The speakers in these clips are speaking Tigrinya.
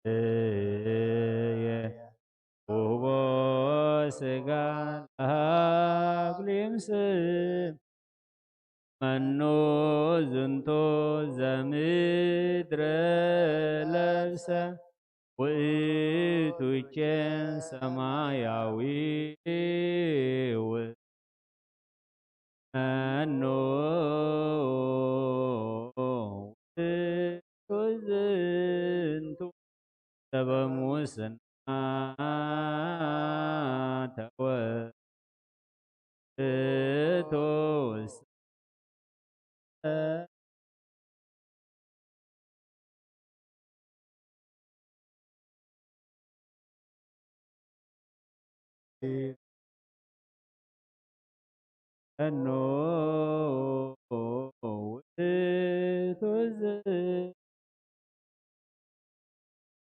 ስልጣንየ ውህቦ ስጋ ለሃብ ሊምስል መኑ ዝንቱ ዘምድረ ለብሰ ውእቱ ኬን ሰማያዊ መኑ ውእቱ ዝንቱ ሰበብ ሙስና ተወ እቶስ እኖ ውእቱ ዝ-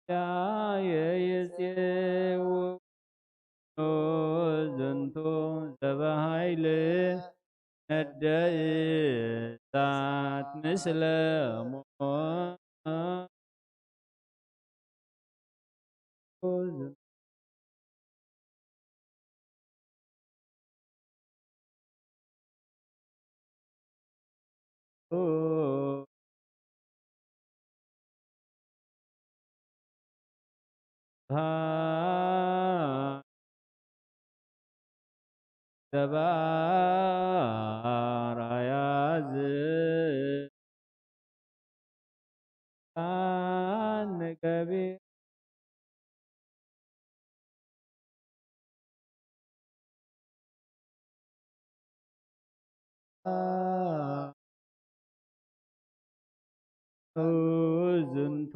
ያየ ይጼው ዝንቱ ዘበሃይል ነደ እሳት ምስለ ሞት ዘባራያ ዝቃን ገቢ ዝንቱ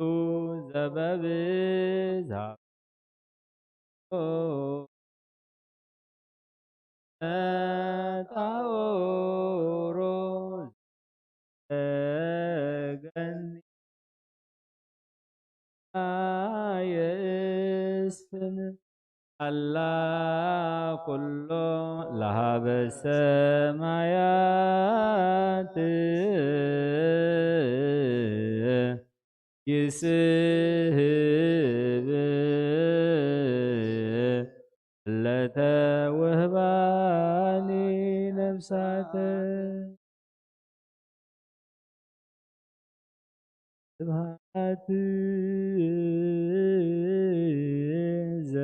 ዘበብዛ መጣውሮ ዘገኒ የእስም አላ ኩሎ ለሃበ ሰማያት ይስህብ ለተውህባኒ ነፍሳተ ስብሐት ዘ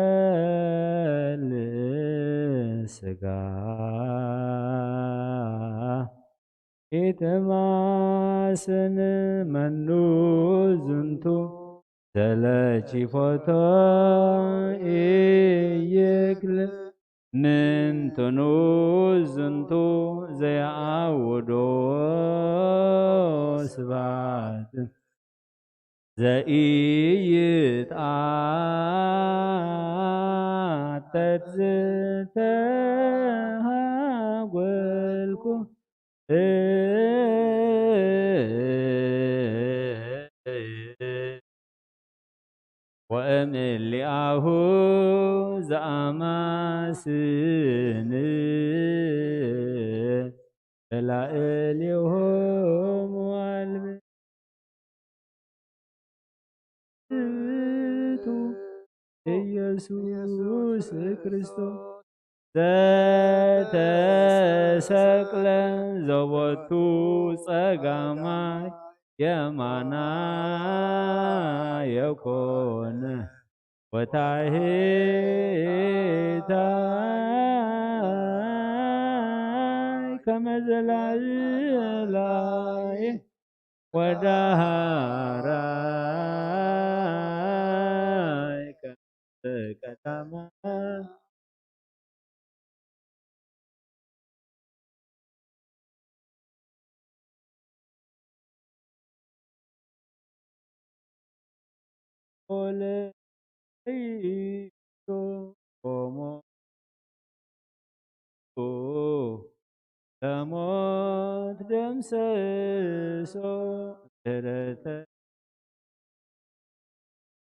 ይከል ስጋ ኢትማስን መኑ ዝንቱ ዘለቺ ፎቶ ኢይክል ምንትኑ ዝንቱ ዘየአውዶ ስባት ዘኢይትአተት ዝተሃጎልኩ ወእምሊአሁ ዘአማስን እላእሌሆሙ አልብ ውእቱ ኢየሱስ ክርስቶስ ዘተሰቅለ ዘቦቱ ጸጋማይ የማናይ የኮነ ወታሕታይ ከመ ዘላዕላይ ወዳሃራይ ከመ ቀዳማይ ለይቶ ሞቱ ለሞት ደምሰሶ ድረተ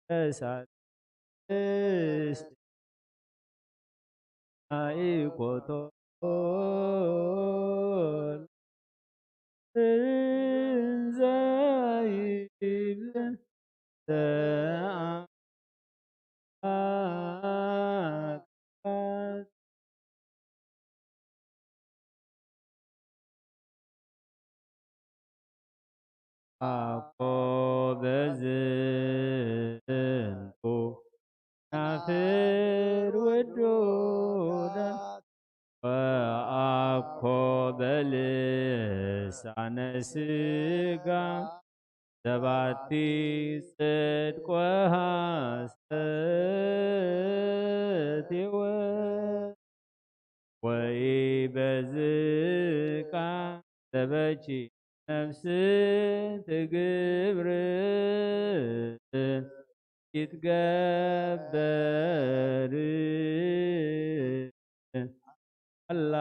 ተሳልስቲ ኣይኮቶ እንዘ ይብል ተኣካት ኣኮ በዝንቱ ናፍር ውዱዳት ወኣኮ በልሳነ ስጋ ሰባቲ ጽድቅ ወሐሰት ይወ ወይ በዝቃ ሰበቺ ነፍስ ትግብር ይትገበር ኣላ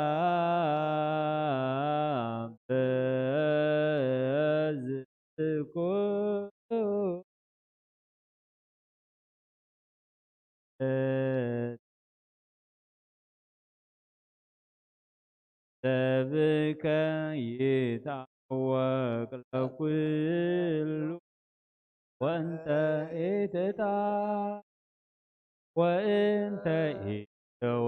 በዝኩ ሰብከ ይታወቅ ለኩሉ ወእንተ ኢትታ ወእንተ ኢተወ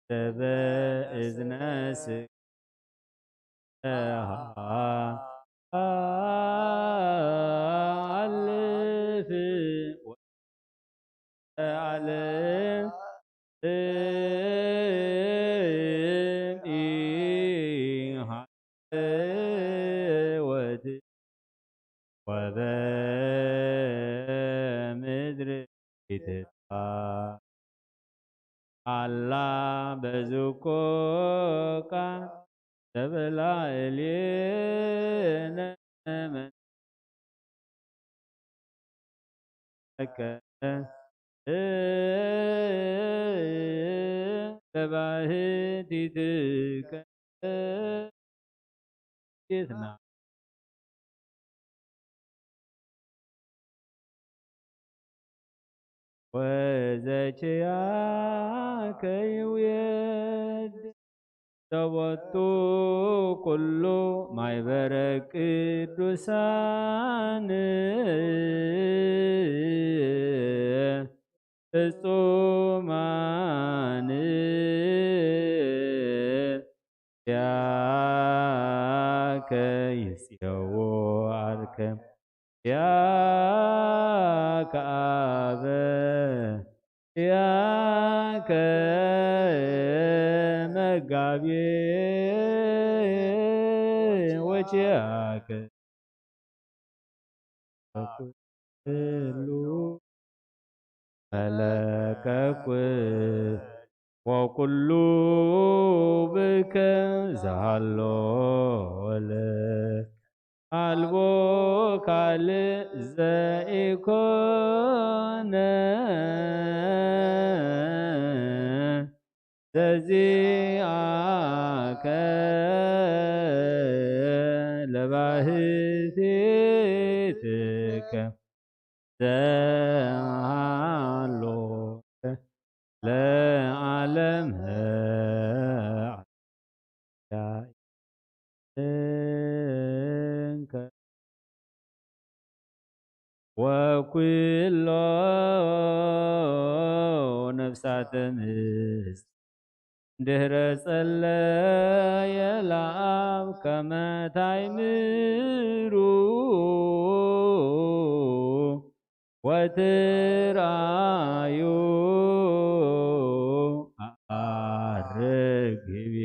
ሰበ እዝነ ስጋ ተሃልፍ ወተዓልም እም ኢሃልወት ወበምድር ኢትታ ኣላ በዝኮ ቃል ተበላ እልየነ መን ከ ተባህቲትከ ጌትና ወዘኪያከ ይውየድ ሰቦቱ ኩሉ ማይበረ ቅዱሳን ፍጹማን ያከ ይጽየዎ ዓርከ ያከ ኣበ ያከ መጋቤ ወኪያከ ኩሉ መለከ ኩ ወኩሉ ብከ ዝሃሎ ለከ ኣልቦ ካልእ ዘኢኮነ ዘዚኣከ ለባህቲትከ ዘሃሎ ለዓለመ ዓለም እንከ ወኩሎ ነፍሳተ ምስ ድህረ ጸለየ ለኣብ ከመ ታይምሩ ወትርኣዩ ኣርግ ህቤ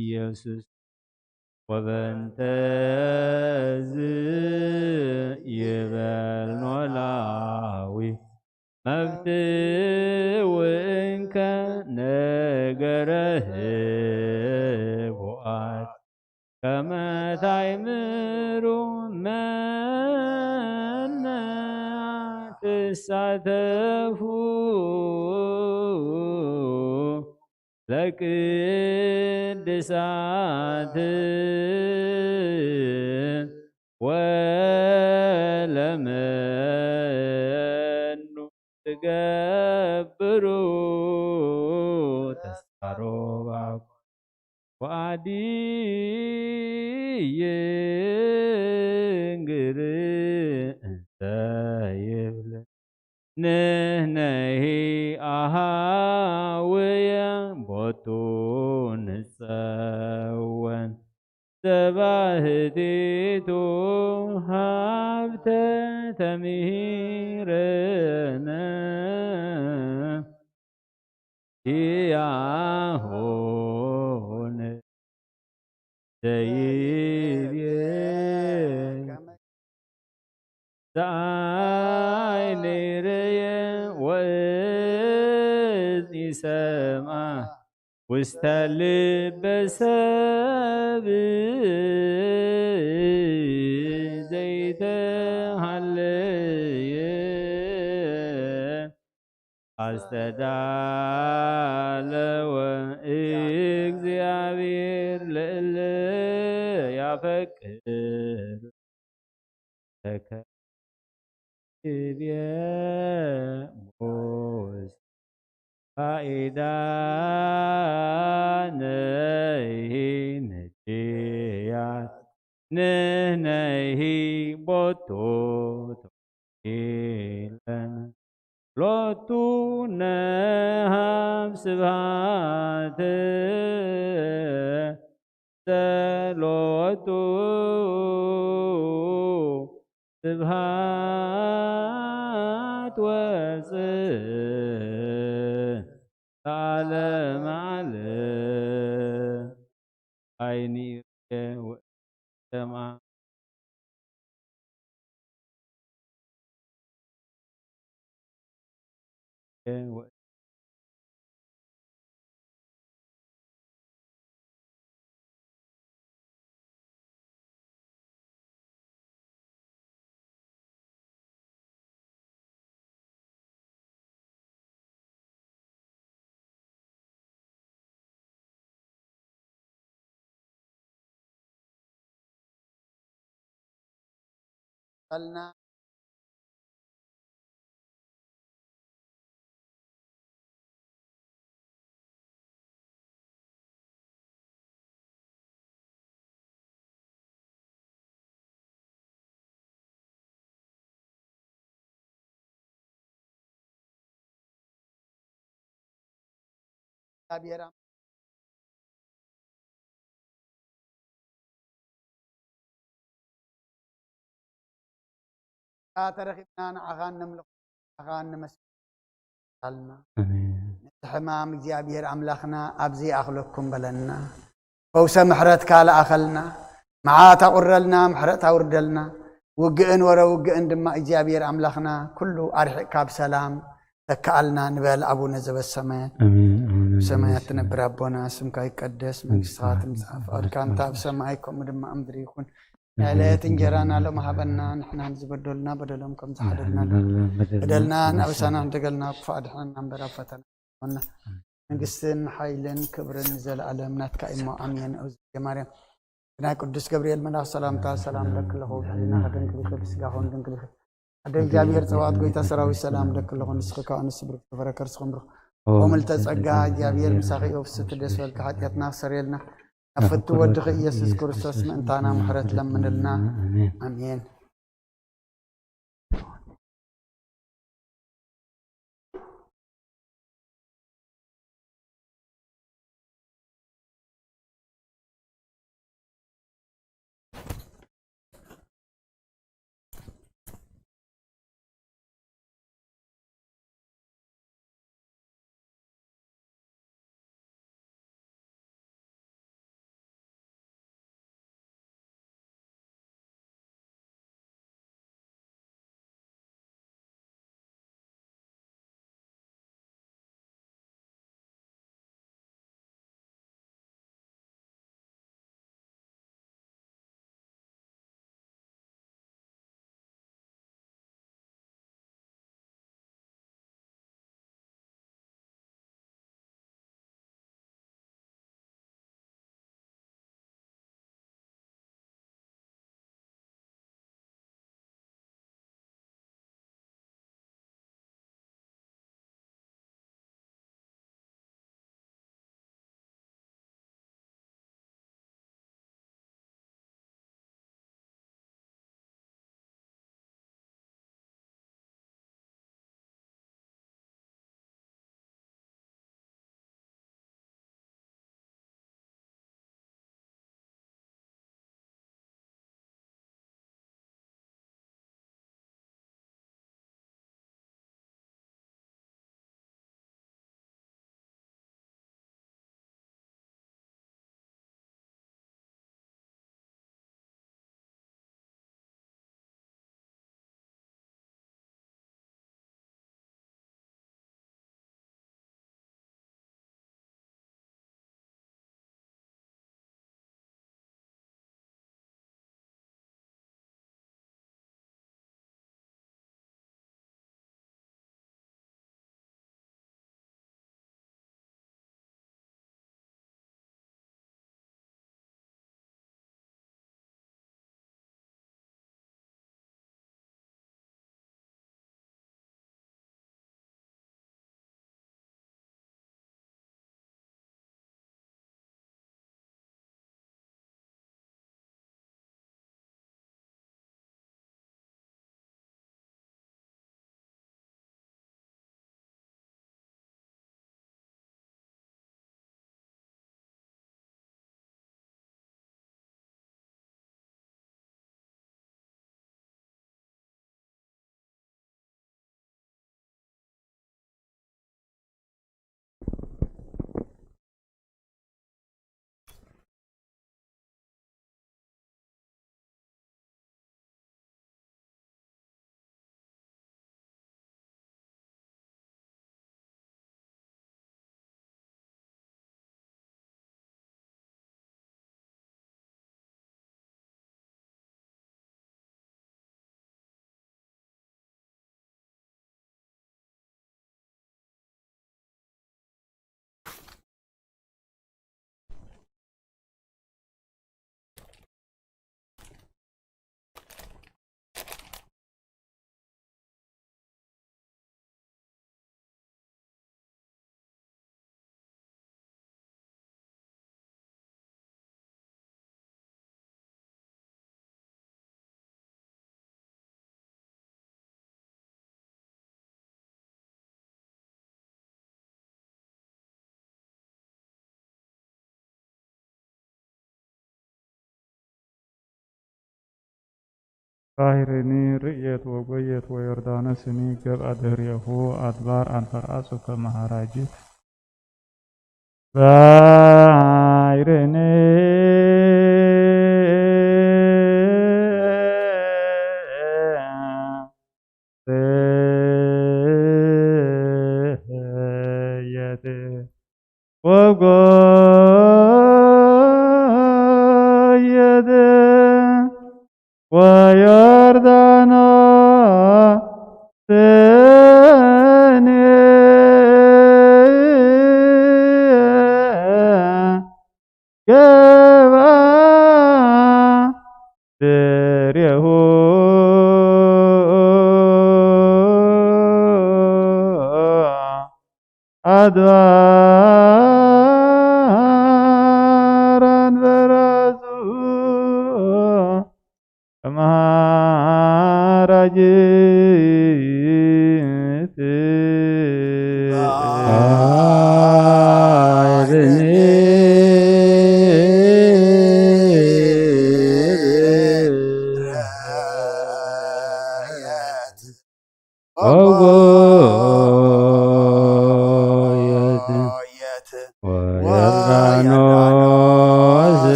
ኢየሱስ። ወበንተዝ ይበል ኖላዊ መፍትው እንከ ነገረ ህቡኣት ከመ ታይም ለቅድሳት ወለመኑ ትገብሩ ተስፋ ሮባ ወአዲ ይንግር እንተ ይብል ንሕነሂ ኣሃውየ ቦቱ ንጸወን ተባህቲቱ ሃብተ ተምሂረነ ያሆነ ዘይብየ ሰኣይ ነይረየ ወእዝ ይሰምዓ ውስተ ልበ ሰብ ዘይተሃለየ ኣስተዳለወ እግዚኣብሔር ለእለ ያፈቅር ተከብየ ሞስ ፋይዳ ነይሂ ንድያት ንነይሂ ቦቱ ኢለን ሎቱ ነሃብ ስብሃት ጸሎቱ ስብሃት ወጽእ ለዓለመ ዓለም። ዓይኒ ይርኤ ወእዝኒ ይሰምዓ ልና እግዚኣብሔር ኣምላኽ ተረኺብና ንዓኻ እነምልኽ ንዓኻ እነመስግን ኣልና። ኣሜን። ነቲ ሕማም እግዚኣብሔር ኣምላኽና ኣብዚ ይኣኽለኩም በለና። ፈውሰ ምሕረትካ ለኣኸልና። መዓት ኣቑረልና፣ ምሕረት ኣውርደልና። ውግእን ወረ ውግእን ድማ እግዚኣብሔር ኣምላኽና ኩሉ ኣርሒቕካ ብሰላም ተካኣልና ንበል። ኣቡነ ዘበሰማያት ኣሜን። ኣቡነ ሰማያት ዘበሰማያት ትነብር ኣቦና፣ ስምካ ይቀደስ፣ መንግስትኻ መንግስትኻ ትምጻእ፣ ትምጻእ፣ ፍቓድካ እንተ ኣብ ሰማይ ከምኡ ድማ ኣብ ምድሪ ይኹን። ናይ ዕለት እንጀራና ሎም ሃበና፣ ንሕና ንዝበደሉና በደሎም ከም ዝሓደግናሉ፣ ንሕና በደልና ንኣበሳና ንደገልና፣ ክፉእ ኣድሕነና እምበር ኣብ ፈተና ኣይተእትወና። መንግስትን ሓይልን ክብርን ንዘለኣለም ናትካ እሞ፣ ኣሜን። እግዝእትየ ማርያም፣ ብናይ ቅዱስ ገብርኤል መልኣኽ ሰላምታ ሰላም ለኪ ኣለኹ፣ ብሕሊናኺ ድንግል ኢኺ፣ ብስጋኺ እውን ድንግል ኢኺ። ኣደ እግዚኣብሔር ጸባኦት፣ ጎይታ ሰራዊት፣ ሰላም ለኪ ኣለኹ። ንስኺ ካብ ኣንስቲ ብሩኽቲ፣ ፍረ ከርስኺ እውን ብሩኽ። ኦ ምልዕተ ጸጋ፣ እግዚኣብሔር ምሳኺ እዩ። ብስቲ ደስ በልኪ፣ ሓጢኣትና ክሰርየልና፣ ናብ ፍቱ ወድኺ ኢየሱስ ክርስቶስ ምእንታና ምሕረት ለምንልና። ኣሜን። ኣሜን። ባሕርኒ ርእየት ወጎየት ወዮርዳኖስኒ ገብኣ ድህሬሁ ኣድባር ኣንፈርኣጹ ከመ ሐራጊት። ባሕርኒ ርእየት ወጎየት ወዮርዳኖስኒ ገብኣ ድሬሁ ኣድባር ኣንፈርኣጹ ከመ ሐራጊት። ባሕርኒ ርእየት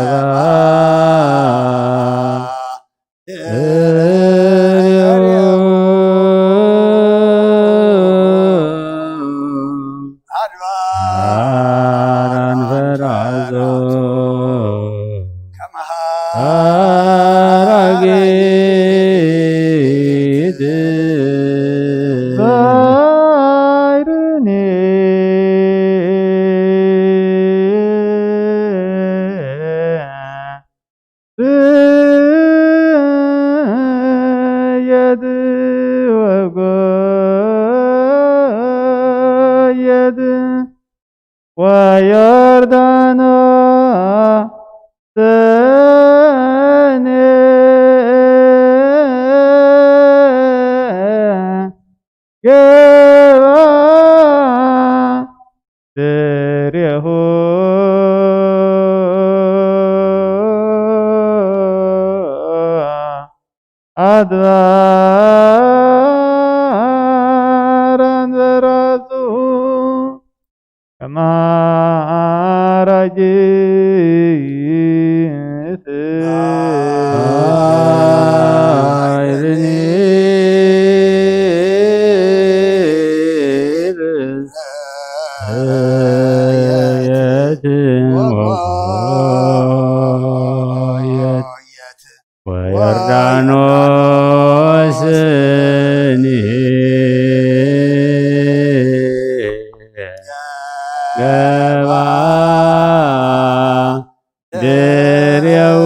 ወጎየት ወዮርዳኖስኒ ገብኣ ድሬሁ ኣድባር ኣንፈርኣጹ ከመ ሐራጊት። ባሕርኒ ርእየት ወጎየት ወዮርዳኖስኒ ገብኣ ድሬሁ ኣድባር ኣንፈርኣጹ ከመ ሐራጊት። ባሕርኒ ርእየት ወጎየት ወዮርዳኖስኒ ገብኣ ድሬሁ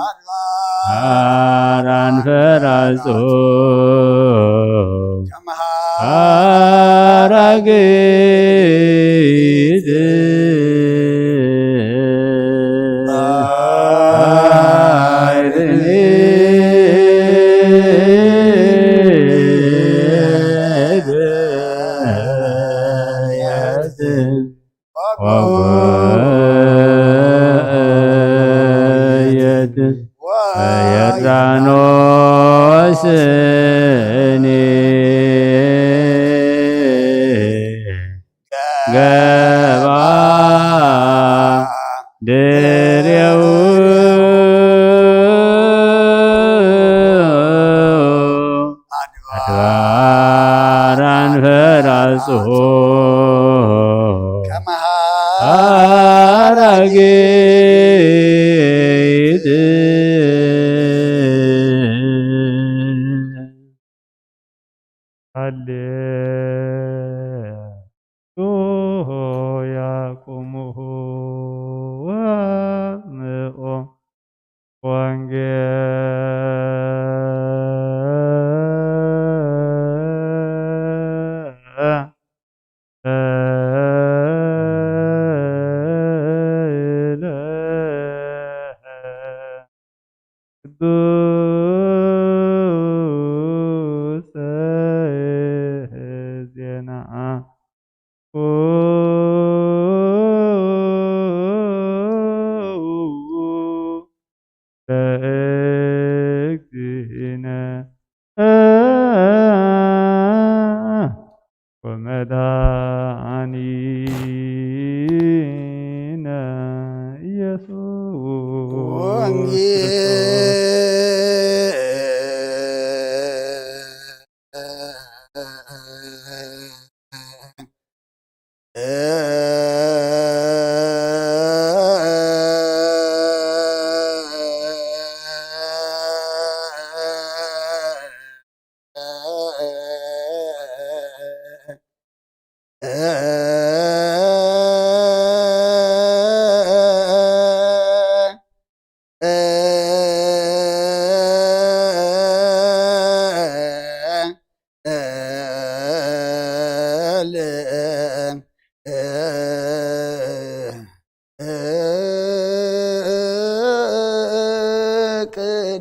ኣድባር ኣንፈርኣጹ ከመ ሐራጊት። ባሕርኒ ርእየት ወጎየት ወዮርዳኖስኒ ገብኣ ድሬሁ ኣድባር ኣንፈርኣጹ ከመ ሐራጊት። ሃሌ ሉያ ቁምሁ ወምኦ ወንጌል። ቅዱስ እግዚእነ ወመድኃኒነ ኢየሱስ ወንጌል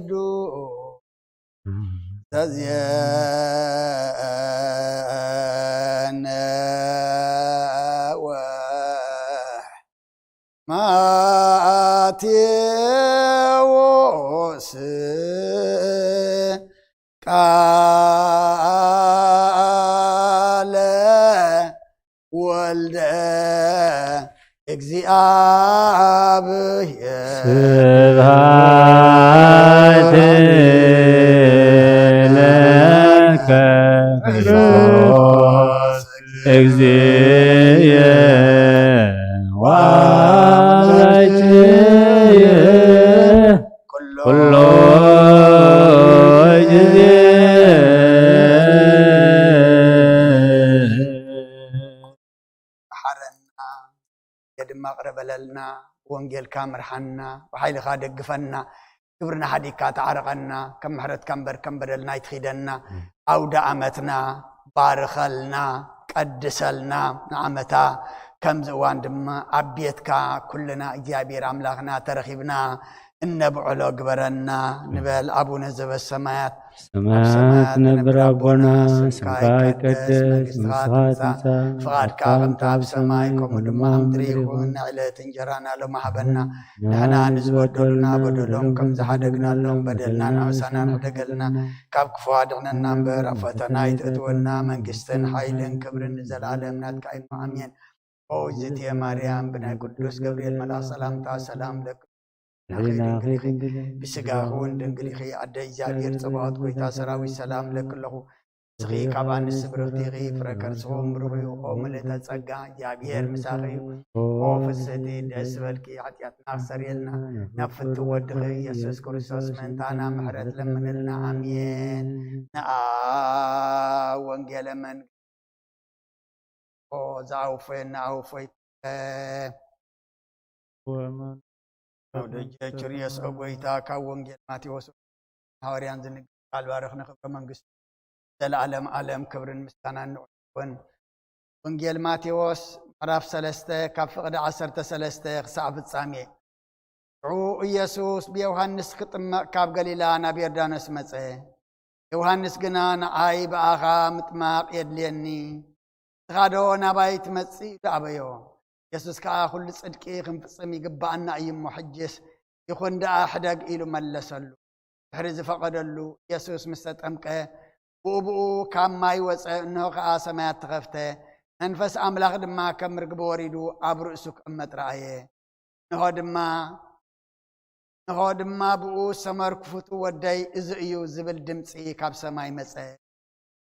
ቅዱስ ተዜነ ወማቴዎስ ቃለ ወልደ እግዚኣብሔር። ስብሐት ለከ ክርስቶስ እግዚእ ወአምላክየ ኩሎ ጊዜ። መሓረና፣ ድማ ቅረ በለልና፣ ወንጌልካ ምርሓና፣ ብሓይልኻ ደግፈና፣ ክብርና ሓዲግካ ተዓረቐና፣ ከም ምሕረትካ እምበር ከም በደልና ኣይትኺደና። ኣውደ ኣመትና ባርኸልና፣ ቀድሰልና፣ ንዓመታ ከምዚ እዋን ድማ ኣብ ቤትካ ኩልና እግዚኣብሔር ኣምላኽና ተረኺብና እነብዕሎ ግበረና ንበል። ኣቡነ ዘበሰማያት፣ ኣብ ሰማያት ነብር ኣቦና፣ ስምካ ይቀደስ፣ መንግስትኻ ትምጻእ፣ ፍቓድካ ከምታ ኣብ ሰማይ ከምኡ ድማ ኣብ ምድሪ ይኹን። ናይ ዕለት እንጀራና ሎሚ ሃበና። ንሕና ንዝበደሉና በደሎም ከም ዝሓደግናሎም በደልና ንኣበሳና ንሕደገልና፣ ካብ ክፉ ኣድሕነና እምበር ኣብ ፈተና ኣይተእትወና። መንግስትን ሓይልን ክብርን ንዘለኣለም ናትካ እዩ። ኣሜን። ኦ እግዝእትየ ማርያም፣ ብናይ ቅዱስ ገብርኤል መልኣኽ ሰላምታ ሰላም ለኪ፣ ድንግል ኢኺ፣ ብስጋኺ እውን ድንግል ኢኺ። ኣደ እግዚኣብሔር ጸባኦት፣ ጎይታ ሰራዊት፣ ሰላም ለኪ ኣለኹ። ንስኺ ካብ ኣንስቲ ብርኽቲ ኢኺ፣ ፍረ ከርስኺ እውን ብሩኽ እዩ። ኦ ምልእተ ጸጋ፣ እግዚኣብሔር ምሳኺ እዩ። ኦ ፍስሕቲ፣ ደስ በልኪ፣ ሓጢኣትና ክሰርየልና፣ ናብ ፍቱ ወድኺ ኢየሱስ ክርስቶስ ምእንታና ምሕረት ለምንልና። ኣሜን። ንኣ ወንጌለ መንግስት ኦ፣ ዝኣውፈየና ኣውፈይ። ወመን ወደጀ ችርየስ ኦ ጎይታ፣ ካብ ወንጌል ማቴዎስ ሃዋርያን ዝንግር ቃል ባርኽ፣ ንኽብረ መንግስቱ ዘለዓለም ዓለም ክብርን ምስጋናን ንዑ ይኹን። ወንጌል ማቴዎስ ምዕራፍ ሰለስተ ካብ ፍቕዲ ዓሰርተ ሰለስተ ክሳዕ ፍጻሜ። ሽዑ ኢየሱስ ብዮሃንስ ክጥመቕ ካብ ገሊላ ናብ ዮርዳኖስ መጸ። ዮሃንስ ግና፣ ንዓይ ብኣኻ ምጥማቕ የድልየኒ፣ ንስኻዶ ናባይ ትመጽእ? ኢሉ ኣበዮ። ኢየሱስ ከኣ፣ ኩሉ ጽድቂ ክንፍጽም ይግብኣና እዩ እሞ፣ ሕጅስ ይኹን ደኣ ሕደግ፣ ኢሉ መለሰሉ። ድሕሪ ዝፈቐደሉ፣ ኢየሱስ ምስ ተጠምቀ፣ ብኡ ብኡ ካብ ማይ ወጸ፣ እንሆ ከኣ ሰማያት ተኸፍተ፣ መንፈስ ኣምላኽ ድማ ከም ርግቢ ወሪዱ ኣብ ርእሱ ክቕመጥ ረኣየ። እንሆ ድማ፣ እንሆ ድማ ብኡ ዝተመርኩ ፍቱው ወደይ እዚ እዩ ዝብል ድምጺ ካብ ሰማይ መጸ።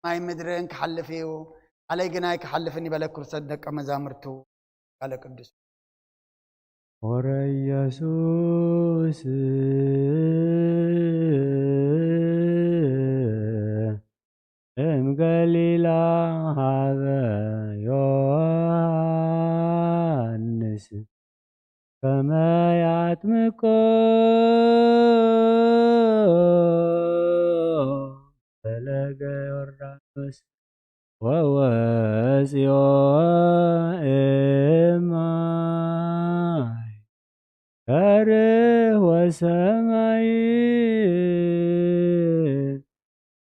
ማይ ምድርን ክሓልፍ እዩ፣ ቃለይ ግና ኣይክሓልፍን እዩ በለ ክርስቶስ ደቀ መዛሙርቱ። ቃለ ቅዱስ። ሆረ ኢየሱስ እም ገሊላ ሀበ ዮሐንስ ከመ ያጥምቆ ፈለገ ዮርዳኖስ ወወፅዮ እም ማይ ከርህ ወሰማይ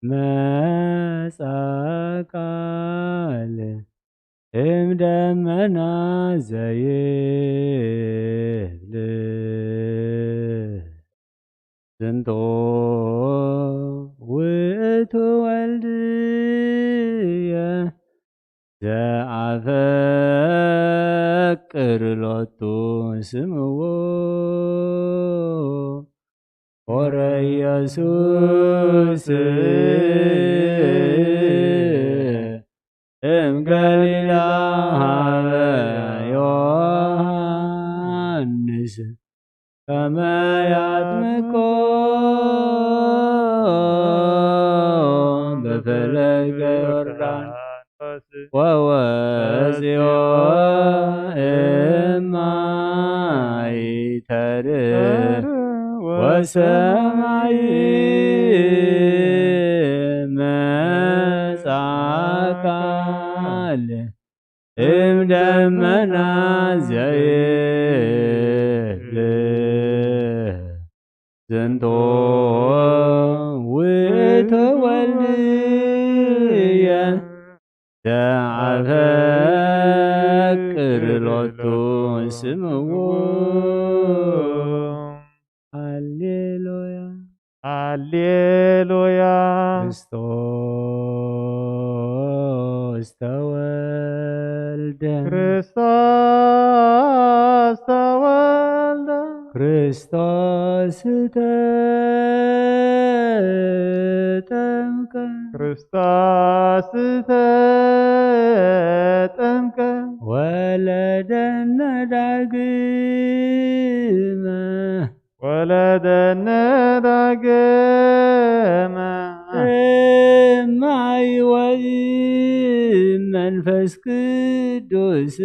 መጻ ቃል እም ደመና ዘይብል ዝንቶ ውእቱ ወልድየ ዘኣፈቅር ሎቱ ስምዎ ሆረ ኢየሱስ እም ገሊላ ሀበ ዮሐንስ ከመ ያጥምቆ በፈለገ ዮርዳኖስ ወወፅዮ እማይ ተርፍ ወሰማይ መጻ ቃል እም ደመና ዘይብል ዝንቶ ውእቱ ወልድየ ዘአፈቅር ሎቱ ስምዎ። ሃሌሉያ። ሃሌሉያ። ክርስቶስ ተወልደ። ክርስቶስ ተወልደ። ክርስቶስ ተጠምቀ። ክርስቶስ ተጠምቀ። ወለደነ ዳግመ። ወለደነ ዳግመ። እማይ ወመንፈስ ቅዱስ።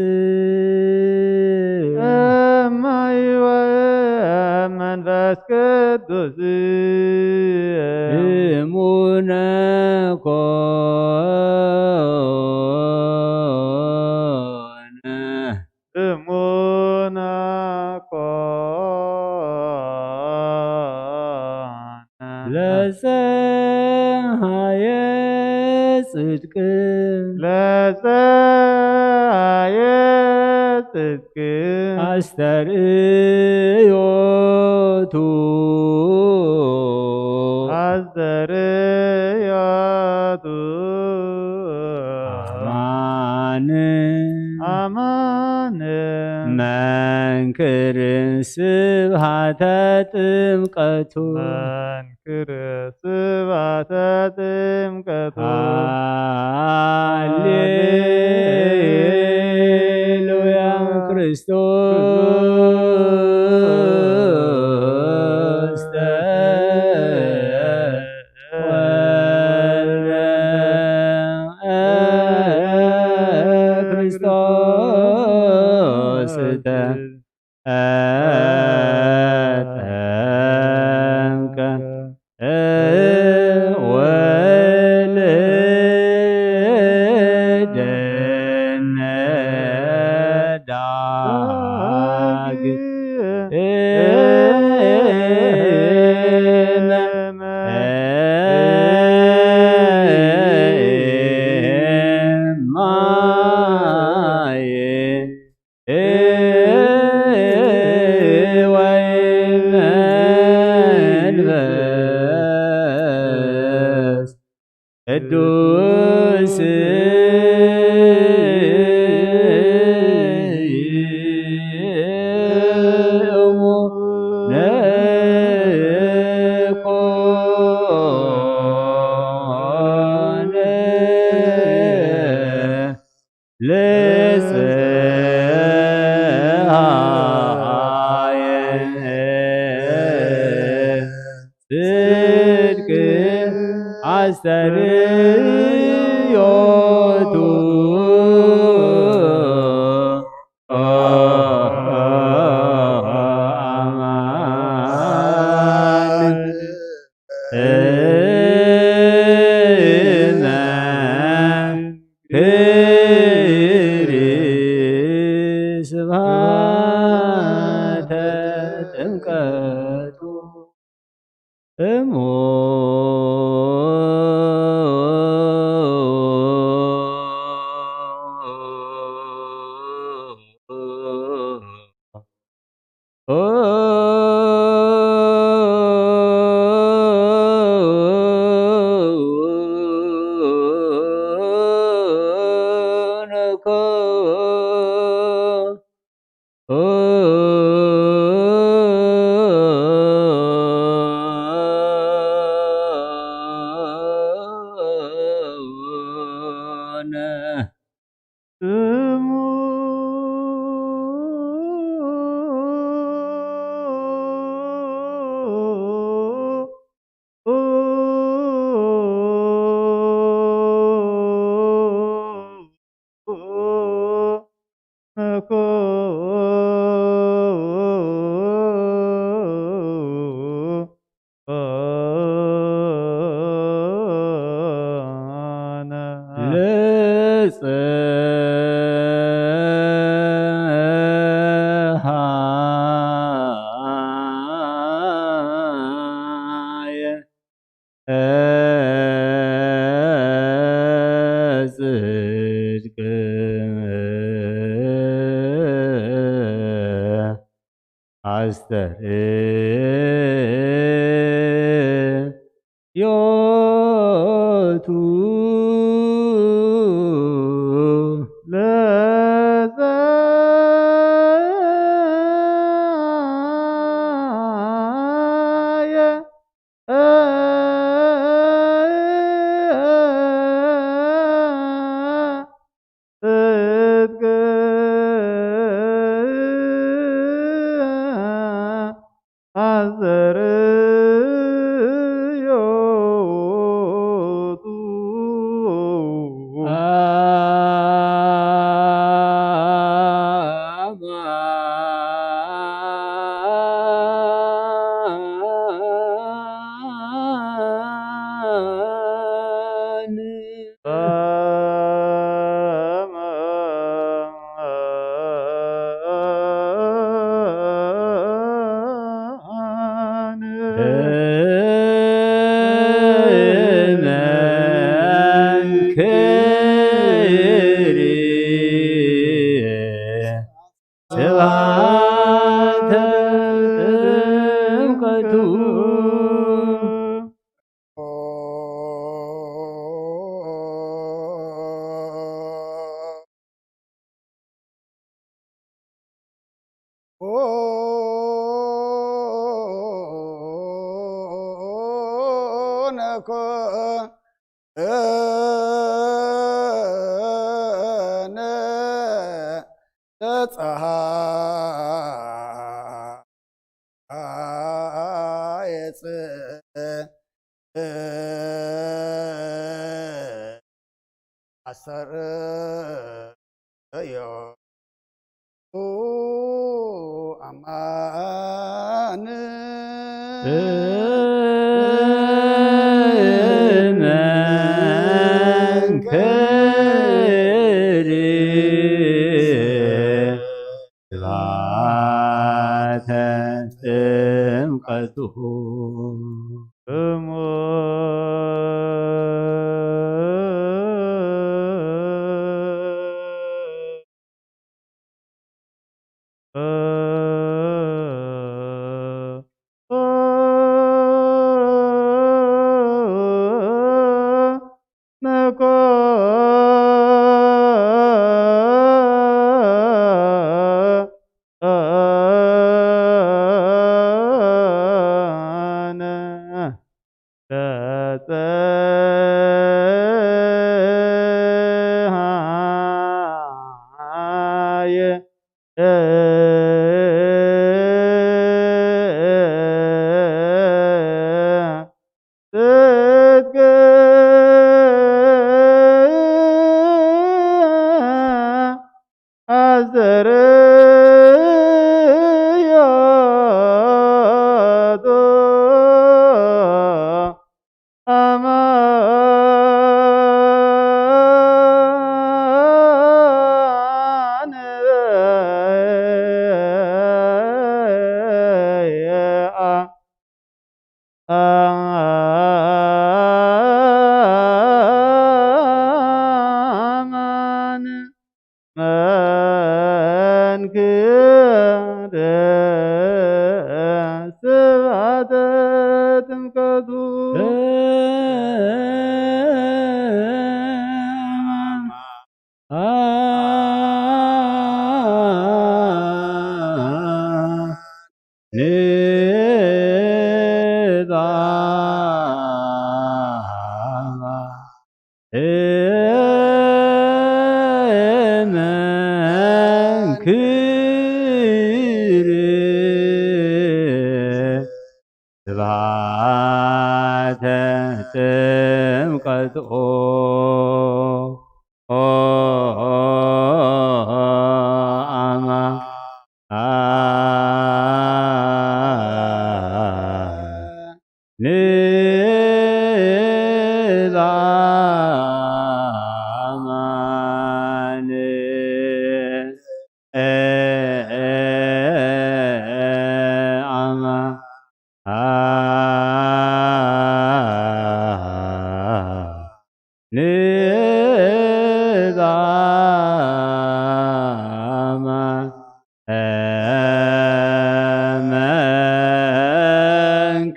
እማይ ወመንፈስ ቅዱስ። እሙነ ኮነ። እሙነ ኮነ። ለፀሃየ ጽድቅ። ለፀሃየ ጽድቅ። አስተርእዮቱ። አስተርእዮቱ። አማን። አማን። መንክር ስብሃተ ጥምቀቱ። መንክር ስብሃተ ጥምቀቱ። ሃሌሉያ። ክርስቶስ ተወልደ። ክርስቶስ ተጠምቀ። ወልደነ ዳግም እማየ ወመንፈስ ቅዱስ እሙነ ኮነ። ለፀሃየ ጽድቅ አስተርእዮቱ። አማን። እመ ክሪ ስብሐተ ጥምቀቱ እሙ ኣስተርእዮቱ ለፀየ ጽድቅ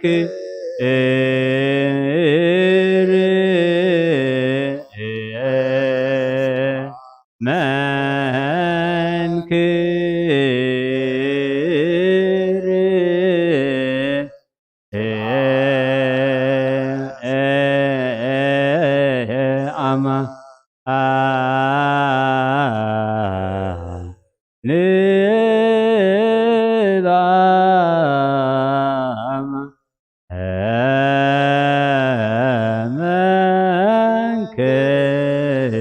መንክር መንክር ኣማ ንባማ መንክር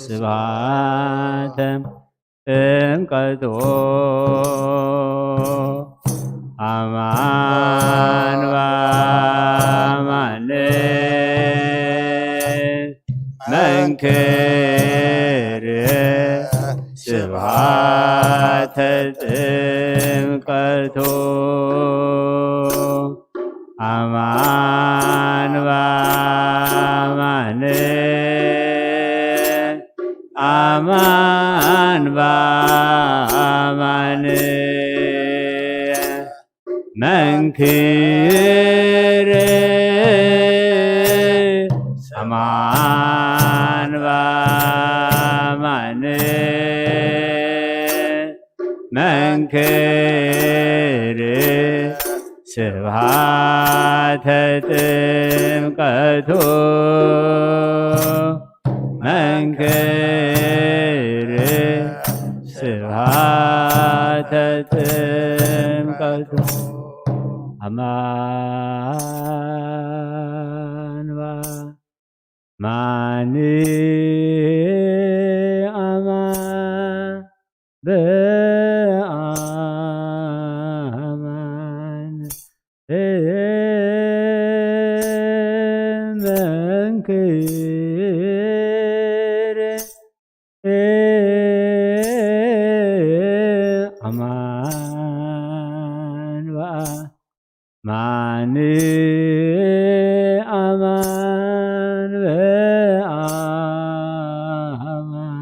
ስብሐተ ጥምቀቱ አማን በአማን መንክር ስብሐተ ጥምቀቱ አማን በአማን አማን በአማን መንክር አማን በአማን መንክር ስብሐተ ጥምቀቱ መንክር ስብሐተ ጥምቀቱ አማን በአማን ማን አማን በአማን መንክር አማን በአማን አማን በአማን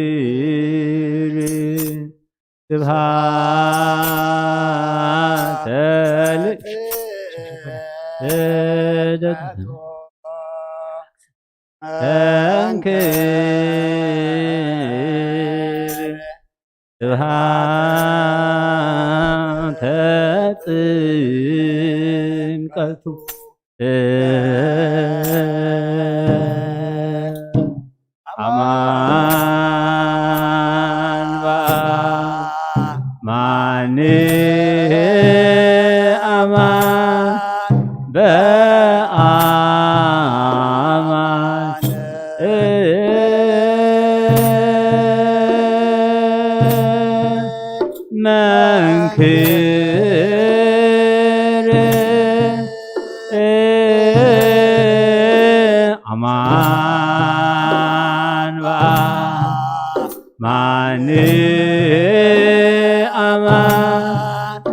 መንክር ስብሐተ ለእግዚአብሔር መንክር ስብሐተ ጥምቀቱ አማን በአማን አማን በአማን መንክር አማን በአማን አማን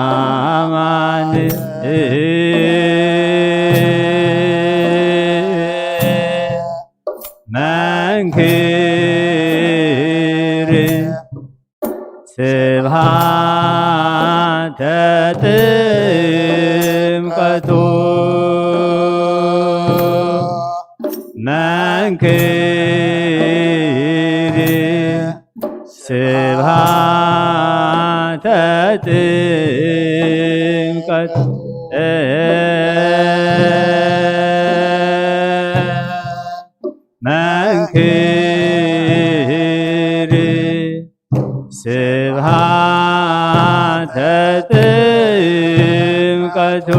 በአማን መንክር ስብሐተ ጥምቀቱ መንክር ስብሐተ ጥምቀቱ መንክር ስብሐተ ጥምቀቱ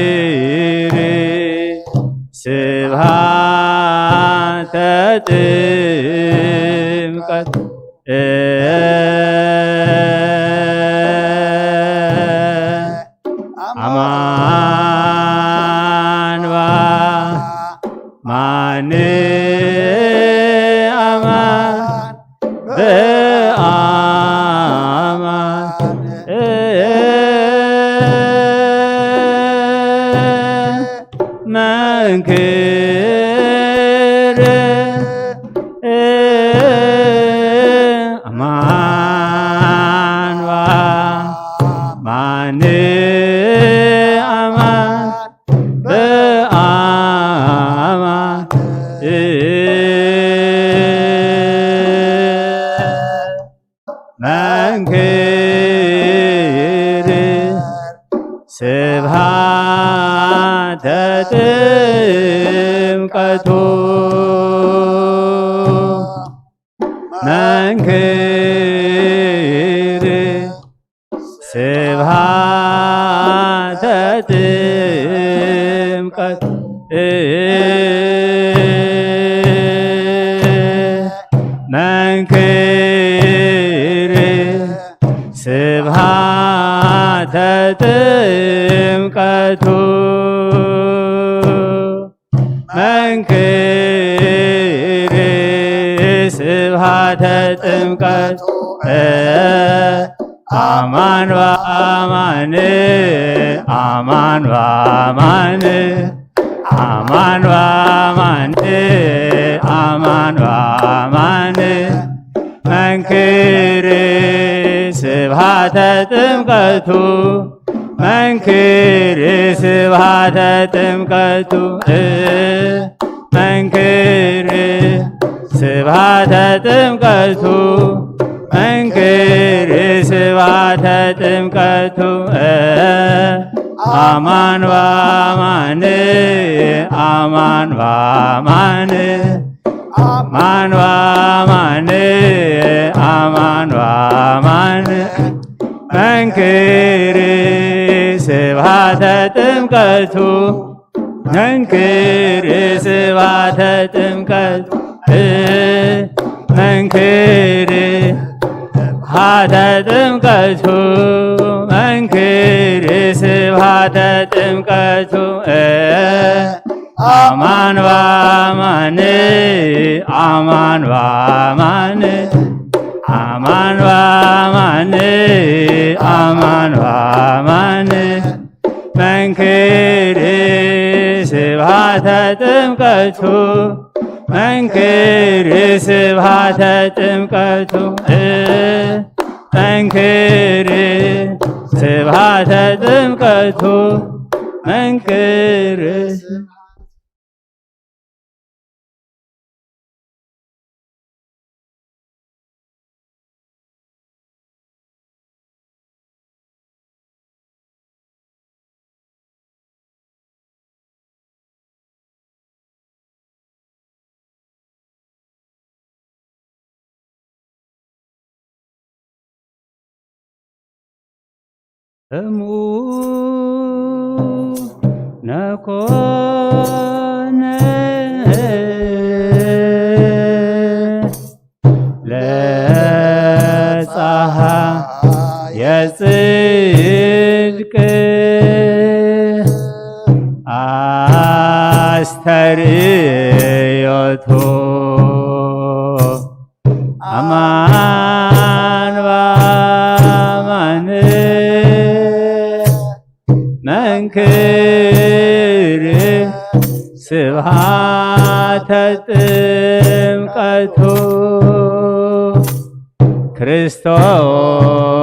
መንክር ስብሐተ ጥምቀቱ አማን በአማን አማን በአማን እንክር ኣማን በአማን፣ አማን በአማን መንክር ስብሃተ ጥምቀቱ። መንክር ስብሃተ ጥምቀቱ። መንክር ስብሃተ ጥምቀቱ። መንክር ስብሃተ ጥምቀቱ። አማን በአማን፣ አማን በአማን፣ አማን በአማን፣ አማን በአማን መንክር ስብሃተ ጥምቀቱ። መንክር ስብሃተ ጥምቀቱ። መንክር ስብሃተ ጥምቀቱ። መንክር ስብሃተ ጥምቀቱ። አማን በአማን፣ አማን በአማን፣ አማን በአማን፣ አማን በአማን መንክር ስብሃተ ጥምቀቱ። መንክር ስብሃተ ጥምቀቱ። መንክር ስብሃተ ጥምቀቱ። መንክር ስብሃተ ጥምቀቱ። አማን በአማን፣ አማን በአማን፣ አማን በአማን፣ አማን በአማን መንክር ስብሃተ ጥምቀቱ። መንክር ስብሃተ ጥምቀቱ። መንክር ስብሃተ ጥምቀቱ። መንክር እሙ ነኮነ ለፀሐየ ጽድቅ አስተርእዮቱ። አማን በአማን መንክር ስብሃተ ጥምቀቱ።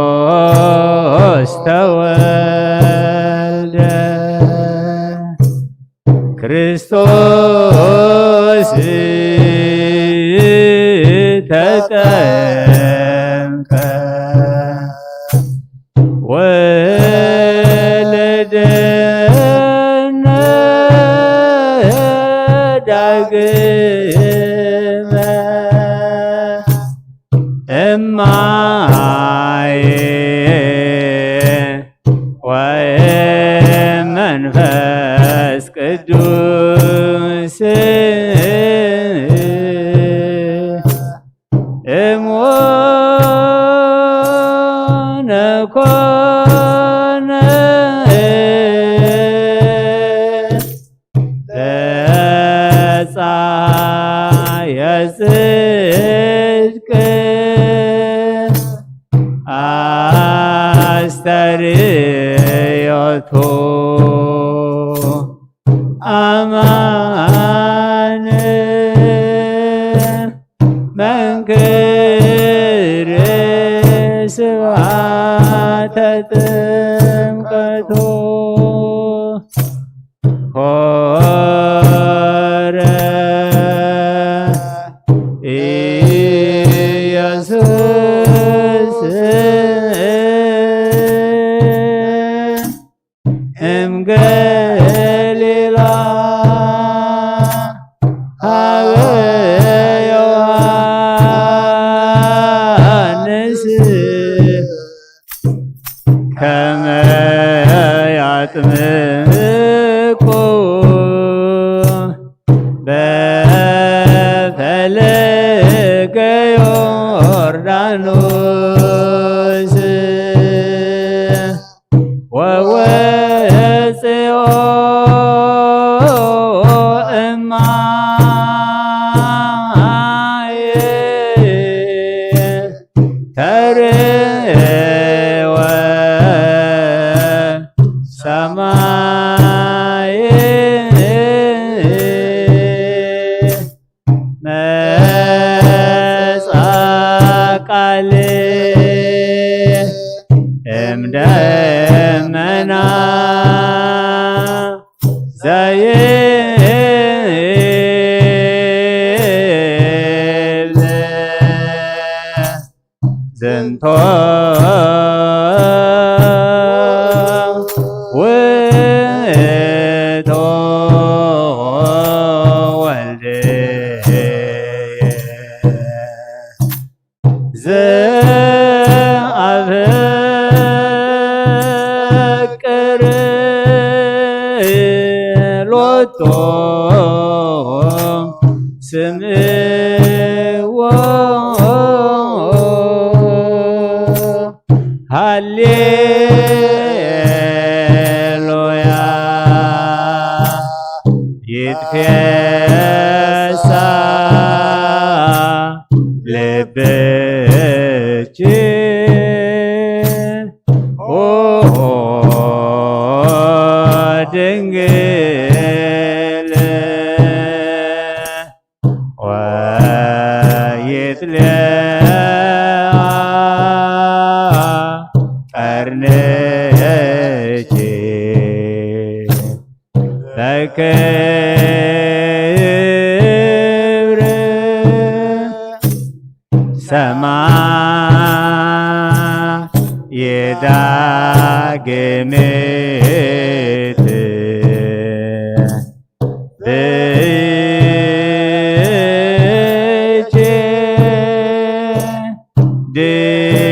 ክርስቶስ ተወልደ፣ ክርስቶስ ተጠምቀ፣ ወለደነ ዳግመ እማየ ወመንፈስ ቅዱስ። እሙነ ኮነ ለፀሐየ ጽድቅ አስተርእዮቱ። አማን ጥምቀቱ ሆረ ኢየሱስ እም ገሊላ ሀበ ዮሐንስ ከመ ያጥምቆ በፈለገ ዮርዳኖስ ወወፅኦ እማየ ተርወ ሰማየ መጻ ቃል እምደመና ዘይብል ዝንቶ ውእቶ ወልድየ ዘአፍቅር ሎቶ ስምዎ ሃሌሉያ ይትፌሳ ልብኪ ኦ ድንግል ወይትልያ ቀርንኪ በክብር ሰማይ የዳግሜት ብእቼ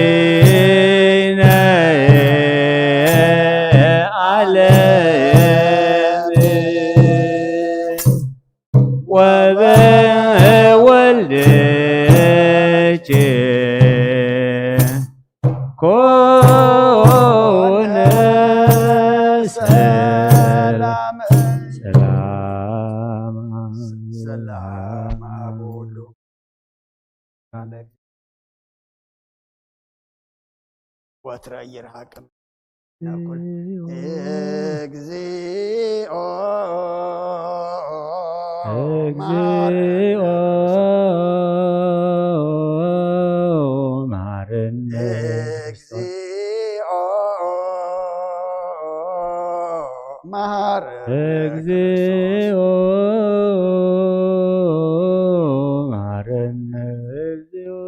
ድነ ዓለም ወበወልድኪ ኮነ ሰላም። ሰላም ሰላም አብ ወወልድ ወትረ ይርሃቅም። እግዚኦ እግዚኦ መሐረነ። እግዚኦ መሐረነ። እግዚኦ መሐረነ። እግዚኦ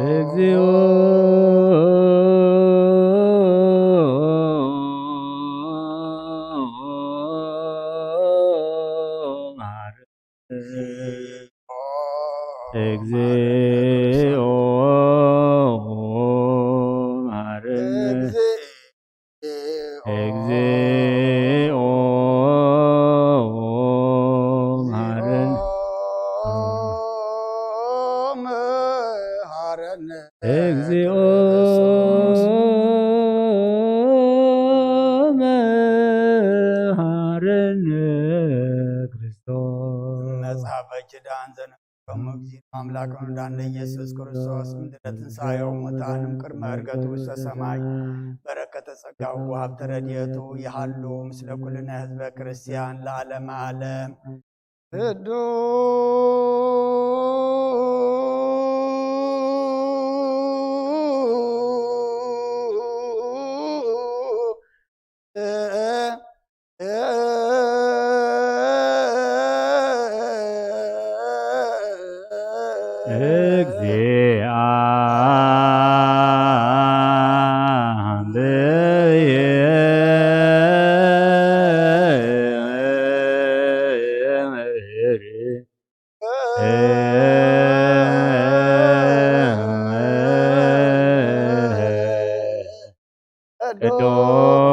እግዚኦ መሐረነ። እግዚኦ መሐረነ። እግዚኦ መሐረነ። መሐረነ። እግዚኦ መሐረነ ክርስቶስ። መጽሐፈ ኪዳን ዘነ ከም እግዚእነ አምላክነ ወመድኃኒነ ኢየሱስ ክርስቶስ እምድረ ትንሣኤሁ እሙታን እምቅድመ ዕርገቱ ውስተ ሰማይ በረከተ ጸጋሁ ወሀብተ ረድኤቱ ይሃሉ ምስለ ኩልነ ህዝበ ክርስቲያን ለዓለመ ዓለም። ቅዱስ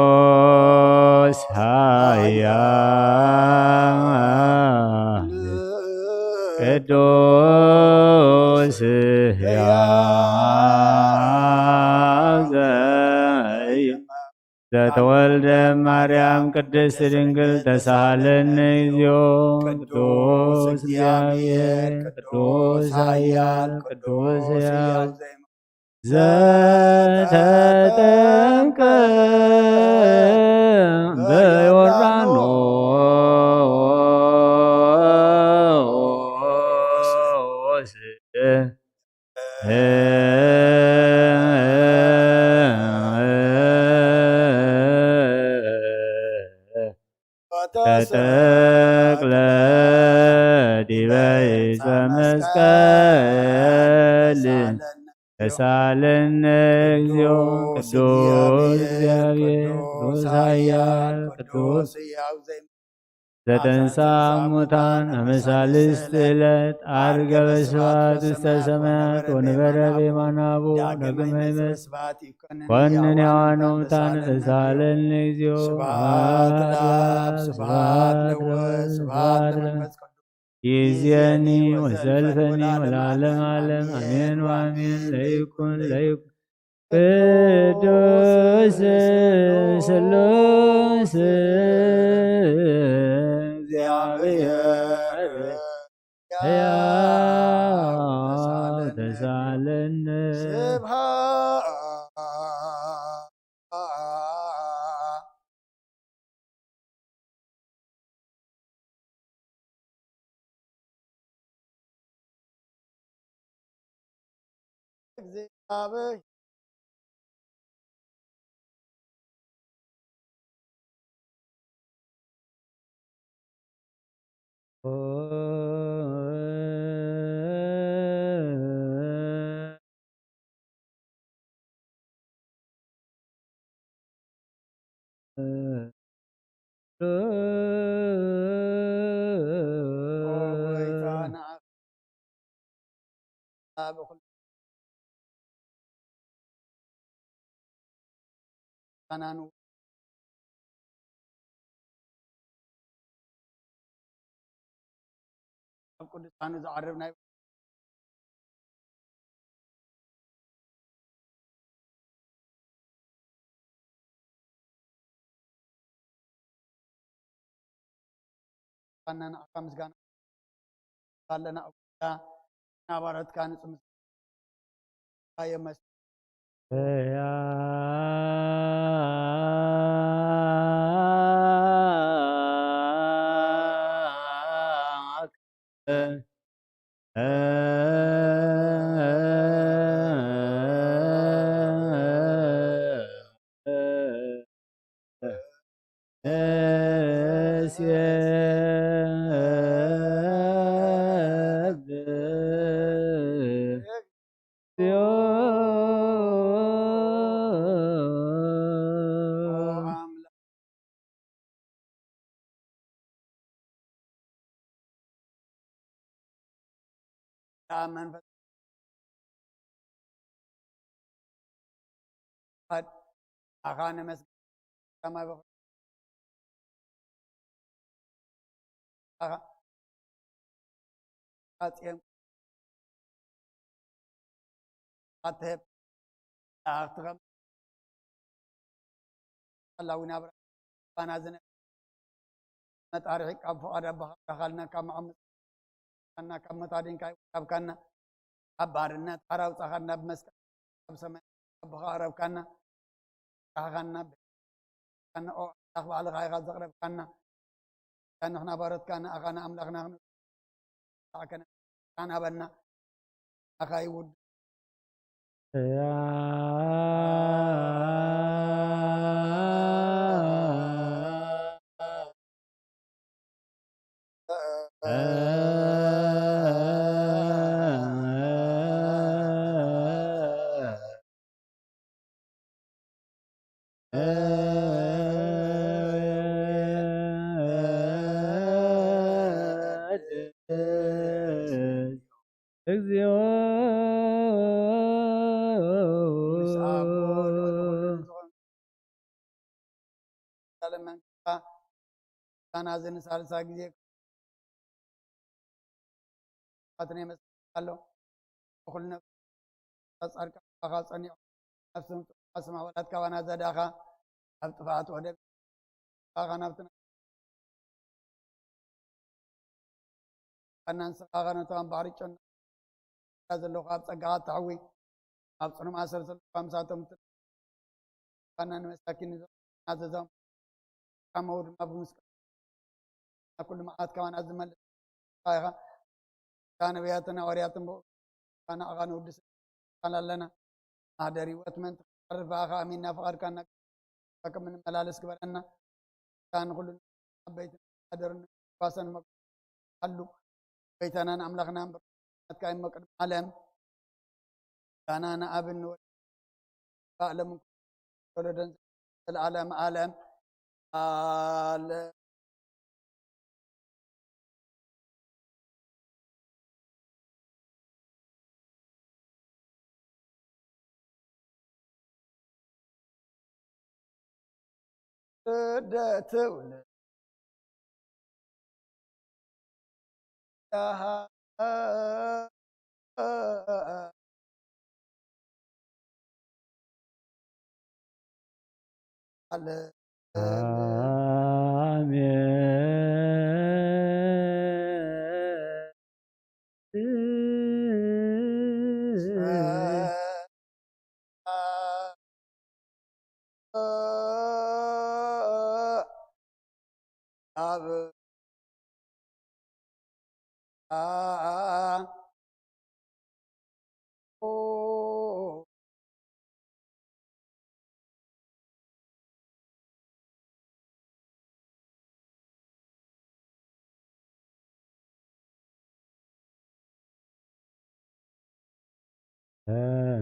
ቅዱስ ኃያል ቅዱስ ሕያው ዘይ- ዘተወልደ ማርያም ቅድስት ድንግል ተሳለኒ። እግዚኦ ቅዱስ እግዚአብሔር ቅዱስ ኃያል ቅዱስ ሕያው ዘተጠምቀ በዮርዳኖስ ተሰቅለ ዲበ ዕፀ መስቀል ተሳለነ እግዚኦ ቅዱስ እግዚአብሔር ቅዱስ ኃያል ቅዱስ ዘተንሳ ሙታን አመሳልስት ዕለት አርገ በስፋት ውስተ ሰማያት ወንበረ በየማነ አቡ ዳግመ ይመጽእ ኮንን ያዋኖም ታን ተሳለኒ እግዚኦ ስብሐት ለአብ ስብሐት ለወልድ ስብሐት ለመንፈስ ቅዱስ ይእዜኒ ወዘልፈኒ ወለዓለመ ዓለም አሜን ወአሜን። ለይኩን ለይኩን ቅዱስ ስሉስ እግዚአብሔር ሕያው ተሳለነ። ስብሐት ኣብ ቅዱሳኑ ዝዓርብ ናይ ፋና ንዓኻ ምስጋና ኣለና። ኣቦና ናባረትካ ንጽምስ ኣየመስ መንፈስ ኣኻ ነመስግን። ኣኻ ኣጽየም ኣትህብ ኣኽትኸም ኣላዊ ናብራ ባና ዝነ መጣርሒ ካብ ፍቓድ ኣቦኻ ኣካልና ካብ መዓሙጽ ካና ካብ መታዲንካ ይወካብካና ኣብ ባርነት ሓራ ውጻኻና ብመስቀል ኣብ ሰማይ ኣቦኻ ኣረብካና ካኻና ካና ኦ ኣምላኽ ባዕልኻ ኢኻ ዘቕረብካና ንሕና ባሮትካ ንኣኻ ንኣምላኽና ከነ ኣናበልና ኣኻ ይውድ እግዚኦ ምስ ኣቦ ልዕሊ ኩሉ ንዝኾን ዘላለም መንግስትኻ፣ ምስጋና እዚ ንሳልሳይ ግዜ ኣትነ ይመስል ኣሎ። ብኹሉ ነፍሲ ጻድቃን ባኻ ጸኒዖም፣ ነፍሶም ጽቡቓት ስም ኣባላት ካባና ዘዳኻ፣ ኣብ ጥፍኣት ወደብ ባኻ ናብቲ ኣና ንስኻ ኸነቶም ባሕሪ ጨና ዘለኹ ኣብ ጸጋኻ ተሕዊ፣ ኣብ ጽኑም ኣሰር ዘለኹ ምሳቶም ትል-፣ ኣና ንመሳኪን ንዘ-፣ ናዘዞም ካመው ድማ ብምስጋና ኩሉ መዓት ካባና ዝመልስ ኢኻ። እታ ነቢያትን ሃዋርያትን ብኡ ንዓኻ ንውድስ ኣለና። ማህደር ህይወት መን ትቐርብ ብኣኻ ኣሚንና ፍቓድካ እናቀደምና ክንመላለስ ግበረና። እታ ንኹሉ ዓበይትን ሓደርን ጓሰን መጓሰን ኣሉ። ጎይታናን ኣምላኽናን ብርሃንካ እሞ ቅድሚ ዓለም። ምስጋና ንኣብን ንወልድን ንመንፈስ ቅዱስን ዘለዓለም ዓለም ዓለም። ስደት ትውልድ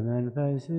መንፈስከ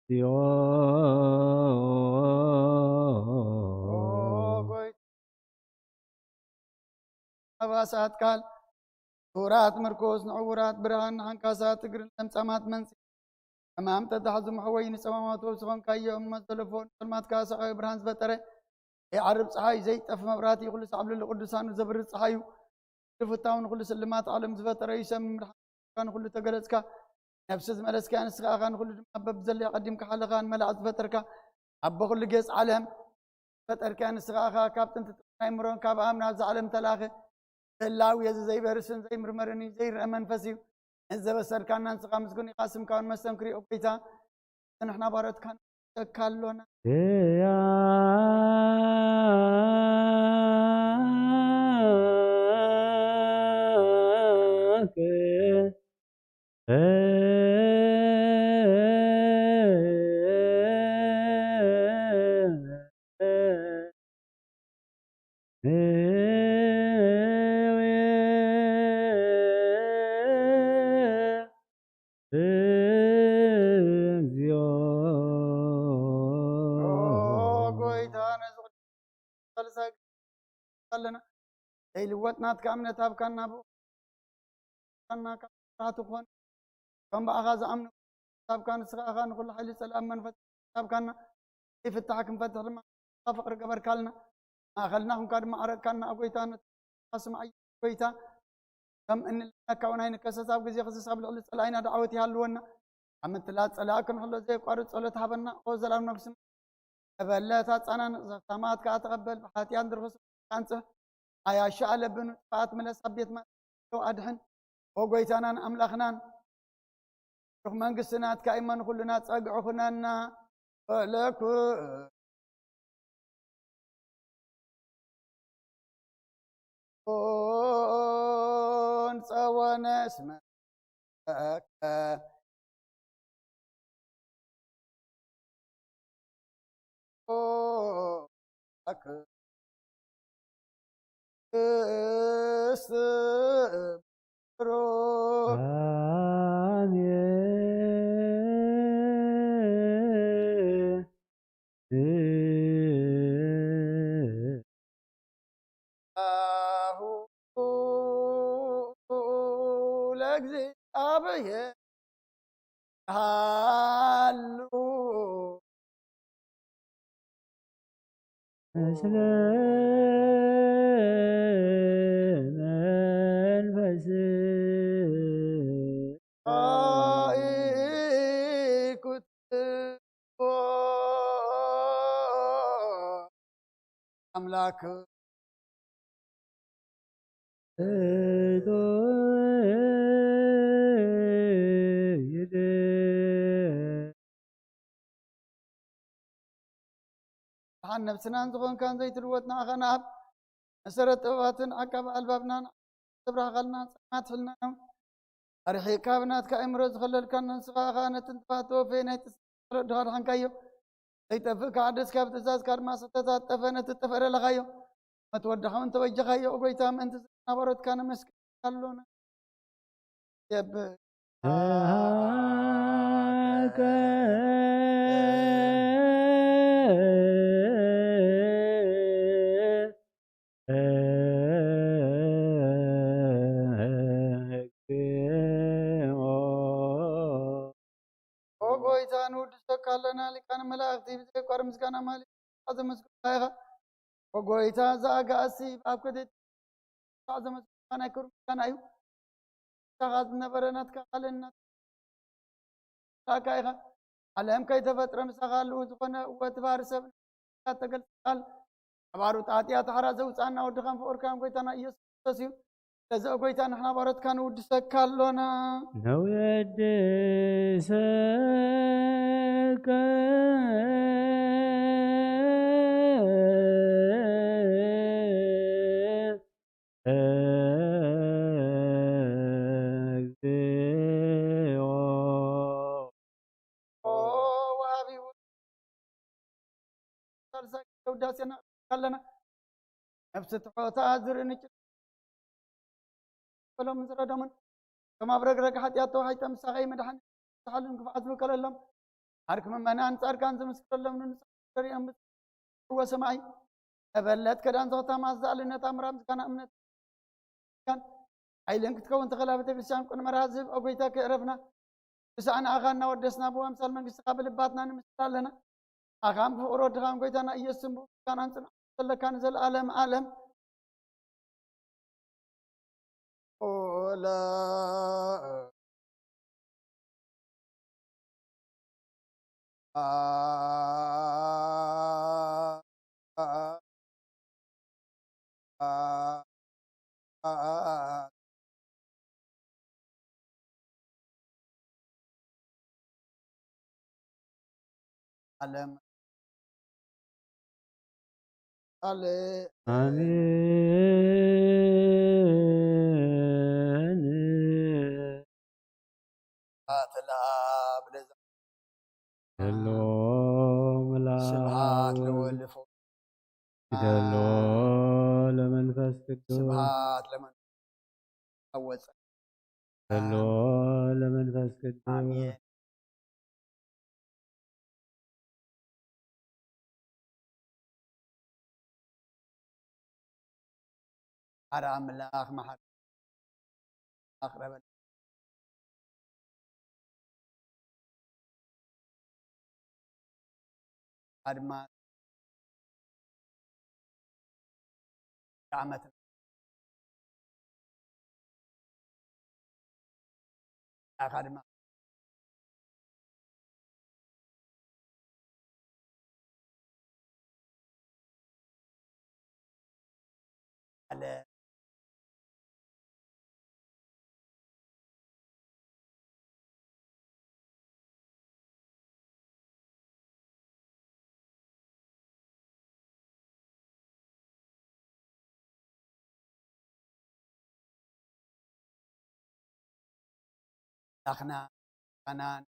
እሴብሖ። ኦ ጎይታ፣ ነባሳት ቃል፣ ስዉራት ምርኮስ፣ ንዕዉራት ብርሃን፣ ንሓንካሳት እግርን ለምጻማት መንጽሂ፣ ሕማም ተታሕዙ መሕወዪ፣ ንጸማማት ወብሲ ኾንካዮ እሞ ዘለፎ፣ ንጸልማት ከኣ ሰቓዩ ብርሃን ዝፈጠረ፣ ዘይዓርብ ጸሓይ፣ ዘይጠፍ መብራህቲ፣ ኩሉ ሳዕ ኣብ ልዕሊ ቅዱሳኑ ዘብርህ ጸሓዩ፣ ኩሉ ፍታው፣ ንኹሉ ስልማት ዓለም ዝፈጠረ እዩ። ሰብ ንምድሓን ንኹሉ ተገለጽካ፣ ነፍሲ ዝመለስካያ ንስኻ ኢኻ፣ ንኹሉ ድማ በብዘለዮ ቀዲምካ ሓለኻን መላእኽት ዝፈጠርካ፣ ኣቦ ኩሉ ጌጽ ዓለም ዝፈጠርካያ ንስኻ ኢኻ። ካብ ጥንቲ ጥንቲ ናይ ምሮን ካብ ኣም ናብዛ ዓለም ተላኸ ህላዊ እዚ ዘይበርስን ዘይምርመርን እዩ፣ ዘይረአ መንፈስ እዩ። ነዚ ዘበሰርካና ንስኻ ምስጉን ኢኻ፣ ስምካ እውን መስተንክር እዩ። ኦ ጎይታ፣ ንሕና ባሮትካ ንሰካ ኣሎና። ያክ እግዚኦ። ኦ ጎይታ፣ ነዚ ቅዱስ ቃልሳ ኣለና። ዘይልወጥ ናትካ እምነት ሃብካና፣ ብኡ ካና ካብ ስራሕቲ ክኾን፣ ከም ብኣኻ ዝኣምኑ ሃብካ፣ ንስኻ ኢኻ ንኹሉ ሓይሊ ጸላእን መንፈስ ሃብካና። ዘይፍታሕ ክንፈትሕ ድማ ፍቕሪ ገበርካልና። ማእኸልና ኩንካ ድማ ኣረቅካና። ኦ ጎይታ፣ ነቲ ስምዓይ ጎይታ፣ ከም እንልምነካ እውን ኣይንከሰስ። ኣብ ግዜ ክስስ ኣብ ልዕሊ ጸላኢና ዳዕወት ይሃልወና። ኣብ ምትላል ጸላኢ ክንሕሎ ዘየቋርጽ ጸሎት ሃበና። ኦ ዘላለም ነፍሲ ተበለት ኣጻናን፣ ዘኽታማት ከኣ ተቐበል። ብሓጢኣን ድርኹስ ኣንጽህ። ኣያሻ ኣለብን ጥፋኣት ምለስ፣ ኣብ ቤት ማእሰሮ ኣድሕን። ኦ ጎይታናን ኣምላኽናን፣ ብሩኽ መንግስቲ ናትካ እዩ፣ እሞ ንኹልና ጸግዒ ኩነና። ወለኩ ጸወነ ስመ ለእግዚኣብሔር ሃሉ። ምስለ መንፈስ። ኣምላክ። ብርሃን ነብስናን ዝኾንካን ዘይትልወጥ ንዓኻ ንኣብ መሰረት ጥበባትን ዓቃቢ ኣልባብናን ትብራኸልና፣ ጸማት ሕልናና ኣርሒቕካ ብናትካ ኣእምሮ ዝኸለልካን ንስኻ ኸኣ ነቲ ጥፋት ተወፈየ ናይ ጥስረት ወለድኻ ኣድሓንካዮ። ዘይጠፍእ ከኣ ደስ ካብ ትእዛዝካ ድማ ዝተታጠፈ ነቲ ዝጠፈረ ለኻዮ። መት ወድኻ እውን ተበጀኻዮ። ኦ ጎይታ፣ ምእንቲ ዝናበረትካ ነመስግን ኣሎና። የብ ኦ ጎይታ፣ ንውድሰካ ኣለና። ሊቃነ መላእኽቲ ብዘየቋርጽ ምስጋና ማህሌት ዘመስግኑኻ ኢኻ። ኦ ጎይታ፣ እዚ ኣጋእዝቲ ኣብ ከደት ዘመስግኑኻ ናይ ክብሪ ምስጋና እዩ። ንስኻ ዝነበረ ናትካ ቃልን ናትካ ኢኻ። ዓለም ከይተፈጥረ ምሳኻ ኣለዉ ዝኾነ እወ፣ እቲ ባህሪ ሰብ ተገልጸ ቃል፣ ካብ ኣሩት ኣጥያ ተሓራ ዘውጻና ወድኻን ፍቕርካን ጎይታና ኢየሱስ ክርስቶስ እዩ። ስለዚ ኦ ጎይታ፣ ንሕና ባሮትካ ንውድሰካ ኣሎና። ነውድሰካ እግዚኦ። ኦ ርእሳ ውዳሴና ኣለና። ነፍሲ ትሖታ ዝርኢ ንጭ-፣ በሎም ዝረደሙን ከም ኣብ ረግረግ ሓጢኣት ተዋሒጠ ምሳኸይ መድሓኒ ዝሓሉን ክፉዓት ዝምከለሎም ዓርኪ ምእመናን ጻድቃን ዝምስክረሎም ንንጹህ ዘርእዮም ብጽሕዎ ሰማይ መበለት ከዳን ዘኽታማ ዝኣልነት ኣምራ ምስጋና እምነት ያን ሓይልን ክትከውን ተኸላ ቤተ ክርስቲያን ቁንመራ ዝህብ ኦ ጎይታ ከእረፍና ብሳዕ ንኣኻ እናወደስና ብዋምሳል መንግስትኻ ብልባትና ንምስል ኣለና። ኣኻም ብፍቕሪ ወድኻን ጎይታና ኢየሱስን ብኡ ምስጋናን ጽንዓት ዘለካ ንዘለኣለም ኣለም። ኦላ ዓለም ኣለ ኣሜን። ኣተላ ብለዛ ዘሎ መልኣክ ስብሐት ለወልድ ፎ- ይደሎ ለመንፈስ ቅዱስ ስብሐት ለመንፈስ ኣወፀ ዘሎ ለመንፈስ ቅዱስ ኣሜን። ሓደ ኣምላኽ መሓሪ ኣቕረበ። ኣድማ ዓመት ኣኻ ድማ ኣለ ኣምላኽና ኣናን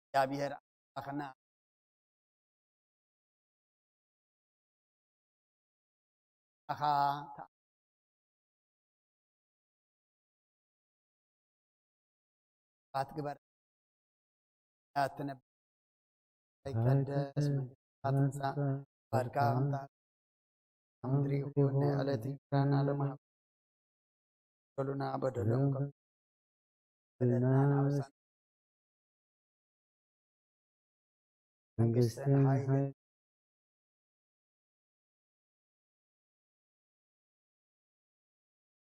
እግዚኣብሔር ኣምላኽና ኣኻ ኣትግበር ኣትነብ ኣይቀደስ መንግስትካ ትምጻእ ባድካ ኣምጣ ምድሪ ይኹን ናይ ዕለት እንጀራና ለማሃብ በሉና በደሎም በደልና ናብሳን መንግስትን ሓይልን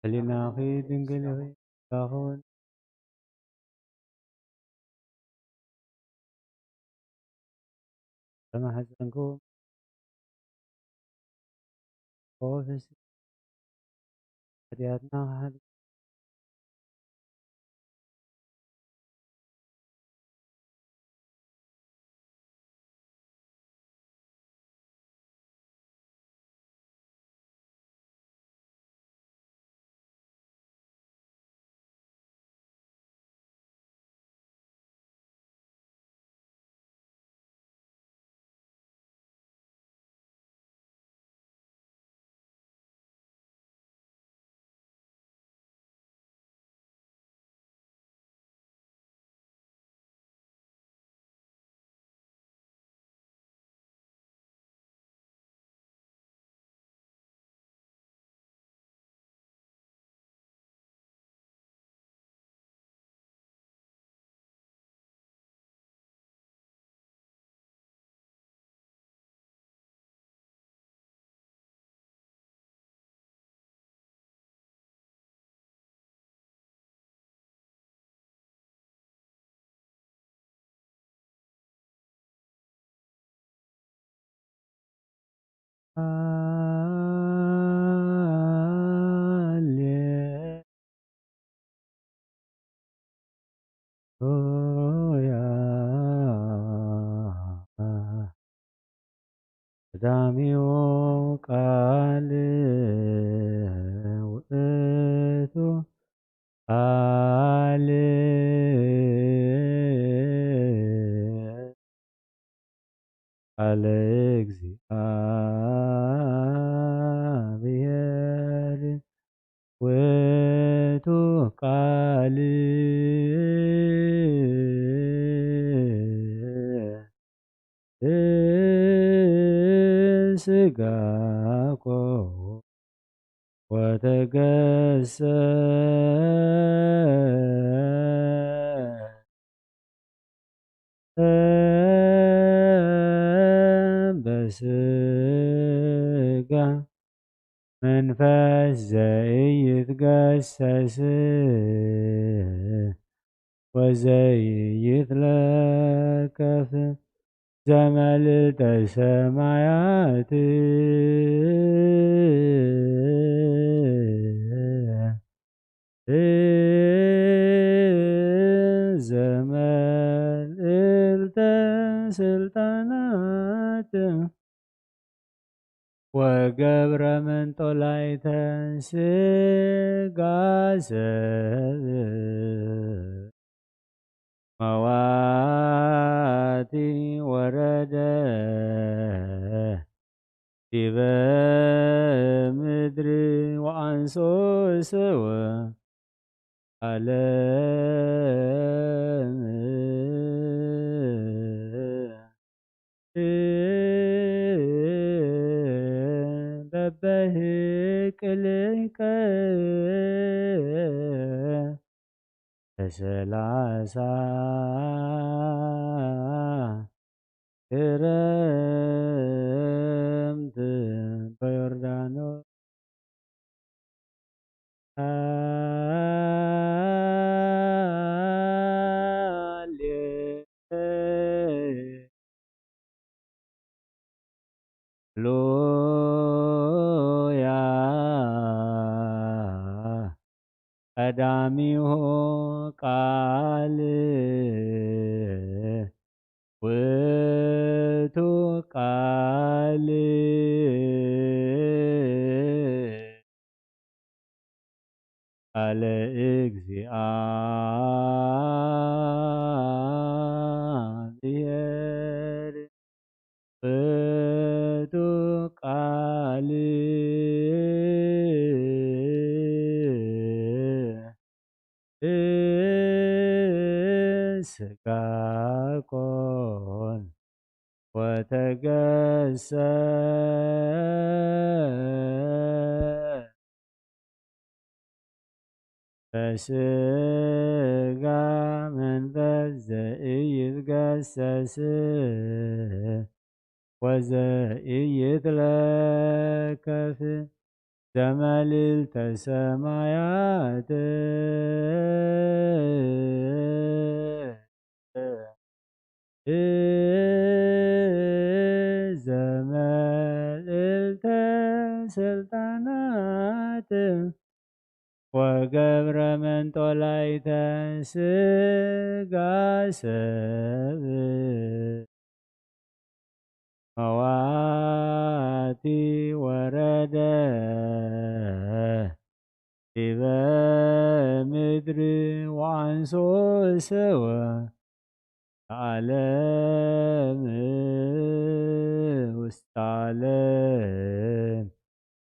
ሕሊናኺ ድንግል ኢኺ ዛኹን ተማሕፀንኩ። ኦ ፈሲ ሓጢኣትና ክሓል ሃሌ ሉያ ቀዳሚው ቃል ውእቱ ቃል ቃለ እግዚአብሔር ውእቱ ቃል ሥጋ ኮነ ወተገሰ በስጋ መንፈስ ዘይትገሰስ ወዘይትለከፍ ዘመልዕልተ ሰማያት ዘመልዕልተ ስልጣናት ወገብረ መንጦላይተ ስጋ ሰብ መዋቲ ወረደ ዲበ ምድሪ ወአንሶ ሰው ዓለም በበህቅልከ በሰላሳ ክረምት በዮርዳኖስ ሃሌሉያ። ቀዳሚሁ ቃል ውእቱ ቃል ቃለ እግዚአብሔር ውእቱ ቃል ሥጋ ኮነ ወተገሰ በስጋ መንፈስ ዘኢይትገሰስ ወዘኢይትለከፍ ዘመልዕልተ ሰማያት ዘመልዕልተ ስልጣናት ወገብረ መንጦላይተ ስጋ ሰብ መዋቲ ወረደ ዲበ ምድሪ ወአንሶ ሰው ዓለም ውስተ ዓለም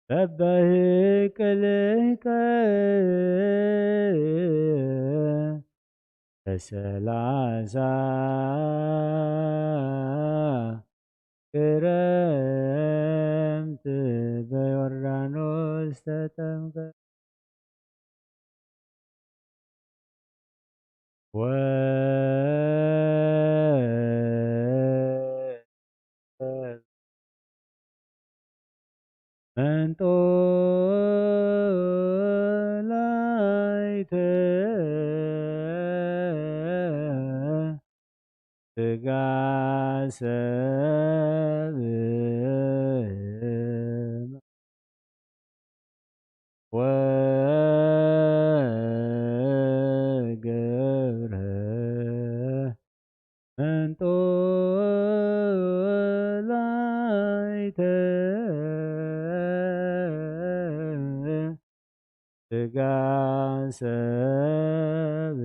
በበህቅልከ በሰላሳ ክረምት በዮርዳኖስ ተጠምቀ። ወ መንጦላይተ ስጋ ሰብ ወገብረ መንጦላይተ ስጋ ሰብ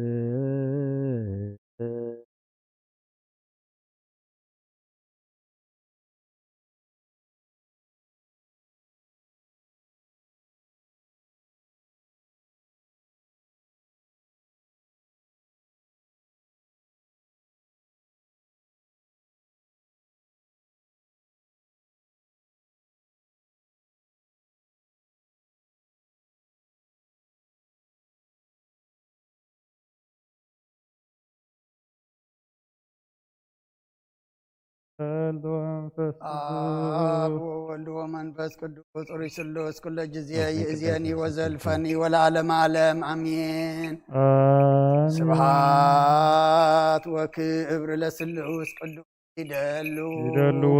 ወወልድ ወመንፈስ ቅዱስ። አብ ወወልድ ወመንፈስ ቅዱስ ጽሩይ ስሉስ ኩለ ጊዜ ይእዜኒ ወዘልፈኒ ወለዓለመ ዓለም አሜን። አሜን። ስብሐት ወክብር ለስሉስ ቅዱስ ይደሉ። ይደልዎም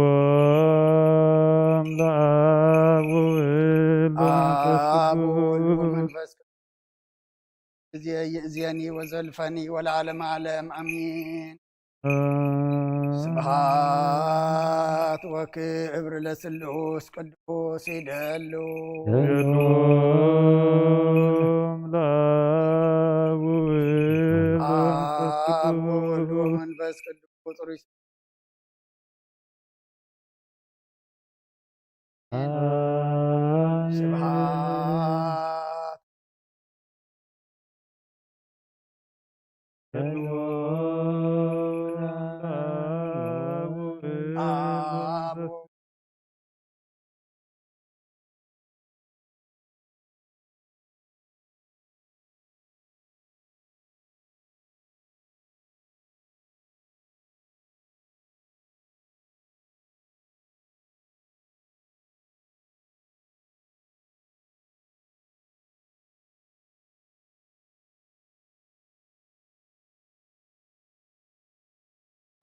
ለአብ ወወልድ ወመንፈስ አብ ወወልድ ቅዱስ። ወመንፈስ ቅዱስ ጊዜ ይእዜኒ ወዘልፈኒ ወለዓለመ ዓለም አሜን። አሜን። ስብሐት ወክብር ለስሉስ ቅዱስ ይደሉ። ይደልዎም ለአብ ወወልድ ወመንፈስ አብ ወወልድ ቅዱስ። ወመንፈስ ቅዱስ ጽሩይ አሜን። ስብሐት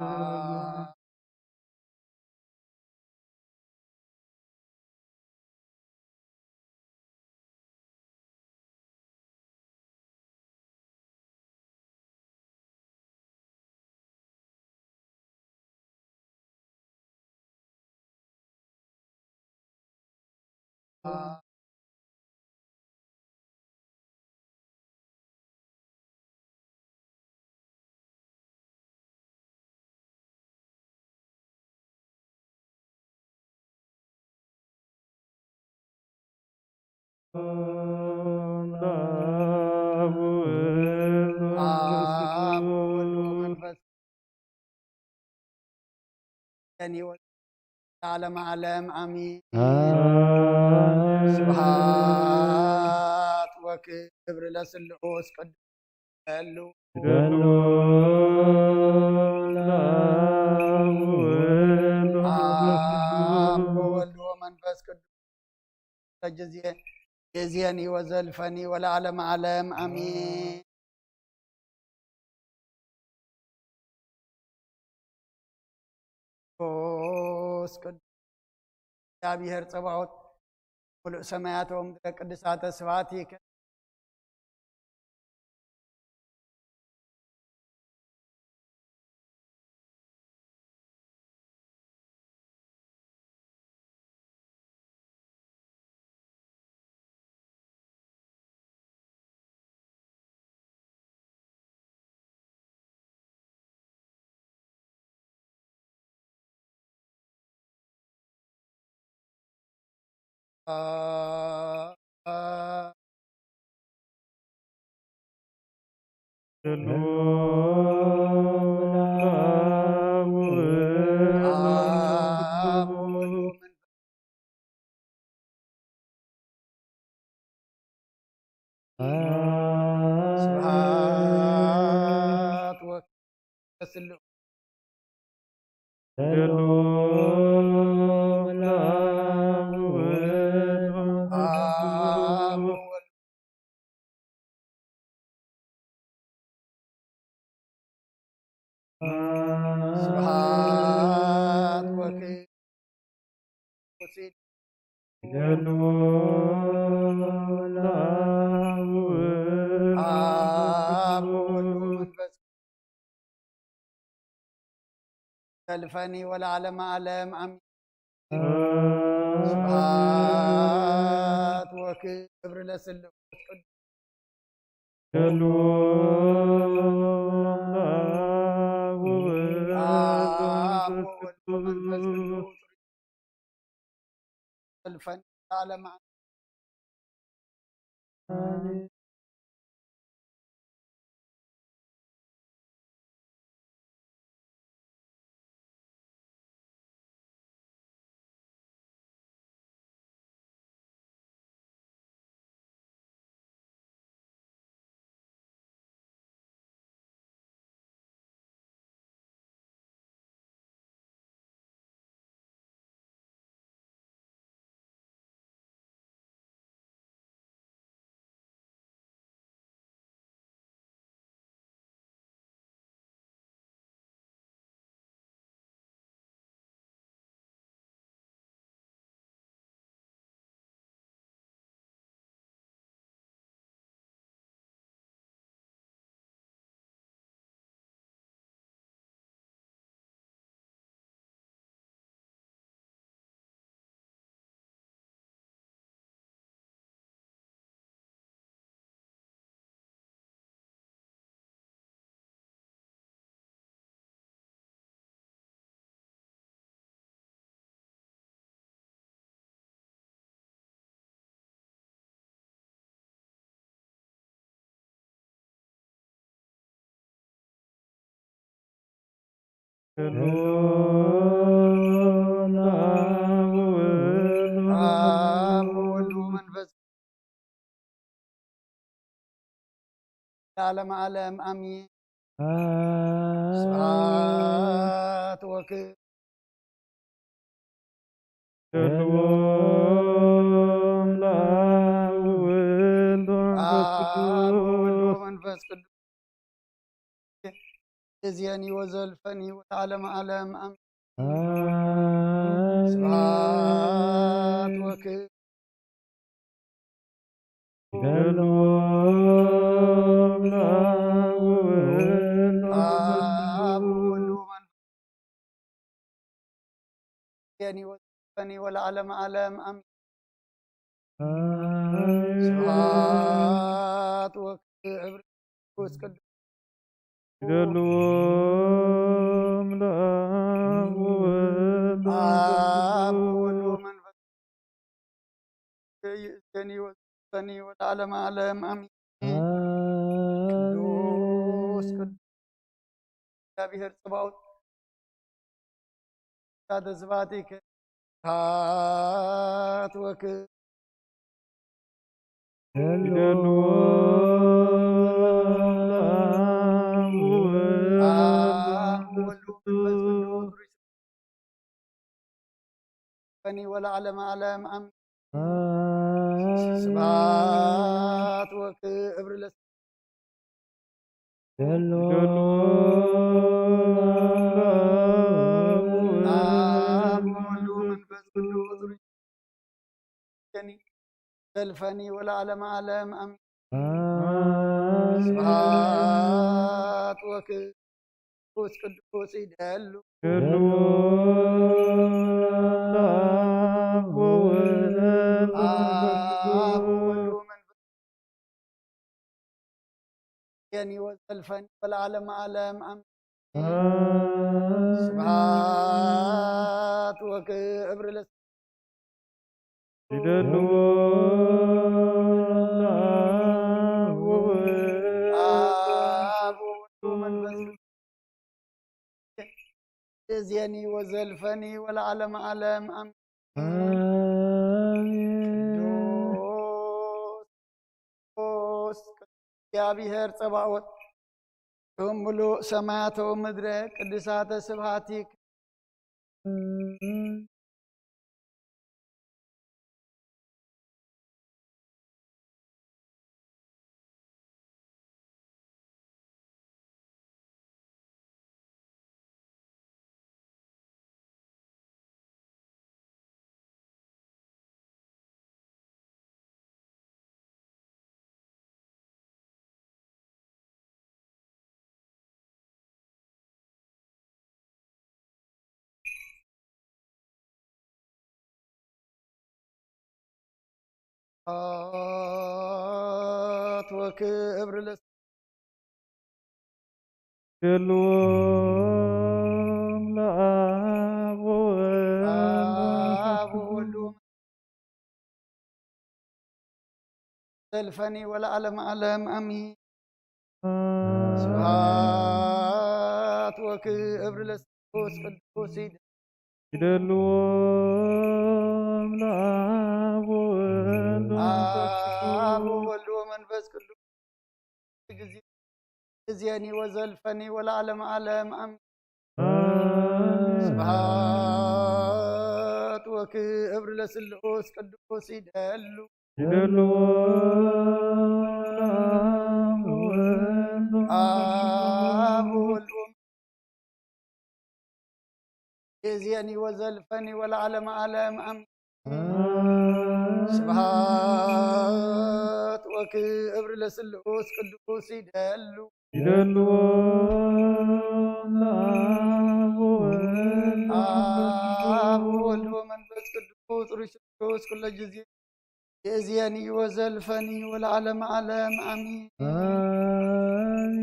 አብ አብ ወወልድ ወመንፈስ ቅዱስ ለዓለመ ዓለም አሜን። አሜን። ስብሐት ወክብር ለስሉስ ቅዱስ ይደሉ። ይደሉ ለአብ ወወልድ ወመንፈስ አብ ቅዱስ። ወወልድ ወመንፈስ ቅዱስ ጊዜ ይእዜኒ ወዘልፈኒ ወለዓለመ ዓለም አሜን። ቅዱስ ቅዱስ እግዚአብሔር ጸባኦት ምሉእ ሰማያት ወምድረ ቅዱሳተ ስብሐቲከ። ስብሐት ወክብር ለስሉስ አብ ወወልድ ስብሐት ወክብር ይደሉ ለአብ ወወልድ አብ ወወልድ ወመንፈስ ዘልፈኒ ወለዓለመ ዓለም አሜን። ስብሐት ወክብር ለስሉስ ቅዱስ ይደሉ ለአብ ወወልድ አብ ወወልድ ወመንፈስ ቅዱስ። ዘልፈኒ ለዓለመ ዓለም አሜን። ሰላም ለአብ ወወልድ ወመንፈስ አብ ወወልድ ወመንፈስ ለዓለመ ዓለም አሜን። ስብሐት ወክብር ሰላም ለአብ ወወልድ ወመንፈስ አብ ወወልድ ቅዱስ ወመንፈስ ቅዱስ እዝየኒ ወዘልፈኒ ወለዓለመ ዓለም አሜን። ስብሐት ወክብር ለአብ ወወልድ ወመንፈስ ቅዱስ እዝየኒ ወዘልፈኒ ወለዓለመ ዓለም አሜን። ስብሐት ወክብር ቅዱስ ቅዱስ ይደልዎም ለአብ ወወልድ አብ ወወልድ ወመንፈስ ቅዱስ ይእዘኒ ወዘልፈኒ ወለዓለመ ዓለም አሜን። ቅዱስ ቅዱስ እግዚአብሔር ጽባኦት ተስባቲከ ስብሐት ወክብር ይደልዎ ለአብ ወወልድ አብ ወወልድ ወመንፈስ ቅዱስ ፈኒ ወለዓለመ ዓለም አሜን። ስብሐት ወክብር ለስ ይደልዎ ለአብ ወወልድ ወመንፈስ ቅዱስ ዘልፈኒ ወለዓለመ ዓለም አሜን። ስብሐት ወክብር ቅዱስ ይደሉ ይደልዎ ለአብ ወወልድ ወመንፈስ አብ ወወልድ ወመንፈስ የኒ ወዘልፈኒ ወለዓለመ ዓለም አሜን። ስብሐት ወክብር ለስ ይደልዎ ለአብ ወወልድ አብ ወወልድ ወመንፈስ ቅዱስ እዝየኒ ወዘልፈኒ ወለዓለመ ዓለም አሜን። አሜን። ቅዱስ ቅዱስ እግዚአብሔር ጸባኦት፣ ሹም ምሉእ ሰማያተ ወምድረ ቅዱሳተ ስብሐቲከ። ስብሐት ወክብር ለስ ይደልዎም ለአብ ወወልድ አብ ወወልድ ዘልፈኒ ወለዓለመ ዓለም አሜን። ስብሐት ወክብር ለስሉስ ቅዱስ ይደልዎም ለአብ ወወልድ ወመንፈስ አብ ቅዱስ። ወወልድ ወመንፈስ ቅዱስ ጊዜ እዝየኒ ወዘልፈኒ ወለዓለመ ዓለም አሜን። አሜን። ስብሐት ወክብር ለስሉስ ቅዱስ ይደሉ ይደልዎ ለአብ ወወልድ አብ ወወልድ ወመንፈስ እዝየኒ ወዘልፈኒ ወለዓለመ ዓለም አሜን። አሜን። ስብሐት ወክብር ለስሉስ ቅዱስ ይደሉ ይደልዎ ለአብ ወወልድ አብ ወወልድ ወመንፈስ ቅዱስ ርሱስ ኩለ ጊዜ ይእዝየኒ ወዘልፈኒ ወለዓለመ ዓለም አሜን። አሜን።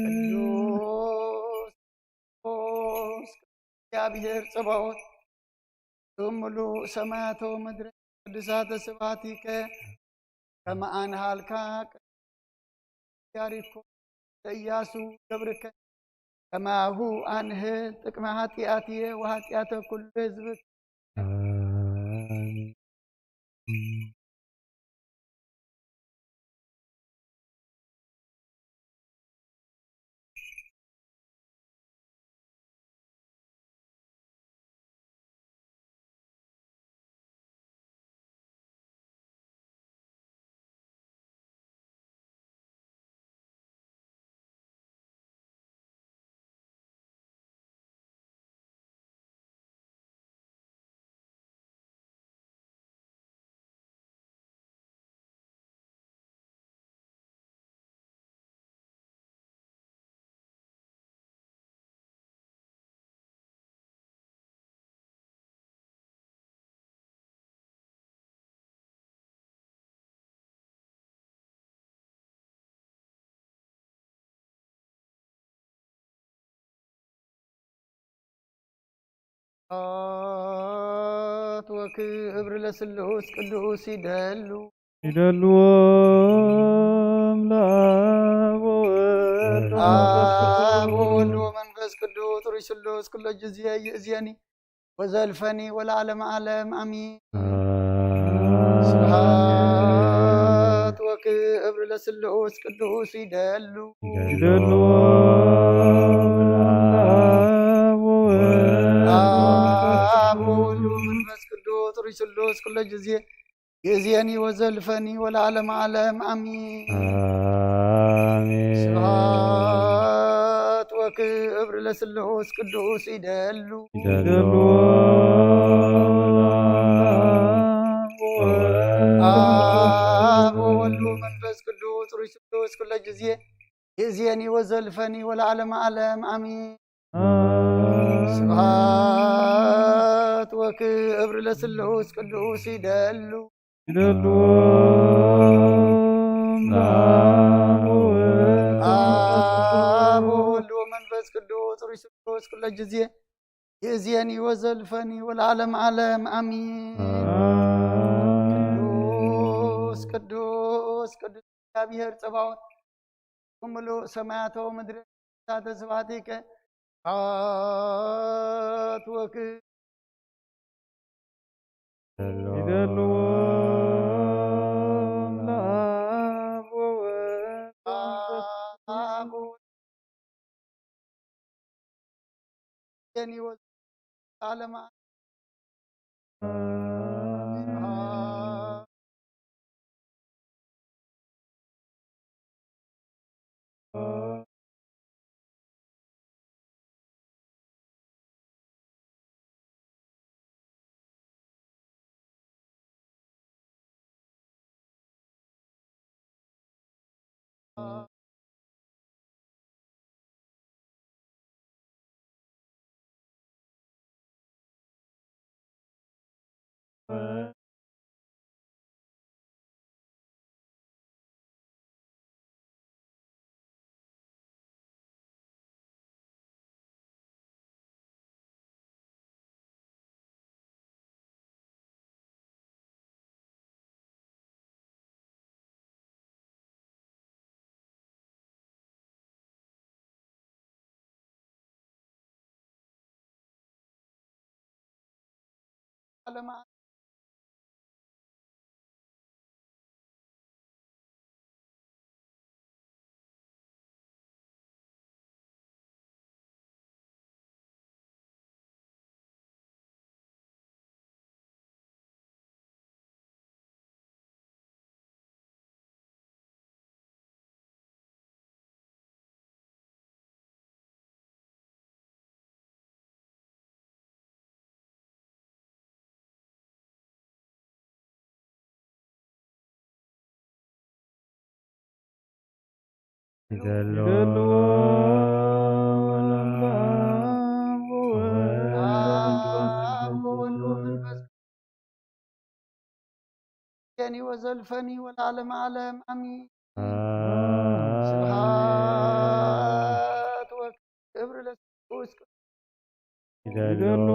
ቅዱስ ቅዱስ እግዚአብሔር ጸባኦት ስም ምሉእ ሰማያተ ወምድረ ቅዱሳተ ስብሐቲከ ከመ አንሃልካ ቅዱስ ያሪኮ ለኢያሱ ገብርከ ከማሁ ኣንህ ጥቅመ ኃጢአትየ ወኃጢአተ ኩሉ ህዝብ። ስብሐት ወክብር ለስሉስ ቅዱስ ይደሉ። ይደልዎ ለአብ ወወልድ ወመንፈስ አብ ወወልድ ወመንፈስ ቅዱስ ሩይ ስሉስ ኩሎ ጊዜ ይእዜኒ ወዘልፈኒ ወለዓለመ ዓለም አሚን። አሜን። ስብሐት ወክብር ለስሉስ ቅዱስ ይደሉ። ይደልዎ ለአብ ወወልድ አብ ወወልድ ወመንፈስ ቅዱስ ሩይ ስሉስ ኩሎ ጊዜ ይእዜኒ ወዘልፈኒ ወለዓለመ ዓለም አሚን። አሜን። ስብሐት ወክብር ለስሉስ ቅዱስ ይደሉ። ይደልዎ ለአብ ወወልድ አብ ወወልድ ወመንፈስ ቅዱስ ሩይ ስሉስ ኩሎ ጊዜ ይእዜኒ ወዘልፈኒ ወለዓለመ ዓለም አሚን። አሜን። ስብሐት ወክብር ለስሉስ ቅዱስ ይደሉ። ይደልዎ ለአብ ወወልድ አብ ወወልድ ወመንፈስ ቅዱስ ሩይ ስሉስ ኩሎ ጊዜ ይእዜኒ ወዘልፈኒ ወለዓለመ ዓለም አሚን። አሜን። ቅዱስ ቅዱስ ቅዱስ እግዚኣብሔር ጸባኦት፣ ምሉእ ሰማያት ወምድሪ እሳተ ስብሐቲከ። ስብሐት ወክብር ይደልዎ ለአብ ወወልድ ወመንፈስ ቅዱስ። የኔ ወ-፣ ዓለም ዓለም ይደልዎ ለአብ ወወልድ ወመንፈስ ቅዱስ። የኒ ወዘልፈኒ ወለዓለመ ዓለም አሚን። ስብሐት ወክብር ለስሉስ ቅዱስ። ይደልዎ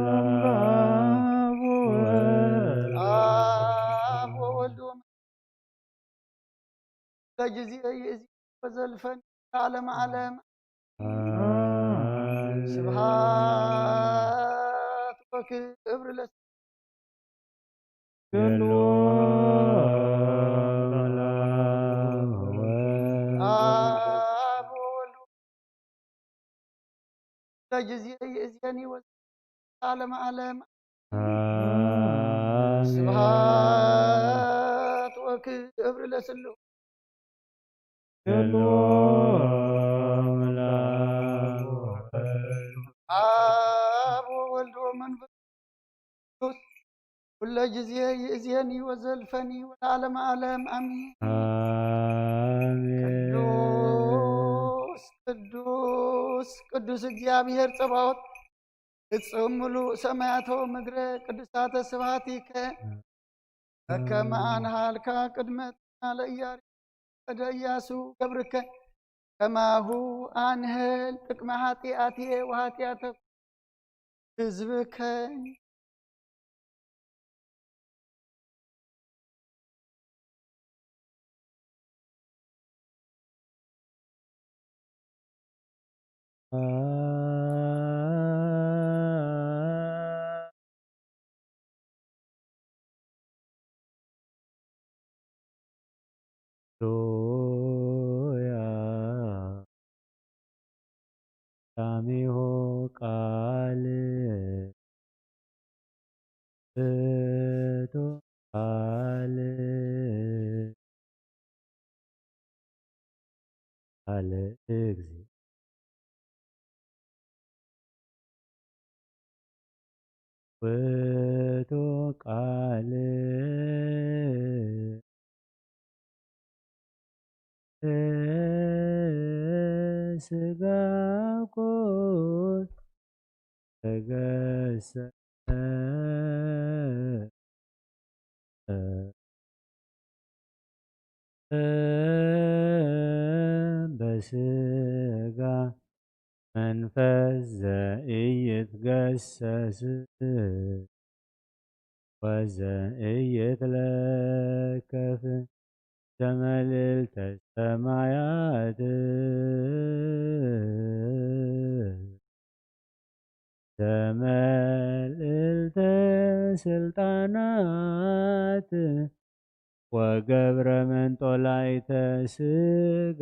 ለአብ ወወልድ አብ ወወልድ ወመንፈስ ለጊዜ ይእዜኒ ወዘልፈኒ ለዓለመ ዓለም። ስብሐት ወክብር ለስ- አብ ወወልድ ለጊዜ ይእዜኒ ወዘለዓለመ ዓለም። አሜን። ስብሐት ወክብር ለስሉ። አብ ወወልድ ወመንፈስ ቅዱስ ኩለ ጊዜ ይእዜኒ ወዘልፈኒ ወለዓለመ ዓለም አሚን። አሜን። ቅዱስ ቅዱስ ቅዱስ እግዚኣብሔር ጸባኦት ፍጹም ምሉእ ሰማያቶ ምድረ ቅዱሳተ ስብሐቲከ በከመ አንሃልካ ቅድመ ለኢያሪኮ ወደ ኢያሱ ገብርከ ከማሁ አንህል ጥቅመ ኃጢአትየ ወኃጢአተ ህዝብከ። ሃሌሉያ። ሳሚሆ ቃል ፍቱ ቃል ቃል እግዚእ ውእቱ ቃል ስጋ ኮን ተገሰ በስጋ መንፈስ ዘኢይትገሰስ ወዘኢይትለከፍ ዘመልዕልተ ሰማያት ዘመልዕልተ ስልጣናት ወገብረ መንጦላይተ ስጋ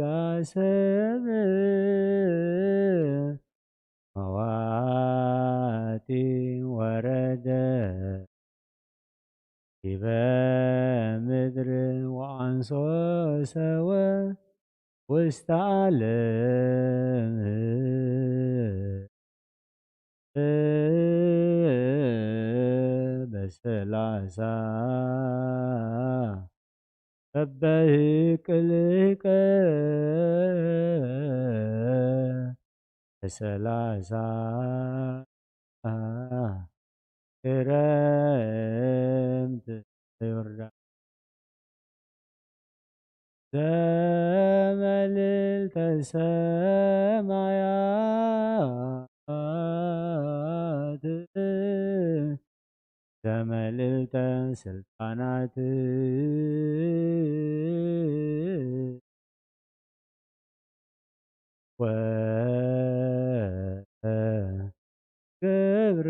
ሰብ መዋቲ ወረደ ዲበ ምድር ወአንሶ ሰወ ውስተ ዓለም በሰላሳ ሰበህ ቅልቀ በሰላሳ ክረምት ዮርዳኖስ ዘመልዕልተ ሰማያት ዘመልዕልተ ስልጣናት ወገብረ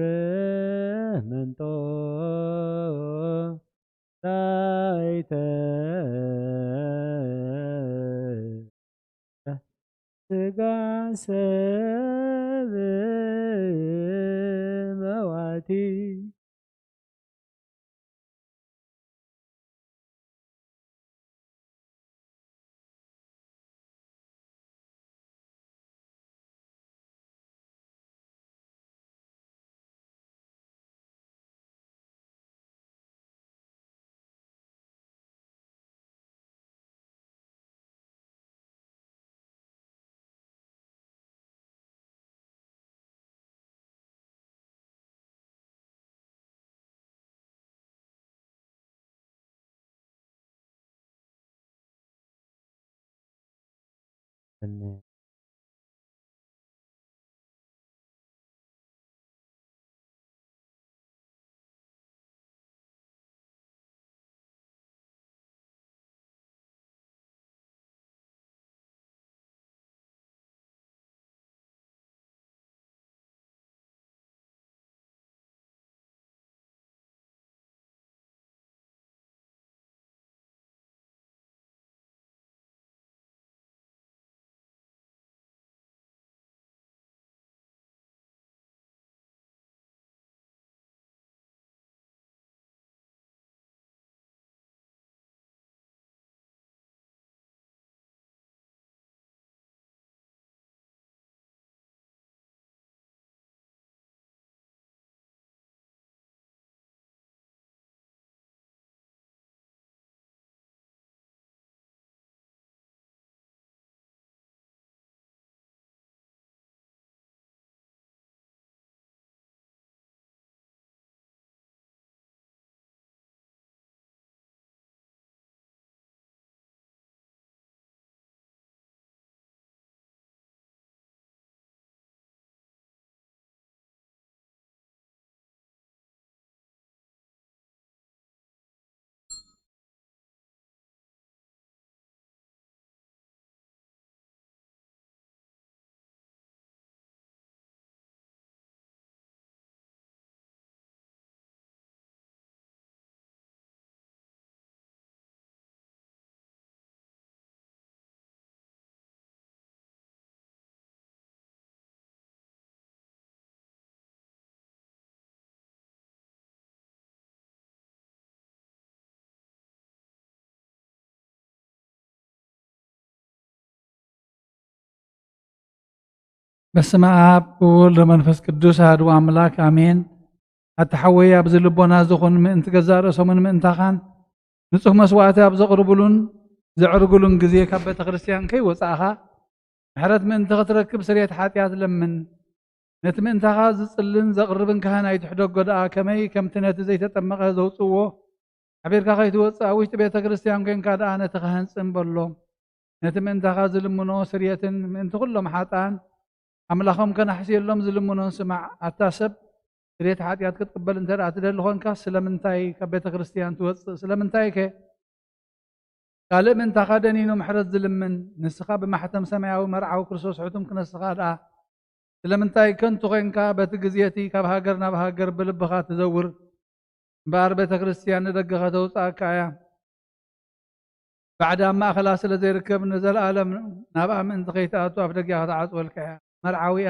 መንጦላይተ ስጋ ሰብ መዋቲ በስመ ኣብ ወወልድ ወመንፈስ ቅዱስ ኣሐዱ ኣምላክ ኣሜን። ኣታ ሓወይ ኣብዚ ልቦና ዝኾን ምእንቲ ገዛእ ርእሶምን ምእንታኻን ንጹህ መስዋዕቲ ኣብ ዘቕርቡሉን ዘዕርጉሉን ግዜ ካብ ቤተ ክርስቲያን ከይወጻእኻ ምሕረት ምእንቲ ክትረክብ ስርየት ሓጢኣት ለምን። ነቲ ምእንታኻ ዝጽልን ዘቕርብን ካህን ኣይትሕደጎ ደኣ ከመይ ከምቲ ነቲ ዘይተጠመቐ ዘውጽእዎ ሓቢርካ ከይትወጽእ ኣብ ውሽጢ ቤተ ክርስቲያን ኮንካ ደኣ ነቲ ካህን ጽን በሎ። ነቲ ምእንታኻ ዝልምኖ ስርየትን ምእንቲ ኩሎም ሓጥኣን ኣምላኾም ከናሕስየሎም ዝልምኖን ስማዕ። ኣታ ሰብ ስርየት ሓጢኣት ክትቅበል እንተ ደኣ ትደሊ ኾንካ ስለምንታይ ካብ ቤተ ክርስቲያን ትወጽእ? ስለምንታይከ? ካልእ ምእንታኻ ደኒኑ ምሕረት ዝልምን ንስኻ ብማሕተም ሰማያዊ መርዓዊ ክርስቶስ ሕቱም ክነስኻ ደኣ ስለምንታይ ከንቱ ኮንካ በቲ ግዜ እቲ ካብ ሃገር ናብ ሃገር ብልብኻ ትዘውር? እምበኣር ቤተ ክርስቲያን ንደገ ከተውጽኣካ እያ። ባዕዲ ኣብ ማእኸላ ስለ ዘይርከብ ንዘለኣለም ናብኣ ምእንቲ ከይትኣቱ ኣፍ ደጊኣ ክትዓጽወልካ እያ። መርዓዊኣ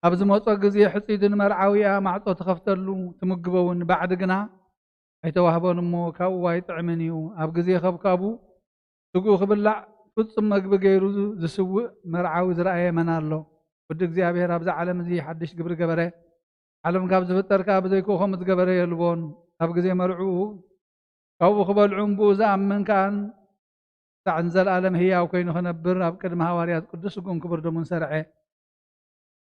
ኣብ ዝመጾ ግዜ ሕጽይቱ ንመርዓዊኣ ማዕጾ ትኸፍተሉ ትምግቦ እውን ባዕዲ ግና ኣይተዋህቦን እሞ ካብኡ ኣይጥዕምን እዩ። ኣብ ግዜ ከብካቡ ስግኡ ክብላዕ ፍጹም መግቢ ገይሩ ዝስውእ መርዓዊ ዝረኣየ መን ኣሎ? ወዲ እግዚኣብሔር ኣብዛ ዓለም እዚ ሓድሽ ግብሪ ገበረ። ዓለም ካብ ዝፍጠር ከኣ ብዘይክኡ ከምኡ ዝገበረ የልቦን። ኣብ ግዜ መርዕኡ ካብኡ ክበልዑን ብኡ ዝኣምን ከኣን ክሳዕ ንዘለኣለም ህያው ኮይኑ ክነብር ኣብ ቅድሚ ሃዋርያት ቅዱስ ስግኡን ክቡር ደሙን ሰርዐ።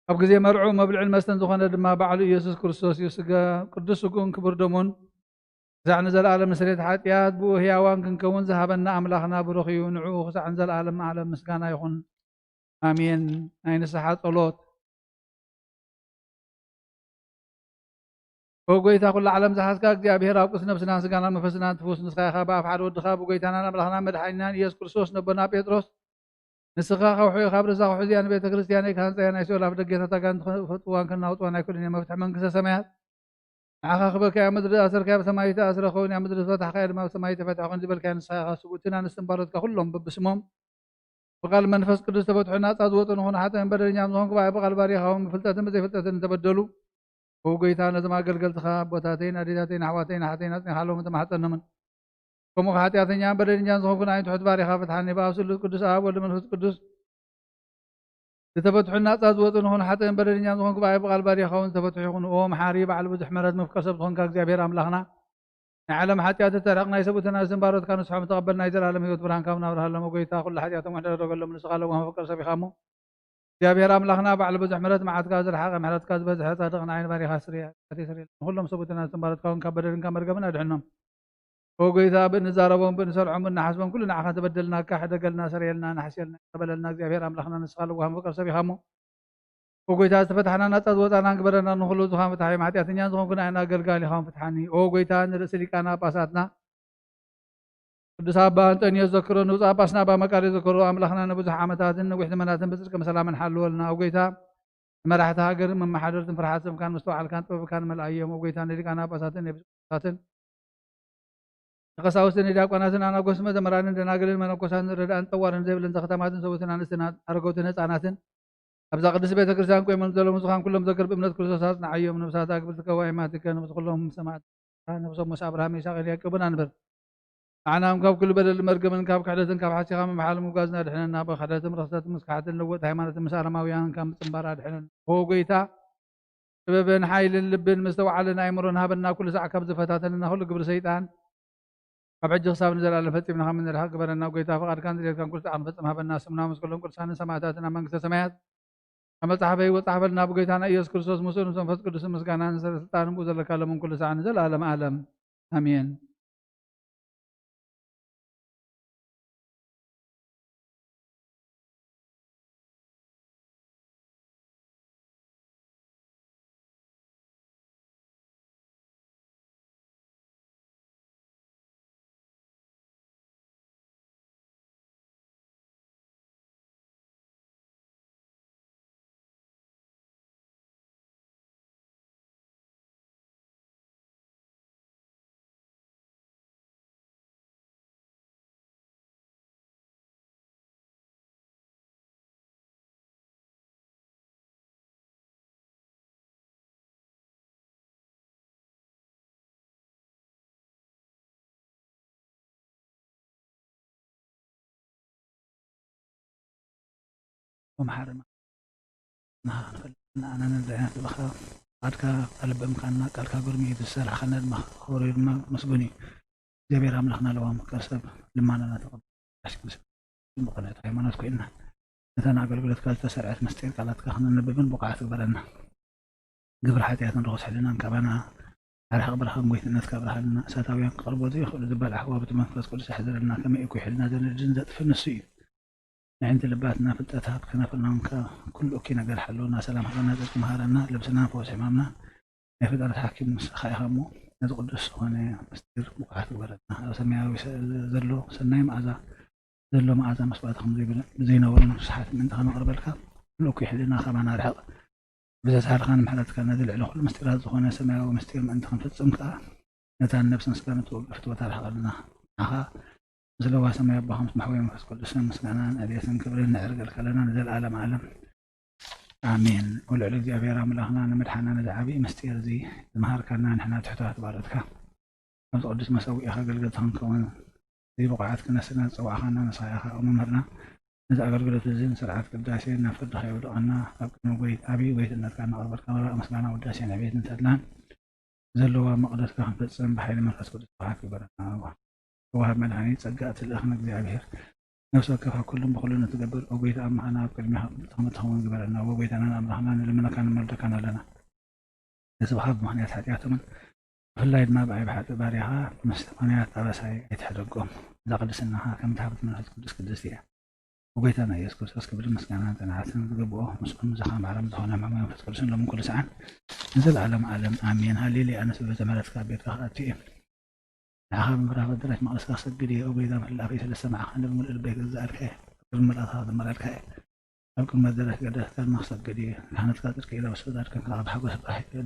ኣብ ግዜ መርዑ መብልዕን መስተን ዝኾነ ድማ ባዕሉ ኢየሱስ ክርስቶስ እዩ። ስጋ ቅዱስ ስግኡን ክቡር ደሙን ክሳዕ ንዘለኣለም ንስርየት ሓጢኣት ብኡ ህያዋን ክንከውን ዝሃበና ኣምላኽና ብሩኽ እዩ። ንዕኡ ክሳዕ ንዘለኣለም ዓለም ምስጋና ይኹን። ኣሜን። ናይ ንስሓ ጸሎት። ኦ ጎይታ ኩሉ ዓለም ዝሓዝካ እግዚኣብሔር ኣብ ቅዱስ ነብስናን ስጋናን መንፈስናን ትፍውስ ንስኻ ኢኻ። ብኣፍ ሓደ ወድኻ ብጎይታናን ኣምላኽናን መድሓኒናን ኢየሱስ ክርስቶስ ነቦና ጴጥሮስ ንስኻ ከውሒ ኢኻ፣ ኣብ ርእሳ ከውሒ እዚኣ ንቤተ ክርስቲያነይ ክሃንጻ እየ። ናይ ሲኦል ኣፍ ደገታት ኣጋንንቲ ክፈትዋን ከናውጽዋን ኣይክእሉን እዮም። መፍትሒ መንግስተ ሰማያት ንዓኻ ክበካ እያ። ምድሪ ዝኣሰርካያ ብሰማይ ዝተኣስረ ክኸውን እያ፣ ምድሪ ዝፈታሕካያ ድማ ብሰማይ ተፈትሐ ኮይኑ ዝበልካያ ንስኻ ኢኻ። ስብእትና ንስም ባሮትካ ኩሎም በብስሞም ብቃል መንፈስ ቅዱስ ተፈትሑ ናጻ ዝወጡ ንኹን ሓጥእን በደለኛን ዝኾንኩ ብኣይ ብቃል ባሪኻውን ብፍልጠትን ብዘይፍልጠትን ዝተበደሉ ኦ ጎይታ ነዞም ኣገልገልትኻ ኣቦታተይን ኣዴታተይን ኣሕዋተይን ኣሓተይን ኣጽኒኻሎም ተማሕጸኖምን ከምኡ ሓጢኣተኛን በደለኛን ዝኾንኩ ንኣይን ትሑት ባሪኻ ፍትሓኒ ብኣብ ስሉስ ቅዱስ ኣብ ወልድ መንፈስ ቅዱስ ዝተፈትሑ ናጻ ዝወጡ ንኹን ሓጥእን በደለኛን ዝኾንኩ ብኣይ ብቃል ባሪኻውን ዝተፈትሑ ይኹኑ። ኦ መሓሪ ባዕል ብዙሕ ምሕረት መፍቀር ሰብ ዝኾንካ እግዚኣብሔር ኣምላኽና ናይ ዓለም ሓጢኣት እተርሕቕ ናይ ሰብኡትና ዝንባሮትካ ንስሖም ተቐበል ናይ ዘላለም ህይወት ብርሃን ካብ ናብርሃሎም ጎይታ ኩሉ ሓጢኣቶም ውሕደ ደረገሎም ንስኻ ለዋህ መፍቀር ሰብ ኢኻ እሞ እግዚኣብሔር ኣምላኽና ባዕል ብዙሕ ምሕረት መዓትካ ዝረሓቐ ምሕረትካ ዝበዝሐ ጻድቕ ንዓይን ባሪኻ ስርያ ንኹሎም ሰብኡትና ዝንባሮትካ እውን ካብ በደልን ካብ መርገምን ኣድሕኖም። ኦ ጎይታ ብእንዛረቦም ብእንሰርዖም ብእንሓስቦም ኩሉ ንዓኻ ተበደልናካ ሕደገልና ሰረየልና ንሓስየልና ተበለልና እግዚኣብሔር ኣምላኽና ንስኻ ለዋህ መፍቀር ሰብ ኢኻ እሞ ኦ ጎይታ ዝተፈታሕና ናጻ ዝወጻና ግበረና ንኹሉ ዝኻን ፍትሓዮም ሓጢኣተኛ ዝኾንኩ ንኣይና ኣገልጋሊ ኻን ፍትሓኒ ኦ ጎይታ ንርእሲ ሊቃና ጳሳትና ቅዱስ ኣባ ኣንጠንዮስ ዘክሮ ንብፁዕ ኣባ ስናባ መቃሪ ዘክሮ ኣምላኽና ንብዙሕ ዓመታትን ነዊሕ ዘመናትን ብጽድቅን ብሰላምን ሓልወልና ኦ ጎይታ ንመራሕቲ ሃገርን መመሓደርትን ፍርሓት ስምካን ምስተዋዕልካን ጥበብካን መልኣዮም ኦ ጎይታ ንሊቃና ጳሳትን ኤጲስቆጶሳትን ንቀሳውስትን ንዲያቆናትን ኣናጎስ መዘምራንን ደናግልን መነኮሳትን ረዳእን ጠዋርን ዘይብልን ዘኽታማትን ሰብኡትን ኣንስትን ኣረገውትን ህፃናትን ኣብዛ ቅድስት ቤተ ክርስቲያን ቆይሞም ዘለሙ ዝኻን ኩሎም ዘክር ብእምነት ክርስቶስ ኣጽንዓዮም። ነብሳት ኣግብርቲ ከዋይማትከ ነብስ ኩሎም ሰማዕት ነብሶም ምስ ኣብርሃም ይስሐቅን ያዕቆብን ኣንብር። ንዓናም ካብ ኩሉ በደል መርገምን ካብ ክሕደትን ካብ ሓሲኻ ምምሓል ምጓዝና ድሕነና። ብክሕደትን ርኽሰትን ምስካሕትን ለወጥ ሃይማኖትን ምስ ኣረማውያን ካብ ምጽንባር ኣድሕነና። ኦ ጎይታ ጥበብን ሓይልን ልብን ምስተውዓልን ኣይምሮን ሃበና። ኩሉ ሳዕ ካብ ዝፈታተነና ኩሉ ግብሪ ሰይጣን ካብ ሕጂ ክሳብ ንዘለኣለም ፈጺምና ከም እንርሕቕ ግበረና። ጎይታ ፍቓድካን ድሌትካን ኩሉ ሳዕ ክንፈጽም ሃበና። ስምና ምስ ኩሎም ቅዱሳንን ሰማዕታትን ኣብ መንግስተ ሰማያት ኣብ መጽሓፈ ህይወት ጻሕፈልና። ብጎይታና ኢየሱስ ክርስቶስ ምስኡ ምስ መንፈስ ቅዱስን ምስጋናን ስልጣንን ብኡ ዘለካ ሎምን ኩሉ ሳዕ ንዘለኣለም ዓለም ኣሜን። ወመሓረና። ንዓና ንፈልጥ ንዓና ንርዳእና ትብኻ ፍቓድካ ኣልበምካና ቃልካ ግርም እዩ ዝሰራሕኻና ድማ ክብሪ ድማ መስጉን እዩ እግዚኣብሔር ኣምላኽና ለዋም ከሰብ ልማናና ተቐበል ብቕንዕቲ ሃይማኖት ኮይንና ነታ ንኣገልግሎትካ ዝተሰርዐት ምስጢር ቃላትካ ክነንብብን ብቑዓት ግበረና ግብሪ ሓጢኣትን ርኹስ ሕልናን ካባና ኣርሕቕ ብርሃን ጎይትነትካ ብርሃንና እሳታውያን ክቐርቦ ዘይኽእሉ ዝበልዓ ህዋብቲ መንፈስ ቅዱስ ኣሕድረልና ከመይ እኩይ ሕልና ዘነድድን ዘጥፍእ ንሱ እዩ ምዕንቲ ልባትና ፍልጠት ሃብ ከናፍርና እውን ኩሉ እኩይ ነገር ሓለወና ሰላም ሃበና ጽድቂ መሃረና ልብስና ፈውስ ሕማምና ናይ ፍጥረት ሓኪም ንስኻ ኢኻ እሞ ነዚ ቅዱስ ዝኾነ ምስጢር ብቑዓት ግበረና ኣብ ሰማያዊ ዘሎ ሰናይ መኣዛ ዘሎ መኣዛ መስዋእቲ ከም ዘይብለ ብዘይነውርን ርስሓት ምእንቲ ከነቕርበልካ ኩሉ እኩይ ሕልና ካባና ርሕቕ ብዘዝሓልካን ምሕረትካን ነዚ ልዕሊ ኩሉ ምስጢራት ዝኾነ ሰማያዊ ምስጢር ምእንቲ ክንፍጽም ከኣ ነታ ንነብስን ስጋን እትወግእ ፍትወት ኣርሕቐልና። ንዓኻ ምስለ ዋሰማይ ኣቦኻ ምስ መሕወይ መንፈስ ቅዱስን ምስጋናን ዕብየትን ክብርን ነዕርገልካ ኣለና ንዘለኣለም ዓለም ኣሜን። ወልዕሊ እግዚኣብሔር ኣምላኽና ንምድሓና ነዚ ዓብዪ ምስጢር እዚ ዝመሃርካና ንሕና ትሕቱሃት ባሮትካ ኣብዚ ቅዱስ መሰዊእኻ ኣገልገልቲ ክንከውን ዘይብቑዓት ክነስና ዝጸዋዕኻና ንስኻ ኢኻ መምህርና። ነዚ ኣገልግሎት እዚን ስርዓት ቅዳሴን ናብ ፍርድኻ የውድቐና። ኣብ ቅድሚ ጎይ ዓብዪ ጎይትነትካ እናቐርበልካ መባእ ምስጋና ውዳሴን ዕቤትን ተድላን ዘለዋ መቕደስካ ክንፈጽም ብሓይሊ መንፈስ ቅዱስ ብሓት ግበረና። ኣዋ ተዋሃብ መድሓኒ ጸጋ እትልእኽ ንእግዚኣብሔር ነፍሲ ወከፍ ኣብ ኩሉን ብኹሉን እትገብር ኦ ጎይታ ኣምላኽና ኣብ ቅድሚኻ ቅብልቲ ከም እትኸውን ግበረና። ኦ ጎይታናን ኣምላኽና ንልምነካ ንመልደካን ኣለና። ንስብኻ ብምኽንያት ሓጢኣቶምን ብፍላይ ድማ ብኣይ ብሓጢ ባርያኻ ምስ ምኽንያት ኣበሳይ ኣይትሕደጎም። እዛ ቅድስናኻ ከም ትሃብቲ መንፈስ ቅዱስ ቅድስቲ እያ። ብጎይታና ኢየሱስ ክርስቶስ ክብርን ምስጋናን ጽንዓትን ዝግብኦ ምስኡን ምሳኻ ማዕረም ዝኾነ ሕማም መንፈስ ቅዱስን ሎምን ኩሉ ሰዓን ንዘለዓለም ዓለም ኣሜን። ሃሌሉያ። ኣነስ በበተ ምሕረትካ ኣብ ቤትካ ክኣቱ እየ። ንዓኻ ብምፍራህ በደላት መቕደስካ ክሰግድ እየ። ኦ ጎይታ፣ ምሕላፈይ ስለ ዝሰማዕካኒ ብምሉእ ልበይ ክገዝኣልካ እየ። ኣብ ቅድሚ መላእኽትኻ ክዝምረልካ እየ። ኣብ ቅድሚ ኣዳራሽ ቅዳሴ ክሰግድ እየ። ካህናትካ ጽድቂ ኢሎም ስብዳድካ ክረኽብ ሓጎስ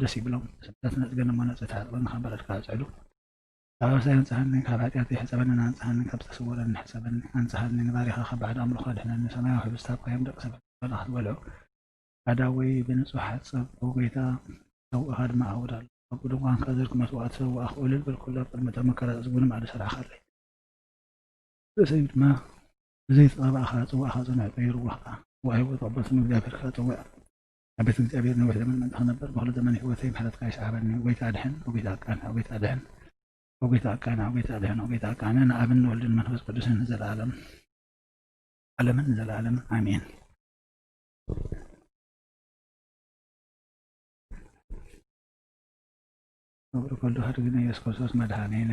ደስ ይብሎም። ስብዳት ነጽገን እሞ ነጽ ተዓጥበን ከበረድካ ኣጽዕዱ። ካብ ኣበሳይ ኣንጽሃኒ፣ ካብ ሓጢኣተይ ሕጸበንን ኣንጽሃኒ፣ ካብ ዝተሰወረኒ ሕጸበኒ ኣንጽሃኒ። ንባሪኻ ካብ ባዕዲ ኣምልኾ ኣድሕነኒ። ሰማያዊ ሕብስቲ ሃብካዮም ደቂ ሰብ መላእኽቲ በልዑ። ኣዳወይ ብንጹሕ ሓጽብ፣ ኦ ጎይታ፣ ሰውእኻ ድማ ኣውርድ ኣሎ። ኣብ ድንኳንካ ዘርክ መስዋእቲ ሰውእ ኣኽእልል በልኩሉ ኣብ ቅድሚ እታ መከራ ዘዝጉኒ ማዕዶ ሰራዕኻለይ። ርእሰይ ድማ ብዘይ ተቐባእኻ ጽዋእኻ ጽንዕቶ ይርዋኻ። ዋይ ወትቕበል ስም እግዚኣብሔር ከኣ ጽውዕ። ኣብ ቤት እግዚኣብሔር ነዊሕ ዘመን ምእንቲ ክነብር ብኹሉ ዘመን ህይወተይ ምሕረትካ ይስዓበኒ። ጎይታ ኣድሕን፣ ጎይታ ኣቃንዕ፣ ጎይታ ኣድሕን፣ ጎይታ ኣቃንዕ፣ ጎይታ ኣድሕን፣ ጎይታ ኣቃንዕ ንኣብን ንወልድን መንፈስ ቅዱስን ንዘለኣለም ዓለምን ንዘለኣለምን ኣሜን። ክብሪ ኩሉ ሓድግና ኢየሱስ ክርስቶስ መድሓኒነ።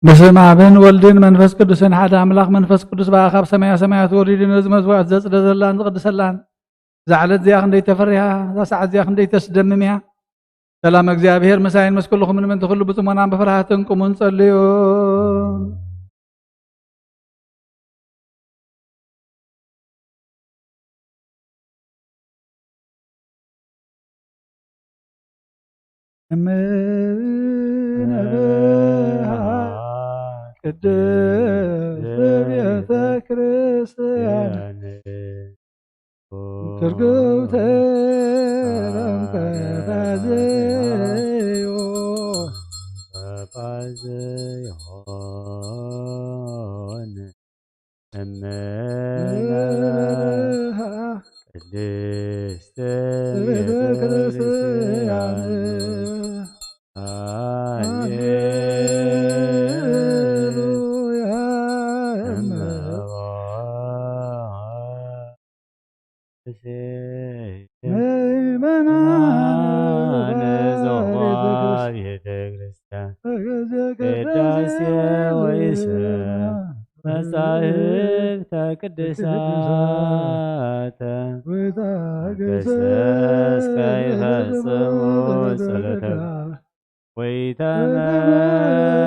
በስመ ኣብን ወልድን መንፈስ ቅዱስን ሓደ ኣምላኽ። መንፈስ ቅዱስ ብኣኻ ኣብ ሰማያ ሰማያት ወሪዱ ነዚ መስዋዕት ዘጽደዘላን ዝቕድሰላን፣ እዛ ዕለት እዚኣ ክንደይ ተፈሪሃ፣ እዛ ሰዓት እዚኣ ክንደይ ተስደምም እያ። ሰላም እግዚኣብሔር ምሳይን ምስ ኩልኹምን፣ ምእንቲ ኩሉ ብጽሞናን ብፍርሃትን ቁሙን ጸልዩ። እምነ ቅድስት ቤተ ክርስቲያን ትርጉም ተረምቀ ፋዘዮ ፋዘዮን እምነ ቅድስት ቤተ ክርስቲያን ሃሌሉያ። ምእመናን ቤተ ክርስቲያን ቅዳሴ ወይሰ መጻሕፍተ ቅዱሳተ ወይታገሰ እስከ ይፈጽሙ ጸሎተ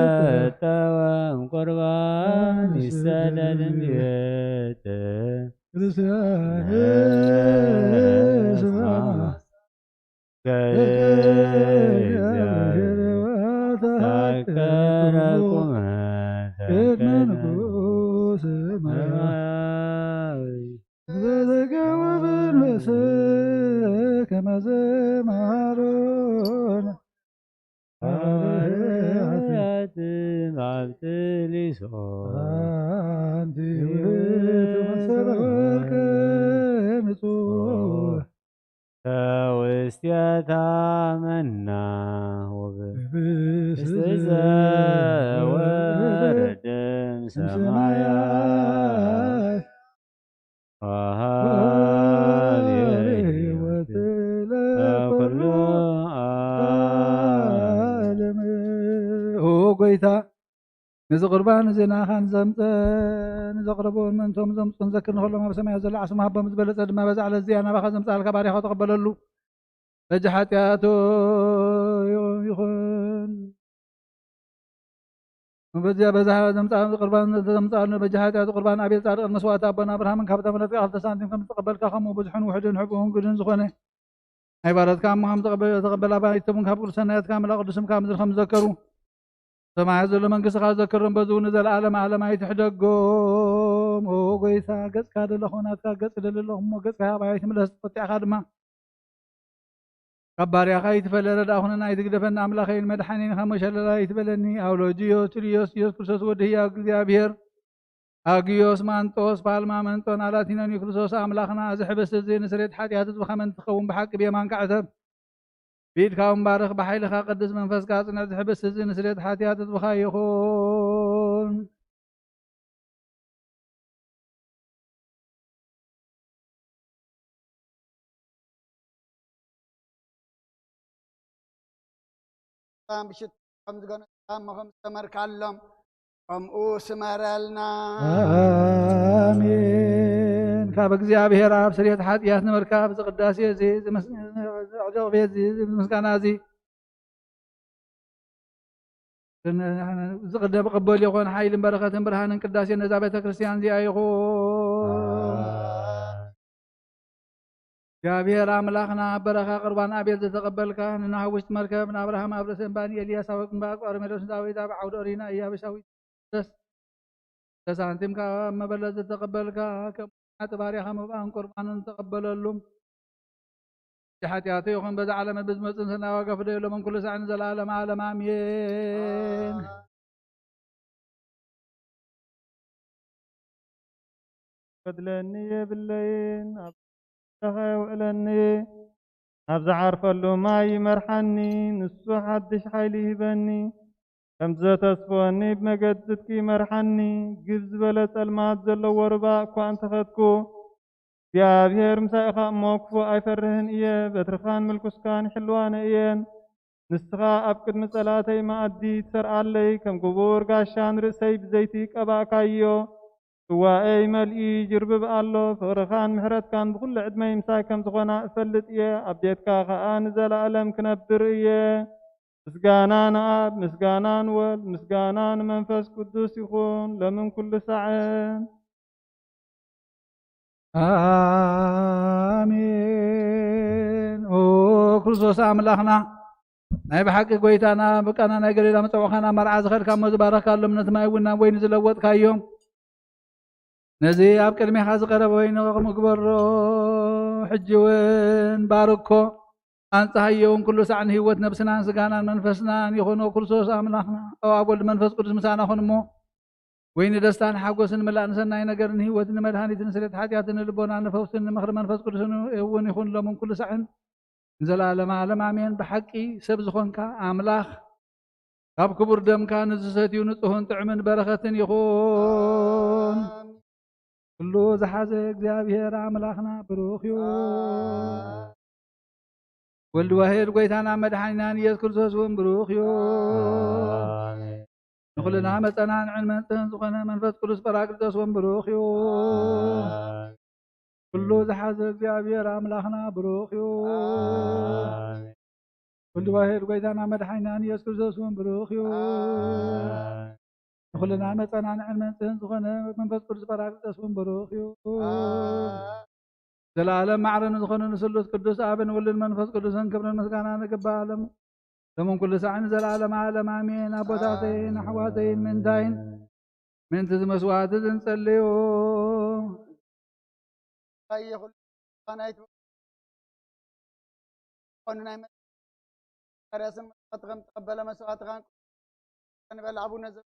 ወይተመጠወም ቁርባን ይሰደድ እምቤት ክርስቲያን ስማ ገይዛክረኩም ቅድመ ንጉሥ ሰማያዊ ዘተገወበን በስከ መዘማሮን ሐዋርያት ባብትሊሶ አንቲ ውእቱ መሰለ ወርቅ ንጹሕ ተውስቴታ መና ውብ ህብስት ዘወረደ እምሰማያት ወሃቢ ሕይወት ለኩሉ ዓለም። ኦ ጎይታ፣ ነዚ ቁርባን እዚ ንኣኻ ንዘምጸ ንዘቕረቦን ምእንቶም ዘምጹን ዘክር ንኸሎም ኣብ ሰማያት ዘሎ ዓስሙ ሃቦም። ዝበለጸ ድማ በዛ ዕለት እዚኣ ናባኻ ዘምጽኣልካ ባርያኻ ተቐበለሉ። በጃ ሓጢኣቱ ይኹን። በዚኣ በዛ ዘምጽኣ ቁርባን ዘምጽኣሉ በጃ ሓጢኣቱ ቁርባን ኣቤል ጻድቅን መስዋዕቲ ኣቦና ኣብርሃምን ካብታ መረጽካ ክልተ ሳንቲም ከም ዝተቐበልካ፣ ከምኡ ብዙሕን ውሑድን ሕቡእን ግዱን ዝኾነ ናይ ባሮትካ እሞ ከም ተቐበ-፣ ተቐበል። ኣባይቶም ካብ ቅዱስ ሰናያትካ ምላ ቅዱስም ካብ ምድሪ ከም ዝዘከሩ ሰማያት ዘሎ መንግስትኻ ዘከሮም፣ በዚ እውን ንዘለኣለም ዓለም ኣይትሕደጎም። ኦ ጎይታ፣ ገጽካ ደለኹ ናትካ ገጽ ደሊ ኣለኹ እሞ ገጽካ ኣባይ ትምለስ፣ ተቆጢዕካ ድማ ካብ ባርያኻ ኣይትፈለ፣ ረዳእ ኩነና ኣይትግደፈና፣ ኣምላኸይን መድሓኒን ካብ መሸለላ ኣይትበለኒ። ኣውሎጅዮስ፣ ቱልዮስ፣ ኢየሱስ ክርስቶስ ወዲ ህያው እግዚኣብሔር፣ ኣግዮስ፣ ማንጦስ፣ ፓልማ፣ መንጦን፣ ኣላቲኖን እዩ። ክርስቶስ ኣምላኽና፣ እዚ ሕብስቲ እዚ ንስሬት ሓጢኣት ህዝብኻ ምእንቲ ትኸውን ብሓቂ ብየማንካ ዕተብ። ብኢድካ እውን ባርኽ፣ ብሓይልኻ ቅዱስ መንፈስካ ኣጽንዕ። እዚ ሕብስቲ እዚ ንስሬት ሓጢኣት ህዝብኻ ይኹን። ብሽት ከም ዝገነጽካ እሞ ከም ዝሰመርካሎም ከምኡ ስመረልና። ኣሜን። ካብ እግዚኣብሔር ኣብ ስርየት ሓጢኣት ንምርካብ እዚ ቅዳሴ እዚ፣ እዚ ምስ-፣ እዚ ዕደቕ ቤት እዚ፣ እዚ ምስጋና እዚ ዝቕደም ቅበል ይኹን። ሓይልን በረኸትን ብርሃንን ቅዳሴ ነዛ ቤተ ክርስቲያን እዚኣ ይኹን። እግዚኣብሔር ኣምላኽና፣ ኣብ በረኻ ቁርባን ኣቤል ዝተቐበልካ፣ ንኖህ ኣብ ውሽጢ መርከብ፣ ንኣብርሃም ኣብ ርእሲ እምባ፣ ንኤልያስ ኣብ እምባ ቀርሜሎስ፣ ንዳዊት ኣብ ዓውደ ኦሪና ኢያቡሳዊት ደስ ተሳንቲምካ፣ ኣብ መበለት ዝተቐበልካ፣ ከም ሓጢ ባርያኻ መባእን ቁርባንን ተቐበለሉ። ብሓጢኣቱ ይኹን በዛ ዓለም ብዝመጽእ ንስና ዋጋ ፍደየሎም፣ ኩሉ ሳዕ ንዘለኣለም ዓለም ኣሜን። ፈድለኒ የብለይን፣ ኣብ ደኻ የውዕለኒ፣ ኣብ ዝዓርፈሉ ማይ ይመርሓኒ፣ ንሱ ሓድሽ ሓይሊ ይህበኒ። ከም ዘተስፈወኒ ብመገዲ ጽድቂ ይመርሓኒ። ግብ ዝበለ ጸልማት ዘለዎ ሩባ እኳ እንተኸድኩ፣ እግዚኣብሔር ምሳይ ኢኻ እሞ ክፉእ ኣይፈርህን እየ። በትርኻን ምልኩስካን ይሕልዋነ እየን። ንስኻ ኣብ ቅድሚ ጸላእተይ መኣዲ ትሰርዓለይ፣ ከም ክቡር ጋሻ ንርእሰይ ብዘይቲ ቀባእካዮ። ጽዋኤይ መልኢ ይጅርብብ ኣሎ። ፍቕርኻን ምሕረትካን ብኹሉ ዕድመይ ምሳይ ከም ዝኾና እፈልጥ እየ። ኣብ ቤትካ ኸኣ ንዘለኣለም ክነብር እየ። ምስጋና ንኣብ፣ ምስጋና ንወልድ፣ ምስጋና ንመንፈስ ቅዱስ ይኹን፣ ሎምን ኩሉ ሳዕን። ኣሜን። ኦ ክርስቶስ ኣምላኽና፣ ናይ ብሓቂ ጎይታና፣ ብቃና ናይ ገሊላ መጸውዕኻና መርዓ ዝኸድካ እሞ ዝባረኽካሎም ነቲ ማይ እውን ናብ ወይኒ ዝለወጥካዮ፣ ነዚ ኣብ ቅድሜኻ ዝቐረበ ወይኒ ከምኡ ግበሮ። ሕጂ እውን ባርኮ፣ ኣንጽሃዮ እውን ኩሉ ሳዕ ንህይወት ነብስናን ስጋናን መንፈስናን ይኹን። ኦ ክርስቶስ ኣምላኽና፣ ኦ ኣብ ወልድ መንፈስ ቅዱስ ምሳና ኩን እሞ፣ ወይኒ ደስታን ሓጎስን ምላእ ንሰናይ ነገርን ህይወትን ንመድሃኒትን ስሬት ሓጢኣትን ንልቦና ንፈውስን ንምኽሪ መንፈስ ቅዱስን እውን ይኹን ሎምን ኩሉ ሳዕን ንዘለኣለመ ዓለም ኣሜን። ብሓቂ ሰብ ዝኾንካ ኣምላኽ፣ ካብ ክቡር ደምካ ንዝሰትዩ ንጹህን ጥዑምን በረኸትን ይኹን። ኣሜን። ኩሉ ዝሓዘ እግዚኣብሔር ኣምላኽና ብሩኽ እዩ። ኣሜን። ወልድ ዋሕድ ጎይታና መድሓኒናን ኢየሱስ ክርስቶስ እውን ብሩኽ እዩ። ኣሜን። ንኹልና መጸናንዕን መንጽህን ዝኾነ መንፈስ ቅዱስ ጳራቅሊጦስ እውን ብሩኽ እዩ። ኣሜን። ኩሉ ዝሓዘ እግዚኣብሔር ኣምላኽና ብሩኽ እዩ። ኣሜን። ወልድ ዋሕድ ጎይታና መድሓኒናን ኢየሱስ ክርስቶስ እውን ብሩኽ እዩ። ኣሜን። ንኹልና መጸናንዕን መንጽህን ዝኾነ መንፈስ ቅዱስ ጳራቅሊጦስ እውን ብሩኽ እዩ። ኣሜን። ዘለኣለም ማዕረ ንዝኾነ ንስሉስ ቅዱስ ኣብን ወልድን መንፈስ ቅዱስን ክብርን ምስጋናን ይግባእ፣ ሎም-፣ ሎምን ኩሉ ሳዕን ዘለኣለም ዓለም ኣሜን። ኣቦታተይን ኣሕዋተይን ምእንታይን ምእንቲ እዚ መስዋዕቲ እዚ ንጸልዩ። ኣየ ኩሉ ናይቲ ኮኑ ናይ መቃርያ ስም መስዋዕትኻ ከም ተቐበለ መስዋዕትኻ ንበል። ኣቡነ ዘ-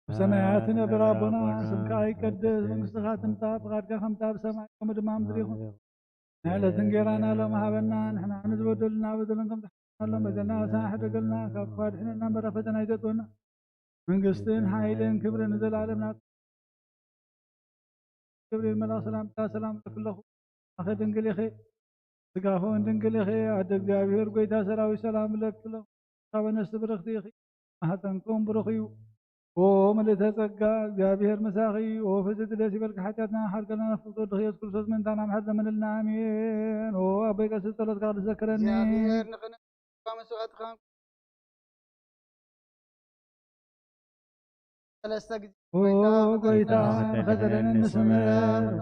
ኣብ ሰማያት ትነብር ኣቦና፣ ስምካ ይቀደስ፣ መንግስትኻ ትምጻእ፣ ፍቓድካ ከምታ ኣብ ሰማይ ከምኡ ድማ ኣብ ምድሪ ይኹን። ናይ ዕለት እንጌራና ሎም ሃበና፣ ንሕና ንዝበደሉና በደሎም ከም ትሓስበሎም በደልና ኣሳሕደገልና፣ ካብ ክፉ ኣድሕነና እምበር ኣብ ፈተና ኣይተእትወና። መንግስትን ሓይልን ክብርን ንዘለኣለም ናት። ገብርኤል መልኣኽ ሰላምታ ሰላም እልክለኹ። ኣኸ ድንግል ኢኺ፣ ስጋኹን ድንግል ኢኺ፣ ኣደ እግዚኣብሔር ጎይታ ሰራዊት ሰላም እለክለኹ። ካብ ኣንስቲ ብርኽቲ ኢኺ፣ ማህፀንኩም ብሩኽ እዩ። ኦ ምልእተ ጸጋ፣ እግዚኣብሔር ምሳኺ፣ ኦ ፍጽምቲ ደስ ይበልኪ፣ ሓጢኣትና ሓርገልና፣ ፍቁር ወድኺ የሱስ ክርስቶስ ምእንታና ምሕረት ለምንልና፣ ኣሜን። ኦ ኣቦይ ቀሲስ ጸሎትካ ዝዘክረኒ። እግዚኣብሔር ንኽነ-፣ መስዋዕትኻ ሰለስተ ግዜ ኦ ጎይታ፣ ጎይታ፣ ንኸተለኒ ንስምር፣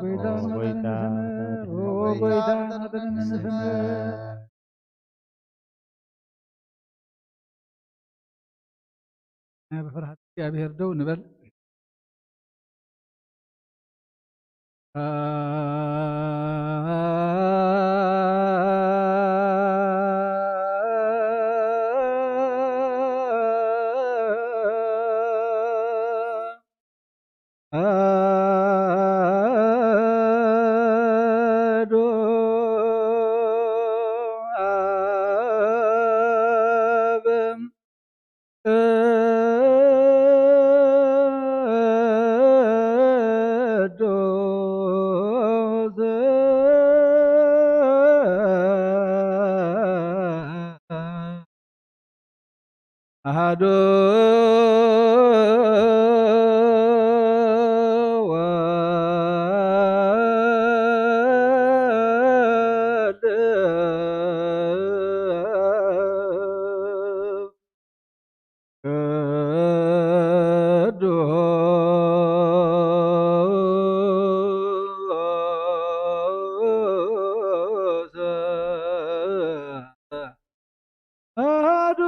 ጎይታ፣ ንኸተለኒ ንስምር፣ ኦ ጎይታ፣ ንኸተለኒ ንስምር። ናይ ብፍርሃት እግዚኣብሔር ደው ንበል። ቅዱስ ኣሃዱ ወልድ ቅዱስ ኣሃዱ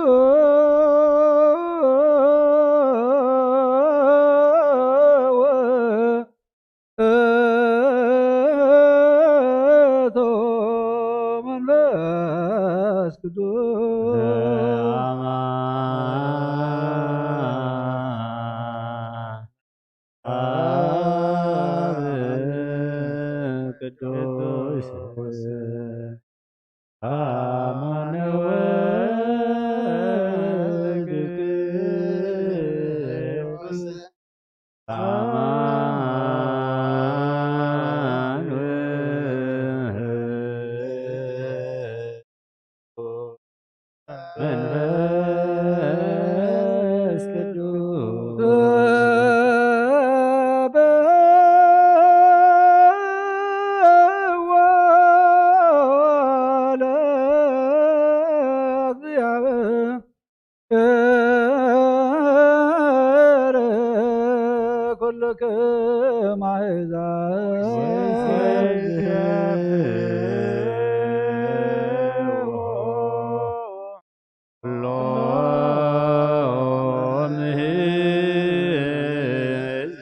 ኩሎም ህዝብ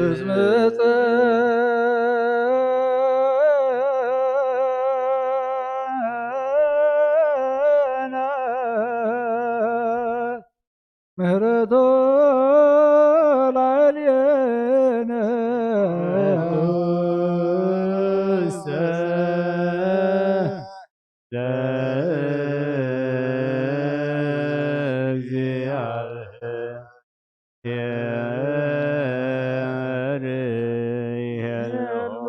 እስመ ጸና ምህረቶ ላዕሌነ ውስተ ለእግዚአብሔር ይሄሉ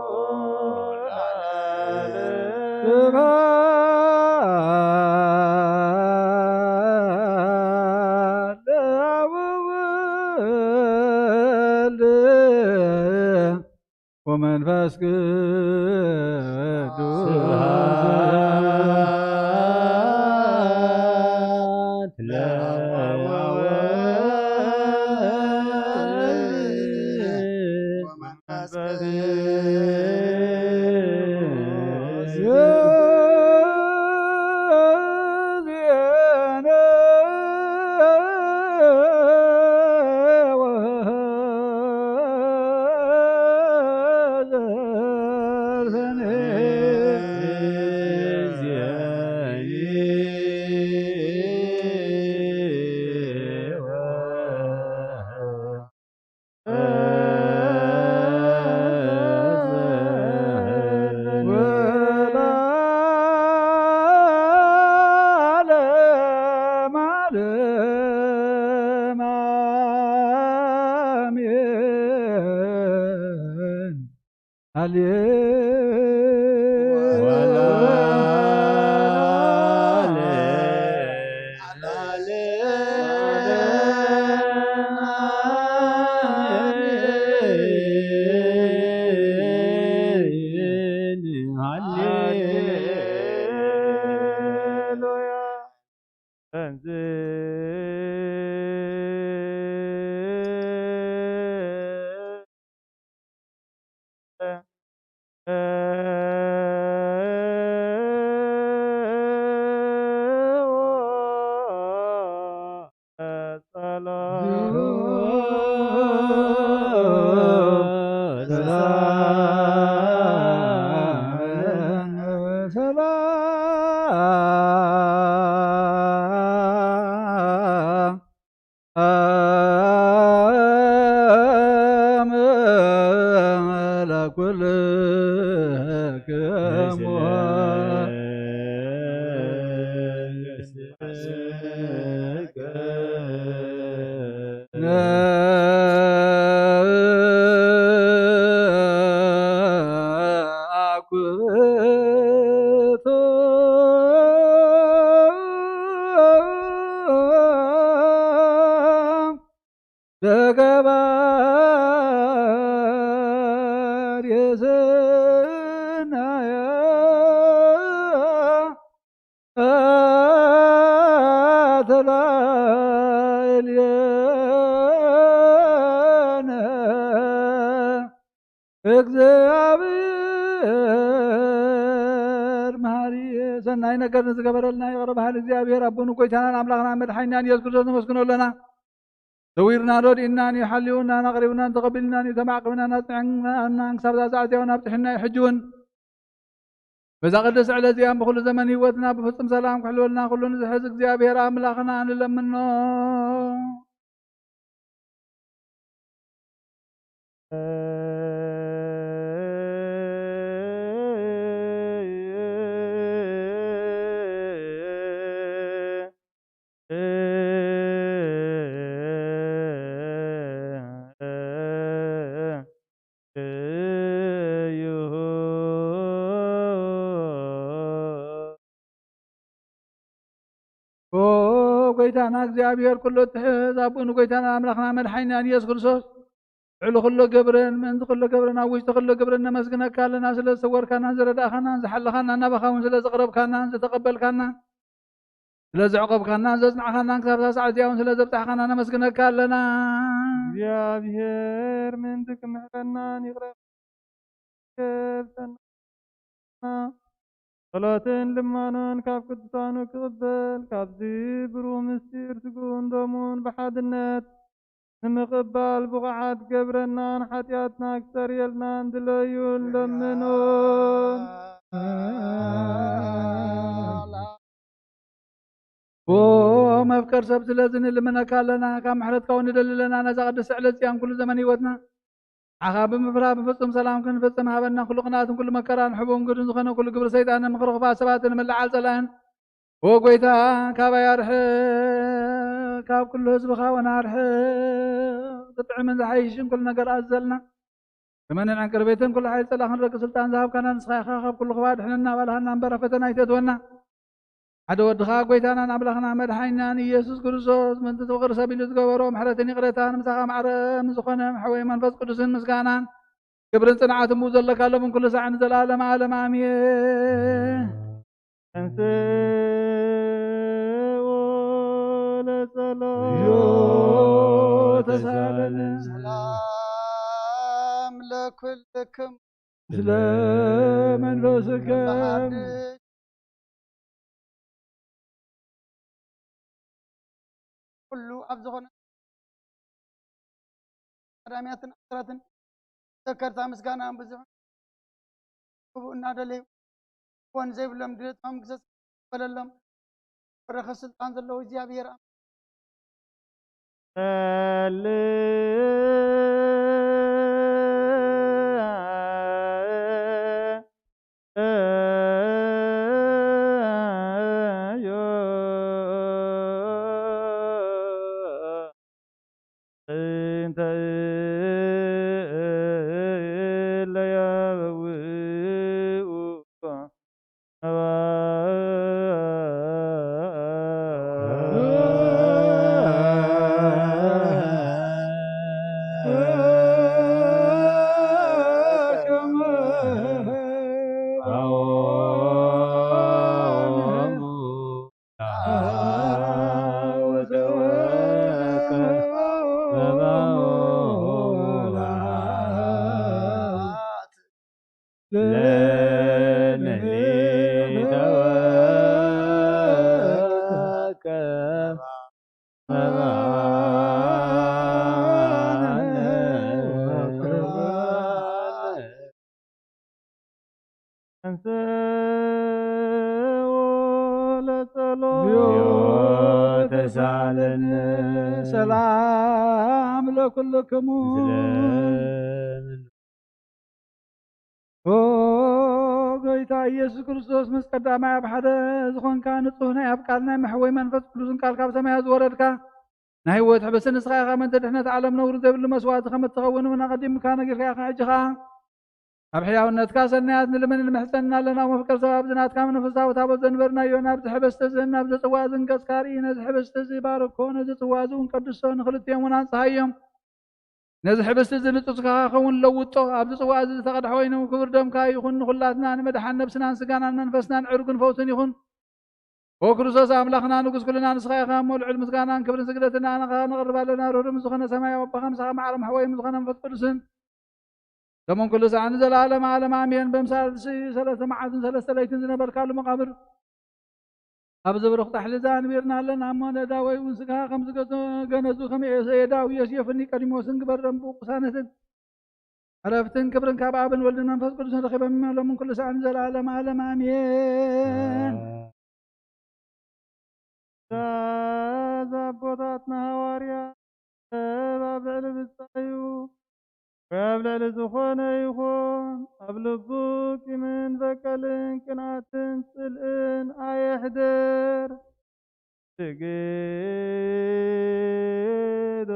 ለዓለም። ስብሐት ለአብ ወወልድ ወመንፈስ ቅዱስ። ስብሐት ለአብ ወወልድ ወመንፈስ ቅዱስ። እግዚኣብሔር መሃሪ ሰናይ ነገር ንዝገበረልና ይቕረ በሃሊ እግዚኣብሔር ኣቦን ጎይታናን ኣምላኽናን መድሓኒናን ኢየሱስ ክርስቶስ ነመስግኖ ኣለና። ሰዊርና ረድኢናን እዩ ሓልዩናን ኣቕሪብናን ተቐቢልናን እዩ ተማዕቂብናን ኣጽኒዕናን ክሳብ እዛ ሰዓት እዚኣ እውን ኣብጽሑና እዩ። ሕጂ እውን በዛ ቅድስቲ ዕለት እዚኣ ብኹሉ ዘመን ህይወትና ብፍጹም ሰላም ክሕልወልና ኩሉ ንዝሕዝ እግዚኣብሔር ኣምላኽና ንለምኖ። ኦ ጎይታና እግዚኣብሔር ኩሉ እትሕዝ ኣቦን ጎይታና ኣምላኽና መድሓኒናን ኢየሱስ ክርስቶስ ልዕሊ ኩሎ ግብርን ምእንቲ ኩሎ ግብርን ኣብ ውሽጢ ኩሎ ግብርን ነመስግነካ ኣለና። ስለ ዝሰወርካናን ዝረዳእኻናን ዝሓለኻናን ናባኻ እውን ስለ ዝቕረብካናን ዝተቐበልካናን ስለ ዘዕቆብካናን ዘጽናዕኻናን ክሳብ እዛ ሰዓት እዚኣ እውን ስለ ዘብጻሕኻና ነመስግነካ ኣለና። እግዚኣብሔር ምእንቲ ክምሕረናን ይቕረ ክብለና ጸሎትን ልማኖን ካብ ቅዱሳኑ ክቕበል፣ ካብዚ ብሩህ ምስጢር ስግኡን ደሙን ብሓድነት ንምቕባል ብቑዓት ገብረና፣ ንሓጢኣትና ክጸርየልና ንድለዩ ንለምኖ። ኦ መፍቀር ሰብ፣ ስለዚ ንልምነካ ኣለና፣ ካብ ምሕረትካ እውን ንደሊ ኣለና። ነዛ ቅድስቲ ዕለት እዚኣን ኩሉ ዘመን ህይወትና ንዓኻ ብምፍራህ ብፍጹም ሰላም ክንፍጽም ሃበና። ኩሉ ቅንኣትን ኩሉ መከራን ሕቡን ግዱን ዝኾነ ኩሉ ግብሪ ሰይጣንን ምኽሪ ክፉኣት ሰባትን ምልዓል ጸላእን፣ ኦ ጎይታ፣ ካባይ ኣርሕቕ፣ ካብ ኩሉ ህዝብኻ እውን ኣርሕቕ። ዝጥዕምን ዝሓይሽን ኩሉ ነገር ኣዘልና። ዘመንን ዕንቅርቤትን ኩሉ ሓይሊ ጸላእ ክንረግጽ ስልጣን ዝሃብካና ንስኻ ኢኻ። ካብ ኩሉ ክፉእ ኣድሕነና፣ ኣባልሃና እምበር፣ ኣብ ፈተና ኣይተእትወና። ሓደ ወድኻ ጎይታናን ኣምላኽና መድሓኒናን ኢየሱስ ክርስቶስ፣ ምእንቲ ፍቕሪ ሰብ ኢሉ ዝገበሮ ምሕረትን ይቕረታን፣ ምሳኻ ማዕረ ምስ ዝኾነ ሕወይ መንፈስ ቅዱስን ምስጋናን ክብርን ጽንዓትን ብኡ ዘለካ፣ ሎምን ኩሉ ሳዕን ንዘለኣለም ዓለም ኣሜን። ተንሥኡ ለጸሎት ተሳለነ። ሰላም ለኩልክም። ስለ መንፈስከ። ኩሉ ኣብ ዝኾነ ቀዳምያትን ኣስራትን ዘከርታ ምስጋና ብዙሕ ክቡእ እናደለዩ ኮን ዘይብሎም ድሌቶም ግዘስ በለሎም። በረኸት ስልጣን ዘለዎ እግዚኣብሔር ኣምላኽ። ተንሥኡ ለጸሎት። ተሳለነ። ሰላም ለኩልክሙ። ኦ ጎይታ ኢየሱስ ክርስቶስ፣ ምስ ቀዳማይ ኣብ ሓደ ዝኾንካ፣ ንጹህ ናይ ኣብ ቃል ናይ መሕወይ መንፈስ ቅዱስን ቃል ካብ ሰማያት ዝወረድካ፣ ናይ ህይወት ሕብስቲ ንስኻ ኢኻ። ምእንቲ ድሕነት ዓለም ነውሪ ዘይብሉ መስዋዕቲ ከም እትኸውን እውን ኣቐዲምካ ነጊርካ ኢኻ። ሕጂ ኸኣ ኣብ ሕያውነትካ ሰናያት ንልምን ንምሕጸን ኣለና። መፍቀር ሰብ፣ ኣብዚ ናትካ መንፈሳዊ ታቦት ዘንበርናዮ፣ ናብዚ ሕብስቲ እዝን ናብዚ ጽዋ እዝን ገጽካ ርኢ። ነዚ ሕብስቲ እዚ ባርኮ፣ ነዚ ጽዋ እዚ እውን ቀድሶ፣ ንኽልቲኦም እውን ኣንጽሃዮም። ነዚ ሕብስቲ እዚ ንጹጽካ ክኸውን ለውጦ። ኣብዚ ጽዋ እዚ ዝተቐድሐ ወይኒ ክቡር ደምካ ይኹን፣ ንኹላትና ንምድሓን ነብስናን ስጋናን መንፈስናን ዕሩግን ፈውስን ይኹን። ኦ ክርስቶስ ኣምላኽና ንጉስ ኩልና፣ ንስኻ ኢኻ እሞ ልዑል ምስጋናን ክብርን ስግደትን ንኣኻ ነቕርብ ኣለና። ርህሩም ዝኾነ ሰማያዊ ኣቦኻ፣ ምሳኻ ማዕረ መሕወይ ምስ ዝኾነ መንፈስ ቅዱስን፣ ሎምን ኩሉ ሰዓት ንዘለኣለም ዓለም ኣሜን። በምሳልሲ ሰለስተ መዓልትን ሰለስተ ለይትን ዝነበርካሉ መቓብር፣ ኣብዚ ብሩኽ ጻሕሊ እዚ ኣንቢርና ኣለና እሞ፣ ነዳ ወይ እውን ስጋኻ ከም ዝገዘ-፣ ገነዙ፣ ከም ኤሰ-፣ ኤዳው ዮሴፍን ኒቆዲሞስን ግበር። ደም ብቕሳነትን ዕረፍትን ክብርን ካብ ኣብን ወልድን መንፈስ ቅዱስን ረኺቦም፣ ሎምን ኩሉ ሰዓት ንዘለኣለም ዓለም ኣሜን። ትእዛዝ ኣቦታትና ሃዋርያ፣ ሰብ ኣብ ልዕሊ ብጻዩ ወይ ኣብ ልዕሊ ዝኾነ ይኹን፣ ኣብ ልቡ ቂምን በቀልን ቅንኣትን ጽልእን ኣየሕድር። ስግዱ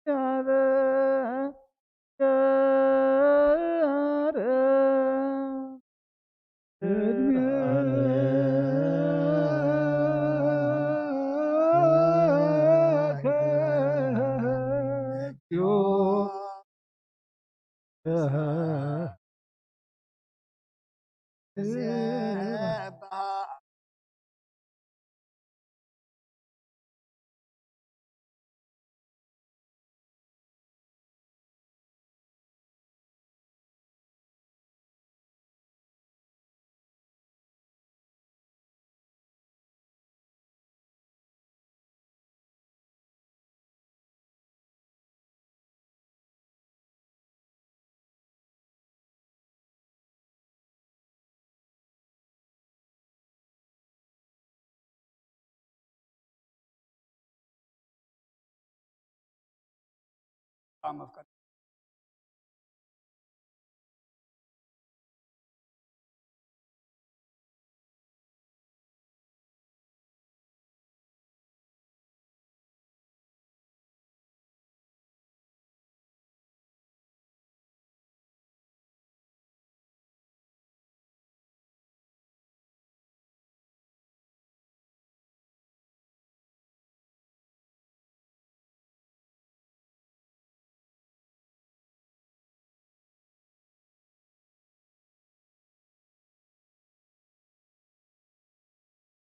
ለእግዚኣብሔር። መፍቀድ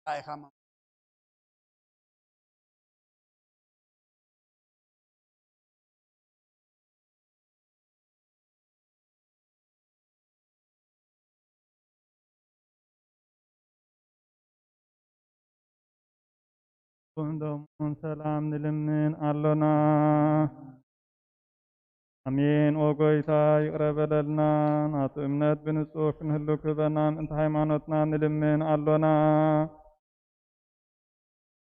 ኢኻ። ክንደሙን ሰላም ንልምን ኣሎና። ኣሜን። ኦ ጎይታ ይቕረ በለልና፣ ናቱ እምነት ብንጹህ ክንህሉ ክህበና ምእንቲ ሃይማኖትና ንልምን ኣሎና።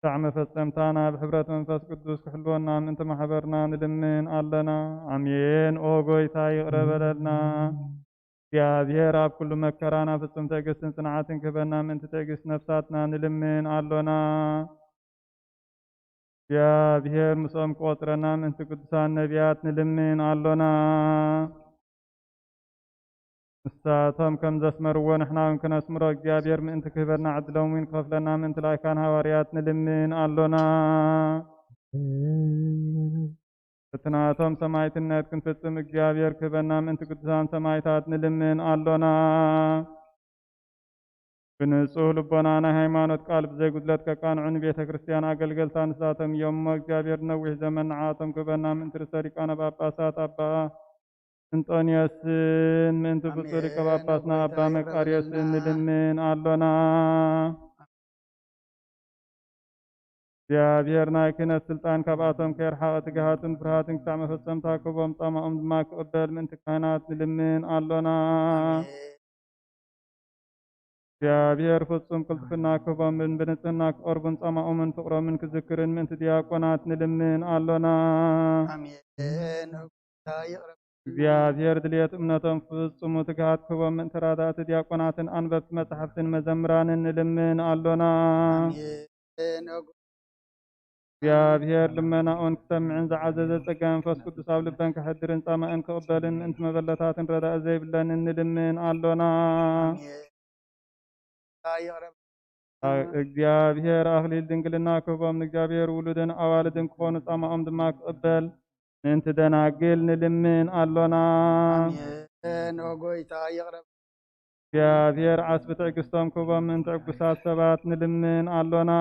ክሳዕ መፈጸምታና ብሕብረት መንፈስ ቅዱስ ክሕልወና ምእንቲ ማሕበርና ንልምን ኣለና። ኣሜን። ኦ ጎይታ ይቕረ በለልና። እግዚኣብሔር ኣብ ኩሉ መከራና ፍጹም ትዕግስትን ጽንዓትን ክህበና ምእንቲ ትዕግስት ነፍሳትና ንልምን ኣሎና። እግዚኣብሔር ምስኦም ክቆጽረና ምእንቲ ቅዱሳን ነቢያት ንልምን ኣሎና። ንሳቶም ከም ዘስመርዎ ንሕና እውን ክነስምሮ እግዚኣብሔር ምእንቲ ክህበና ዕድሎም እውን ክኸፍለና ምእንቲ ላይካን ሃዋርያት ንልምን ኣሎና። እቲ ናቶም ሰማይትነት ክንፍጽም እግዚኣብሔር ክህበና ምእንቲ ቅዱሳን ሰማይታት ንልምን ኣሎና። ብንጹህ ልቦና ናይ ሃይማኖት ቃል ብዘይጉድለት ከቃንዑ ንቤተ ክርስቲያን ኣገልገልታ ንሳቶም እዮም እሞ እግዚኣብሔር ነዊሕ ዘመን ንዓቶም ክህበና ምእንቲ ርእሰ ሊቃነ ጳጳሳት ኣባ እንጦንዮስን ምእንቲ ብፁዕ ሊቀ ጳጳስና ኣባ መቃርዮስን ንልምን ኣሎና። እግዚኣብሔር ናይ ክህነት ስልጣን ካብኣቶም ከየርሓቐ ትግሃትን ፍርሃትን ክሳዕ መፈጸምታ ክህቦም ጻማኦም ድማ ክቕበል ምእንቲ ካህናት ንልምን ኣሎና። እግዚኣብሔር ፍጹም ቅልጥፍና ክህቦምን ብንጽህና ክቐርቡን ጻማኦምን ፍቕሮምን ክዝክርን ምእንቲ ዲያቆናት ንልምን ኣሎና። ኣሜን። እግዚኣብሔር ድልየት እምነቶም ክፍጽሙ ትግሃት ክህቦም ምእንቲ ተራዳእቲ ዲያቆናትን ኣንበብቲ መጻሕፍትን መዘምራንን ንልምን ኣሎና። ኣሜን። እግዚኣብሔር ልመናኦን ክሰምዕን ዝዓዘዘ ጸጋ መንፈስ ቅዱስ ኣብ ልበን ከሕድርን ጻማእን ክቕበልን ምእንቲ መበለታትን ረዳኢ ዘይብለንን ንልምን ኣሎና። ኣሜን። እግዚኣብሔር ኣኽሊል ድንግልና ክህቦም ንእግዚኣብሔር ውሉድን ኣዋልድን ክኾኑ ጻማኦም ድማ ክቕበል ምእንቲ ደናግል ንልምን ኣሎና። ኣሜን። ኦ ጎይታ ይቕረ። እግዚኣብሔር ዓስቢ ትዕግስቶም ክህቦም ምእንቲ ዕጉሳት ሰባት ንልምን ኣሎና።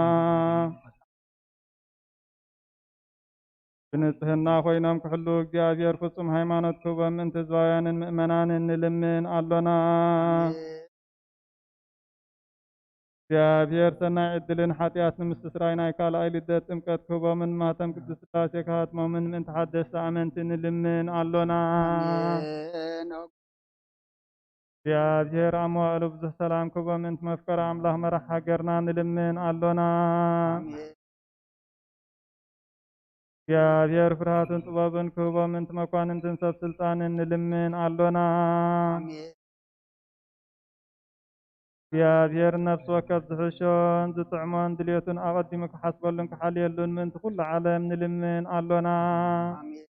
ብንጽህና ኮይኖም ክሕሉ እግዚኣብሔር ፍጹም ሃይማኖት ክህቦም ምእንቲ ህዝባውያንን ምእመናንን ንልምን ኣሎና። እግዚኣብሔር ሰናይ ዕድልን ሓጢኣት ንምስትስራይ ናይ ካልኣይ ልደት ጥምቀት ክህቦምን ማህተም ቅዱስ ስላሴ ክሃትሞምን ምእንቲ ሓደስቲ ኣመንቲ ንልምን ኣሎና። ኣሜን። እግዚኣብሔር ኣብ መዋእሉ ብዙሕ ሰላም ክህቦም ምእንቲ መፍቀሪ ኣምላኽ መራሕ ሃገርና ንልምን ኣሎና። ኣሜን። እግዚኣብሔር ፍርሃትን ጥበብን ክህቦም ምእንቲ መኳንንትን ሰብ ስልጣንን ንልምን ኣሎና። ኣሜን። እግዚኣብሔር ነፍሲ ወከፍ ዝሕሾን ዝጥዕሞን ድልየቱን ኣቐዲሙ ክሓስበሉን ክሓልየሉን ምእንቲ ኩሉ ዓለም ንልምን ኣሎና። ኣሜን።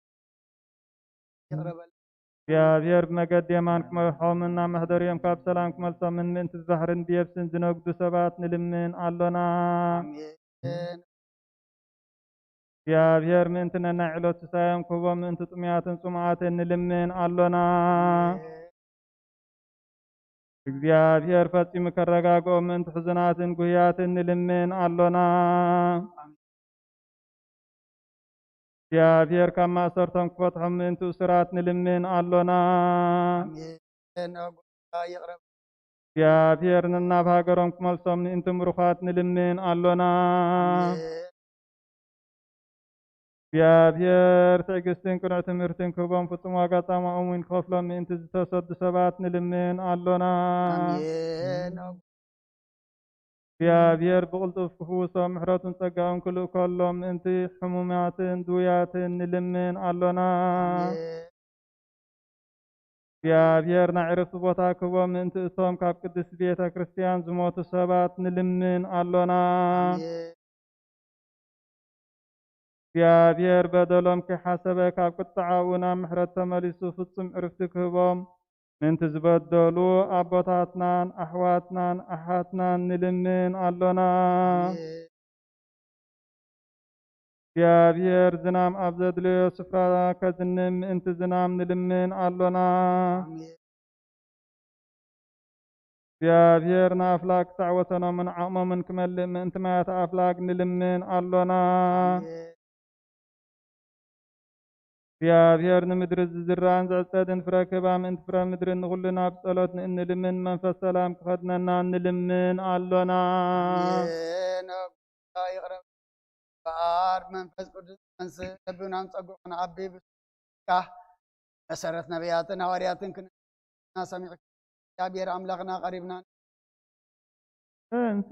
ይቕረ በል። እግዚኣብሔር ብመገዲ የማን ክመርሖምን ናብ መሕደሪኦም ካብ ሰላም ክመልሶምን ምእንቲ ብባሕርን ብየብስን ዝነግዱ ሰባት ንልምን ኣሎና። ኣሜን። እግዚኣብሔር ምእንቲ ነናይ ዕለት ስሳዮም ክህቦም ምእንቲ ጥሙያትን ጽሙኣትን ንልምን ኣሎና። ኣሜን። እግዚኣብሔር ፈጺሙ ከረጋግኦም ምእንቲ ሕዙናትን ጉህያትን ንልምን ኣሎና። እግዚኣብሔር ካብ ማእሰርቶም ክፈትሖም ምእንቲ እሱራት ንልምን ኣሎና። ኣሜን። ኦ ጎይታ ይቕረ። እግዚኣብሔር ነናብ ሃገሮም ክመልሶም ምእንቲ ምሩኻት ንልምን ኣሎና። ኣሜን። እግዚኣብሔር ትዕግስትን ቅኑዕ ትምህርትን ክህቦም ፍጹም ዋጋ ጻማኦም እውን ክኸፍሎም ምእንቲ ዝተሰዱ ሰባት ንልምን ኣሎና። ኣሜን። ኦ እግዚኣብሔር ብቕልጡፍ ክፍውሶም ምሕረቱን ጸጋኡን ክልእከሎም ምእንቲ ሕሙማትን ድውያትን ንልምን ኣሎና። ኣሜን። እግዚኣብሔር ናይ ዕረፍቲ ቦታ ክህቦም ምእንቲ እቶም ካብ ቅድስቲ ቤተ ክርስቲያን ዝሞቱ ሰባት ንልምን ኣሎና። ኣሜን። እግዚኣብሔር በደሎም ከይሓሰበ ካብ ቁጥዓኡ ናብ ምሕረት ተመሊሱ ፍጹም ዕርፍቲ ክህቦም ምእንቲ ዝበደሉ ኣቦታትናን ኣሕዋትናን ኣሓትናን ንልምን ኣሎና። ኣሜን። እግዚኣብሔር ዝናም ኣብ ዘድለዮ ስፍራ ከዝንም ምእንቲ ዝናም ንልምን ኣሎና። ኣሜን። እግዚኣብሔር ንኣፍላግ ክሳዕ ወሰኖምን ዓቕሞምን ክመልእ ምእንቲ ማያት ኣፍላግ ንልምን ኣሎና። ኣሜን። እግዚኣብሔር ንምድሪ ዝዝራእን ዝዕጸድን ፍረ ክህባ ምእንቲ ፍረ ምድሪ ንኹልና ብጸሎት ንእንልምን መንፈስ ሰላም ክኸድነና ንልምን ኣሎና። ኣሜን። ኣቦ ይቕረ በኣር መንፈስ ቅዱስ መንስ ለብናን ጸጉዕ ክንዓቢ ብስካ መሰረት ነቢያትን ሃዋርያትን ክን- እና ሰሚዕ እግዚኣብሔር ኣምላኽና ቀሪብና እንስ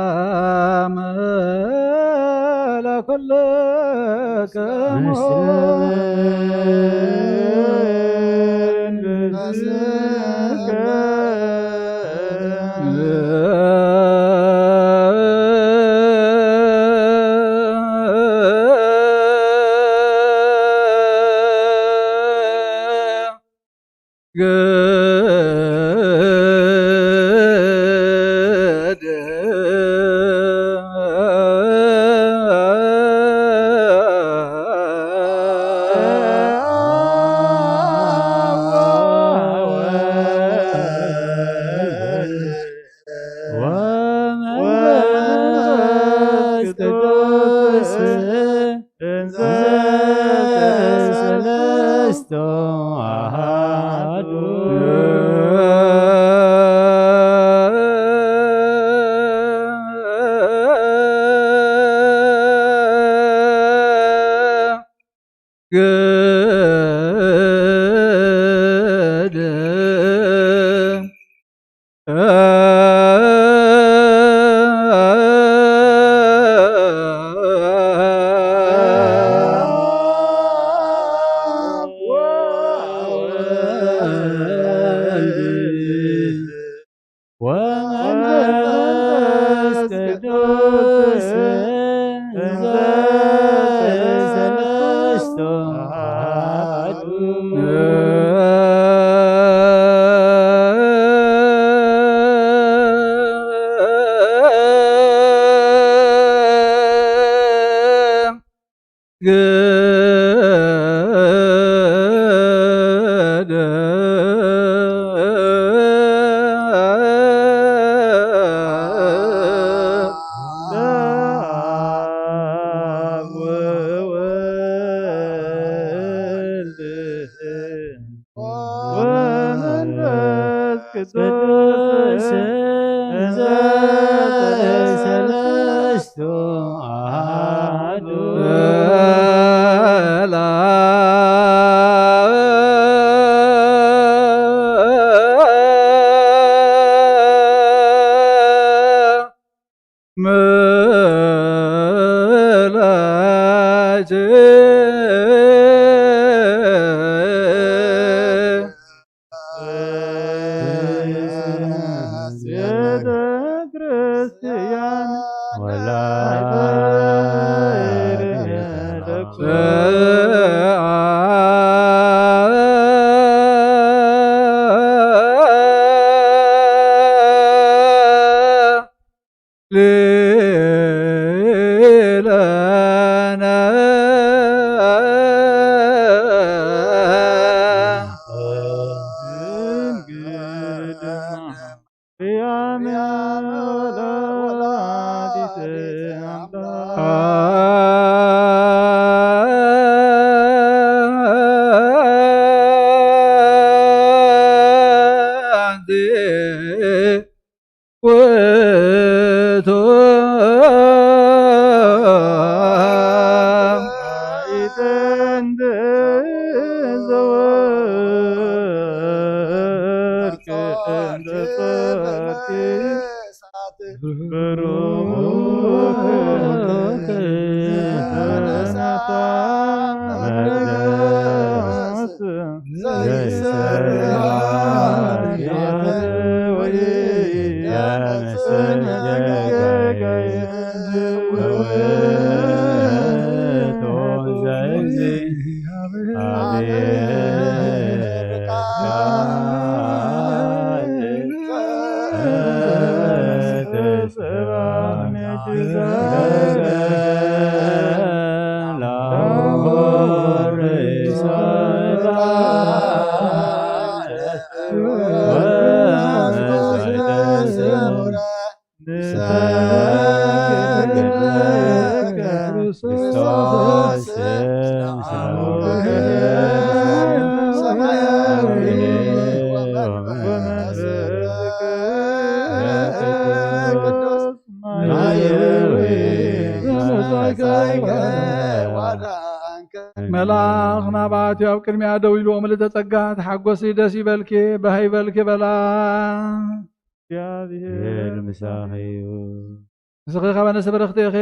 ሰላም ለኩልክሙ። ወመንፈስ ቅዱስ እንዘ ሰለስቱ አሐዱ። ወመንፈስ ቅዱስ እንዘ ሰለስቱ አሐዱ። ወመንፈስ ቅዱስ እንዘ ሰለስቱ አሐዱ። ቤተ ክርስቲያን ወላዲተ ሊለነ ቅያመ ወላዲተ ኣምላክ። ውእቱ ማዕጠንተ ዘወርቅ እንተ ጸርቂ ብሩክ ተነሳ መቅደስ ዘይሰራ ኃጢአት ወኢያመጽእ ጌጋየ ውእቱ ዘእግዚአብሔር ቃል መልኣኽ ናባቲ ኣብ ቅድሚኣ ደው ኢሉ፣ ምልእተ ጸጋ ተሓጎሲ፣ ደስ ይበልኪ፣ በሃ ይበልኪ በላ። እግዚኣብሔር ምሳኺ እዩ። ንስኺ ኸኣ ኣንስቲ ብርኽቲ ኢኺ።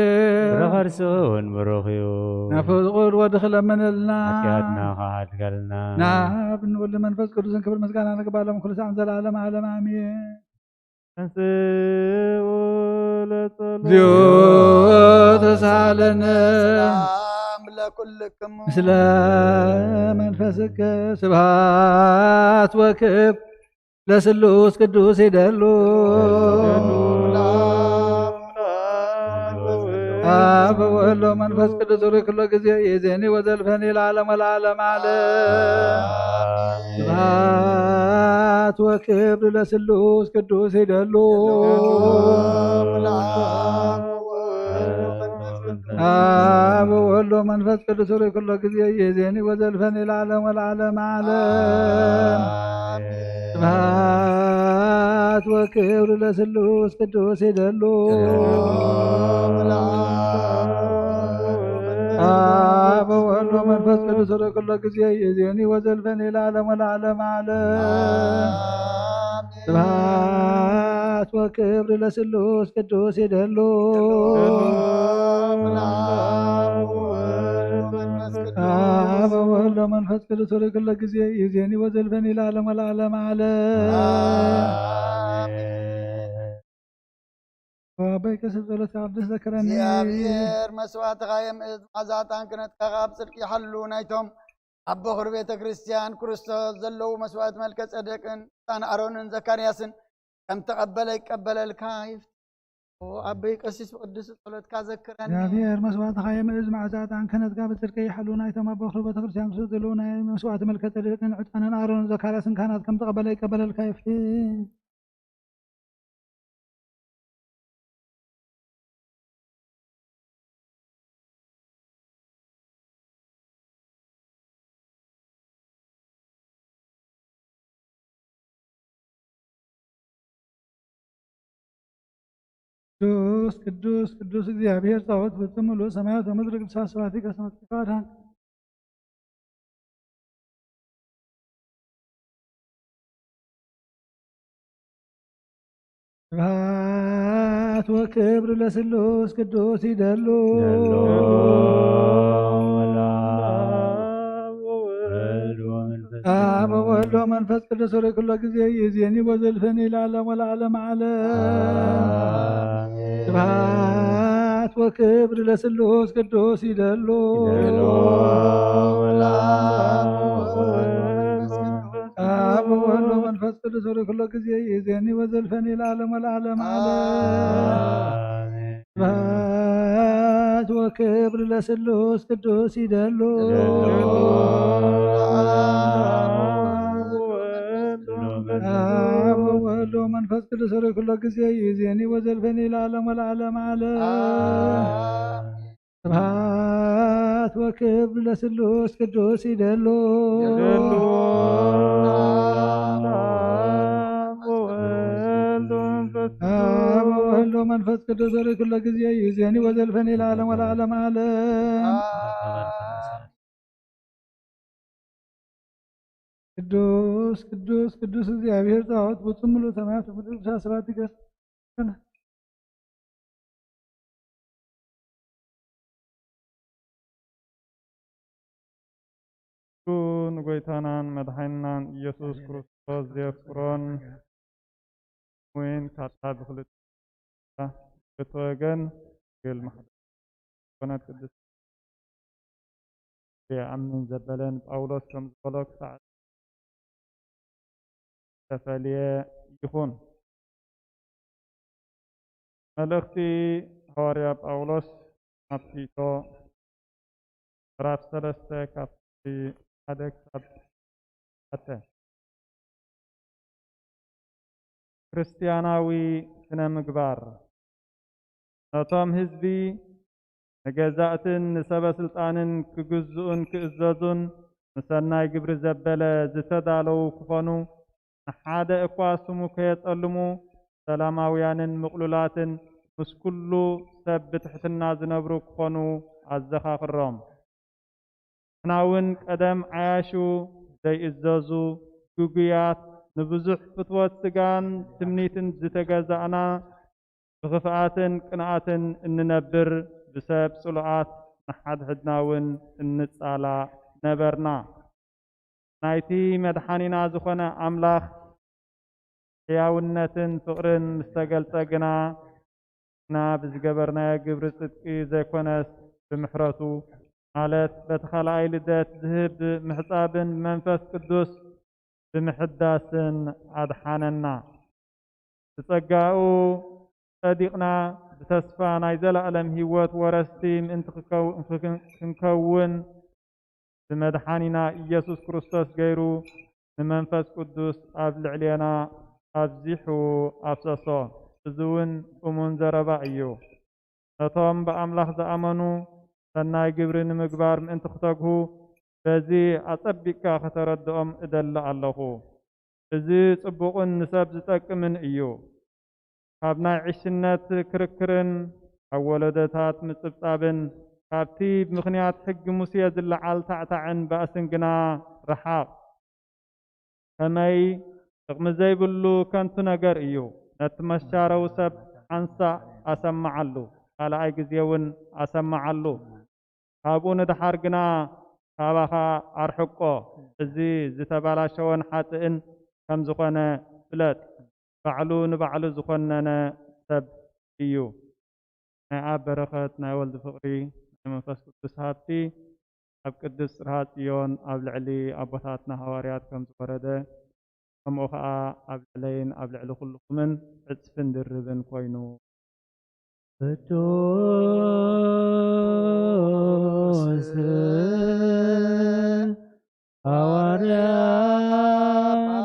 ፍረ ከርሱ እውን ብሩኽ እዩ። ናብ ፍቁር ወድኺ ለምንልና። ሓጢኣትና ኸሓድገልና። ናብ ንወልድ መንፈስ ቅዱስን ክብር ምስጋና ንግባሎም ኩሉ ሰዓት ዘለዓለም ዓለም ኣሜን። ተንሥኡ ለጸሎት። እግዚኦ ተሳለነ። ሰላም ለኩልክሙ። ምስለ መንፈስከ ስብሐት ወክብር ለስሉስ ቅዱስ ይደሉ። አብ ወወልድ ወመንፈስ ቅዱስ ሩይ ኩሎ ጊዜ ይዜኒ ወዘልፈኒ ለዓለም ወለዓለም ዓለም። ስብሐት ወክብር ለስሉስ ቅዱስ ይደሉ። አብ ወወልድ ወመንፈስ ቅዱስ ሩይ ኩሎ ጊዜ ይዜኒ ወዘልፈኒ ለዓለም ወለዓለም ዓለም። ስብሐት ወክብር ለስሉስ ቅዱስ ይደሉ። አብ ወወልድ ወመንፈስ ቅዱስ ሩይ ኩሎ ጊዜ ይዜኒ ወዘልፈኒ ለዓለም ወለዓለም ዓለም። ስብሐት ወክብር ለስሉስ ቅዱስ ይደሉ። አብ ወወልድ ወመንፈስ ቅዱስ ሩይ ኩሎ ጊዜ ይዜኒ ወዘልፈኒ ለዓለም ወለዓለም ዓለም። አበይ ቀስብ ጸሎት ቅዱስ ዘከረኒ። እግዚኣብሔር መስዋዕትኻ የምእዝ፣ መዓዛ ዕጣን ክነትካ ኣብ ጽድቂ ይሓሉ። ናይቶም ኣብ በኹር ቤተ ክርስቲያን ክርስቶስ ዘለዉ መስዋዕት መልከ ጸደቅን ዕጣን ኣሮንን ዘካርያስን ከም ተቐበለ ይቀበለልካ ይፍትዎ። ኣበይ ቀሲስ ብቅዱስ ጸሎትካ ዘክረኒ። እግዚኣብሔር መስዋዕትኻ የምእዝ፣ መዓዛ ዕጣን ክህነትካ ብጽድቂ ይሓሉ። ናይቶም ኣብ በኹር ቤተ ክርስቲያን ክርስቶስ ዘለዉ ናይ መስዋዕት መልከ ጸደቅን ዕጣንን ኣሮንን ዘካርያስን ካህናት ከም ተቐበለ ይቀበለልካ ይፍትዎ። ቅዱስ ቅዱስ ቅዱስ እግዚኣብሔር ጸባኦት ፍጹም ምሉእ ሰማያት ወምድር ቅዱሳት ስብሐቲከ እስመ ትፈድሃን። ስብሐት ወክብር ለስሉስ ቅዱስ ይደሉ። ይደሉ። አብ ወወልድ ወመንፈስ አብ ወወልድ ወመንፈስ ቅዱስ ሩይ ኩሎ ጊዜ ይዜኒ ወዘልፈኒ ለዓለም ወለዓለም ዓለም። አሜን። ስብሐት ወክብር ለስሉስ ቅዱስ ይደሉ። ይደሉ። አብ ወወልድ ወመንፈስ ቅዱስ ሩይ ኩሎ ጊዜ ይዜኒ ወዘልፈኒ ለዓለም ወለዓለም ዓለም። አሜን። ስብሐት ወክብር ለስሉስ ቅዱስ ይደሉ። ይደሉ። አብ ወወልድ ወመንፈስ ቅዱስ ርኩሎ ጊዜ ይዜኒ ወዘልፈኒ ለዓለም ወለዓለም ዓለም። ስብሐት ወክብር ለስሉስ ቅዱስ ይደሉ። ይደሉ። አብ ወወልድ ወመንፈስ ቅዱስ። አብ ወወልድ ወመንፈስ ቅዱስ ርኩሎ ጊዜ ይዜኒ ወዘልፈኒ ለዓለም ወለዓለም ዓለም። ቅዱስ ቅዱስ ቅዱስ እግዚኣብሔር ጸባኦት፣ ፍጹም ምሉእ ሰማያት ወምድር ብስራት ይገር። ንጎይታናን መድሓኒናን ኢየሱስ ክርስቶስ ዘየፍቅሮን ወይን ካታ ብክልተ ወገን ገል ማሕበር ዝኾነት ቅድስት ይኣምን ዘበለ ንጳውሎስ ከም ዝበሎ ክሳዕ ዝተፈልየ ይኹን። መልእኽቲ ሃዋርያ ጳውሎስ ናብ ቲቶ ምዕራፍ ሰለስተ ካብቲ ሓደ ክሳብ ሸውዓተ። ክርስትያናዊ ስነ ምግባር። ነቶም ህዝቢ፣ ንገዛእትን ንሰበ ስልጣንን ክግዝኡን ክእዘዙን ንሰናይ ግብሪ ዘበለ ዝተዳለዉ ክኾኑ፣ ንሓደ እኳ ስሙ ከየጸልሙ ሰላማውያንን ምቕሉላትን ምስ ኩሉ ሰብ ብትሕትና ዝነብሩ ክኾኑ ኣዘኻኽሮም። ንሕና እውን ቀደም ዓያሹ ዘይእዘዙ፣ ግጉያት፣ ንብዙሕ ፍትወት ስጋን ትምኒትን ዝተገዛእና፣ ብኽፍኣትን ቅንኣትን እንነብር፣ ብሰብ ጽሉኣት፣ ንሓድሕድና እውን እንጻላእ ነበርና። ናይቲ መድሓኒና ዝኾነ ኣምላኽ ሕያውነትን ፍቕርን ምስ ተገልጸ ግና፣ ንሕና ብዝገበርናዮ ግብሪ ጽድቂ ዘይኮነስ፣ ብምሕረቱ፣ ማለት በቲ ካልኣይ ልደት ዝህብ ምሕጻብን ብመንፈስ ቅዱስ ብምሕዳስን ኣድሓነና። ብጸጋኡ ጸዲቕና፣ ብተስፋ ናይ ዘለኣለም ህይወት ወረስቲ ምእንቲ ክከው-፣ ክንከውን፣ ብመድሓኒና ኢየሱስ ክርስቶስ ገይሩ ንመንፈስ ቅዱስ ኣብ ልዕሌና ኣብዚሑ ኣፍሰሶ። እዚ እውን እሙን ዘረባ እዩ። ነቶም ብኣምላኽ ዝኣመኑ ሰናይ ግብሪ ንምግባር ምእንቲ ክተግሁ፣ በዚ ኣጸቢቕካ ከተረድኦም እደሊ ኣለኹ። እዚ ጽቡቕን ንሰብ ዝጠቅምን እዩ። ካብ ናይ ዕሽነት ክርክርን ካብ ወለዶታት ምጽብጻብን፣ ካብቲ ብምኽንያት ሕጊ ሙሴ ዝለዓል ታዕታዕን ባእስን ግና ርሓቕ። ከመይ ጥቕሚ ዘይብሉ ከንቱ ነገር እዩ። ነቲ መሻረዊ ሰብ ሓንሳእ ኣሰምዓሉ፣ ካልኣይ ግዜ እውን ኣሰምዓሉ። ካብኡ ንደሓር ግና ካባኻ ኣርሕቆ። እዚ ዝተባላሸወን ሓጥእን ከም ዝኾነ ፍለጥ። ባዕሉ ንባዕሉ ዝኾነነ ሰብ እዩ። ናይ ኣብ በረኸት፣ ናይ ወልድ ፍቕሪ፣ ናይ መንፈስ ቅዱስ ሃብቲ ኣብ ቅድስት ጽርሃ ጽዮን ኣብ ልዕሊ ኣቦታትና ሃዋርያት ከም ዝወረደ፣ ከምኡ ኸኣ ኣብ ልዕለይን ኣብ ልዕሊ ኩልኹምን ዕጽፍን ድርብን ኮይኑ። ቅዱስ ሃዋርያ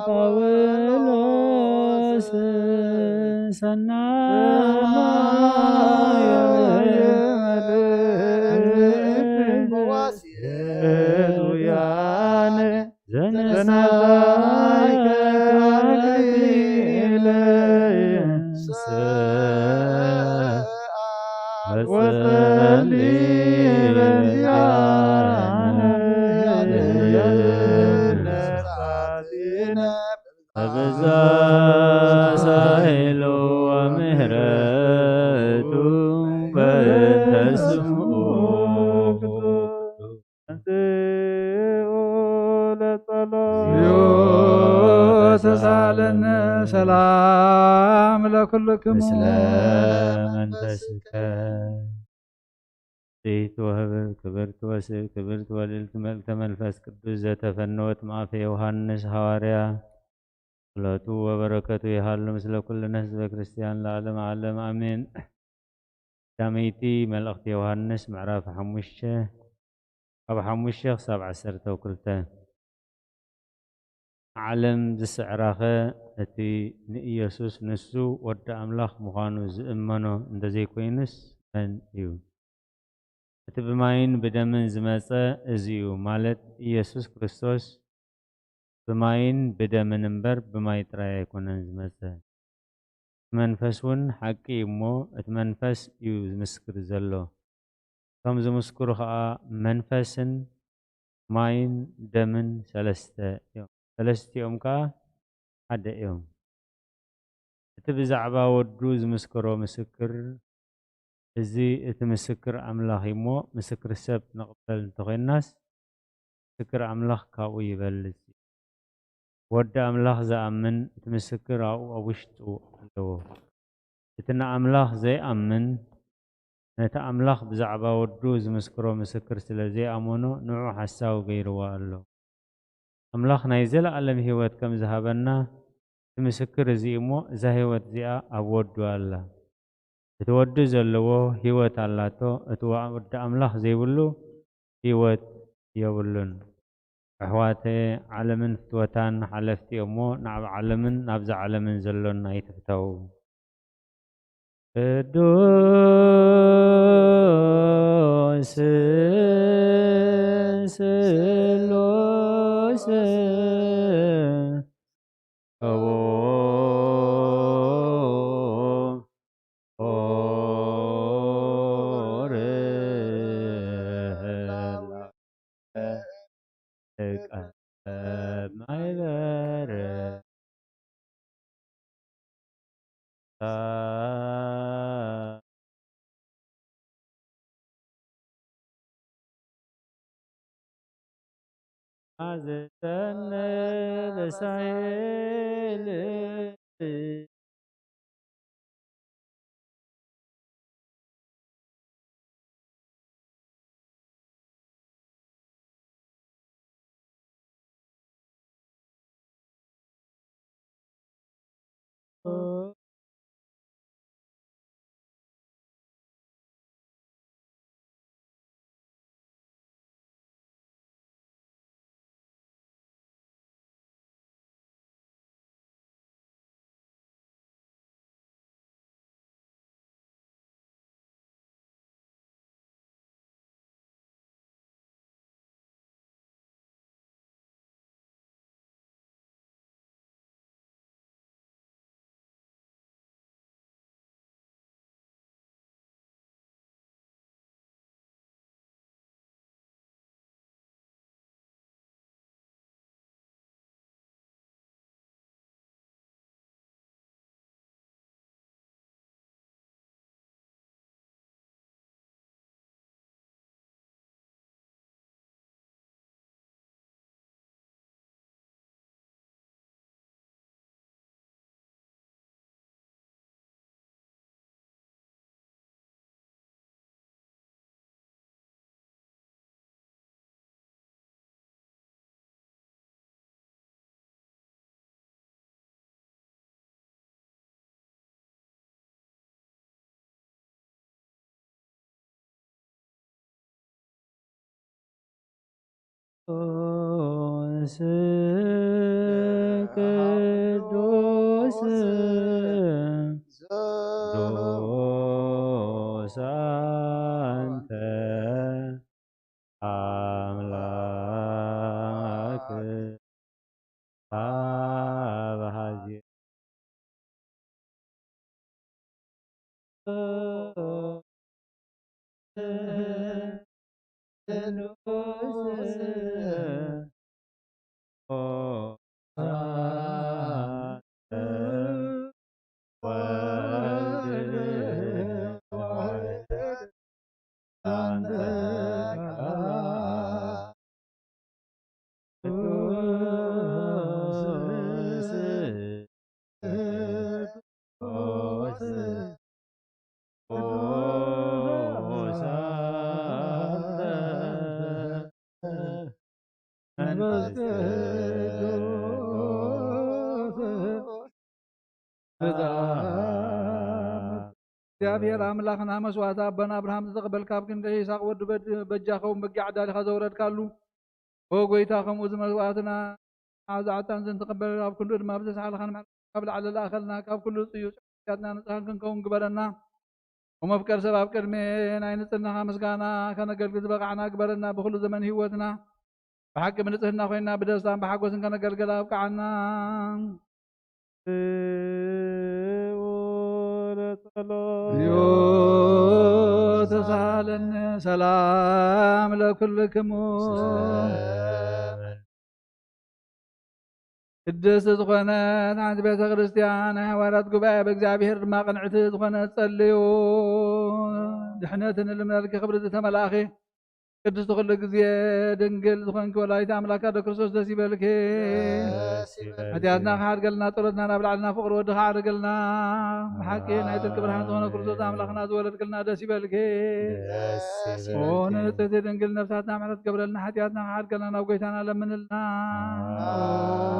ጳውሎስ ሰናይ ተሳለነ። ሰላም ለኩልክሙ። ምስለ መንፈስከ። ጽይት ወህብብ ክብርት ወስብ ክብርት ወልዕልት መልእልተ መንፈስ ቅዱስ ዘተፈነወት ማእፈ ዮሃንስ ሃዋርያ። ጸሎቱ ወበረከቱ ይሃሉ ምስለ ኩልነ ህዝበ ክርስቲያን ለዓለም ዓለም ኣሜን። ቀዳመይቲ መልእኽቲ ዮሃንስ ምዕራፍ ሓሙሽተ ካብ ሓሙሽተ ክሳብ ዓሰርተ ክልተ። ዓለም ዝስዕራኸ እቲ ንኢየሱስ ንሱ ወዲ ኣምላኽ ምዃኑ ዝእመኖ እንተዘይኮይኑስ መን እዩ? እቲ ብማይን ብደምን ዝመጸ እዚ እዩ፣ ማለት ኢየሱስ ክርስቶስ ብማይን ብደምን እምበር ብማይ ጥራይ ኣይኮነን ዝመጸ። እቲ መንፈስ እውን ሓቂ እዩ እሞ፣ እቲ መንፈስ እዩ ዝምስክር ዘሎ። እቶም ዝምስክሩ ኸኣ መንፈስን ማይን ደምን ሰለስተ እዮም። ሰለስቲኦም ከኣ ሓደ እዮም። እቲ ብዛዕባ ወዱ ዝምስክሮ ምስክር፣ እዚ እቲ ምስክር ኣምላኽ እዩ እሞ፣ ምስክር ሰብ ንቕበል እንተኾይንናስ፣ ምስክር ኣምላኽ ካብኡ ይበልጽ እዩ። ወዲ ኣምላኽ ዝኣምን፣ እቲ ምስክር ኣብኡ ኣብ ውሽጡ ኣለዎ። እቲ ንኣምላኽ ዘይኣምን፣ ነቲ ኣምላኽ ብዛዕባ ወዱ ዝምስክሮ ምስክር ስለ ዘይኣመኖ፣ ንዑ ሓሳዊ ገይርዎ ኣሎ። ኣምላኽ ናይ ዘለኣለም ህይወት ከም ዝሃበና፣ እቲ ምስክር እዚ እሞ፣ እዛ ህይወት እዚኣ ኣብ ወዱ ኣላ። እቲ ወዲ ዘለዎ ህይወት ኣላቶ፣ እቲ ዋ-፣ ወዲ ኣምላኽ ዘይብሉ ህይወት የብሉን። ኣሕዋተየ፣ ዓለምን ፍትወታን ሓለፍቲ እሞ፣ ናብ ዓለምን ናብዛ ዓለምን ዘሎን ኣይትፍተው። ቅዱስ ስሉስ ቅዱስ ቅዱስ ቅዱስ አንተ አምላክ አብ ሀዜ መንፈስ ቅዱስ። እግዚኣብሔር ኣምላኽና መስዋዕቲ ኣቦና ኣብርሃም ዝተቐበልካ፣ ኣብ ክንዲ ይስሐቅ ወዲ በድ-፣ በጃ ኸውን በጊዕ ኣዳሊኻ ዘውረድካሉ፣ ኦ ጎይታ፣ ከምኡ እዚ መስዋዕትና መዓዛ ዕጣን ዘንትቐበል፣ ኣብ ክንዱ ድማ ብዘስሓልኻን ካብ ላዕሊ ለኣኸልና፣ ካብ ኩሉ ጽዩ ኃጢኣትና ንጽሃን ክንከውን ግበረና። ወመፍቀር ሰብ ኣብ ቅድሚ ናይ ንጽህናኻ ምስጋና ከነገልግል ዝበቓዕና ግበረና። ብኹሉ ዘመን ህይወትና ብሓቂ ብንጽህና ኮይና ብደስታን ብሓጎስን ከነገልግል ኣብቅዓና። ተሳለኒ ሰላም ለኩልክሙ። ቅድስቲ ዝኾነት ሓንቲ ቤተ ክርስቲያን ናይ ሃዋርያት ጉባኤ ብእግዚኣብሔር ድማ ቅንዕቲ ዝኾነት ጸልዩ። ድሕነትን ልምነልኪ ክብሪ ዝተመላእኺ ቅድስቲ ኩሉ ግዜ ድንግል ዝኾንኪ ወላዲተ ኣምላክ ኣደ ክርስቶስ ደስ ይበልኪ። ደስ ይበልኪ። ሓጢኣትና ክሓድገልና ጸሎትና ናብ ላዕልና ፍቕሪ ወድኻ ዓርገልና። ብሓቂ ናይ ጽድቂ ብርሃን ዝኾነ ክርስቶስ ኣምላኽና ዝወለድክልና ደስ ይበልኪ። ደስ ይበልኪ። ኦ ንጽሕቲ ድንግል ነፍሳትና ምሕረት ገብረልና ሓጢኣትና ክሓድገልና ናብ ጎይታና ለምንልና።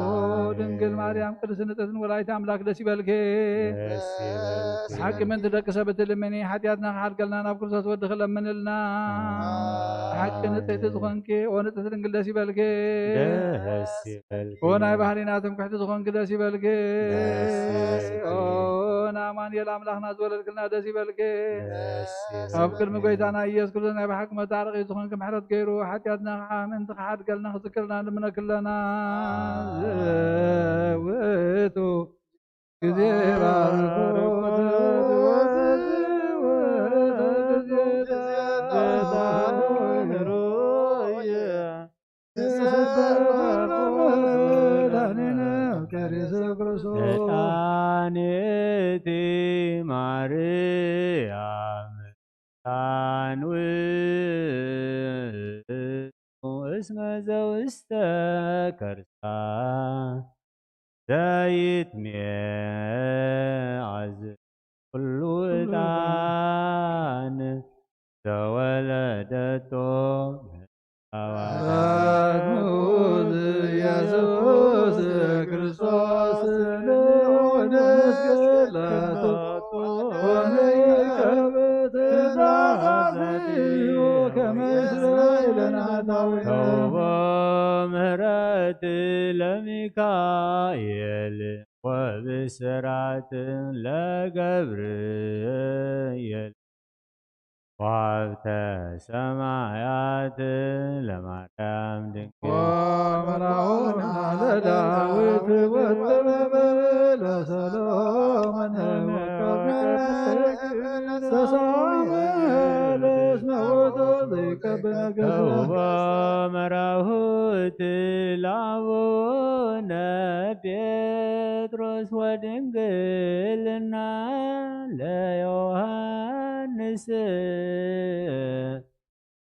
ኦ ድንግል ማርያም ቅድስቲ ንጽሕትን ወላዲተ ኣምላክ ደስ ይበልኪ። ደስ ይበልኪ። ብሓቂ ምእንቲ ደቂ ሰብ እትልምኒ ሓጢኣትና ክሓድገልና ናብ ክርስቶስ ወድኺ ለምንልና። ብሓቂ ንጽሕቲ ዝኾንኪ ኦ ንጽሕቲ ድንግል ደስ ይበልኪ። ደስ ይበልኪ። ኦ ናይ ባህሪና ትምክሕቲ ዝኾንኪ ደስ ይበልኪ። ደስ ይበልኪ። ኦ ንኣማኑኤል ኣምላኽና ዝወለድክልና ደስ ይበልኪ። ደስ ይበልኪ። ኣብ ቅድሚ ጎይታና ኢየሱስ ክርስቶስ ናይ ብሓቂ መታረቒ ዝኾንኪ ምሕረት ገይሩ ሓጢኣትና ከዓ ምእንቲ ክሓድገልና ክዝክርልና ንልምነኪ ኣለና። ዘውቱ ግዜ ባርኮት ሕፃንኪ ማርያም ሕፃን ውእቱ እስመ ዘውስተ ከርሳ ዘይትሜዓዝ ኩሉ ዕጣን ዘወለደቶ ዳግሙዝ ኢየሱስ ክርስቶስ ንዑ ንስግደለቱ ወንርከብ ትእዛዛቲሁ ከመ ይስረይ ለነ ኃጣውኢነ። ተውቦ ምህረት ለሚካኤል ወብስራት ለገብርኤል ወሀብተ ሰማያት ለማርያም ድንግል። ወመርዓውና ለዳዊት ወጥበበ ለሰሎሞን ወከብነ ተሳሚ ለስመ ውእቱ ዘይከብነ ገዝነ። ተውቦ መራሁት ለአቡነ ጴጥሮስ ወድንግልና ለዮሐንስ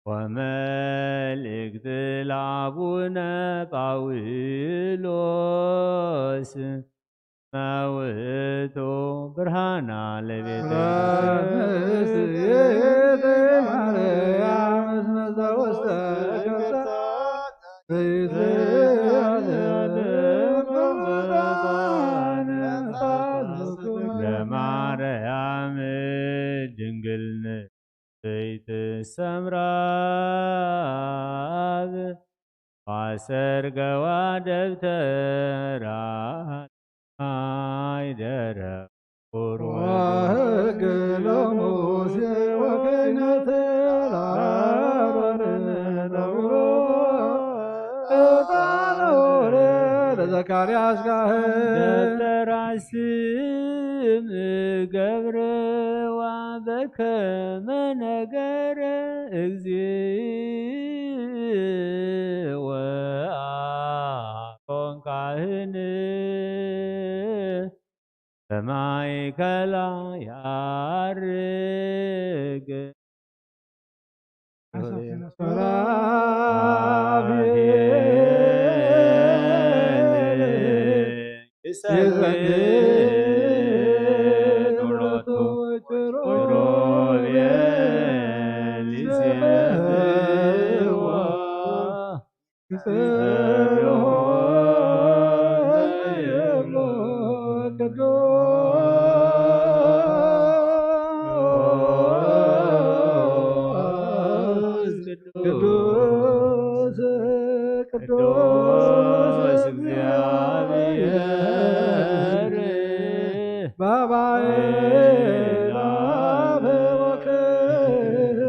ወመልእክት ለአቡነ ጳውሎስ መውእቱ ብርሃና ለቤተ ማርያም እስመ ዘውስተ ለማርያም ድንግል ንጽሕት ሰምራብ ዋሰርገዋ ደብተራ አይደረ ወሕግ ለሙሴ ወክህነት ለአሮን ተውቦ ዕጣነ ኦሪት ለዘካርያስ ካህን። ደብተራ ስም ገብርዋ በከመ ነገረ እግዚእ ወአሮን ካህን በማእከላ ያርግ። ቅዱስ ቅዱስ ቅዱስ እግዚአብሔር ባባይ ላበ ወክቡር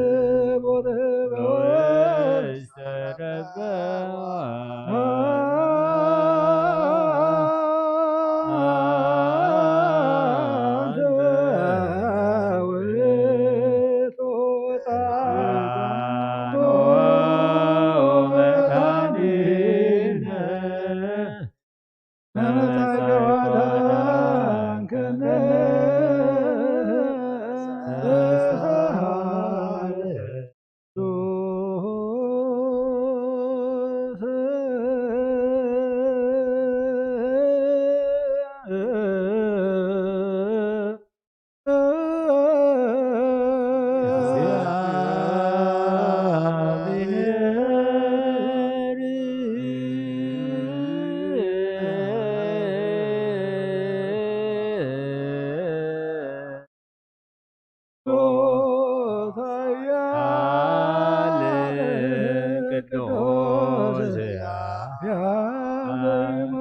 ቅዱስ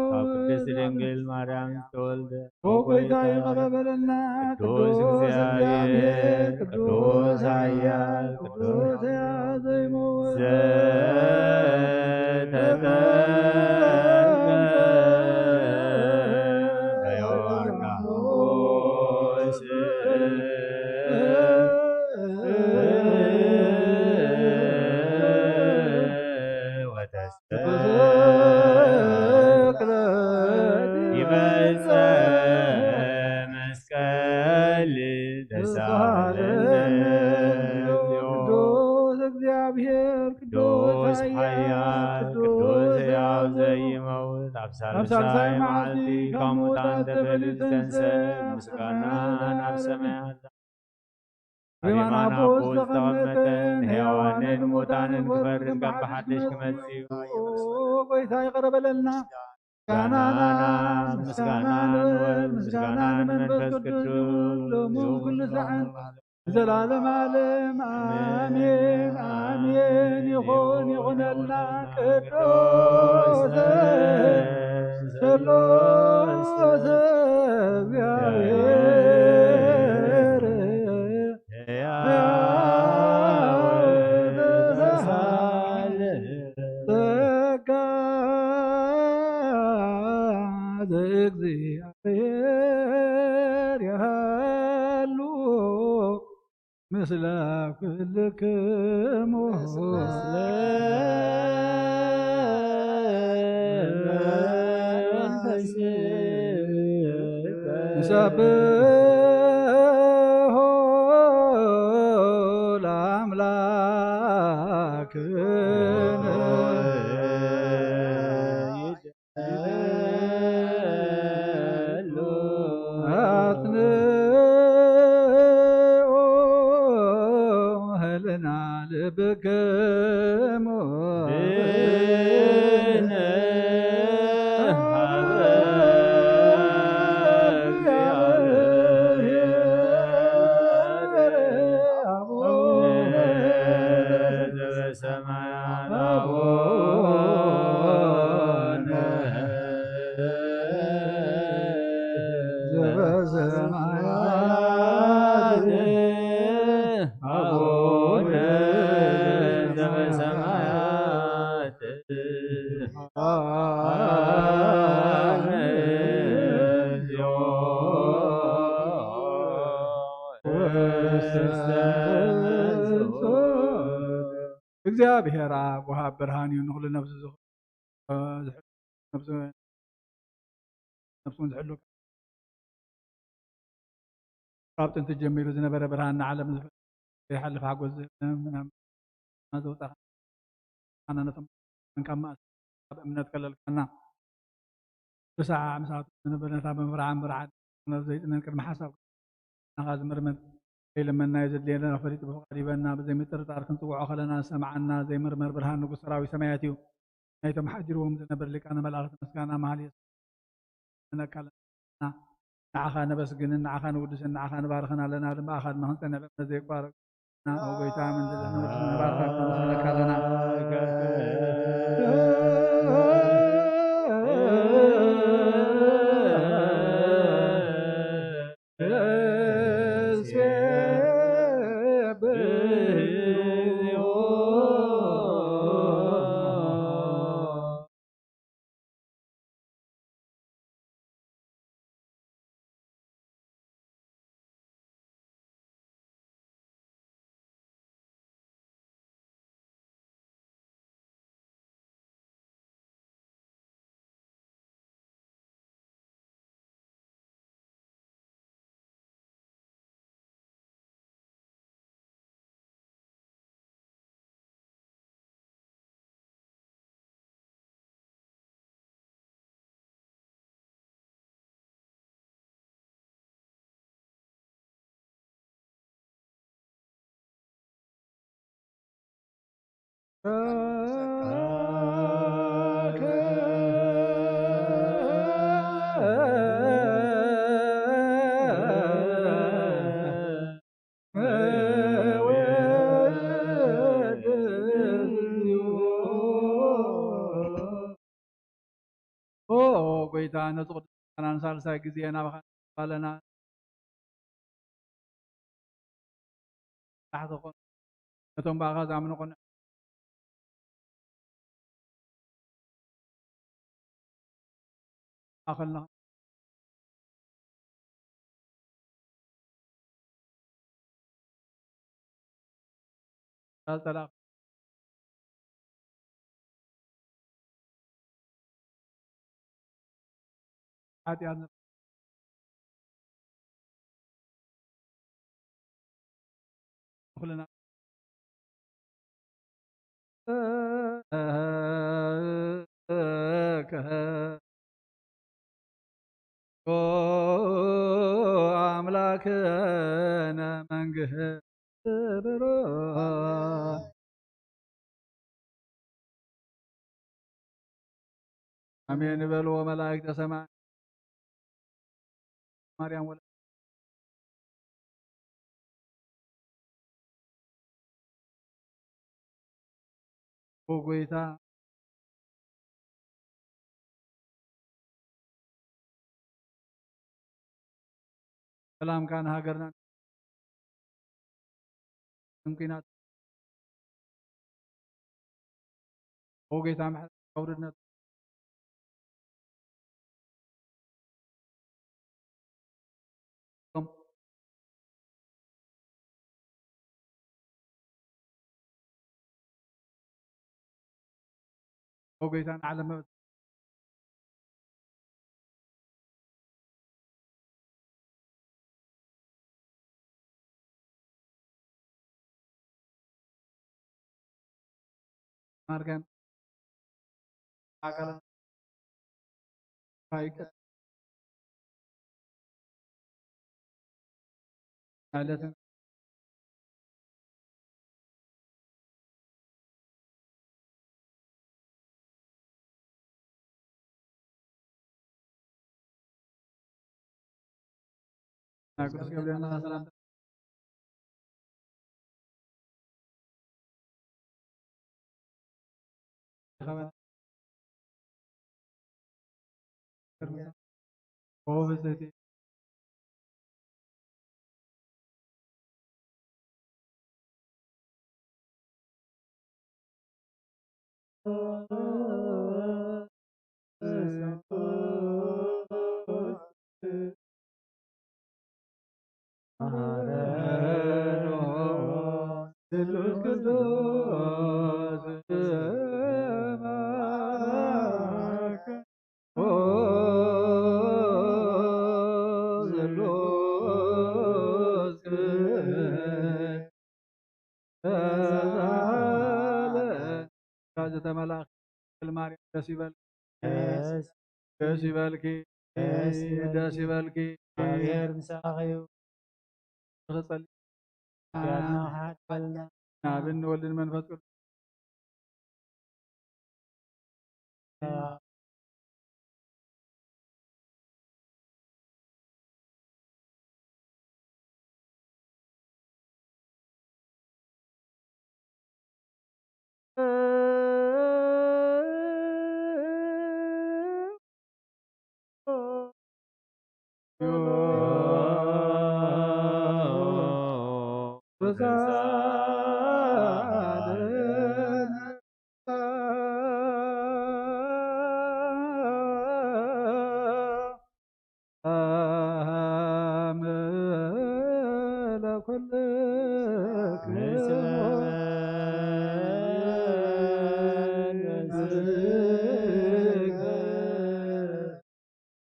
ካብ ቅድስት ድንግል ማርያም ተወልደ። ኦ ጎይታ ይቕረ በለና። ቅዱስ ቅዱስ እግዚአብሔር፣ ቅዱስ ኃያል፣ ቅዱስ ሕያው ዘይመውት። ይመጸእ መስቀል ተሳለነ። ቅዱስ እግዚአብሔር፣ ቅዱስ ኃያል፣ ቅዱስ ሕያው ዘይመውት፣ ኣብ ሳልሳይ መዓልቲ ካብ ሙታን ተፈልዩ ዝተንስአ፣ ምስጋና ናብ ሰማያት ኣብ የማን ኣቦ ዝተቐመጠ፣ ንሕያዋንን ሙታንን ክፈርድ ከም ብሓድሽ ክመጽእ እዩ። ጎይታ ይቕረ በለልና። ምስጋና ምስጋና ንወልድ፣ ምስጋና ንመንፈስ ቅዱስ፣ ሎሚ ኩሉ ሰዓት፣ ንዘላለም ዓለም ኣሜን፣ ኣሜን። ይኹን፣ ይኹነልና። ቅዱስ ስሉስ እግዚአብሔር፣ ሕያው ተሳለ ጸጋ ዘእግዚአብሔር ይሃሉ ምስለ ኩልክሙ። ንሰብሖ ለአምላክነ። አጽንኦ ህልና ልብክሙ። ሰማያት አቡነ ዘበሰማያት አቡነ ዘበሰማያት እግዚአብሔር አብ ወሃብ ብርሃን እዩ ንኹሉ ነፍሲ ዝኹ-፣ ዝሑ-፣ ነፍሲ፣ ነፍሲ እውን ዝሕሉ ካብ ጥንቲ ጀሚሩ ዝነበረ ብርሃን ንዓለም ዝፈ-፣ ዘይሓልፍ ሓጎስ ዝህብ ምናምን ዘውፃእካ ነቶም ካብ ማእስ ኣብ እምነት ከለልካና ብሰዓዕ ምሳቱ ዝነበረ ነታ ብምፍርሓን ብርዓድ ዘይጥነን ቅድሚ ሓሳብ ናኻ ዝምርምር ከይልመና እዩ ዘድልየና። ፈሊጡ ብፍቓድ ይበና። ብዘይ ምጥርጣር ክንጽውዖ ከለና ዝሰምዓና ዘይምርመር ብርሃን ንጉስ ሰራዊት ሰማያት እዩ። ናይቶም ሓዲርዎም ዝነብር ሊቃነ መላእኽቲ ምስጋና መሃልየ ነካልና። ንዓኻ ነበስግንን ንዓኻ ንውድስን ንዓኻ ንባርኽን ኣለና። ድማ ኣኻ ድማ ክንጸንዕ ብእምነት ዘይቋረጽ ና ኦ ጎይታ መንዝለ ንውድስን ንባርኻ ነካልና። ኦ ጎይታ፣ ነቲ ቅዱስ ቃናን ሳልሳይ ግዜ ናባኻ ኣለና። ንዓኻ ዝኾኑ ነቶም ብኣኻ ዝኣምኑ ቅኑዕ ማእከልና ቃል ጠላቕ ሓጢኣት ኩልና ኣምላክነ መንግስት ብሩክ ኣሜን በልዎ መላእክተ ሰማይ ማርያም ወለ ኦ ጎይታ ሰላምካ ንሃገርና ንኩናት ኦ ጎይታ ምሕረት ኣውርድነት ኦ ጎይታ ንዓለም መበ ማርያም ኣካላት ኣይከ ማለትን ናይ ቅዱስ ገብርኤል ሰላምታ ዝተመላእኪ ድንግል ማርያም ደስ ይበልኪ። ደስ ደስ ይበልኪ። ደስ ይበልኪ። ደስ ይበልኪ። እግዚኣብሔር ምሳኺ እዩ። ክጸሊ ያድና ሓቀልና ናብን ወልድን መንፈስ ቅዱስ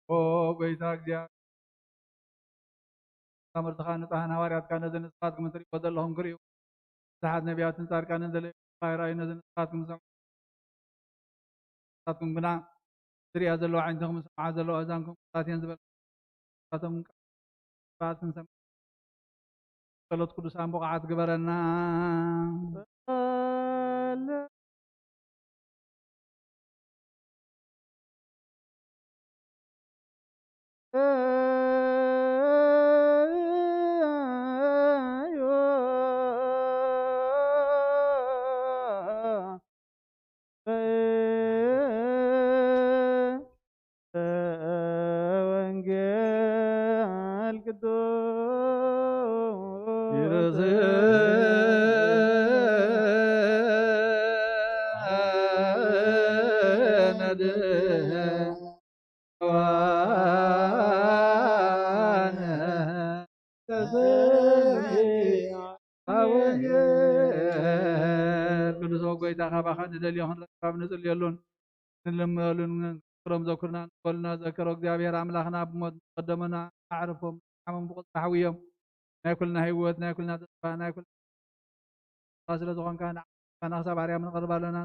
ኦ ጎይታ እግዚኣብሔር፣ ኣመርትኻ ንጹሃን ሃዋርያትካ ነዚ ንስኻትኩም እትርእይዎ ዘለኹም ክርእዩ፣ ብዙሓት ነቢያትን ጻድቃንን ዘለዩ ይረኣዩ፣ ነዚ ንስኻትኩም ዝሰምዑ ንስኻትኩም ግና ዝርእያ ዘለዋ ኣዒንትኹም ዝሰምዓ ዘለዋ ኣእዛንኩም ክሳትየን ዝበል ንስኻቶም ቃል ስብሐት ክንሰምዕ ጸሎት ቅዱሳን ብቑዓት ግበረና። ወንጌል ቅዱስ ቅዱስ ጎይታ፣ ካባኻ ንደልዮ ክንረክብ ንጽልየሉን ንልምነሉን ንዝክሮም ዘኩርና ንበሉና ዘከሮ እግዚኣብሔር ኣምላኽና ብሞት ዝቐደሙና ኣዕርፎም ሓሞም ብቁጽሪ ሓውዮም ናይ ኩልና ህይወት ናይ ኩልና ተስፋ ናይ ኩልና ስለ ዝኾንካ ንዓና ክሳብ ኣርያም ንቐርብ ኣለና።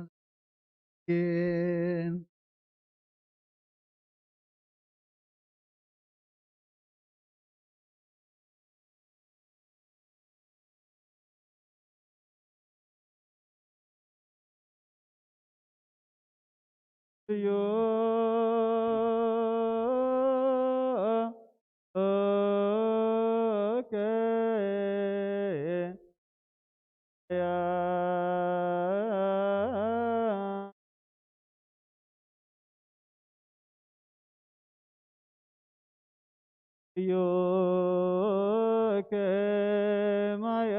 እዩ። ኦኬ። ያ እዩ ከማያ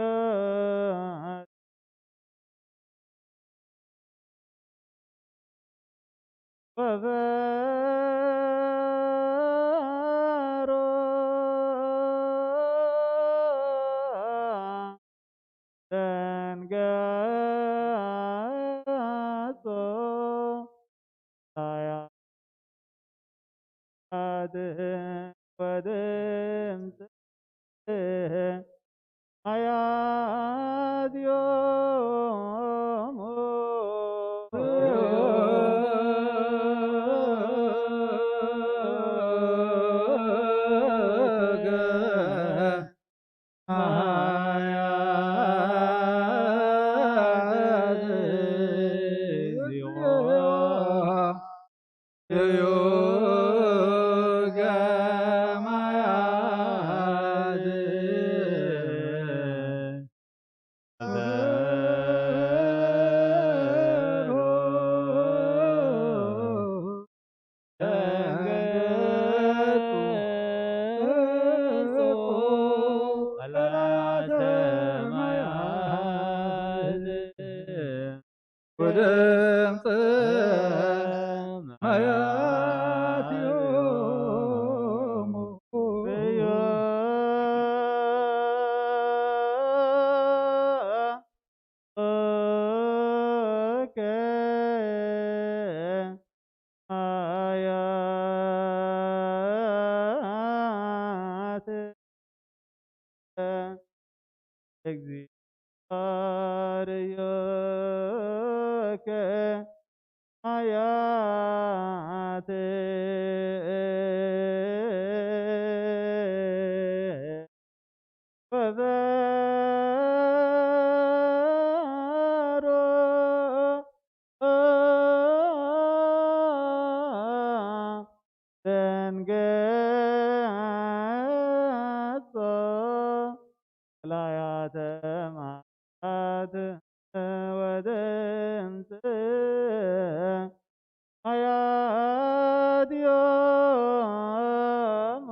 ወበሮ ደንገጾ ሳያት ወድምፅ አያት ዮም ወደምፀ ማያት ዮሙ አያት እግዚኦ አርዮከ አያት ወበሮ ደንገጾ ላያተ ማት ወድምፅ አያት ዮም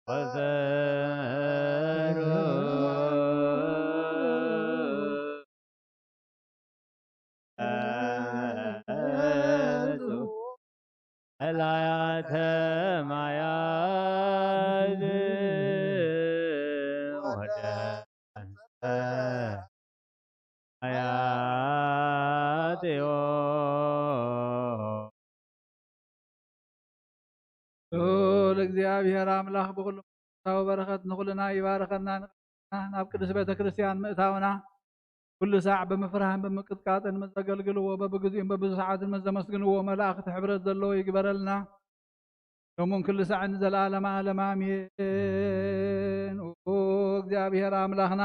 ወዘሩ ቀላያተ ማያት ወደ ማያትዮ። ልዑል እግዚኣብሔር ኣምላኽ ብኹሉ መንፈሳዊ በረኸት ንኹልና ይባርኸና። ንቕድስና ናብ ቅድስት ቤተ ክርስቲያን ምእታውና፣ ኩሉ ሳዕ ብምፍራህን ብምቅጥቃጥን ምስ ዘገልግልዎ፣ በብግዜኡን በብሰዓትን ምስ ዘመስግንዎ መላእኽቲ ሕብረት ዘለዎ ይግበረልና። ሎምን ኩሉ ሳዕን ንዘለዓለመ ዓለም ኣሜን። ኦ እግዚኣብሔር ኣምላኽና፣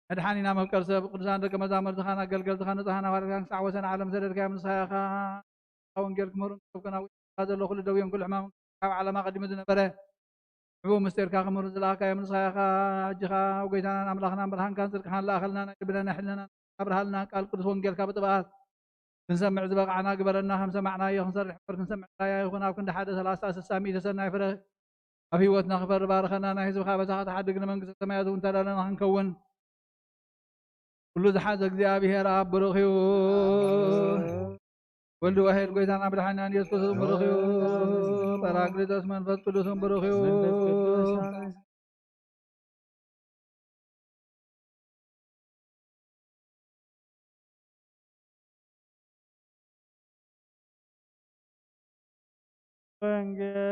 መድሓኒና፣ መፍቀር ሰብ፣ ቅዱሳን ደቀ መዛሙርትኻን ኣገልገልትኻን ንጹሓን ሃዋርያትካን ክሳዕ ወሰን ዓለም ሰደድካዮም። ንስኻ ኢኻ ወንጌል ክምህሩን ክሰብኩን ኣብ ውሽጥኻ ዘሎ ኩሉ ደዌን ኩሉ ሕማምን ካብ ዓለም ኣቐዲሙ ዝነበረ ንዕኡ ምስጢርካ ክምህሩ ዝለኣኻዮም ንስኻ ኢኻ። ሕጂ ኸኣ ኣብ ጎይታናን ኣምላኽናን ብርሃንካን ጽድቅኻን ለኣኸልና፣ ናይ ልብናን ናይ ሕልናናን ኣብርሃልና። ቃል ቅዱስ ወንጌልካ ብጥብኣት ክንሰምዕ ዝበቕዓና ግበረና። ከም ሰማዕናዮ ክንሰርሕ እምበር ክንሰምዕ ጥራይ ኣይኹን። ኣብ ክንዲ ሓደ ሰላሳ ስሳ ሚእቲ ሰናይ ፍረ ኣብ ህይወትና ክፈሪ ባርኸና። ናይ ህዝብኻ በዛ ከተሓድግ ንመንግስተ ሰማያት እውን ተዳለና ክንከውን ኩሉ ዝሓዘ እግዚኣብሔር ኣብ ብሩኽ እዩ። ወልድ ዋሕድ ጎይታና መድሓኒናን ኢየሱስ ክርስቶስ ብሩኽ እዩ። ጳራቅሊጦስ መንፈስ ቅዱስን ብሩኽ እዩ። ወንጌል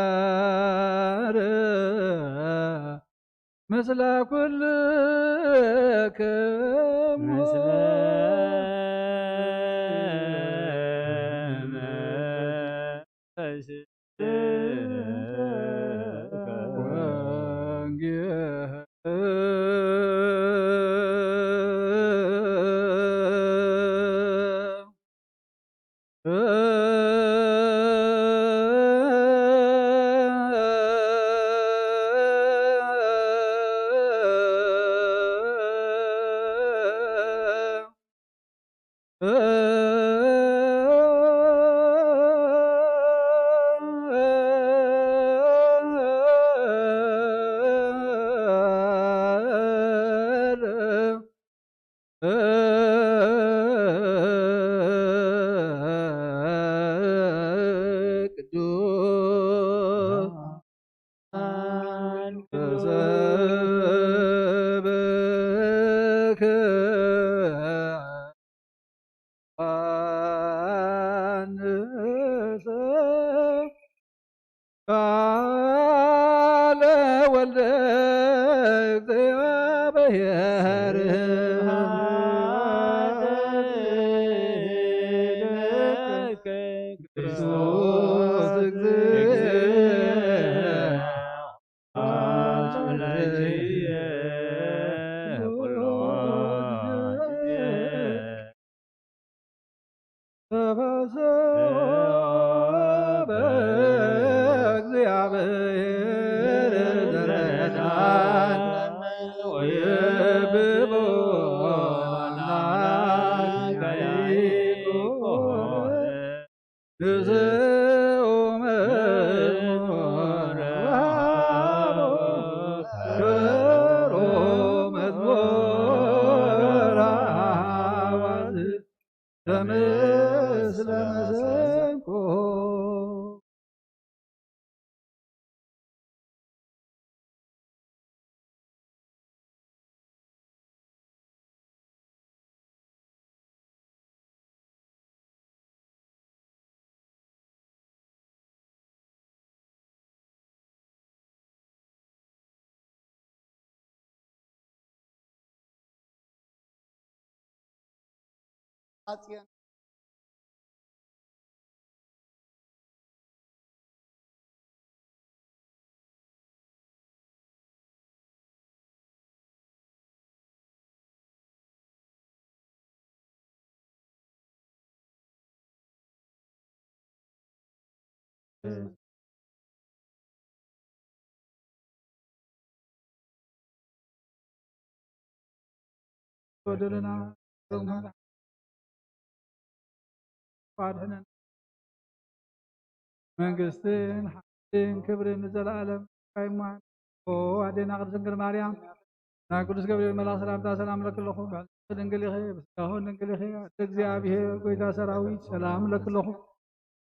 እግዚኣብሔር ምስለ ኩልክሙ። ምስለ መንፈስከ። ወንጌል ቅዱስ ተሰብከ ዮሐንስ ቃለ ወልደ እግዚአብሔር። ስብሐት ለከ ክርስቶስ እግዚእ። አምላክየ ኩሎ ጊዜ። ተፈስሑ በእግዚአብሔር ዘረዳን ወየብቦ ኣጽየን ጎደለና ሮማ ኣድሕነን። መንግስትን ሓይልን ክብርን ንዘለኣለም ኣይማን። ኦ ኣዴና ቅድስት ድንግል ማርያም፣ ናይ ቅዱስ ገብርኤል መልኣኽ ሰላምታ ሰላም እለኪ ኣለኹ። ብሕልናኺ ድንግል ኢኺ፣ ብስጋኺ እውን ድንግል ኢኺ። ኣደ እግዚኣብሔር ጎይታ ሰራዊት ሰላም እለኪ ኣለኹ።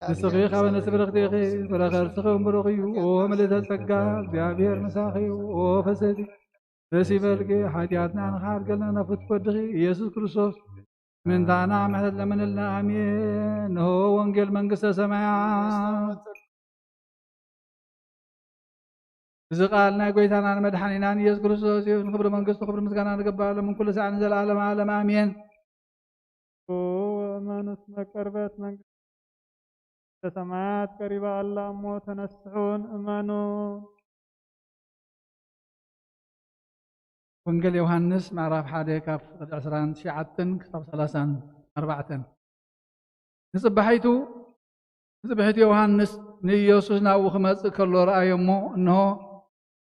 ንስኺ ካብ ኣንስቲ ብርኽቲ ኢኺ፣ ፍረ ከርስኺ እውን ብሩኽ እዩ። ኦ ምልዕተ ጸጋ፣ እግዚኣብሔር ምሳኺ እዩ። ኦ ፍስሕቲ ደስ ይበልኪ፣ ሓጢኣትና ንኽሓድገልና ነፍት ወድኺ ኢየሱስ ክርስቶስ ምንታና ምሕረት ለምንልና። ኣሜን። ንሆ ወንጌል መንግስተ ሰማያት። እዚ ቃል ናይ ጎይታናን መድሓኒናን ኢየሱስ ክርስቶስ እዩ። ንክብሪ መንግስቱ ክብሪ ምስጋና ንገባእ ሎም ኩሉ ሳዕ ንዘለኣለም ዓለም ኣሜን። እመኑ እስመ ቀርበት መንግስተ ሰማያት ቀሪባ ኣላ እሞ ተነስሑን እመኑ። ወንጌል ዮሃንስ ምዕራፍ ሓደ ካብ ፍቕዲ ዕስራን ትሽዓተን ክሳብ ሰላሳን ኣርባዕተን። ንጽባሒቱ ንጽብሒቱ ዮሃንስ ንኢየሱስ ናብኡ ክመጽእ ከሎ ረኣዮ እሞ፣ እንሆ፣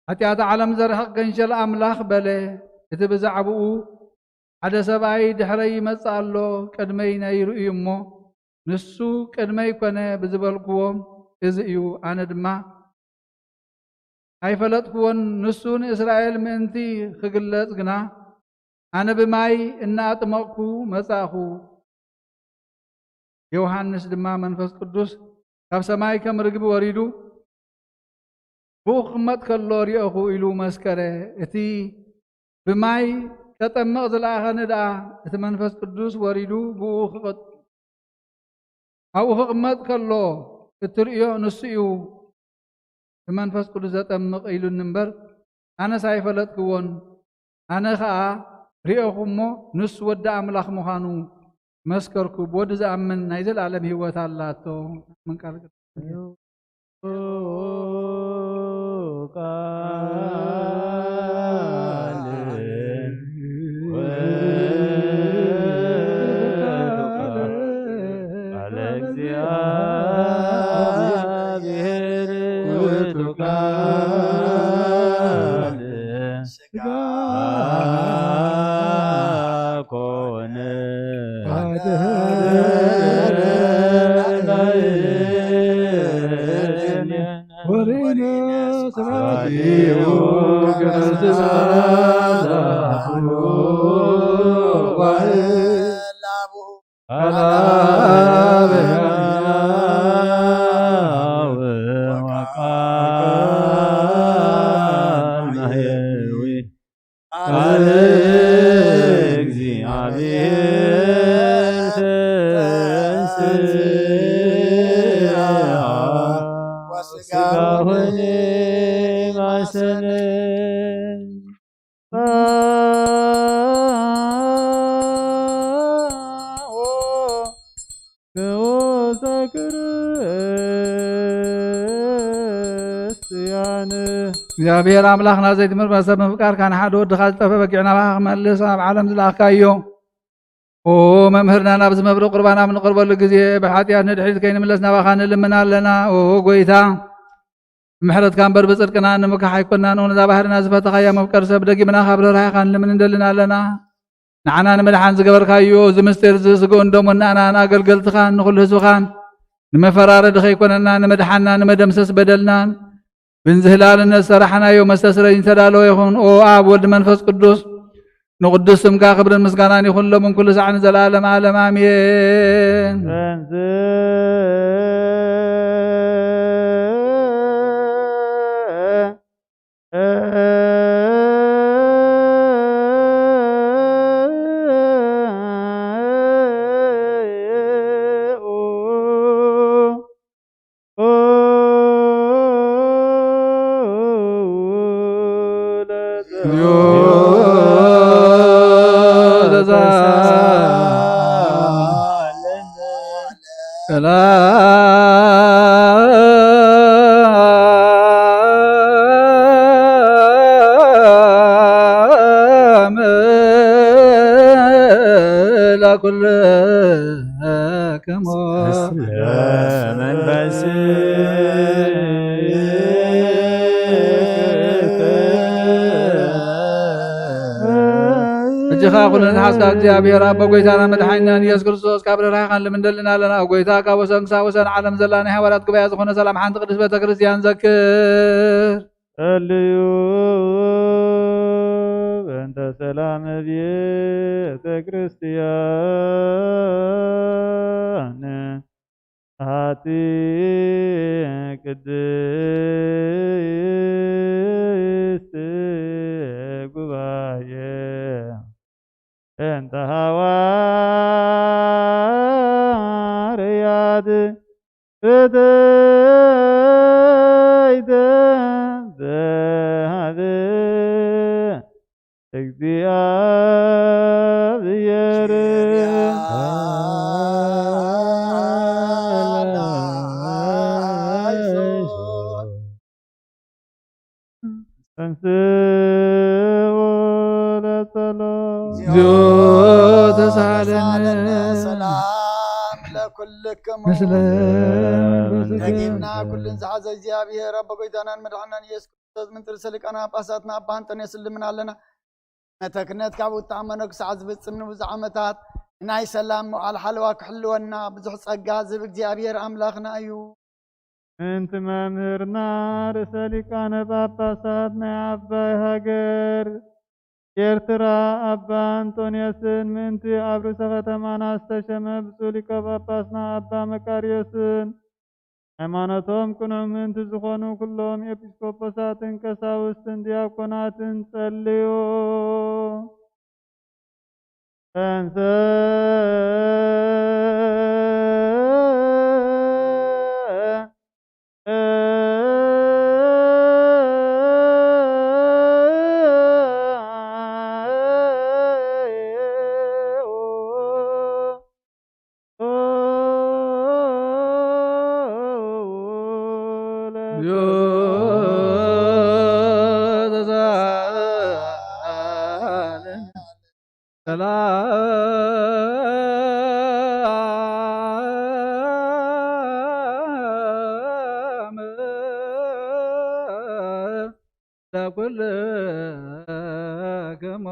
ሓጢኣት ዓለም ዘርሕቕ ገንሸል ኣምላኽ በለ። እቲ ብዛዕባኡ ሓደ ሰብኣይ ድሕረይ ይመጽእ ኣሎ፣ ቅድመይ ናይ ርእዩ እሞ፣ ንሱ ቅድመይ ኮነ ብዝበልክዎ፣ እዚ እዩ፣ ኣነ ድማ ኣይፈለጥክዎን። ንሱ ንእስራኤል ምእንቲ ክግለጽ ግና፣ ኣነ ብማይ እናኣጥመቕኩ መጻእኹ። ዮሃንስ ድማ መንፈስ ቅዱስ ካብ ሰማይ ከም ርግቢ ወሪዱ ብኡ ክቕመጥ ከሎ ሪኦኹ ኢሉ መስከረ። እቲ ብማይ ከጠምቕ ዝለኣኸኒ ደኣ እቲ መንፈስ ቅዱስ ወሪዱ ብኡ ክቕጥ-፣ ኣብኡ ክቕመጥ ከሎ እትርእዮ ንሱ እዩ። እቲ መንፈስ ቅዱስ ዘጠምቕ ኢሉኒ እምበር፣ ኣነስ ኣይፈለጥክዎን። ኣነ ኸኣ ርኤኹ እሞ፣ ንሱ ወዲ ኣምላኽ ምዃኑ መስከርኩ። ብወዱ ዝኣምን ናይ ዘለኣለም ህይወት ኣላቶ። ምን ቃል ቅዱስ እዩ። ቃል ውእቱ ቃል፣ ቃለ እግዚአብሔር ውእቱ ቃል ሥጋ ኮነ። ወሬነ ስብሐት ቃል እግዚአብሔር ተንሥአ ወሥጋሁ ማሰነ። ንዑሰ ክርስቲያን። እግዚኣብሔር ኣምላኽና ዘይትምርመር ሰብ ምፍቃርካ ንሓደ ወድኻ ዝጠፍአ በጊዕ ናባኻ ክመልስ ኣብ ዓለም ዝለኣኽካዮ። ኦ መምህርና፣ ናብዚ መብርቕ ቁርባን ኣብ ንቐርበሉ ግዜ ብሓጢኣት ንድሕሪት ከይንምለስ ናባኻ ንልምን ኣለና። ኦ ጎይታ፣ ምሕረትካ እምበር ብጽድቅና ንምካሕ ኣይኮናን። ነዛ ባህርና ዝፈተኻያ መፍቀሪ ሰብ ደጊምና ካብ ርህራሄኻ ንልምን እንደልን ኣለና። ንዓና ንምድሓን ዝገበርካዮ እዚ ምስጢር እዚ ስግኡን ደሙን ንኣና ንኣገልገልትኻን ንኹሉ ህዝብኻን ንመፈራረዲ ከይኮነና ንምድሓንና ንመደምሰስ በደልናን ብንዝህላልነት ዝሰራሕናዮ መስተስረይ ዝተዳለወ ይኹን። ኦ ኣብ ወልድ መንፈስ ቅዱስ ንቕዱስ ስምካ ክብርን ምስጋናን ይኹን ሎምን ኩሉ ሳዕ ንዘለኣለም ዓለም ኣሜን። ሰላም ለኩልክሙ። ሕጂ ኸኣ ኩሉ ንሓስካ እግዚኣብሔር ኣቦ፣ ጎይታና መድሓኒናን ኢየሱስ ክርስቶስ፣ ካብ ርህራሄኻን ልምንደልን ኣለና። ኦ ጎይታ፣ ካብ ወሰን ክሳብ ወሰን ዓለም ዘላ ናይ ሃዋርያት ጉባኤ ዝኾነ ሰላም ሓንቲ ቅድስት ቤተ ክርስቲያን ዘክር። ጸልዩ በእንተ ሰላም ቤተ ክርስቲያን። ኣቲ ቅድስት ጉባኤ እንተ ሃዋርያት ፍትሕተ ዘሃበ እግዚኣብሔር። ተንሥኡ ለጸሎት። እግዚኦ ተሳሃለነ። ሰላም ለኩልክሙ። ምስለ መንፈስከ። ደጊምና ኩልን ዝሓዘ እግዚኣብሔር ኣቦ ጎይታናን መድሓናን ኢየሱስ ክርስቶስ፣ ምንጥር ሰሊቃና ጳጳሳትና ኣባ ኣንጦንዮስ ልምን ኣለና። ነተ ክህነት ካብ ውታእ መነኩሰዓት ዝፍጽም ንብዙሕ ዓመታት ናይ ሰላም መዋዕል ሓለዋ ክሕልወና ብዙሕ ጸጋ ዝህብ እግዚኣብሔር ኣምላኽና እዩ። ምእንቲ መምህርና ርእሰ ሊቃነ ጳጳሳት ናይ ዓባይ ሃገር ኤርትራ ኣባ ኣንጦንዮስን ምእንቲ ኣብ ርእሰ ከተማና ዝተሸመ ብፁዕ ሊቀ ጳጳስና ኣባ መቃርዮስን ሃይማኖቶም ቅኑዕ ምእንቲ ዝኾኑ ኩሎም ኤጲስቆጶሳትን ቀሳውስትን ዲያቆናትን ጸልዩ። ተንሥእ ሰላም ለኩልክሙ።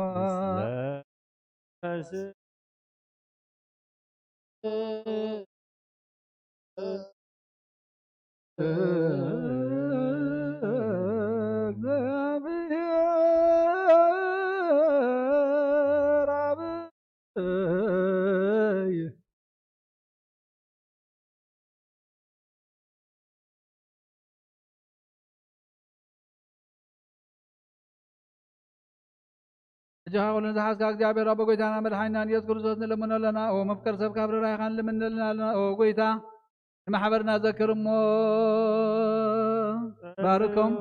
ሕጂ ኸኣ ኩሉ ንዝሓዝካ እግዚኣብሔር ኣቦ ጎይታና መድሓኒናን ኢየሱስ ክርስቶስ ንለምኖ ኣለና። ኦ መፍቀር ሰብ ካብ ርራይኻን ልምንልና ኣለና። ኦ ጎይታ ንማሕበርና ዘክር እሞ ባርኮም።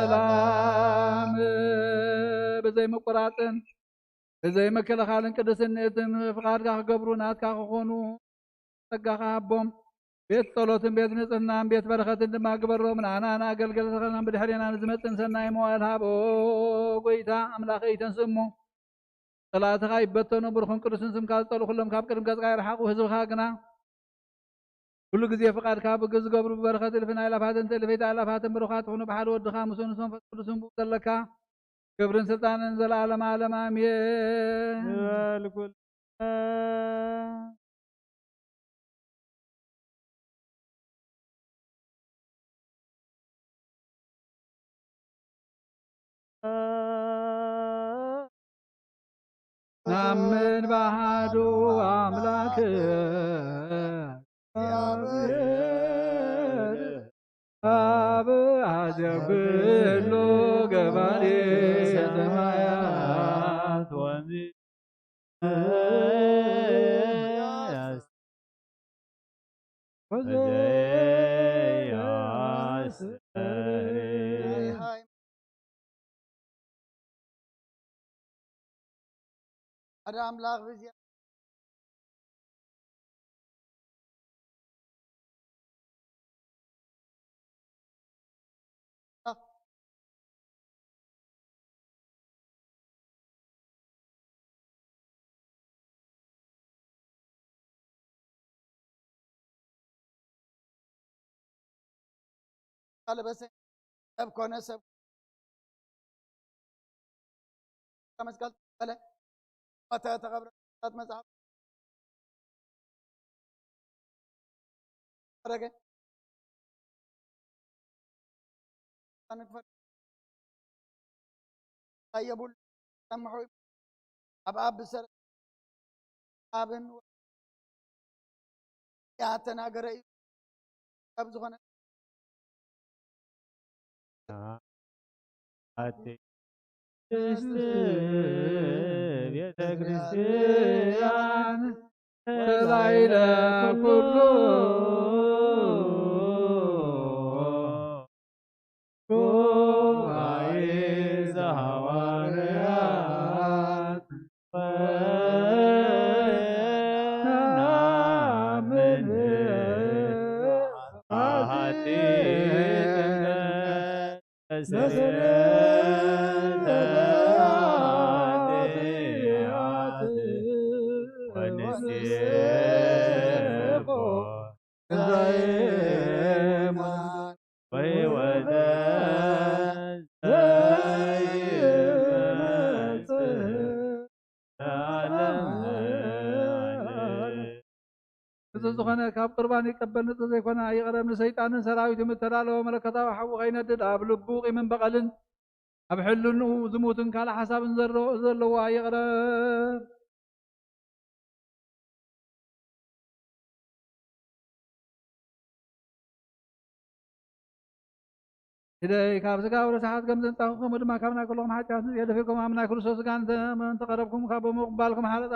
በሰላም ብዘይ መቆራጽን ብዘይ መከለኻልን ቅድስንእትን ፍቓድካ ክገብሩ ናትካ ክኾኑ ጸጋኻ ሃቦም። ቤት ጸሎትን ቤት ንጽህናን ቤት በረኸትን ድማ ግበሮም። ንኣና ንኣገልገልትኻን ብድሕሬና ንዝመጽእን ሰናይ መዋእል ሃቦ። ጎይታ ኣምላኸይ ተንስእ እሞ ጸላእትኻ ይበተኑ። ብሩኽን ቅዱስን ስምካ ዝጸልኡ ኩሎም ካብ ቅድሚ ገጽካ ይርሓቑ። ህዝብኻ ግና ኩሉ ግዜ ፍቓድካ ብግ-፣ ዝገብሩ ብበረኸት እልፍን ኣእላፋትን ትእልፊት ኣእላፋትን ብሩኻት ይኹኑ። ብሓደ ወድኻ ምስኡ ምስ መንፈስ ቅዱስን ብኡ ዘለካ ክብርን ስልጣንን ዘለዓለመ ዓለም ኣሜን። ንበል ኩልና። ናምን ባሃዱ ኣምላክ ኣብ ኣዘብ ኩሉ ገባሪ ሰማያት ወምድር ወዘያስተሪ። ሓደ ኣምላኽ ብዚኣ ለበሰ ሰብ ኮነ ሰብ መስቀል ተቀበለ። ሞተ፣ ተቀብረ፣ ቅዱሳት መጽሓፍ አረገ። ኣየቡል ሰምሑ ኣብ ኣብ ብሰር ኣብን ያተናገረ እዩ። ካብ ዝኾነ ኣቲ ቅድስት ቤተ ክርስቲያን ላይለ ኩሉ ጉባኤ ዘሐዋርያት ወናምን በሃቲ ጥምቀት ስርየተ ኃጢአት ወንሴፎ ዘይማን ወሕይወተ ዘይመጽእ ለዓለመ ዓለም። ንጹህ ዝኾነ ካብ ቁርባን ይቀበል፣ ንጹህ ዘይኮነ ኣይቕረብ። ንሰይጣንን ሰራዊቱ ምተዳለወ መለኮታዊ ሓዊ ከይነድድ ኣብ ልቡ ቂምን በቐልን ኣብ ሕልንኡ ዝሙትን ካልእ ሓሳብን ዘረ-፣ ዘለዎ ኣይቕረብ። ኢደይ ካብ ስጋ ወረሳሓት ከም ዘንጻኹ፣ ከምኡ ድማ ካብ ናይ ኩልኹም ሓጢኣት ንጽሄ ደፊርኩም ኣብ ናይ ክርስቶስ ስጋን ደምን ተቐረብኩም፣ ካብ ብምቕባልኩም ሓለጣ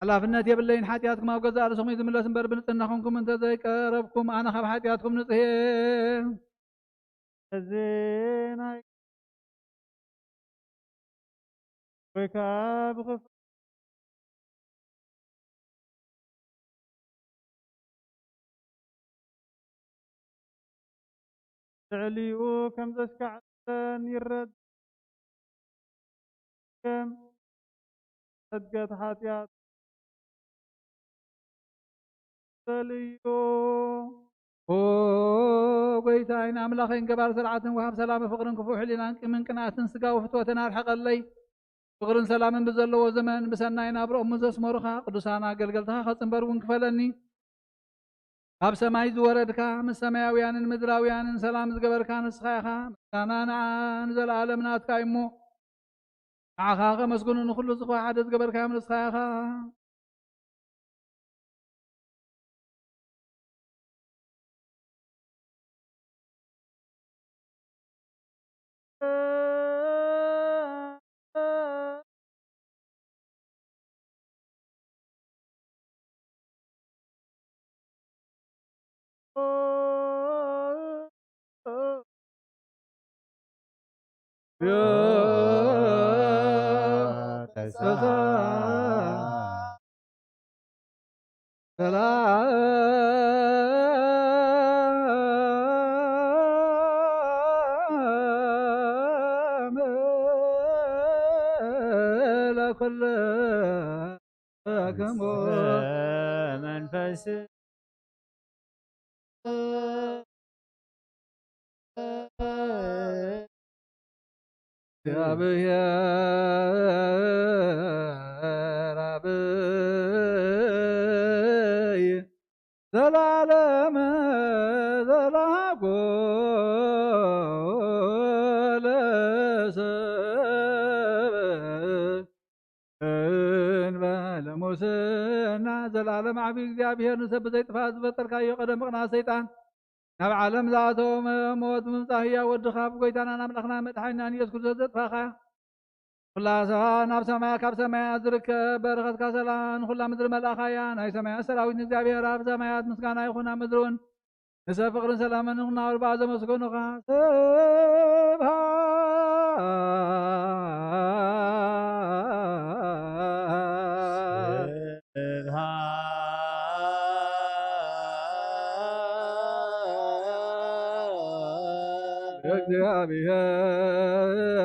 ሓላፍነት የብለይን። ሓጢኣትኩም ኣብ ገዛእ ርእስኹም እዩ ዝምለስ እምበር፣ ብንጽህና ኹንኩም እንተ ዘይቀረብኩም፣ ኣነ ካብ ሓጢኣትኩም ንጽህ እየ። እዚ ናይ ወይ ከዓ ብኽፍ ልዕሊኡ ከም ዘስካዕተን ይረድ ከም ሕድገት ሓጢኣት ዘልዮ። ኦ ጎይታይን ኣምላኸይን ገባር ስርዓትን ወሃብ ሰላም ፍቕርን ክፉእ ሕሊናን ቂምን ቅንኣትን ስጋዊ ፍትወትን ኣርሕቐለይ። ፍቕርን ሰላምን ብዘለዎ ዘመን ብሰናይ ናብርኦም ዘስመሩኻ ቅዱሳን ኣገልገልትኻ ከጽንበር እውን ክፈለኒ። ካብ ሰማይ ዝወረድካ ምስ ሰማያውያንን ምድራውያንን ሰላም ዝገበርካ ንስኻ ኢኻ። ምስጋና ንዓ ንዘለኣለም ናትካ እዩ እሞ ንዓኻ ከመስግኑ ንኹሉ ዝኾ ሓደ ዝገበርካዮም ንስኻ ኢኻ። ሰላም ለኩልክሙ መንፈስ እግዚአብሔር አብይ ዘላለም ዘላጎ ለሰብ ንጉስና ዘላለም ዓቢ እግዚኣብሔር ንሰብ ብዘይጥፋእ ዝፈጠርካዮ ቀደም ብቕንኣት ሰይጣን ናብ ዓለም ዝኣተወ ሞት ብምምጻእ ህያው ወድኻ ብጎይታናን ኣምላኽና መድሓኒናን ኢየሱስ ክርስቶስ ዘጥፋኻ ኩላ ሰ-፣ ናብ ሰማያ ካብ ሰማያት ዝርከብ በረኸትካ ሰላም ንኹላ ምድሪ መልኣኻያ። ናይ ሰማያት ሰራዊት ንእግዚኣብሔር ኣብ ሰማያት ምስጋና ይኹን ኣብ ምድሪ እውን ንሰብ ፍቕርን ሰላምን ንኽናወር ብኣ ዘመስገኑኻ። ስብሐት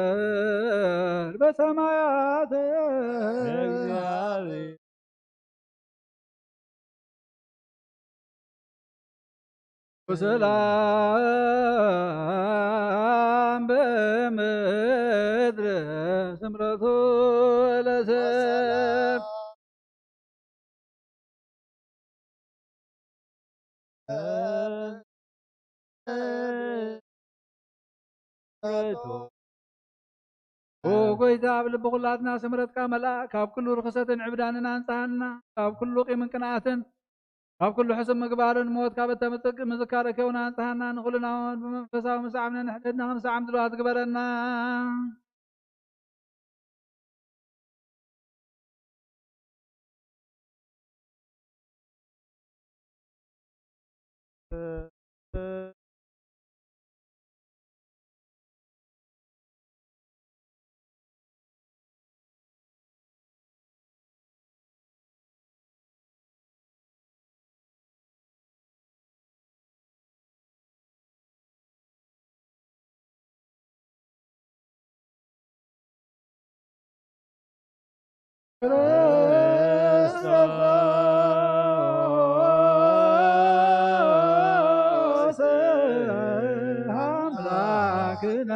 ለእግዚኣብሔር በሰማያት። ወሰላም በምድር ስምረቱ ለሰብ። ኦ ጎይታ፣ ኣብ ልቢ ኩላትና ስምረትካ መልኣ። ካብ ኩሉ ርኽሰትን ዕብዳንን ኣንጽሃና። ካብ ኩሉ ቂምን ቅንኣትን፣ ካብ ኩሉ ሕሱም ምግባርን ሞት ካብ እተምጽእ ምዝካር እከውን ኣንጽሃና። ንኹልና እውን ብመንፈሳዊ ምሳዕብ ነንሕድሕድና ክንሰዓም ድልዋት ግበረና። ክርስቶስ ኣምላክነ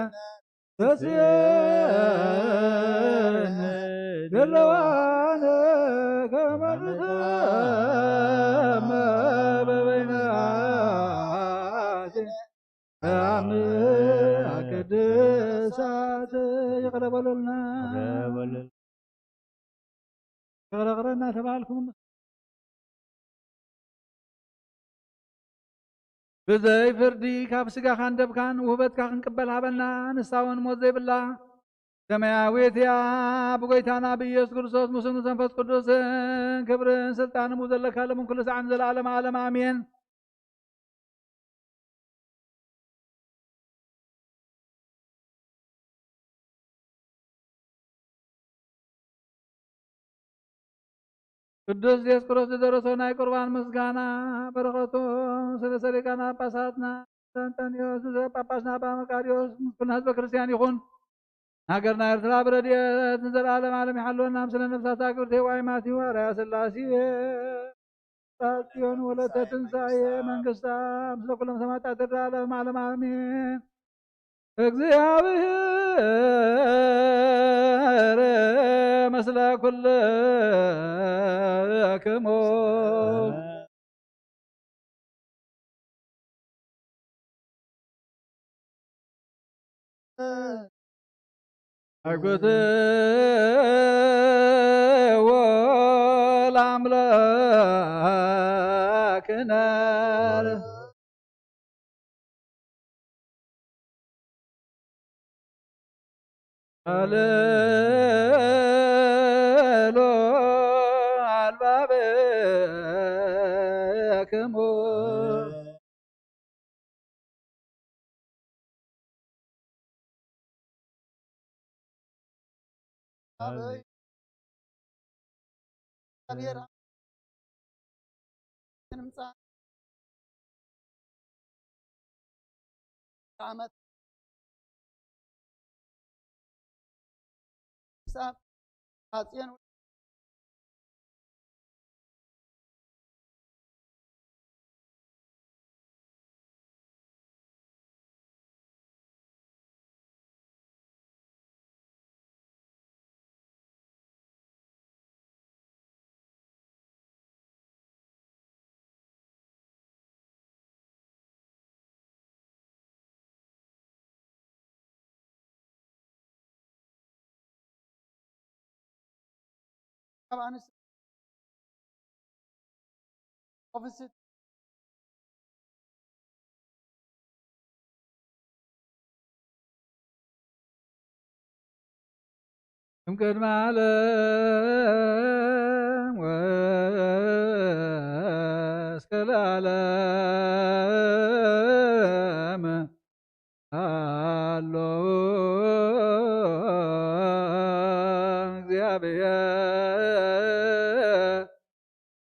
ተስየነ ድልዋነ ከመ ንሰምዕ በበይናቲነ። ኣምላክ ቅዱሳት ይቕረ በሉልና። ይቕረ በሉልና። ይቕረ ይቕረ እናተባሃልኩም ብዘይ ፍርዲ ካብ ስጋኻን ደምካን ውህበትካ ክንቅበል ሃበና። ንሳ እውን ሞት ዘይብላ ሰማያዊት እያ። ብጎይታና ብኢየሱስ ክርስቶስ ምስኡ ምስ መንፈስ ቅዱስን ክብርን ስልጣንን ዘለካ ሎምን ኩሉ ሰዓትን ዘለዓለመ ዓለም ኣሜን። ቅዱስ ዲዮስቆሮስ ዝደረሶ ናይ ቁርባን ምስጋና በረኸቱ ስለ ሰሊቃና ጳጳሳትና ኣንጠንዮስ ጳጳስና ኣባ መቃርዮስ ምስ ኩልና ህዝበ ክርስቲያን ይኹን። ሃገርና ኤርትራ ብረድኤት ንዘለዓለም ዓለም ይሓልወና። ምስለ ነፍሳታ ክብርቲ ዋይ ማቲው ኣርያ ስላሴ ጽዮን ወለተ ትንሳኤ መንግስታ ምስለ ኩሎም ሰማዕታት ኤርትራ ለዓለም ዓለም ኣሜን። እግዚኣብሔር ምስለ ኩልክሙ። አግብትዎ ለአምላክነ። አልሎ አልባብክሙ። አበይ። እግዚኣብሔር ንምጻእ ዓመት ክሳብ ኣጽዮን ካብ ኣንስቲ ኦፍስት እም ቅድመ ዓለም ወእስከ ለዓለም ኣሎ እግዚኣብሔር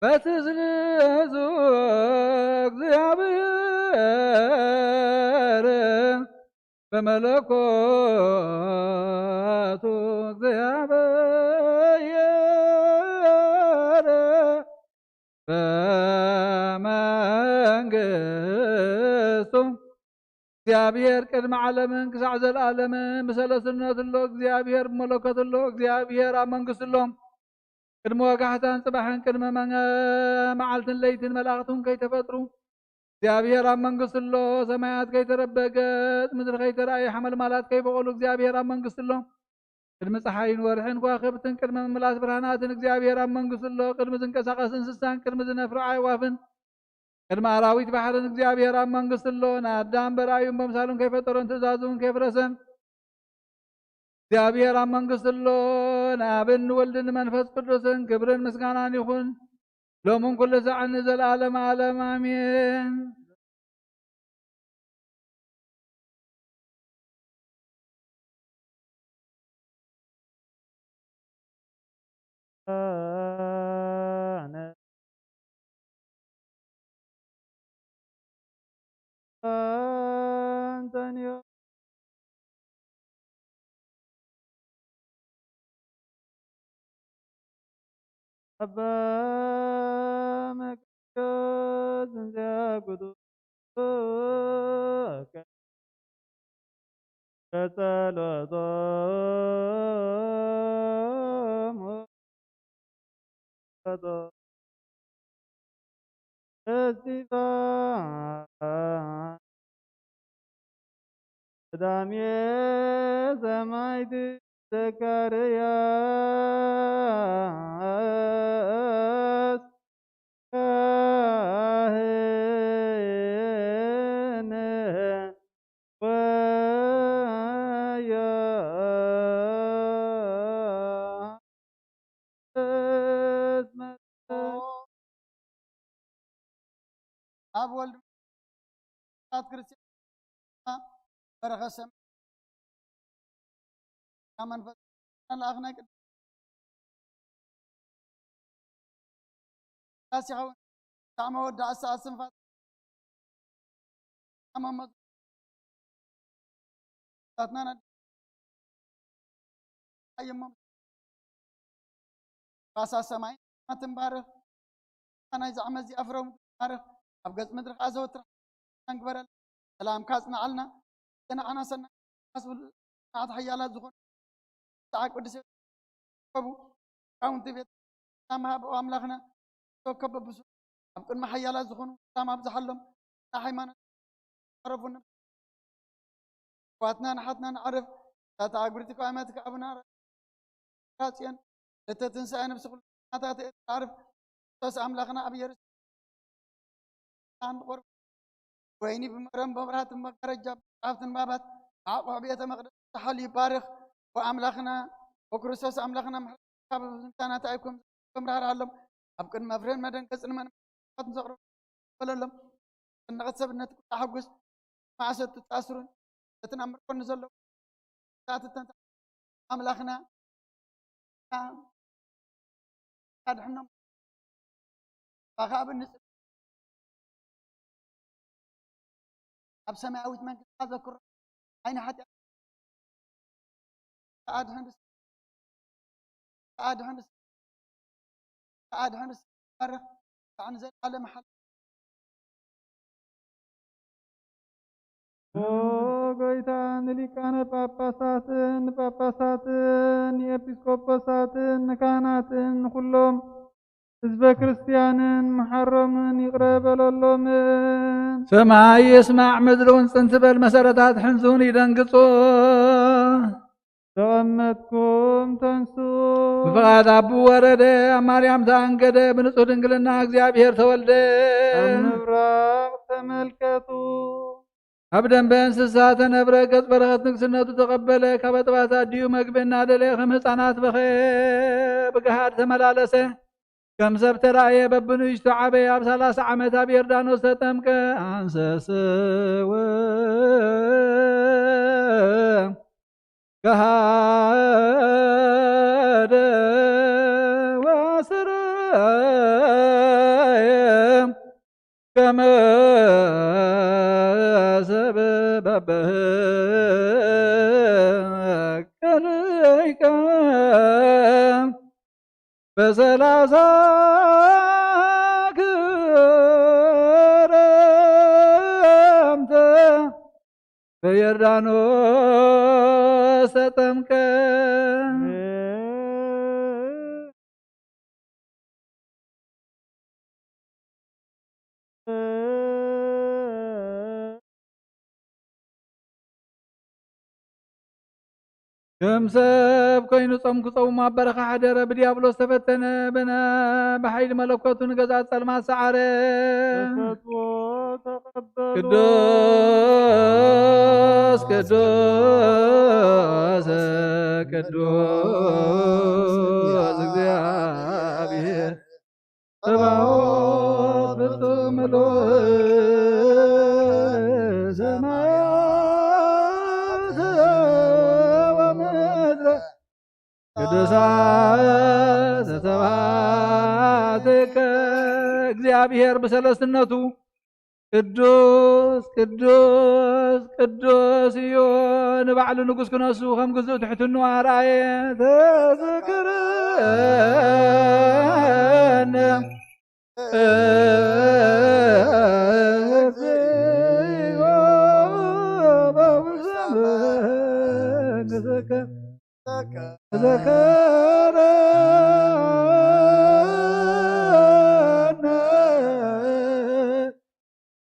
በቲ ስልሱ እግዚኣብሔር በመለኮቱ እግዚኣብሔር በመንግስቱ እግዚኣብሔር ቅድሚ ዓለምን ክሳዕ ዘለኣለምን ብሰለስነቱ ኣሎ እግዚኣብሔር ብመለኮቱ ኣሎ እግዚኣብሔር ኣብ መንግስቱ ኣሎ። ቅድሚ ወጋሕታን ጽባሕን ቅድሚ መ-፣ መዓልትን ለይትን መላእኽቱን ከይተፈጥሩ እግዚኣብሔር ኣብ መንግስቱ ኣሎ። ሰማያት ከይተረበገጽ ምድሪ ከይተራእየ ሓመልማላት ከይበቆሉ እግዚኣብሔር ኣብ መንግስቱ ኣሎ። ቅድሚ ጸሓይን ወርሕን ከዋኽብትን ቅድሚ ምምላስ ብርሃናትን እግዚኣብሔር ኣብ መንግስቱ ኣሎ። ቅድሚ ዝንቀሳቐስ እንስሳን ቅድሚ ዝነፍሩ ኣዕዋፍን ቅድሚ ኣራዊት ባሕርን እግዚኣብሔር ኣብ መንግስቱ ኣሎ። ንኣዳም በራእዩን በምሳሉን ከይፈጠሮን ትእዛዙን ከይፍረሰን እግዚኣብሔር ኣብ መንግስቱ ኣሎ። ንኣብን ንወልድን ንመንፈስ ቅዱስን ክብርን ምስጋናን ይኹን ሎምን ኩሉ ሳዕን ንዘለዓለመ ዓለም ኣሜን። ኣንቶንዮ ኣባ መቅደስ እንዚያ ጉዱ ከጸሎቶም እስጢፋኖስ ቀዳሜ ሰማዕት ዘካርያስ ካህን ወዮሐንስ መጥምቅ ኣብ ወልድ ክርስቲያን በረኸ ሰማይ ካብ መንፈስ መልኣኽ ናይ ቅዱስ ዳስ ይኸውን። ካብ መወዳእታ ሰዓት ስንፋት ኣመመ ታትና ኣየሞም ባሳ ሰማይ ትንባርኽ ናይ ዛዕመ እዚኣ ፍረሙ ትንባርኽ ኣብ ገጽ ምድሪ ከኣ ዘወትር ንግበረል። ሰላምካ ኣጽንዓልና፣ ጽንዓና ሰናይ ኣስብል ጽንዓት ሓያላት ዝኾኑ ሰዓ ቅዱስ ኮቡ ካውንቲ ቤት ሰላም ሃብ ኣምላኽና ተወከብ በብሱ ኣብ ቅድሚ ሓያላት ዝኾኑ ሰላም ኣብዝሓሎም። ንሃይማኖት ኣረፉን ኣሕዋትናን ኣሓትናን ኣዕርፍ እታ ተኣጉርቲ ከዋመትካ ኣቡና ጽዮን እተትንሳኤ ነብሲ ኩሉ ናታት ኣዕርፍ ክርስቶስ ኣምላኽና ኣብ ኢየሩሳሌም ብቆርብ ወይኒ ብመረም መብራህቲ መጋረጃ መጻሕፍቲ ንባባት ኣቑሑ ቤተ መቕደስ ዝሓሉ ይባርኽ። ወኣምላኽና ወክርስቶስ ኣምላኽና ምሕረት ካብ ዝንታናት ኣይኮም ከምራር ኣሎም ኣብ ቅድሚ መፍረን መደንገጽ ንመን ንዘቕርብ በለሎም። ጥንቐት ሰብነት ቁጣ ሕጉስ ማእሰቱ ታስሩን እቲ ናብ ምርኮ ንዘለዉ ዛትተን ኣምላኽና ኣድሕኖም ባኻ ኣብ ንጽ ኣብ ሰማያዊት መንግስቲ ዘክሮ ኣይነ ሓጢኣት ኣድሕን ኣድሕን ኣድሕን ባርኽ ብጣዕሚ ዘለዓለም ሓል ኦ ጎይታ ንሊቃነ ጳጳሳትን ንጳጳሳትን ንኤጲስቆጶሳትን ንካህናትን ንኹሎም ህዝበ ክርስትያንን መሓሮምን ይቕረ በለሎምን። ሰማይ ይስማዕ ምድሪ እውን ጽን ትበል መሰረታት ሕንዝውን ይደንግጹ። ተቐመጥኩም ተንሱ። ብፍቓድ ኣቡ ወረደ፣ ኣብ ማርያም ተኣንገደ፣ ብንጹህ ድንግልና እግዚኣብሔር ተወልደ። ኣብ ምብራቕ ተመልከቱ። ኣብ ደንበ እንስሳ ተነብረ፣ ገጽ በረኸት ንግስነቱ ተቐበለ። ካብ ኣጥባት ኣዲኡ መግቢ እናደለየ ከም ህፃናት በኸየ፣ ብገሃድ ተመላለሰ። ከም ሰብ ተራእየ፣ በብንእሽቱ ዓበየ። ኣብ ሰላሳ ዓመት ኣብ ዮርዳኖስ ተጠምቀ። ኣንሰስወ ገሃደ ወስረየ ከመ ሰብ በበህገ ርእይከ በሰላሳ ክረምተ በዮርዳኖስ ተጠምቀ። ከም ሰብ ኮይኑ ጾም ክጸውም ኣብ በረኻ ሓደረ። ብዲያብሎስ ተፈተነ፣ ብነ-፣ ብሓይሊ መለኮቱ ንገዛእቲ ጸልማት ሰዓረ። ተፈትዎ ተቐበሉ። ቅዱስ፣ ቅዱስ፣ ቅዱስ እግዚኣብሔር ጸባኦት ፍጹም ምሉእ ሰማያት ወምድረ ቅዱሳት ተባትከ። እግዚኣብሔር ብሰለስትነቱ ቅዱስ፣ ቅዱስ፣ ቅዱስ እዩ። ንባዕሉ ንጉስ ክነሱ ከም ግዙእ ትሕትኑ ኣርኣየ። ተዘክረነ እግዚኦ በውስተ መንግሥትከ። ተዘከረነ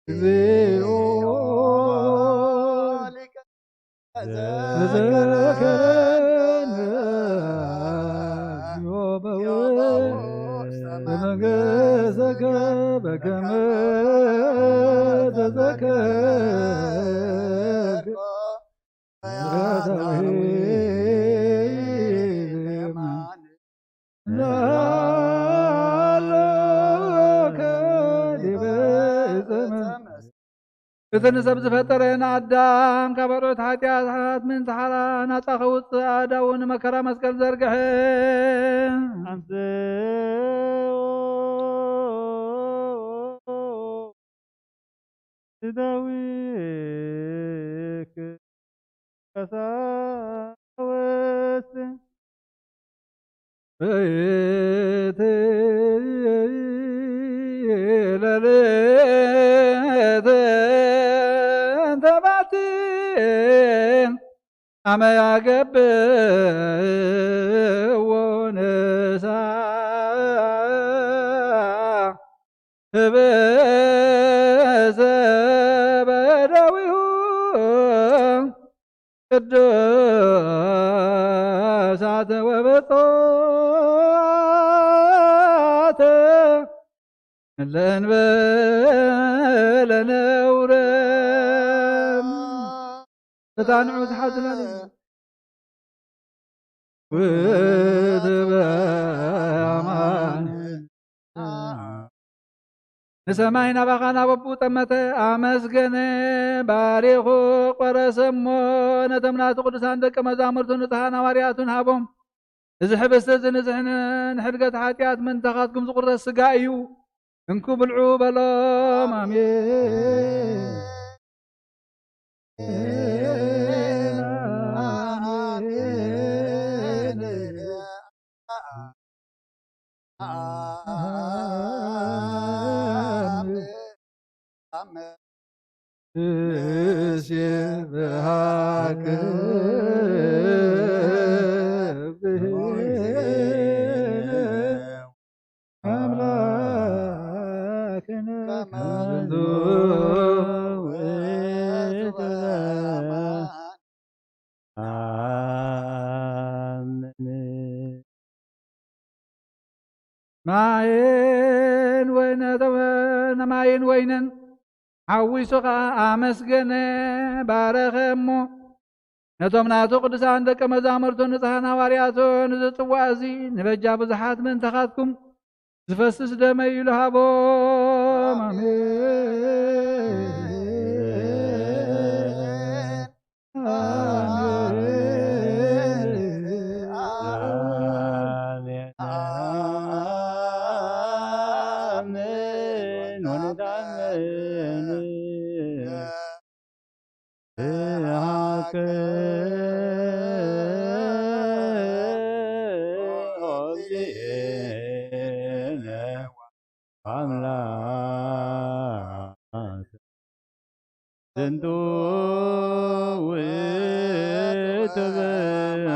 እግዚኦ። ተዘከረነ እግዚኦ በውስተ መንግሥትከ በከመ ተዘከርኩ እቲ ንሰብ ዝፈጠረ ንኣዳም ካብ ኣርዑት ሓጢኣት ምእንቲ ሓራ ናጻ ከውጽእ ኣእዳዉ ንመከራ መስቀል ዘርግሐ። ኣንስኡ ዳዊት ቀሳውስት በይቲ ሌሊት እንተ ባቲ ኣመ ያገብእዎ ንሳ ህብስተ በደዊሁ ቅዱሳት ወብፁዓት ለእንበለ ነውረ። እታ ንዑ ዝሓዝነኒ ውእቱ በአማን ንሰማይ ናባኻ ናብ ኣቦኡ ጠመተ፣ ኣመስገነ፣ ባሪኹ፣ ቆረሰ እሞ ነቶም ናቱ ቅዱሳን ደቀ መዛሙርቱ ንጹሓን ሃዋርያቱን ሃቦም። እዚ ሕብስቲ እዚ ንዝሕን ንሕድገት ሓጢኣት ምእንታኻትኩም ዝቑረስ ስጋ እዩ። እንኩ ብልዑ በሎም። ኣሜን። ወይነ ማይን ወይንን ሓዊሱ ኸዓ ኣመስገነ፣ ባረኸ እሞ ነቶም ናቱ ቅዱሳን ደቀ መዛሙርቱ ንጽሓን ሃዋርያቱ፣ "እዚ ጽዋእ እዚ ንበጃ ብዙሓት ምእንታኻትኩም ዝፈስስ ደመይ ኢሉ ሃቦም። ኣሜን። ኣሜን። ኣሜን። ኣሜን። ወንታምን ብሓቂ ኦዚነ ኣምላክ ዝንቱ ውእቱ ብርሃንና።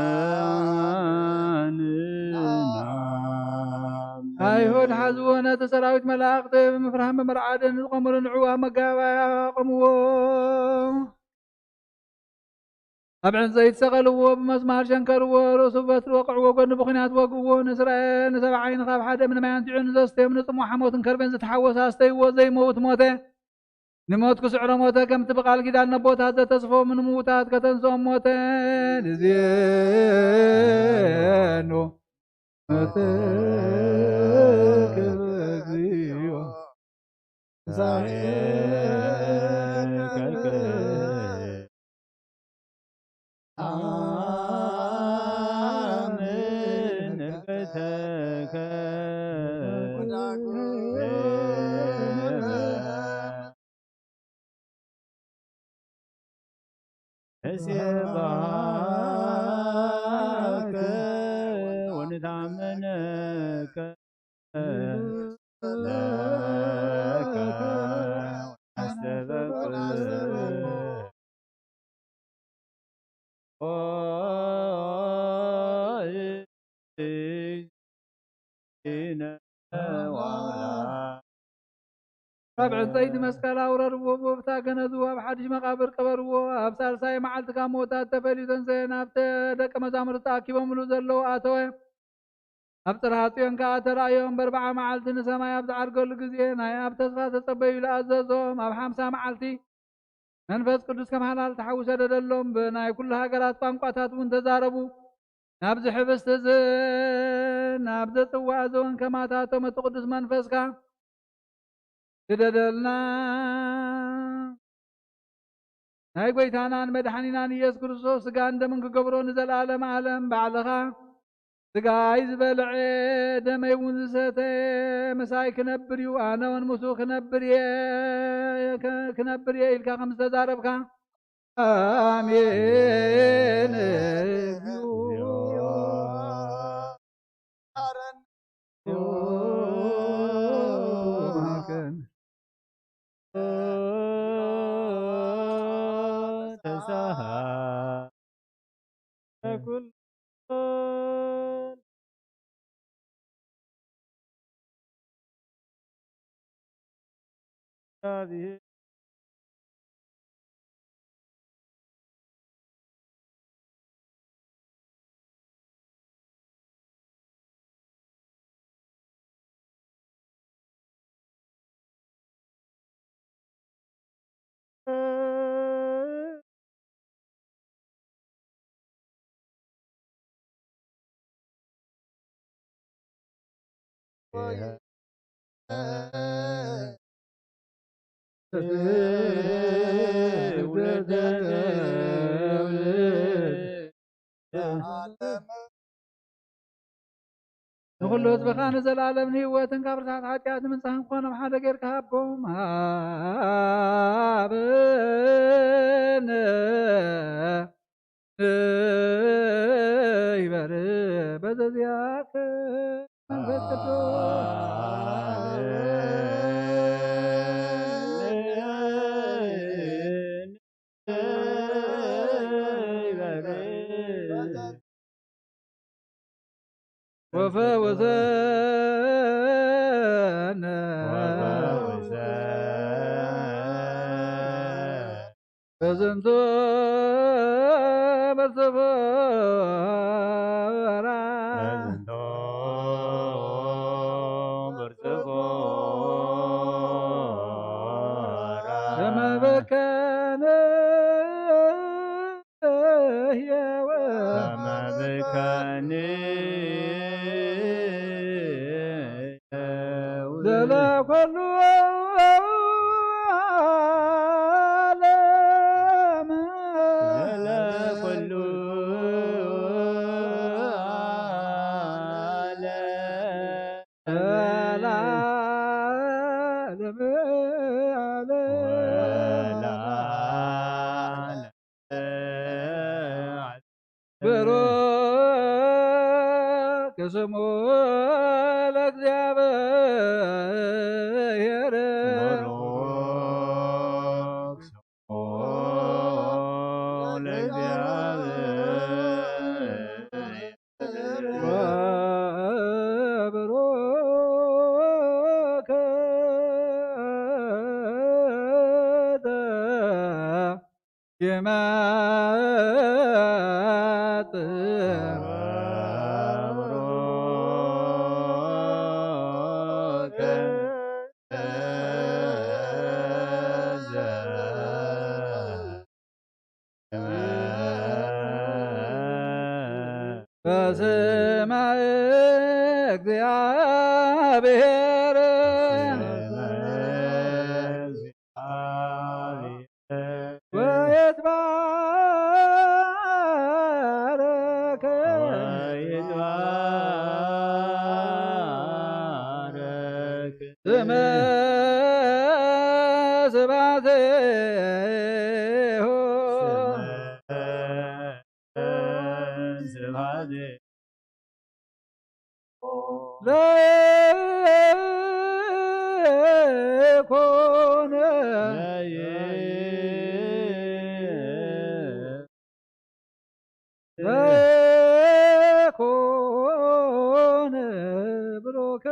ኣይሁድ ሓዝዎ፣ ነቲ ሰራዊት መላእኽቲ ብምፍራህን ብምርዓድን ዝቖሙሉ ንዕኡ ኣብ መጋባእያ ኣቐምዎ። ኣብ ዕንጸይቲ ሰቐልዎ፣ ብመስማር ሸንከርዎ፣ ርእሱ ብበትሪ ወቕዕዎ፣ ጎድኑ ብኲናት ወግእዎ። ንእስራኤል ንሰብዓ ዓይኒ ካብ ሓደ እምኒ ማይ ኣንቲዑ ንዘስተዮም ንጽሙእ ሓሞትን ከርቤን ዝተሓወሰ ኣስተይዎ፣ ዘይመውት ሞተ። ንሞት ክስዕሮ ሞተ፣ ከምቲ ብቓል ኪዳን ነቦታት ዘተስፎም ንምውታት ከተንስኦም ሞተ። ንዜኑ መተክብ እግዚኦ ሳሄከከ ኣምን እርገተከ ንሴባከ ወንታመነከ ለከ ወናስተበቅዕ ሆይ። ካብ ዕንጸይቲ መስቀል ኣውረድዎ፣ ብወፍታ ገነዝዎ፣ ኣብ ሓድሽ መቓብር ቀበርዎ። ኣብ ሳልሳይ መዓልቲ ካብ ምዉታት ተፈልዩ ተንሰየ፣ ናብቲ ደቀ መዛሙርቲ ተኣኪቦምሉ ዘለዉ ኣተወ። ኣብ ጽርሃ ጽዮን ከኣ ተራእዮም፣ በርብዓ መዓልቲ ንሰማይ ኣብ ዝዓርገሉ ግዜ፣ ናይ ኣብ ተስፋ ተጸበዩሉ ኣዘዞም። ኣብ ሓምሳ መዓልቲ መንፈስ ቅዱስ ከም ሃላል ተሓዊ ሰደደሎም፣ ብናይ ኩሉ ሃገራት ቋንቋታት እውን ተዛረቡ። ናብዚ ሕብስቲ እዚ፣ ናብዚ ጽዋ እዚ እውን ከማታቶም እቲ ቅዱስ መንፈስካ ስደደልና። ናይ ጐይታናን መድሓኒናን ኢየሱስ ክርስቶስ ስጋን ደምን ክገብሮ ንዘለኣለም ዓለም ባዕልኻ ስጋይ ዝበልዐ ደመይ እውን ዝሰተ ምሳይ ክነብር እዩ፣ ኣነ እውን ምስኡ ክነብር እየ፣ ክ-፣ ክነብር እየ ኢልካ ከም ዝተዛረብካ። ኣሜን። እግዚኦ። ተሳሃ ኩል ንኹሉ ህዝብኻ ንዘለኣለም ንህይወትን ካብ ርስሓት ሓጢኣት ንምንጻህን ክኾኖም ሓደ ጌርካ ሃቦም። ሃበነ ይበል በዘዚኣከ መንፈስ ቅዱስ። ወፈወሰነ። በዝንቱ ብርቱዕ በዝንቱ ብርቱዕ ስለ ኩሉ ዓለም፣ ስለ ኩሉ ዓለም፣ ዘላለም ዓለም። ብሩክ ስሙ ለእግዚኣብሔር። ብሩክ ስሙ ለእግዚኣብሔር። ወብሩክ ይመጽእ። በስመ እግዚአብሔር። ወይትባረክ። ወይትባረክ። ስመ ስብሐቲሁ። ስመ ስብሐቲሁ። ለይኩን። ለይኩን። ለይኩን ብሩክ።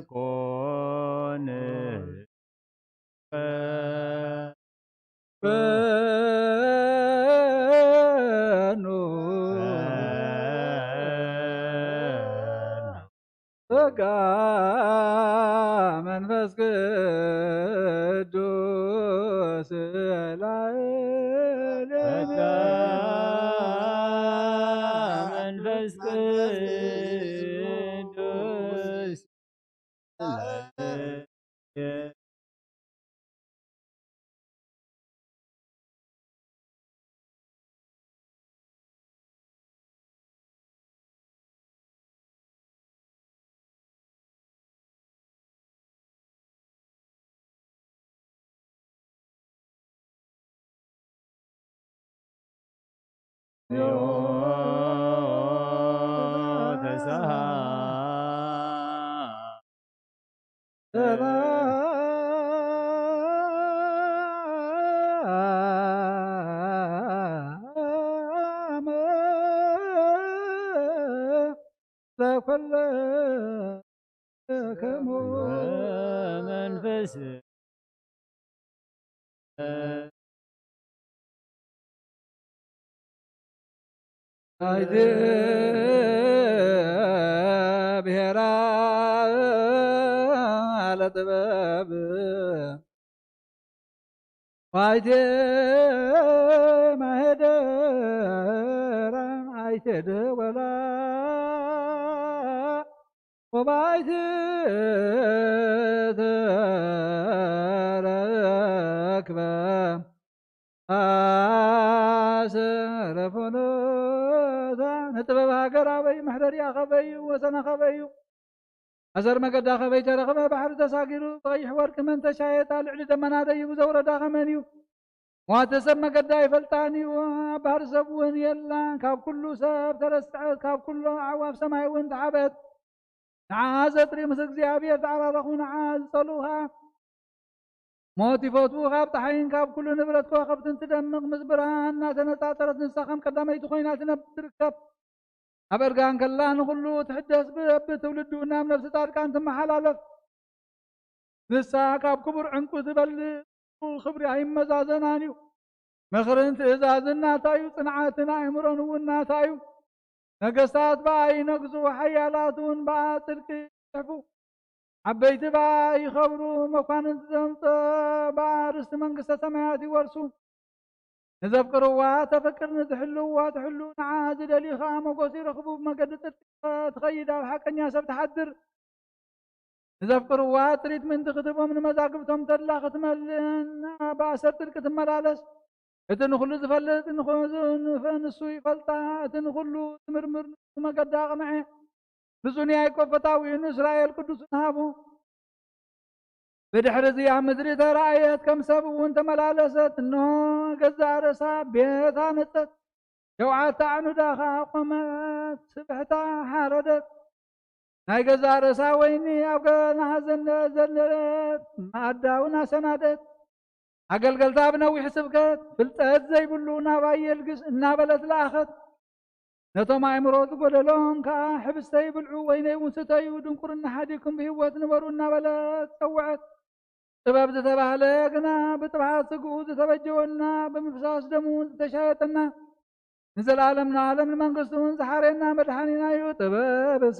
ለይኩን። በኑ። ጸጋ መንፈስ ቅዱስ ላዕሌነ። ጸጋ መንፈስ ቅዱስ ሰላም ለኩልክሙ። መንፈስ ኣይት ብሔራ ለጥበብ ዋይቴ ማሄደራ ኣይቴ ደወላ ወባይት ተረክበ ኣሰረፎኖታ ንጥበብ ሃገር ኣበይ መሕደሪያ ከበዩ ወሰና ከበዩ ኣሰር መገዳ ከበይ ተረኽበ ባሕሪ ተሳጊሩ ብቐይሕ ወርቂ መን ተሻየጣ ልዕሊ ደመና ደይቡ ዘውረዳ ከመን እዩ ሟተ ሰብ መገዳ ኣይፈልጣን እዩ ኣብ ባህሪ ሰብ እውን የላን ካብ ኩሉ ሰብ ተረስዐት ካብ ኩሉ ኣዕዋፍ ሰማይ እውን ተሓበት ንዓ ዘጥሪ ምስ እግዚኣብሔር ተዓራረኹ ንዓ ዝጸልኡ ኸዓ ሞት ይፈትዉ ካብ ፀሓይን ካብ ኩሉ ንብረት ከዋኽብትን ትደምቕ ምስ ብርሃን እናተነፃፀረት ንሳ ከም ቀዳመይቲ ኮይና ትነብ ትርከብ ኣብ እርጋን ከላ ንኹሉ ትሕደስ ብረቢ ትውልዱ ናብ ነፍሲ ፃድቃን ትመሓላለፍ ንሳ ካብ ክቡር ዕንቁ ትበልፅ ክብሪ ኣይመዛዘናን እዩ ምኽርን ትእዛዝን ናታ እዩ ፅንዓትን ኣእምሮን እውን ናታ እዩ ነገስታት ብኣ ይነግሱ ሓያላት እውን ብኣ ፅድቂ ይፅሕፉ ዓበይቲ ብኣ ይኸብሩ መኳንንቲ ዘምፀ ብኣ ርስቲ መንግስተ ሰማያት ይወርሱ ንዘፍቅርዋ ተፍቅር፣ ንዝሕልውዋ ትሕሉ፣ ንዓ ዝደልዩ ኸኣ ሞጎስ ይረኽቡ። ብመገዲ ጽድቂ ትኸይድ፣ ኣብ ሓቀኛ ሰብ ትሓድር። ንዘፍቅርዋ ጥሪት ምእንቲ ክትህቦም፣ ንመዛግብቶም ተድላ ክትመልእ፣ ብኣሰር ጽድቂ ትመላለስ። እቲ ንኹሉ ዝፈልጥ ንኹ-፣ ንፍ-፣ ንሱ ይፈልጣ፣ እቲ ንኹሉ ዝምርምር ንሱ መገዳ ኣቕንዐ። ብፁዕ ያዕቆብ ፈታዊኡ ንእስራኤል ቅዱስ ሃቦ። ብድሕሪ እዚ ኣብ ምድሪ ተራእየት፣ ከም ሰብ እውን ተመላለሰት። እንሆ ገዛእ ርእሳ ቤት ሃነጸት፣ ሸውዓተ ኣዕኑዳ ኸኣ ቆመት፣ ስብሕታ ሓረደት። ናይ ገዛእ ርእሳ ወይኒ ኣብ ገና ዘነ-፣ ዘነለት፣ መኣዳ እውን ኣሰናደት። ኣገልገልታ ብነዊሕ ስብከት፣ ፍልጠት ዘይብሉ ናባይ የልግስ እናበለት ለኣኸት። ነቶም ኣእምሮ ዝጎደሎም ከኣ፣ ሕብስተይ ብልዑ፣ ወይነይ እውን ስተዩ፣ ድንቁርና ሓዲግኩም ብህይወት ንበሩ እናበለት ጸውዐት። ጥበብ ዝተባህለ ግና ብጥብሓት ስግኡ ዝተበጀወና፣ ብምፍሳስ ደሙ ዝተሻየጠና፣ ንዘለኣለም ንዓለም ንመንግስቱ እውን ዝሓረየና መድሓኒና እዩ። ጥበብሰ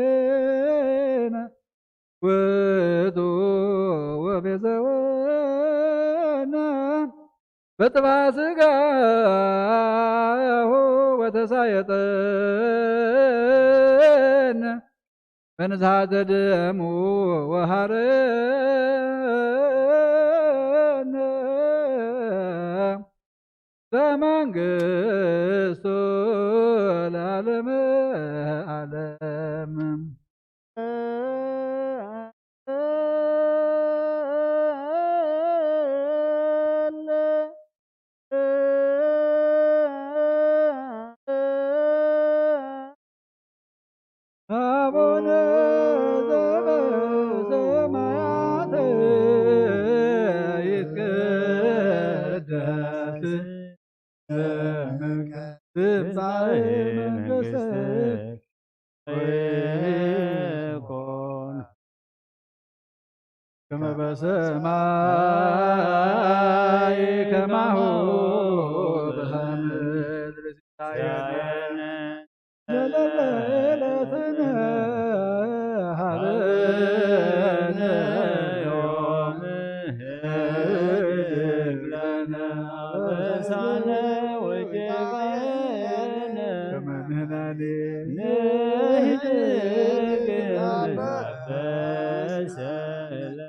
መድሓኒነ ውእቱ ወቤዘወነ በጥባ ስጋሁ ወተሳየጠነ በንዝሃተ ደሙ ወሃረነ በመንግስቱ ለዓለመ ዓለም። አቡነ ዘበሰማያት ይትቀደስ ስምከ ትምጻእ መንግስትከ ወይኩን ከመ በሰማይ ከማሁ በምድር ሲሳየነ ዘለለዕለትነ ሀበነ ዮም ህድግ ለነ አበሳነ ወጌጋየነ ከመ ንሕነኒ ንህድግ ለነ አበሰ ለነ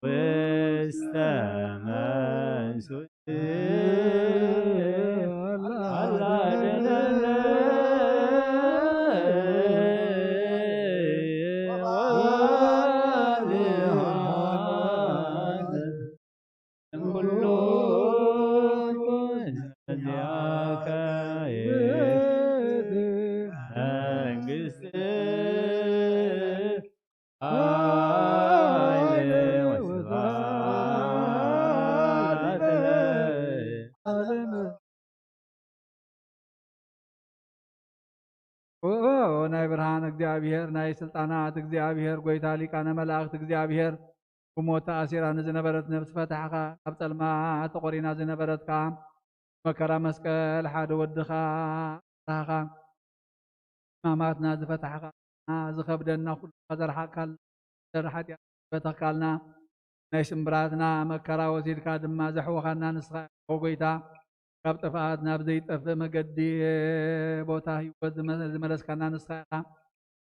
ውስተ መንሱት አላደለለ ወባሊሆን እምኩሉ ዚአከ መንግስት ኃይል ወስብሐት ለዓለመ። ኦ ናይ ብርሃን እግዚኣብሔር፣ ናይ ስልጣናት እግዚኣብሔር፣ ጐይታ ሊቃነ መላእክት እግዚኣብሔር፣ ብሞት ተኣሲራ ንዝነበረት ነፍስ ፈታሕኻ፣ ኣብ ጸልማት ተቖሪና ዝነበረት ከኣ መከራ መስቀል ሓደ ወድኻ ኣስራኻ፣ ሕማማትና ዝፈታሕኻ፣ ዝኸብደና ኩሉ ዘርሓቕካልና፣ ዘር ሓጢኣት ዝፈተኽካልና፣ ናይ ስምብራትና መከራ ወሲድካ ድማ ዘሕወኻና ንስኻ ኢኻ። ኦ ጐይታ፣ ካብ ጥፍኣት ናብ ዘይጠፍእ መገዲ፣ ቦታ ህይወት ዝመ-፣ ዝመለስካና ንስኻ ኢኻ።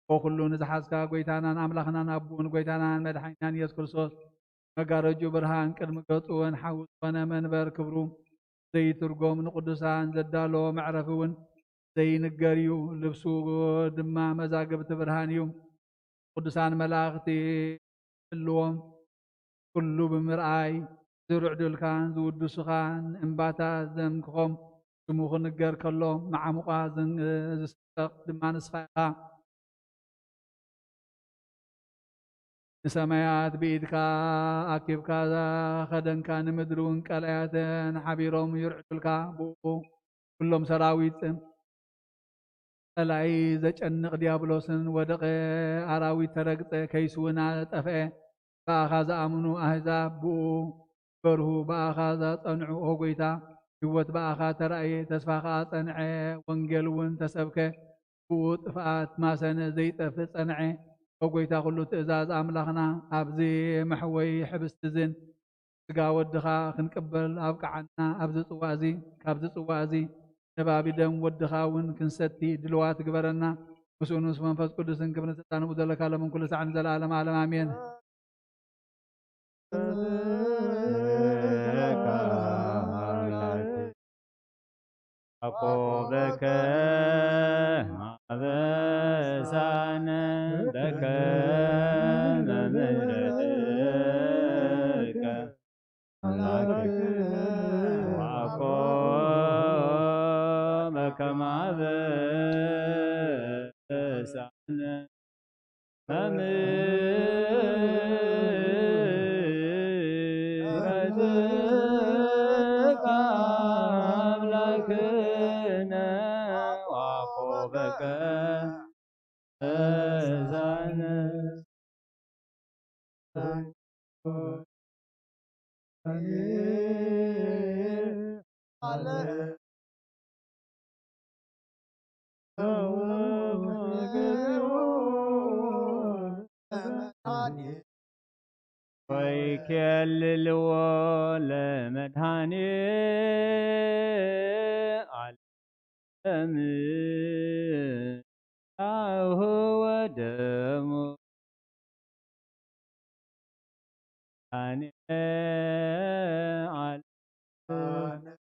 ኦ ኩሉ ንዝሓዝካ ጐይታናን ኣምላኽናን ኣቦን ጐይታናን መድሓኒናን ኢየሱስ ክርስቶስ፣ መጋረጁ ብርሃን ቅድሚ ገጹ ወን ሓዊ ዝኾነ መንበር ክብሩ ዘይትርጎም ንቅዱሳን ዘዳለዎ መዕረፊ እውን ዘይንገር እዩ። ልብሱ ድማ መዛግብቲ ብርሃን እዩ። ቅዱሳን መላእኽቲ ህልዎም ኩሉ ብምርኣይ ዝርዕዱልካን ዝውድሱኻን እምባታት ዘምክኾም ስሙ ክንገር ከሎ መዓሙቓ ዝን-፣ ዝስሕቕ ድማ ንስኻ ኢኻ። ንሰማያት ብኢድካ ኣኪብካ ኸደንካ፣ ንምድሪ እውን ቀላያተን ሓቢሮም ይርዕዱልካ። ብኡ ኩሎም ሰራዊት ጸላኢ ዘጨንቕ ዲያብሎስን ወደቐ፣ ኣራዊት ተረግጸ፣ ከይሱ እውን ጠፍአ። ብኣኻ ዝኣምኑ ኣህዛብ ብኡ በርሁ፣ ብኣኻ ዝጸንዑ ኦ ጐይታ፣ ህይወት ብኣኻ ተራእየ፣ ተስፋ ኸኣ ጸንዐ፣ ወንጌል እውን ተሰብከ። ብኡ ጥፍኣት ማሰነ ዘይጠፍእ ጸንዐ። ኦ ጐይታ ኩሉ ትእዛዝ ኣምላኽና፣ ኣብዚ መሕወዪ ሕብስቲ ዝን ስጋ ወድኻ ክንቅበል ኣብቅዓና። ኣብዚ ጽዋ እዚ፣ ካብዚ ጽዋ እዚ ነባቢ ደም ወድኻ እውን ክንሰቲ ድልዋት ግበረና። ምስኡ ምስ መንፈስ ቅዱስን ክብርን ስልጣንን ብኡ ዘለካ ሎምን ኩሉ ሳዕ ንዘለኣለም ዓለም ኣሜን። ያዕቆበከ አበሳነ በከመ ምሕረትከ አምላክነ ወያዕቆበከ አበሳነ በምሕረትከ አምላክነ ወያዕቆበከ እዛነ ወይኬልልዎ ለመድኃኔ ዓለም ሥጋሁ ወደሙ መድኃኔ ዓለም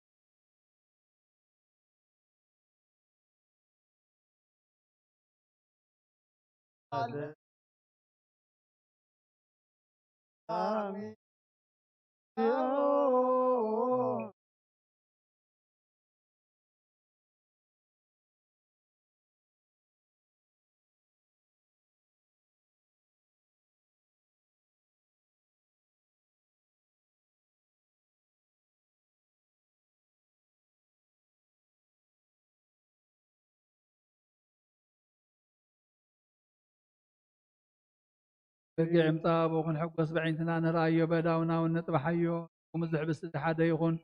በጊዕ እምጻእ ኣብኡ ክንሕጎስ ብዕይንትና ንርኣዮ፣ በዳውና እውን ነጥብሓዮ። ከምኡ እዚ ሕብስቲ እዚ ሓደ ይኹን፣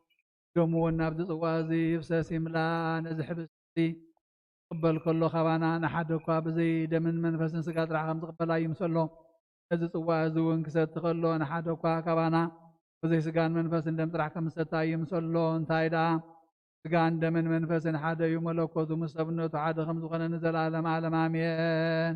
ደሙ እውን ናብዚ ጽዋ እዚ ይፍሰስ ይምላእ። ነዚ ሕብስቲ ክቕበል ከሎ ካባና ንሓደ እኳ ብዘይ ደምን መንፈስን ስጋ ጥራሕ ከም ዝቕበል ኣይምሰሎ። ነዚ ጽዋ እዚ እውን ክሰቲ ከሎ ንሓደ እኳ ካባና ብዘይ ስጋን መንፈስን ደም ጥራሕ ከም ዝሰቲ ኣይምሰሎ። እንታይ ደኣ ስጋን ደምን መንፈስን ሓደ እዩ፣ መለኮቱ ምስ ሰብነቱ ሓደ ከም ዝኾነ ንዘለዓለም ዓለም ኣሜን።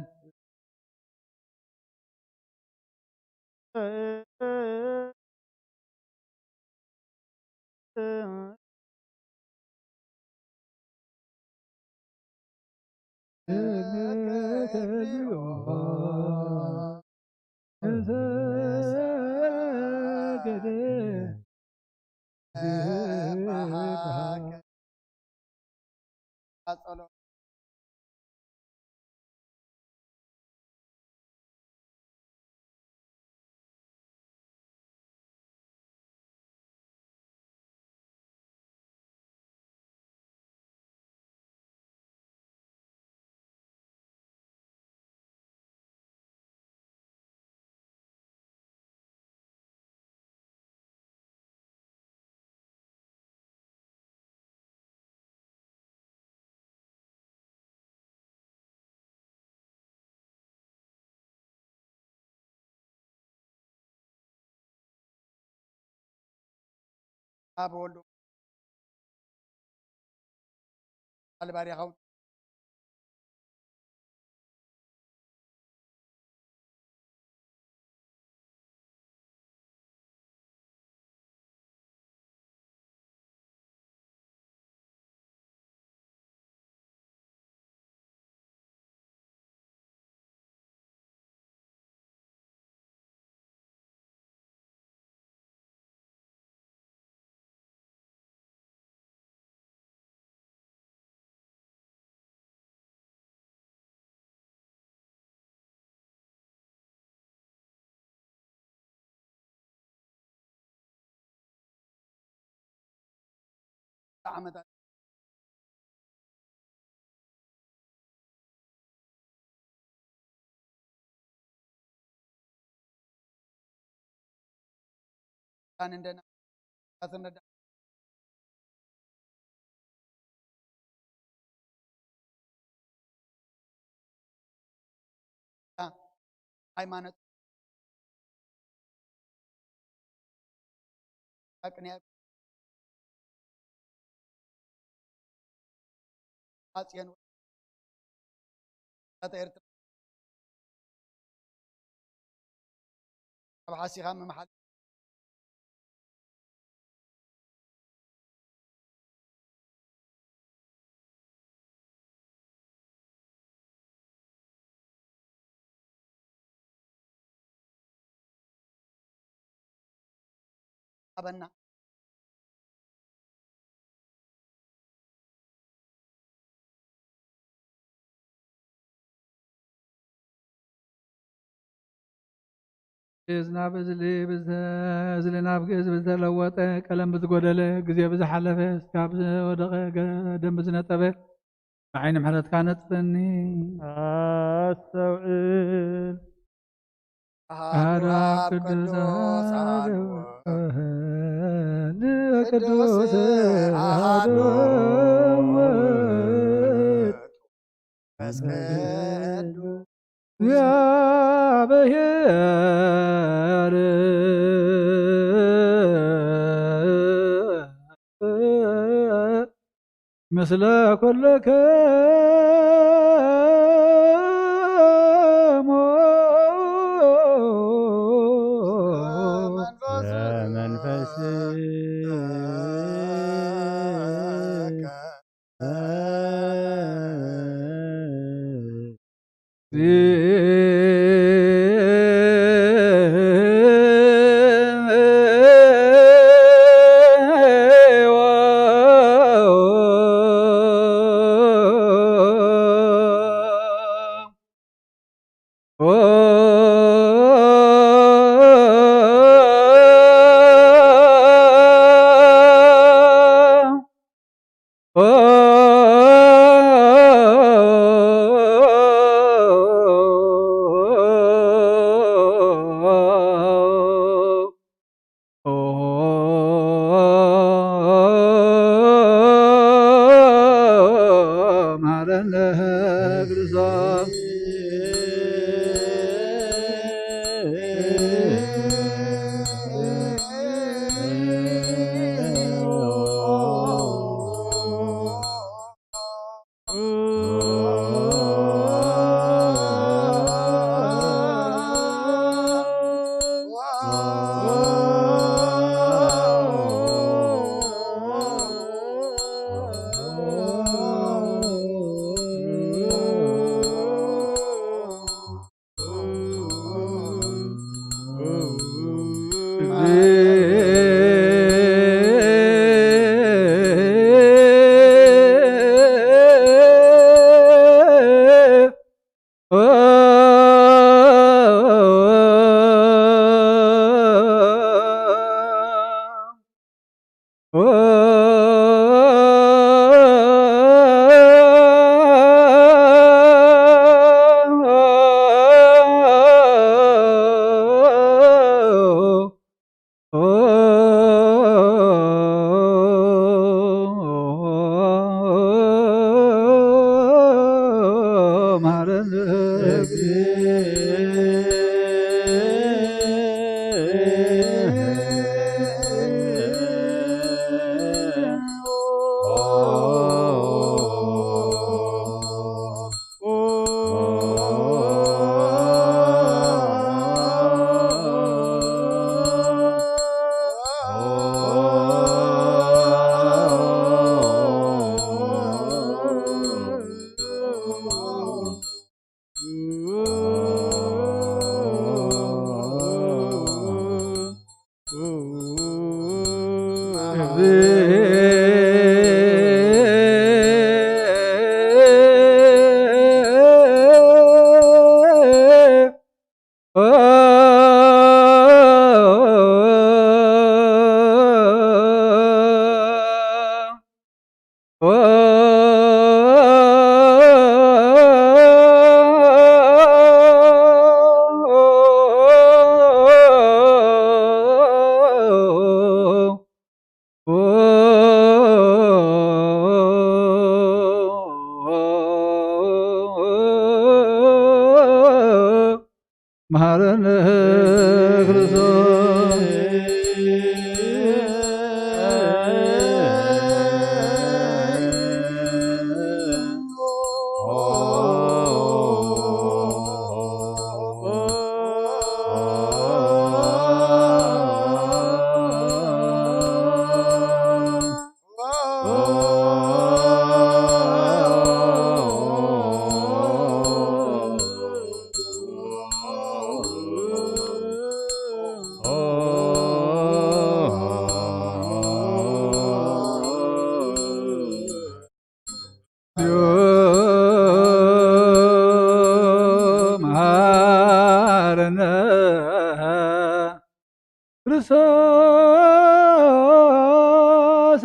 ኣብ ወልዱ ባርያኻ ዓመታት ሃይማኖት ኣቅንያ ኣጽየን ወጣት ኤርትራ ኣብ ሓሲኻ ምምሓል ኣበና። ግእዝ ናብ እዝሊ ብዝተ-፣ እዝሊ ናብ ግእዝ ብዝተለወጠ፣ ቀለም ብዝጎደለ፣ ግዜ ብዝሓለፈ፣ ስጋ ብዝወደቐ፣ ገ-፣ ደም ብዝነጠበ፣ ብዓይኒ ምሕረትካ ነጽረኒ። ኣስተውዕል። ኣሃዱ ኣሃዱ ኣብ ኣብ ቅዱስ ቅዱስ ኣሃዱ ኣሃዱ ኣሃዱ ኣሃዱ ውእቱ መንፈስ ቅዱስ። እግዚኣብሔር ምስለ ኩልክሙ መንፈስ መሐረነ ክርስቶስ።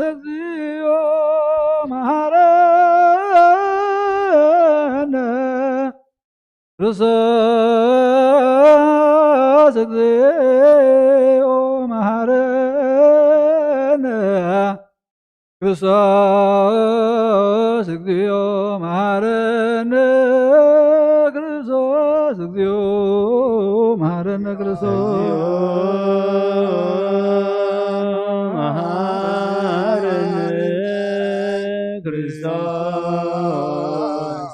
እግዚኦ መሐረነ ክርስቶስ፣ እግዚኦ መሐረነ ክርስቶስ፣ እግዚኦ መሐረነ ክርስቶስ፣ እግዚኦ መሐረነ ክርስቶስ። መሐረነ ክርስቶስ፣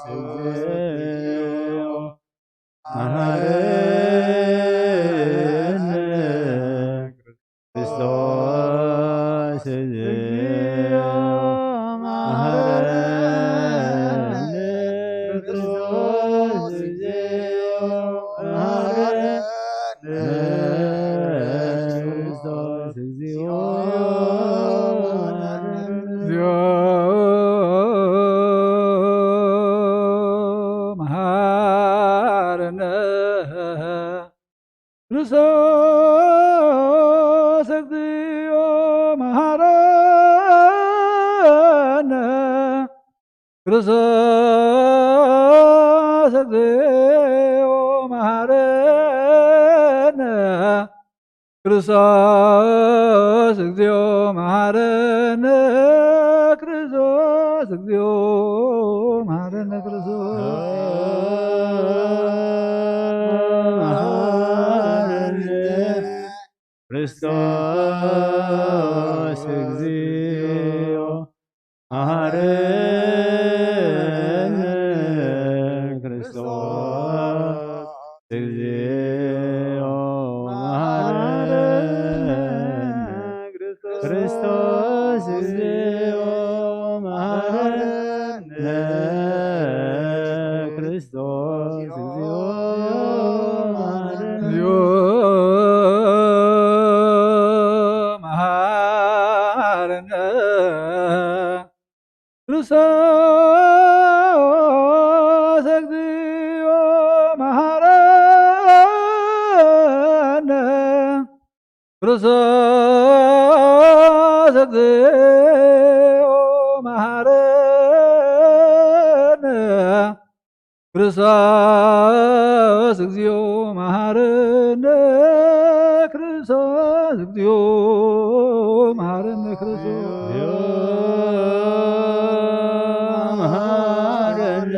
እግዚኦ መሐረነ ክርስቶስ፣ እግዚኦ መሐረነ ክርስቶስ፣ እግዚኦ መሐረነ ክርስቶስ፣ እግዚኦ መሐረነ ክርስቶስ፣ እግዚኦ መሐረነ ክርስቶስ፣ እግዚኦ መሐረነ ክርስቶስ፣ እግዚኦ መሐረነ ክርስቶስ፣ እግዚኦ መሐረነ ክርስቶስ። መሐረነ ክርስቶስ፣ እግዚኦ መሐረነ ክርስቶስ፣ እግዚኦ መሐረነ ክርስቶስ፣ እግዚኦ መሐረነ ክርስቶስ፣ እግዚኦ መሐረነ መሐረነ ክርስቶስ፣ እግዚኦ መሐረነ ክርስቶስ፣ እግዚኦ መሐረነ ክርስቶስ፣ እግዚኦ መሐረነ ክርስቶስ፣ እግዚኦ መሐረነ ክርስቶስ። መሐረነ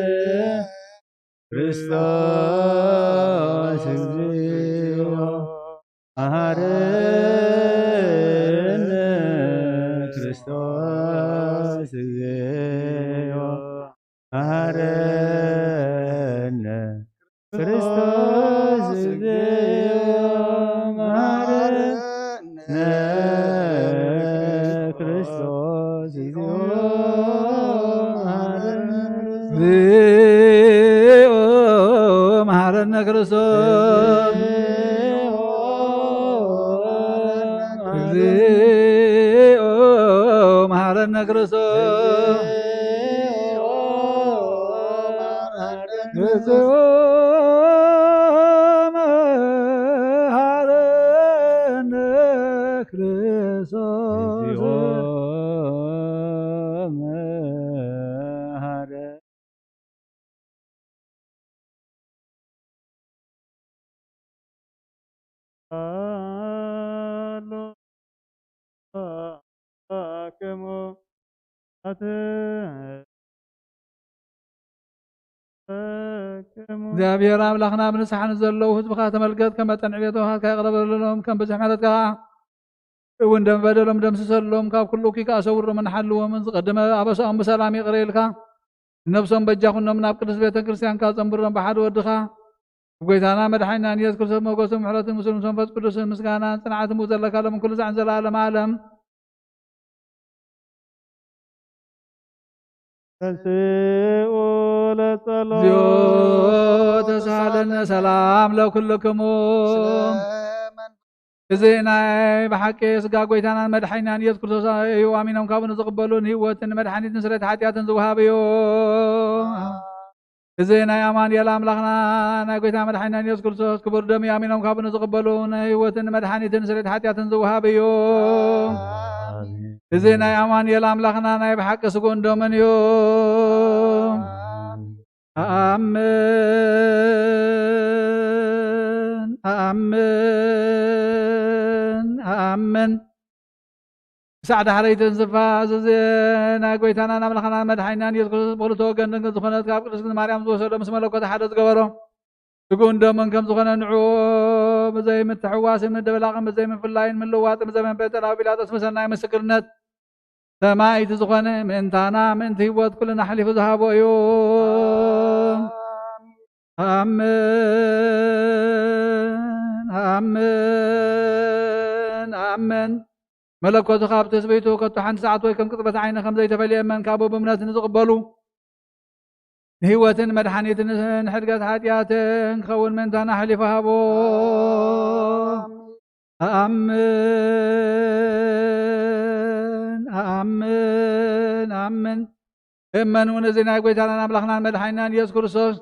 ክርስቶስ፣ እግዚኦ መሐረነ ክርስቶስ፣ እግዚኦ መሐረነ ክርስቶስ፣ እግዚኦ መሐረነ ክርስቶስ፣ እግዚኦ መሐረነ እግዚኦ መሐረነ ክርስቶስ፣ እግዚኦ መሐረነ ክርስቶስ። እግዚኣብሔር ኣምላኽና፣ ብንስሓ ንዘለዉ ህዝብኻ ተመልከት፣ ከም መጠን ዕቤት ወፍራትካ ይቕረ በለሎም፣ ከም ብዝሒ ምሕረትካ እውን ደም በደሎም ደምስሰሎም፣ ካብ ኩሉ እኩይ ከኣ ሰውሮምን ሓልዎምን፣ ዝቐደመ ኣበሳኦም ብሰላም ይቕረ ኢልካ፣ ነብሶም በጃ ኩኖም ናብ ቅድስት ቤተ ክርስቲያንካ ጸንብሮም፣ ብሓደ ወድኻ፣ ጎይታና መድሓኒናን ኢየሱስ ክርስቶስ፣ ሞገስን ምሕረትን ምስሉ ምስ መንፈስ ቅዱስን ምስጋናን ጽንዓትን ብኡ ዘለካ ሎምን ኩሉ ሳዕን ዘለዓለም ዓለም። ተንስኡ ለጸሎት። እግዚኦ ተሳሃለነ ሰላም ለኩልክሙ። እዚ ናይ ብሓቂ ስጋ ጎይታናን መድሓኒናን ኢየሱስ ክርስቶስ እዩ። ኣሚኖም ካብኡ ንዝቕበሉ ንህይወትን ንመድሓኒትን ስርየት ሓጢኣትን ዝወሃብ እዩ። እዚ ናይ ኣማኑኤል ኣምላኽና ናይ ጎይታ መድሓኒናን ኢየሱስ ክርስቶስ ክቡር ደም እዩ። ኣሚኖም ካብኡ ንዝቕበሉ ንህይወትን ንመድሓኒትን ስርየት ሓጢኣትን ዝወሃብ እዩ። ኣሜን። እዚ ናይ ኣማኑኤል ኣምላኽና ናይ ብሓቂ ስግኡን ደሙን እዩ። ኣሜን፣ ኣሜን፣ ኣሜን። ክሳዕ ዳሕረይቲ እንስፋ፣ እዚ ናይ ጎይታናን ኣምላኽናን መድሓኒናን ኢየሱስ ክርስቶስ ብኽልተ ወገን ድንግል ዝኾነት ካብ ቅድስት ማርያም ዝወሰዶ ምስ መለኮት ሓደ ዝገበሮ ስግኡን ደሙን ከም ዝኾነ ንዑ ብዘይ ምትሕዋስን ምድብላቕን ብዘይ ምፍላይን ምልዋጥን ብዘመን ጴንጠናዊ ጲላጦስ ብሰናይ ምስክርነት ሰማዕቲ ዝኾነ ምእንታና ምእንቲ ህይወት ኩልና ኣሕሊፉ ዝሃቦ እዩ። ኣሜን፣ ኣሜን፣ ኣሜን። መለኮቱ ካብ ትስብእቱ ከቶ ሓንቲ ሰዓት ወይ ከም ቅጽበት ዓይኒ ከም ዘይተፈልየ እመን። ካብኡ ብእምነት ንዝቕበሉ ንህይወትን መድሓኒትን ንሕድገት ሓጢኣትን ክኸውን ምእንታና ኣሕሊፉ ሃቦ። ኣሜን፣ ኣሜን፣ ኣሜን። እመን እውን እዚ ናይ ጎይታናን ኣምላኽናን መድሓኒናን ኢየሱስ ክርስቶስ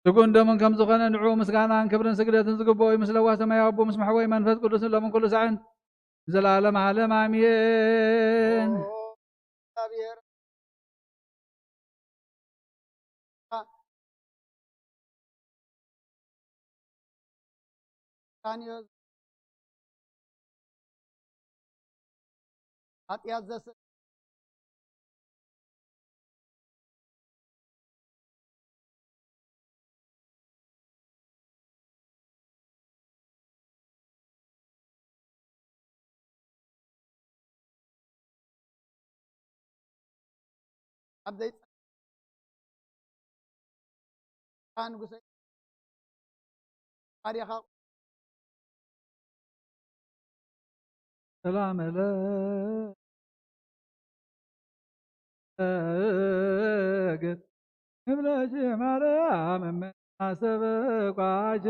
ስግኡን ደሙን ከም ዝኾነ ንዕኡ ምስጋናን ክብርን ስግደትን ዝግብኦ እዩ። ምስ ለዋህ ሰማያዊ ኣቦ ምስ መሕወይ መንፈስ ቅዱስን ሎምን ኩሉ ሳዕን ንዘለዓለም ዓለም ኣሜን። ሓጢኣት ዘስ ኣብ ዘይጸ ንጉሰይ ሓዲኻ ሰላም ለእግር ንብለኪ ማርያም እመ ኣሰበኳኪ።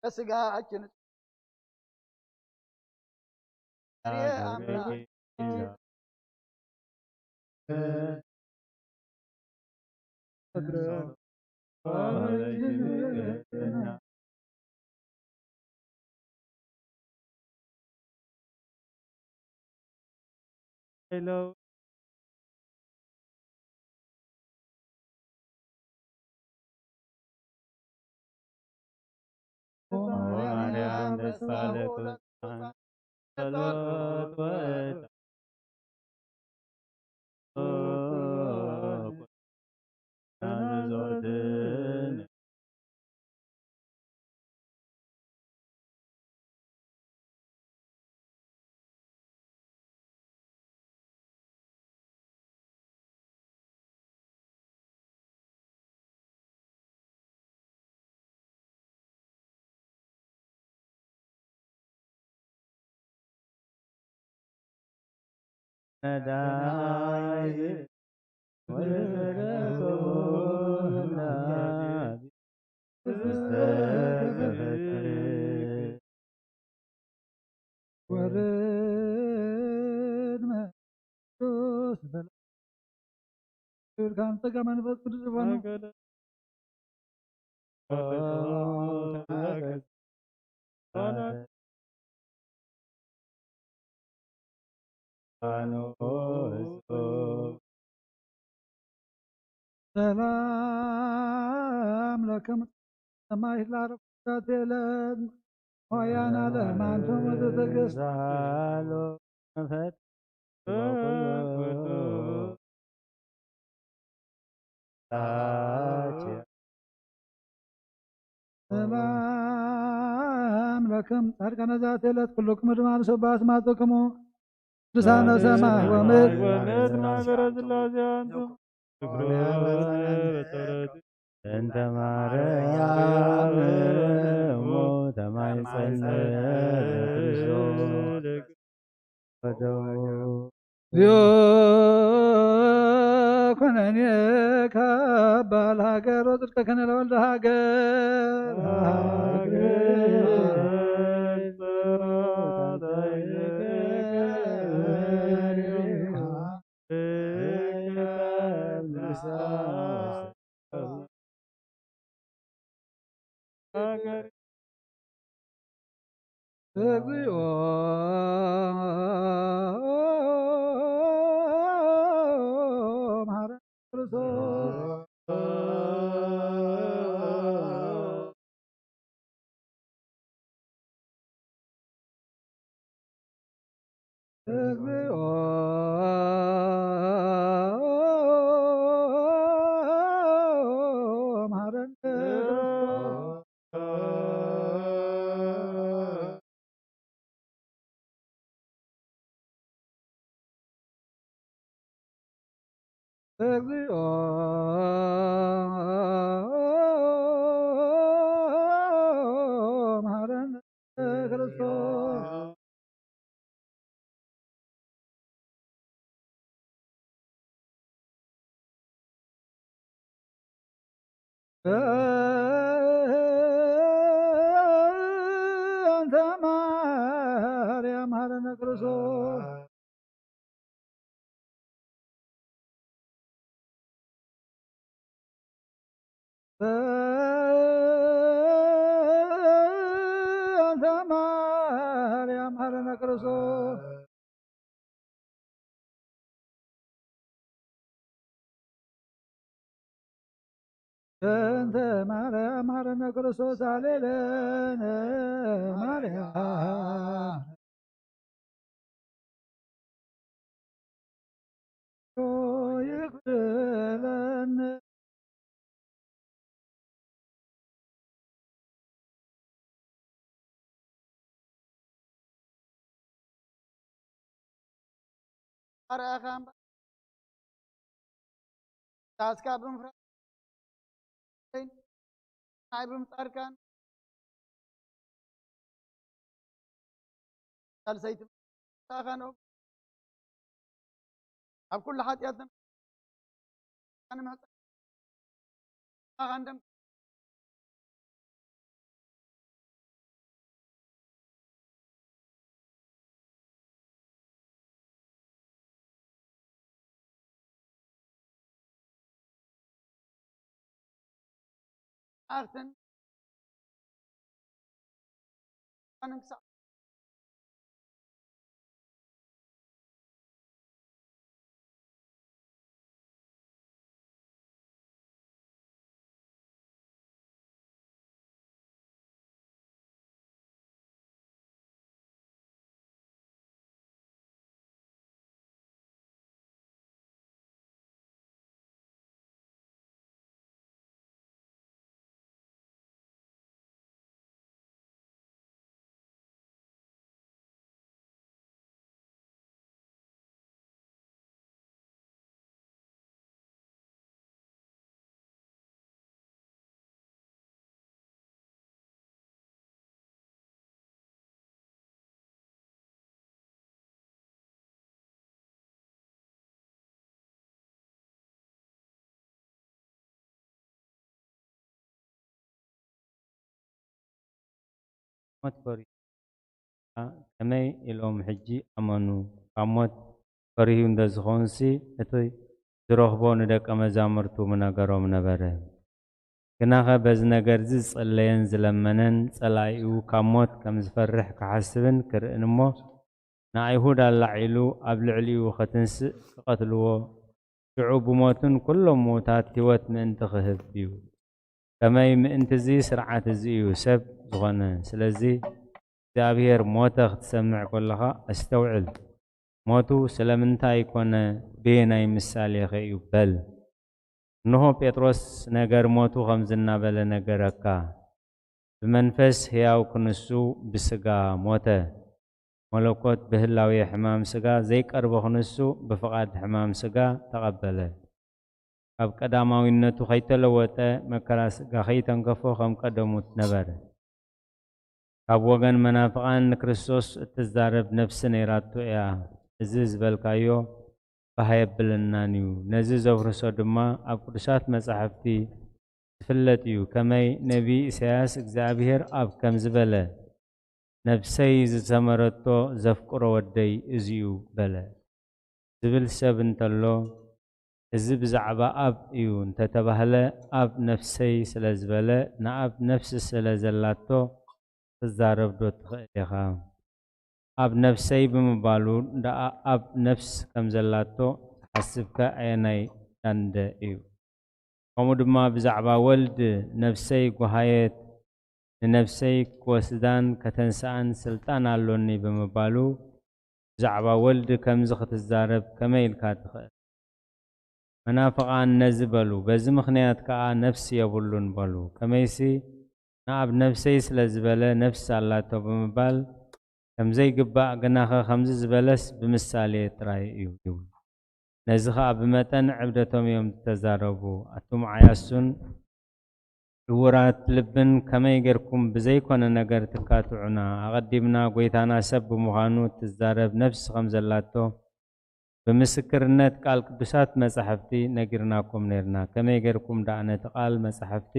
በስጋችን Hello. ማርያም ተስፋ ለኩሉ ጸሎት ወጣ ወርድ መንፈስ በላ። ክብር ካብ ጸጋ መንፈስ ቅዱስ ዝኾነ ሰላም ለክም ሰማይ ላረፍታት የለን ሆያና ለማንቶም ትዕግስት ሰላም ለክም ጻድቃነ ዛቲ ዕለት ኩልክም ድማ ንሰባት ማጽክሙ ቅዱሳነ ሰማይ ወምድር ወምድር ማህበረ ስላሴ አንቱ እንተ ማርያም እሙ ተማይጸነ ለክርስቶስ ወደሙ። እግዚኦ ኩነኔ ካባ ለሃገር ወጽድቀከነ ለወልደ ሃገር። እግዚኦ መሐረነ ክርስቶስ። እግዚኦ መሐረነ ክርስቶስ። እግዚኦ መሐረነ ክርስቶስ። በእንተ ማርያም መሐረነ ክርስቶስ። በእንተ ማርያም መሐረነ ክርስቶስ። በእንተ ማርያም መሐረነ ክርስቶስ። ሃሌሉያ ማርያም ይክፍለነ። ኣርኣኻ እምበር ታስካ ብምፍራስ ናይ ብምጻርካን ሳልሰይቲ ታኻን ኣብ ኩሉ ሓጢኣት ንምሕጻር ታኻን ደም ኣኽትን ኣንን ክሳዕ ሞት ፈሪሁ ከመይ ኢሎም ሕጂ ኣመኑ? ካብ ሞት ፈሪሁ እንተ ዝኾንሲ፣ እቲ ዝረኽቦ ንደቀ መዛሙርቱ ምነገሮም ነበረ። ግናኸ በዚ ነገርዚ ዝጸለየን ዝለመነን ጸላኢኡ ካብ ሞት ከም ዝፈርሕ ክሓስብን ክርእን እሞ፣ ንኣይሁድ ኣላዒሉ ኣብ ልዕሊኡ ኸትንስእ ክቐትልዎ፣ ሽዑ ብሞትን ኩሎም ምዉታት ህይወት ምእንቲ ኽህብ እዩ። ከመይ ምእንቲ እዚ ስርዓት እዚ እዩ ሰብ ዝኾነ። ስለዚ እግዚኣብሔር ሞተ ክትሰምዕ ከለኻ ኣስተውዕል። ሞቱ ስለምንታይ ኮነ? በየናይ ምሳሌ ኸ እዩ? በል። እንሆ ጴጥሮስ ነገር ሞቱ ኸምዚ እናበለ ነገረካ። ብመንፈስ ሕያው ክንሱ ብስጋ ሞተ። መለኮት ብህላዌ ሕማም ስጋ ዘይቀርቦ ክንሱ ብፍቓድ ሕማም ስጋ ተቐበለ። ካብ ቀዳማዊነቱ ኸይተለወጠ መከራ ስጋ ኸይተንከፎ ከም ቀደሙ ነበረ። ካብ ወገን መናፍቓን ንክርስቶስ እትዛረብ ነፍሲ ነይራቶ እያ። እዚ ዝበልካዮ ባህ የብለናን እዩ። ነዚ ዘፍርሶ ድማ ኣብ ቅዱሳት መጻሕፍቲ ዝፍለጥ እዩ። ከመይ ነቢ ኢሳያስ እግዚኣብሔር ኣብ ከም ዝበለ፣ "ነፍሰይ ዝሰመረቶ ዘፍቅሮ ወደይ እዚ እዩ" በለ። ዝብል ሰብ እንተሎ፣ እዚ ብዛዕባ ኣብ እዩ እንተተባህለ፣ ኣብ ነፍሰይ ስለ ዝበለ፣ ንኣብ ነፍሲ ስለ ዘላቶ ክትዛረብ ዶ ትኽእል ኢኻ? ኣብ ነፍሰይ ብምባሉ ደኣ ኣብ ነፍስ ከም ዘላቶ ትሓስብከ ኣየናይ ዳንደ እዩ? ከምኡ ድማ ብዛዕባ ወልድ፣ "ነፍሰይ ጓሃየት፣ ንነፍሰይ ክወስዳን ከተንስኣን ስልጣን ኣሎኒ" ብምባሉ፣ ብዛዕባ ወልድ ከምዚ ክትዛረብ ከመይ ኢልካ ትኽእል? መናፍቓን ነዚ በሉ፣ በዚ ምኽንያት ከኣ ነፍሲ የብሉን በሉ። ከመይሲ ንኣብ ነፍሰይ ስለ ዝበለ ነፍሲ ኣላቶ ብምባል ከም ዘይግባእ፣ ግናኸ ከምዚ ዝበለስ ብምሳሌ ጥራይ እዩ ይብሉ። ነዚ ኸኣ ብመጠን ዕብደቶም እዮም ዝተዛረቡ። ኣቱም ዓያሱን ዕዉራት ልብን ከመይ ጌርኩም ብዘይኮነ ነገር ትካትዑና? ኣቐዲምና ጐይታና ሰብ ብምዃኑ እትዛረብ ነፍሲ ከም ዘላቶ ብምስክርነት ቃል ቅዱሳት መጻሕፍቲ ነጊርናኩም ኔርና። ከመይ ጌርኩም ደኣ ነቲ ቃል መጻሕፍቲ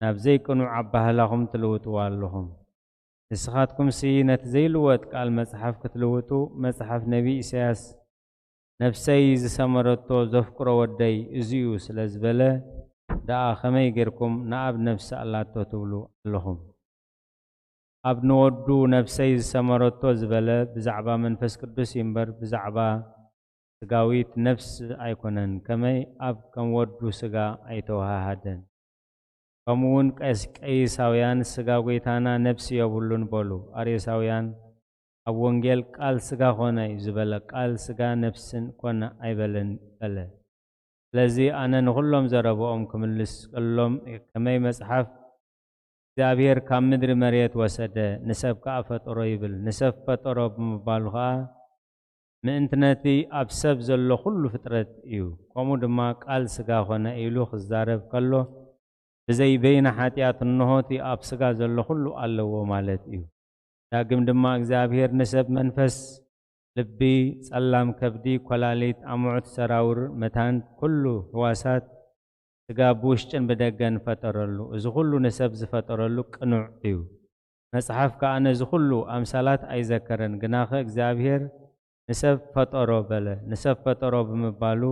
ናብ ዘይቅኑዕ ኣባህላኹም ትልውጥዎ ኣለኹም? ንስኻትኩምሲ ነቲ ዘይልወጥ ቃል መጽሓፍ ክትልውጡ፣ መጽሓፍ ነቢ ኢሳያስ፣ "ነፍሰይ ዝሰመረቶ ዘፍቅሮ ወደይ እዚ እዩ" ስለ ዝበለ ደኣ፣ ከመይ ጌርኩም ንኣብ ነፍሲ ኣላቶ ትብሉ ኣለኹም? ኣብ ንወዱ "ነፍሰይ ዝሰመረቶ" ዝበለ ብዛዕባ መንፈስ ቅዱስ እዩ እምበር፣ ብዛዕባ ስጋዊት ነፍስ ኣይኮነን። ከመይ ኣብ ከም ወዱ ስጋ ኣይተወሃሃደን። ከምኡ እውን ቀስ-፣ ቀይሳውያን፣ "ስጋ ጐይታና ነፍሲ የብሉን" በሉ። ኣርዮሳውያን፣ "ኣብ ወንጌል ቃል ስጋ ኾነ" እዩ ዝበለ፣ ቃል ስጋ ነፍስን ኮነ ኣይበለን በለ። ስለዚ ኣነ ንኹሎም ዘረብኦም ክምልስ ከሎም፣ ከመይ መጽሓፍ፣ "እግዚኣብሔር ካብ ምድሪ መሬት ወሰደ፣ ንሰብ ከኣ ፈጠሮ" ይብል፣ ንሰብ ፈጠሮ ብምባሉ ኸኣ ምእንቲ ነቲ ኣብ ሰብ ዘሎ ኹሉ ፍጥረት እዩ። ከምኡ ድማ ቃል ስጋ ኾነ ኢሉ ክዛረብ ከሎ፣ ብዘይ በይነ ሓጢኣት እንሆ እቲ ኣብ ስጋ ዘሎ ኹሉ ኣለዎ ማለት እዩ። ዳግም ድማ እግዚኣብሔር ንሰብ መንፈስ፣ ልቢ፣ ጸላም ከብዲ፣ ኰላሊት፣ ኣምዑት፣ ሰራውር፣ መታንት፣ ኩሉ ህዋሳት ስጋ ብውሽጥን ብደገን ፈጠረሉ። እዚ ኩሉ ንሰብ ዝፈጠረሉ ቅኑዕ እዩ። መጽሓፍ ከኣ ነዚ ኩሉ ኣምሳላት ኣይዘከረን፣ ግናኸ እግዚኣብሔር ንሰብ ፈጠሮ በለ። ንሰብ ፈጠሮ ብምባሉ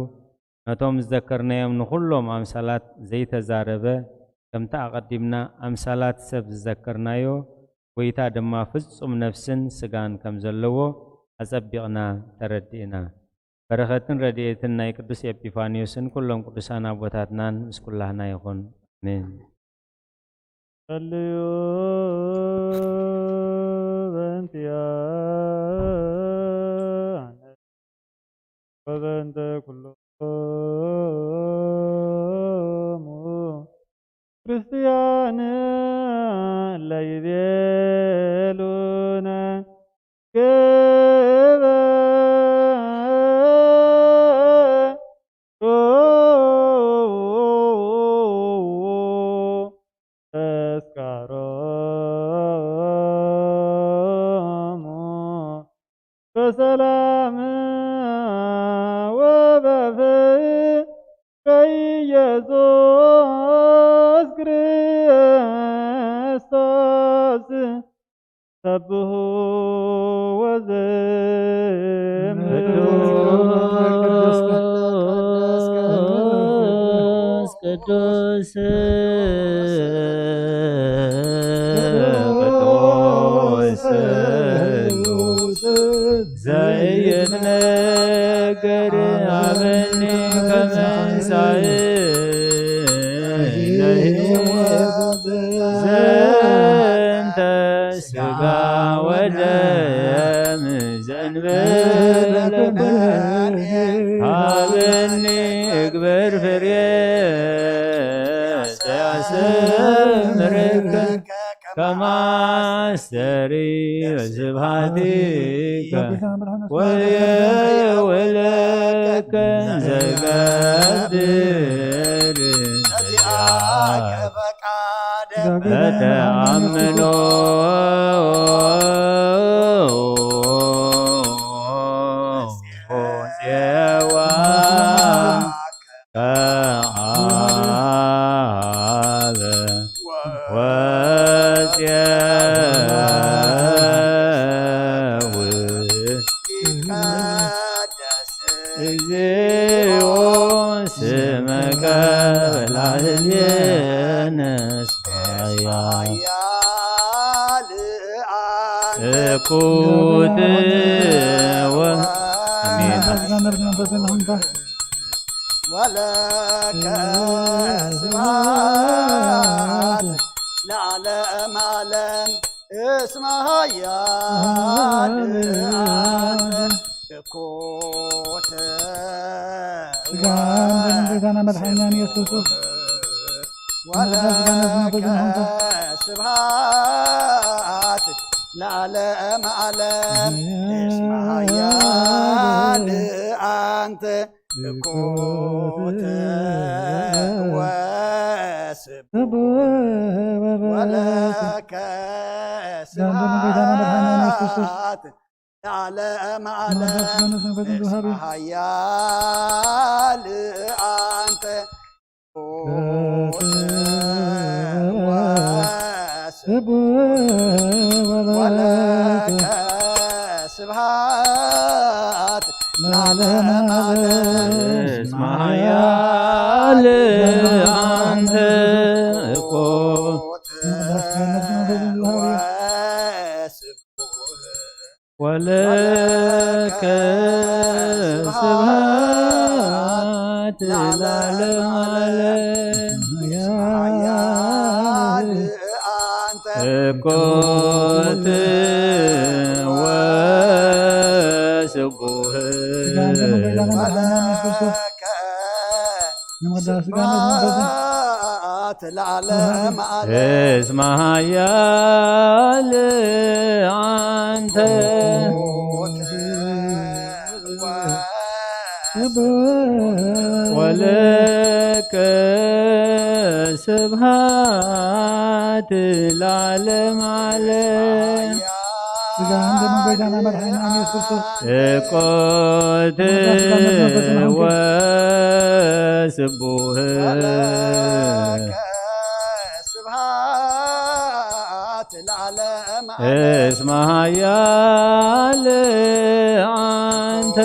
ነቶም ዝዘከርናዮም ንኹሎም ኣምሳላት ዘይተዛረበ፣ ከምቲ ኣቐዲምና ኣምሳላት ሰብ ዝዘከርናዮ፣ ጐይታ ድማ ፍጹም ነፍስን ስጋን ከም ዘለዎ ኣጸቢቕና ተረዲእና። በረኸትን ረድኤትን ናይ ቅዱስ ኤጲፋንዮስን ኩሎም ቅዱሳን ኣቦታትናን ምስ ኩላህና ይኹን። ኣሜን። ጸልዩ በእንቲኣነ ወበእንተ ኩሎሙ ክርስቲያን ለይቤሉነ ግበ ተስካሮሙ በሰላም ወበፍቅር ኢየሱስ ክርስቶስ ሰብሑ ወዘምሩ። ቅዱስ ቅዱስ ቅዱስ ገር ሃበኒ ከመንሳእ ለህይወት ዘንተ ስጋ ወደም ዘንበለከ ሃበኒ እግበር ፍሬ ዘያሰምረከ ከማስተሪ ስብሐቲከ ወየውለከ ዘገብር በተአምኖ ጽዋ ከአብ ወጽየው እግዚኦ ስመከ በላዕሌነ እስመ ኃያል እኩት ወ-፣ አሜን። ወለከ ስብሐት ለዓለመ ዓለም እስመ ኃያል አንተ እኩት ስጋን ደምን ጌታና መድኃኒናን ኢየሱስ ክርስቶስ ወለከ ስብሐት ለዓለመ ዓለም እስመ ኃያል አንተ እኩት ወስቡሕ ወለከ ስብሐት ለዓለመ ዓለም እስመ ኃያል አንተ እኩት ወስቡሕ ወለከ ስብሐት ለዓለመ ዓለም እስመ ኃያል አንተ እኩት ወስቡሕ ወለከ ስብሐት ለዓለመ ዓለም ኃያል አንተ እኩት ወስቡሕ ስብሐት ለዓለመ ዓለም። ስብሐት ለዓለመ ዓለም እስመ ኃያል አንተ ወለከ ስብሐት ለዓለመ ዓለም ስጋህን ደምን ጌታና መድኃኒና ኢየሱስ ክርስቶስ እኩት ወስቡሕ ስብሐት ለዓለመ እስመ ኃያል አንተ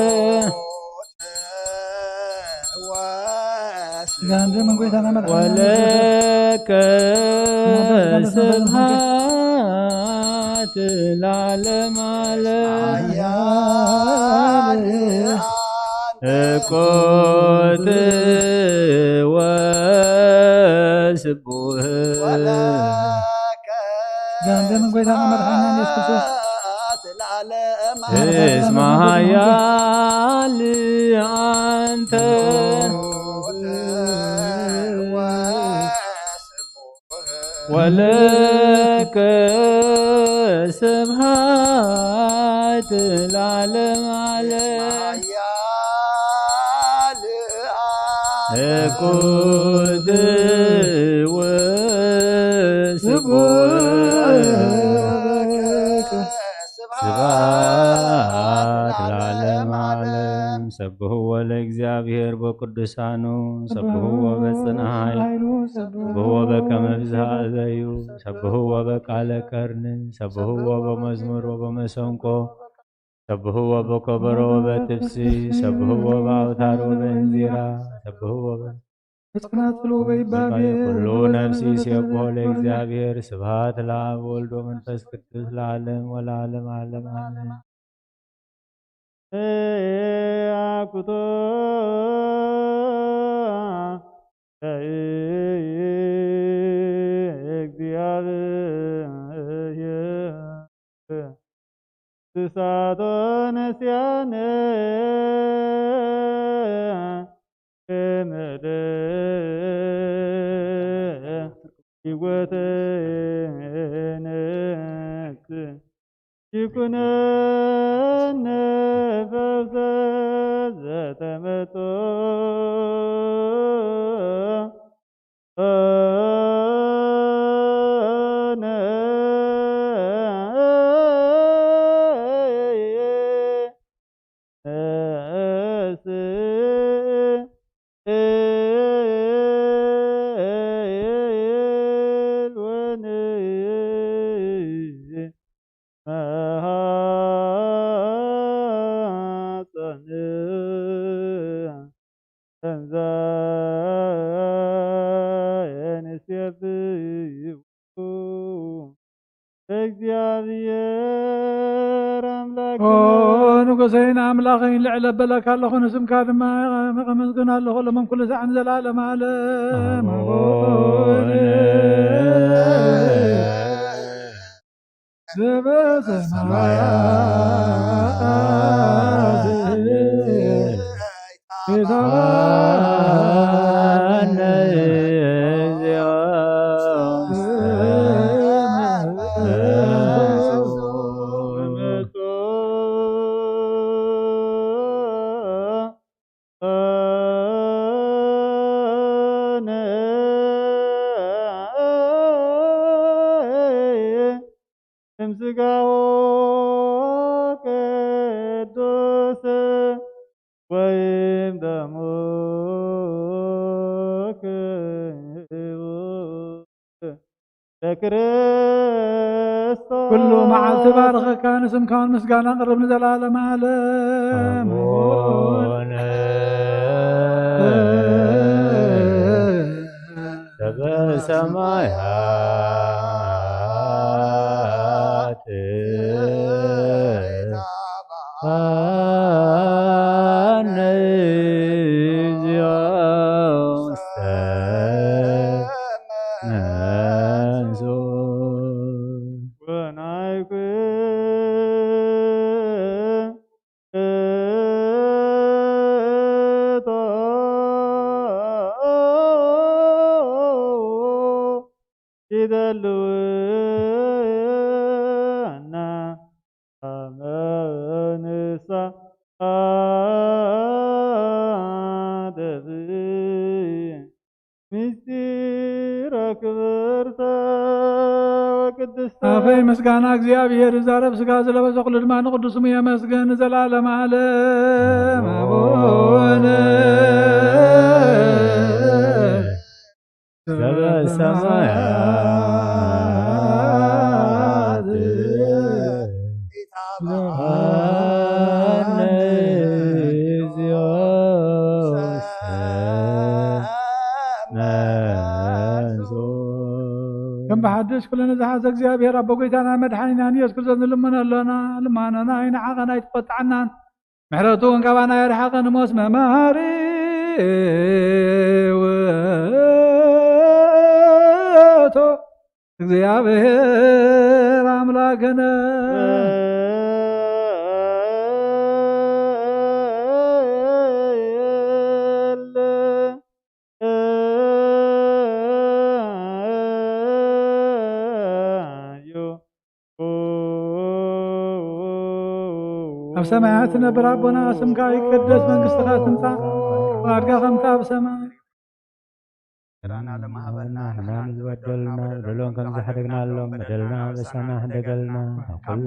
ስጋህን ደምን ጌታና መድኃኒና ኢየሱስ ክርስቶስ ወለከ ስብሐት ለዓለመ ዓለም እኩት ወስቡሕ ስጋህን ደምን ጌታና መድኃኒና ኢየሱስ ክርስቶስ እስመ ኃያል አንተ ወለከ ስብሐት ለዓለመ ዓለም እኩት ወስቡሕ ስብሐት ለዓለመ ዓለም። ሰብሕዎ ለእግዚኣብሔር በቅዱሳኑ፣ ሰብሕዎ በጽንዓ ኃይሉ፣ ሰብሕዎ በከመ ብዝሃ እበዩ፣ ሰብሕዎ በቃለ ቀርኒ፣ ሰብሕዎ በመዝሙር ወበመሰንቆ፣ ሰብሕዎ በከበሮ ወበጥብሲ፣ ሰብሕዎ በአውታር ወበእንዚራ፣ ሰብሕዎ በ- በጸናጽል ወበይባቤ ኩሉ ነፍሲ ይሴብሖ ለእግዚኣብሔር። ስብሐት ለአብ ወልድ ወመንፈስ ቅዱስ ለዓለም ወለዓለም ዓለም አሜን። አኩቶ ለእግዚአብሔር ትሳቶ ነስያነ ከመደ ህይወተ ነፍስ ይኩነነ ፈውሰ ዘተመጦ እግዚኣብሔር ኣምላክ ኦ ንጉሰይን ኣምላኸይን፣ ልዕል ኣበለካ ኣለኹ፣ ንስምካ ድማ ከመስግን ኣለኹ፣ ሎምን ኩሉ ሳዕን ዘላለም ኣለም። ኣቡነ ዘበሰማያት እምስጋዎ ቅዱስ ወይም ደሙ ክቡር ለክርስቶስ። ኩሉ መዓልቲ ባርኸካ፣ ንስምካውን ምስጋና ቅርብ ንዘላለም ዓለም። ኣቡነ ዘበሰማያት ይደልወና ኣመንሳ ኣደብ ምስጢረ ክብርተ ወቅድስተ። ኣፈይ ምስጋና እግዚኣብሔር ይዛረብ፣ ስጋ ዝለበሰ ኩሉ ድማ ንቅዱስሙ የመስግን ንዘላለም ዓለም። ኣቡነ ዘበሰማያት ከም ብሓድሽ ኩለነ ዝሓዘ እግዚኣብሔር ኣቦ ጎይታና መድሓኒናን ኢየሱስ ክርስቶስ ንልምኖ ኣሎና። ልማኖና ኣይንዓቐን ኣይትቆጥዓናን። ምሕረቱ እውን ካባና የርሓቐን እሞ እስመ መሓሪ ውእቱ እግዚኣብሔር ኣምላክነ። ኣብ ሰማያት ትነብር ኣቦና፣ ስምካ ይቀደስ፣ መንግስትኻ ትምጻእ፣ ፍቓድካ ከምታ ኣብ ሰማይ። ራና ለማህበና ንሕና ንዝበደልና በደሎም ከም ዝሓደግናሎም በደልና በሳና ሕደገልና፣ ኣብ ኩሉ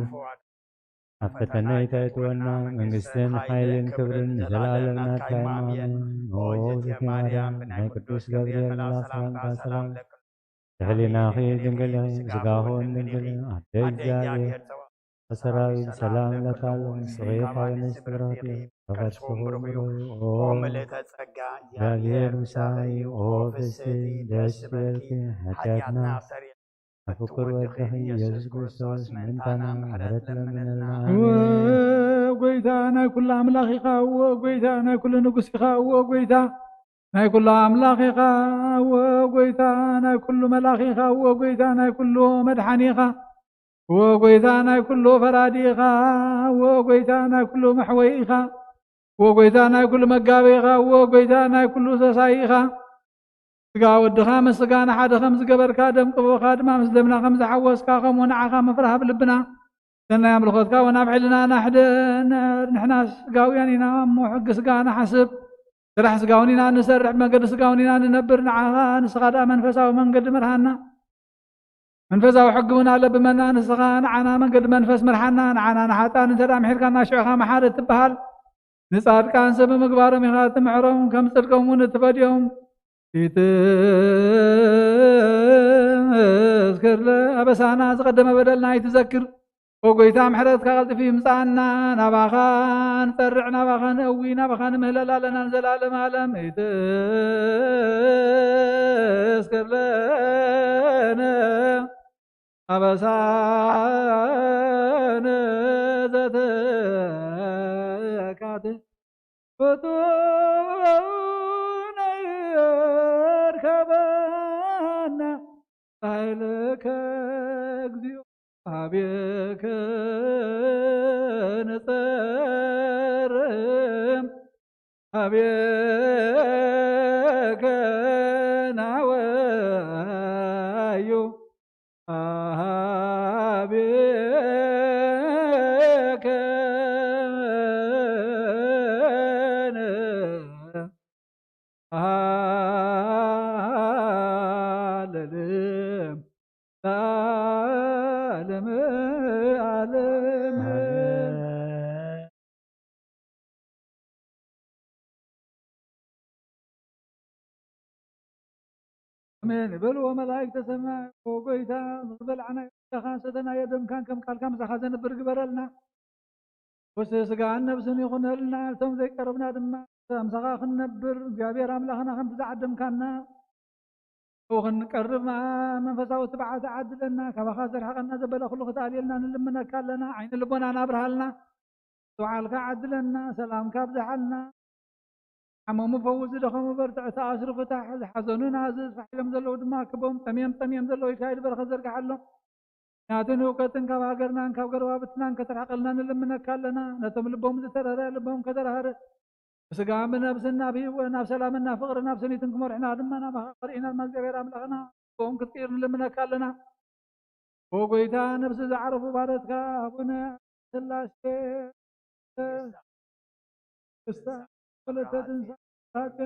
ኣብ ፈተነ ኣይተእትወና፣ መንግስትን ሓይልን ክብርን ንዘለኣለም ናትካ እዩ። ኣሜን። ኦ እግዝእትየ ማርያም፣ ብናይ ቅዱስ ገብርኤል መልኣኽ ሰላምታ ሰላም ለኪ፣ ብሕሊናኺ ድንግል ኢኺ፣ ብስጋኺ እውን ድንግል ኢኺ፣ ኣደ እግዚኣብሔር፣ ሰራዊት ሰላም ለኪ፣ ንስኺ ካብ ኣንስቲ ብርኽቲ ኢኺ፣ ከርሥኺ እውን ብሩኽ እዩ። ኦ ምልእተ ጸጋ፣ እግዚኣብሔር ምሳኺ እዩ። ኦ ፍስሕቲ፣ ደስ ይበልኪ፣ ኃጢአትና ኣስተሰርየልና። ፍቁር ወድኺ ኢየሱስ ክርስቶስ ምእንታና ምሕረት ለምነልና። እወ ጎይታ ናይ ኩሉ ኣምላኽ ኢኻ፣ እወ ጎይታ ናይ ኩሉ ንጉስ ኢኻ፣ እወ ጎይታ ናይ ኩሉ ኣምላኽ ኢኻ፣ እወ ጎይታ ናይ ኩሉ መላኽ ኢኻ፣ እወ ጎይታ ናይ ኩሉ መድሓኒ ኢኻ፣ እወ ጎይታ ናይ ኩሉ ፈራዲ ኢኻ፣ እወ ጎይታ ናይ ኩሉ መሕወይ ኢኻ፣ እወ ጎይታ ናይ ኩሉ መጋቢ ኢኻ፣ እወ ጎይታ ናይ ኩሉ ሰሳይ ኢኻ። ስጋ ወድኻ ምስ ስጋና ሓደ ከም ዝገበርካ፣ ደም ቅብኡኻ ድማ ምስ ደምና ከም ዝሓወስካ፣ ከምኡ ንዓኻ ምፍራህ ኣብ ልብና፣ ሰናይ ኣምልኾትካ እውን ኣብ ሕልናና ሕደ-፣ ንሕና ስጋውያን ኢና እሞ፣ ሕጊ ስጋ ንሓስብ፣ ስራሕ ስጋ እውን ኢና ንሰርሕ፣ ብመንገዲ ስጋ እውን ኢና ንነብር። ንዓኻ ንስኻ ደኣ መንፈሳዊ መንገዲ ምርሃና። መንፈሳዊ ሕጊ እውን ኣለብመና። ንስኻ ንዓና መንገዲ መንፈስ ምርሓና። ንዓና ንሓጣን እንተ ደኣ ምሒርካና፣ ሽዕኻ መሓሪ እትበሃል። ንጻድቃን ሰብ ብምግባሮም ኢኻ እትምሕሮም፣ ከም ጽድቆም እውን እትፈድዮም። ኢትስክር ለአበሳና፣ ዝቐደመ በደልና ኣይትዘክር። ኦ ጎይታ፣ ምሕረትካ ቀልጥፊ ይምጻኣና። ናባኻ ንጸርዕ፣ ናባኻ ንእዊ፣ ናባኻ ንምህለል ኣለና ንዘለዓለም ዓለም። ኢትስክር ለነ ኣበሳነ ዘተካት ፍጡነ ይርከበና ኃይልከ እግዚኦ። አቤከ ንጸርም አቤከ ናወዩ አቤከ ሃለልም ለዓለም ዓለም። ኣሜን። በልዎ መላእክተ ሰማይ፣ ኦ ጎይታ፣ ዝበልዓናዮ ስጋኻ ሰተናዮ ደምካን ከም ቃልካ ምሳኻ ዘንብር ግበረልና። ወስህ ስጋን ነብስን ይኹነልና። እቶም ዘይቀረብና ድማ ምሳኻ ክንነብር እግዚኣብሔር ኣምላኽና ከምቲ ዝዓደምካና ኣብኡ ክንቀርብ መ-፣ መንፈሳዊ ትብዓት ዓድለና። ካባኻ ዘርሕቐና ዘበለ ኩሉ ክትኣልየልና ንልምነካ ኣለና። ዓይኒ ልቦናና ኣብርሃልና። ዝወዓልካ ዓድለና፣ ሰላምካ ኣብዝሓልና። ሓመሙ ፈውስ፣ ዝደኸሙ በርትዕ፣ ተኣስሩ ፍታሕ፣ ዝሓዘኑ ናዝዝ፣ ፋሕ ኢሎም ዘለዉ ድማ ክቦም፣ ጠምዮም ጠምዮም ዘለዉ ኢድካ ኢድ በረኸት ዘርግሓሎም። ናትን እውቀትን ካብ ሃገርናን ካብ ገረባብትናን ከተርሕቐልና ንልምነካ ኣለና። ነቶም ልቦም ዝተረረ ልቦም ከተርሃረ፣ ብስጋን ብነብስን ናብ ህይወት፣ ናብ ሰላምን ናብ ፍቕርን ናብ ስኒትን ክመርሑና ድማ ናባኻ ኸርእና ድማ እግዚኣብሔር ኣምላኽና ልቦም ክትቅይር ንልምነካ ኣለና። ኦ ጎይታ፣ ነብሲ ዝዓረፉ ባረትካ ኣቡነ ስላሴ ክስታ ወለተ ትንሳኤ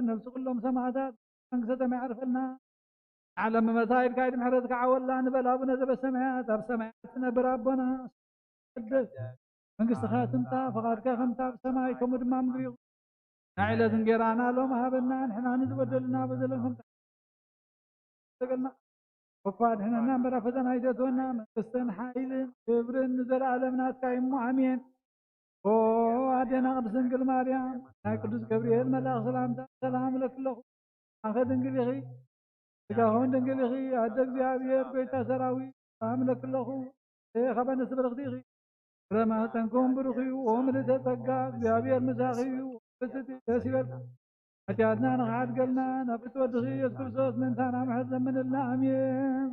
ነብሲ ኩሎም ሰማዕታት መንግስተ ሰማይ ዓርፈልና። ዓለም መታይድ ካይድ ምሕረትካ ዓወላ ንበል ኣቡነ ዘበሰማያት፣ ኣብ ሰማያት ትነብር ኣቦና፣ ቅድስ መንግስትኻ ትምጻእ፣ ፈቓድካ ከምታ ኣብ ሰማይ ከምኡ ድማ ኣብ ምድሪ ይኹን። ናይ ዕለት እንጌራና ሎም ሃበና፣ ንሕና ንዝበደሉና በደሎም ከም ተገልና፣ እኳ ኣድሕነና እምበር ኣብ ፈተና ኣይተእትወና፣ መንግስትን ሓይልን ክብርን ንዘለኣለም ናትካ እዩ እሞ፣ ኣሜን። ኦ ኣዴና ቅድስት ድንግል ማርያም፣ ናይ ቅዱስ ገብርኤል መልኣኽ ሰላምታ ሰላም እብለኪ ኣለኹ። ኣንኸ ድንግል ኢኺ፣ ስጋኹን ድንግል ኢኺ፣ ኣደ እግዚኣብሔር፣ ጎይታ ሰራዊት፣ ሰላም እብለኪ ኣለኹ። ኣደ ካብ ኣንስቲ ብርኽቲ ኢኺ፣ ፍረ ማህፀንኩም ብሩኽ እዩ። ኦ ምልዕተ ጸጋ፣ እግዚኣብሔር ምሳኺ እዩ። ብፅቲ ደስ ይበልካ። ሓጢኣትና ንኽሓድገልና ናብ እቲ ወድኺ ኢየሱስ ክርስቶስ ምእንታና ምሕረት ለምንልና። ኣሜን።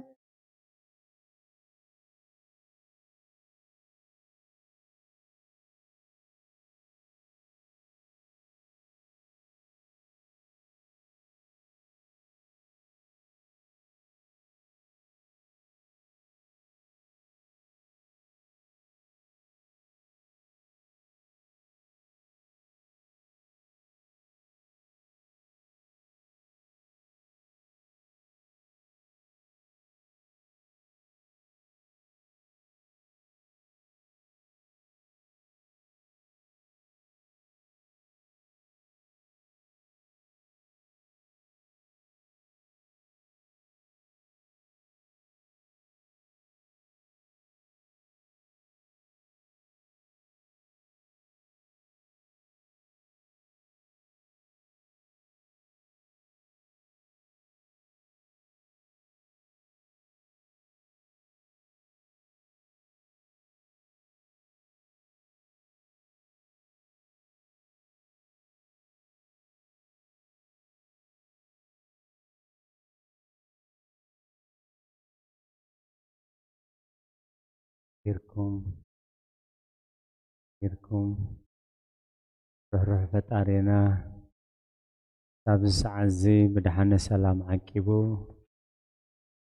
ጌርኩም ጌርኩም ርሕሩሕ ፈጣሪና ኣብዚ ሰዓት እዚ ብደሓነ ሰላም ዓቂቡ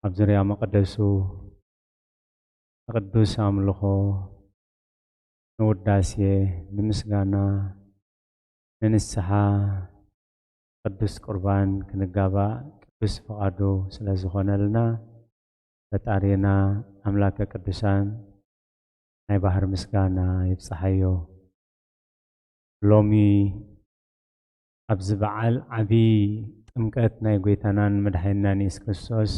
ኣብ ዙርያ መቕደሱ ንቅዱስ ኣምልኾ፣ ንውዳሴ፣ ንምስጋና፣ ንንስሓ፣ ቅዱስ ቁርባን ክንጋባእ ቅዱስ ፍቓዱ ስለ ዝኾነልና ፈጣሪና ኣምላከ ቅዱሳን ናይ ባህር ምስጋና ይብጽሓዮ። ሎሚ ኣብዚ በዓል ዓቢ ጥምቀት ናይ ጎይታናን መድሓኒናን የሱስ ክርስቶስ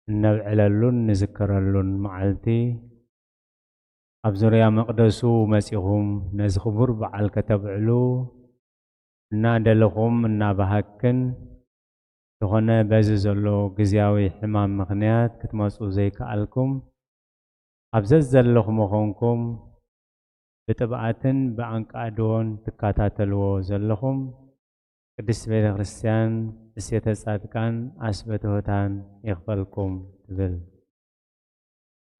እነብዕለሉን ንዝከረሉን መዓልቲ ኣብ ዙርያ መቕደሱ መጺኹም ነዚ ክቡር በዓል ከተብዕሉ እናደለኹም እናባሃክን ዝኾነ በዚ ዘሎ ግዝያዊ ሕማም ምኽንያት ክትመጹ ዘይከኣልኩም ኣብ ዘዘለኹሞ ኾንኩም ብጥብኣትን ብኣንቃድዎን ትከታተልዎ ዘለኹም ቅድስት ቤተ ክርስቲያን እሴተ ጻድቃን ኣስበትሆታን ይኽፈልኩም ትብል።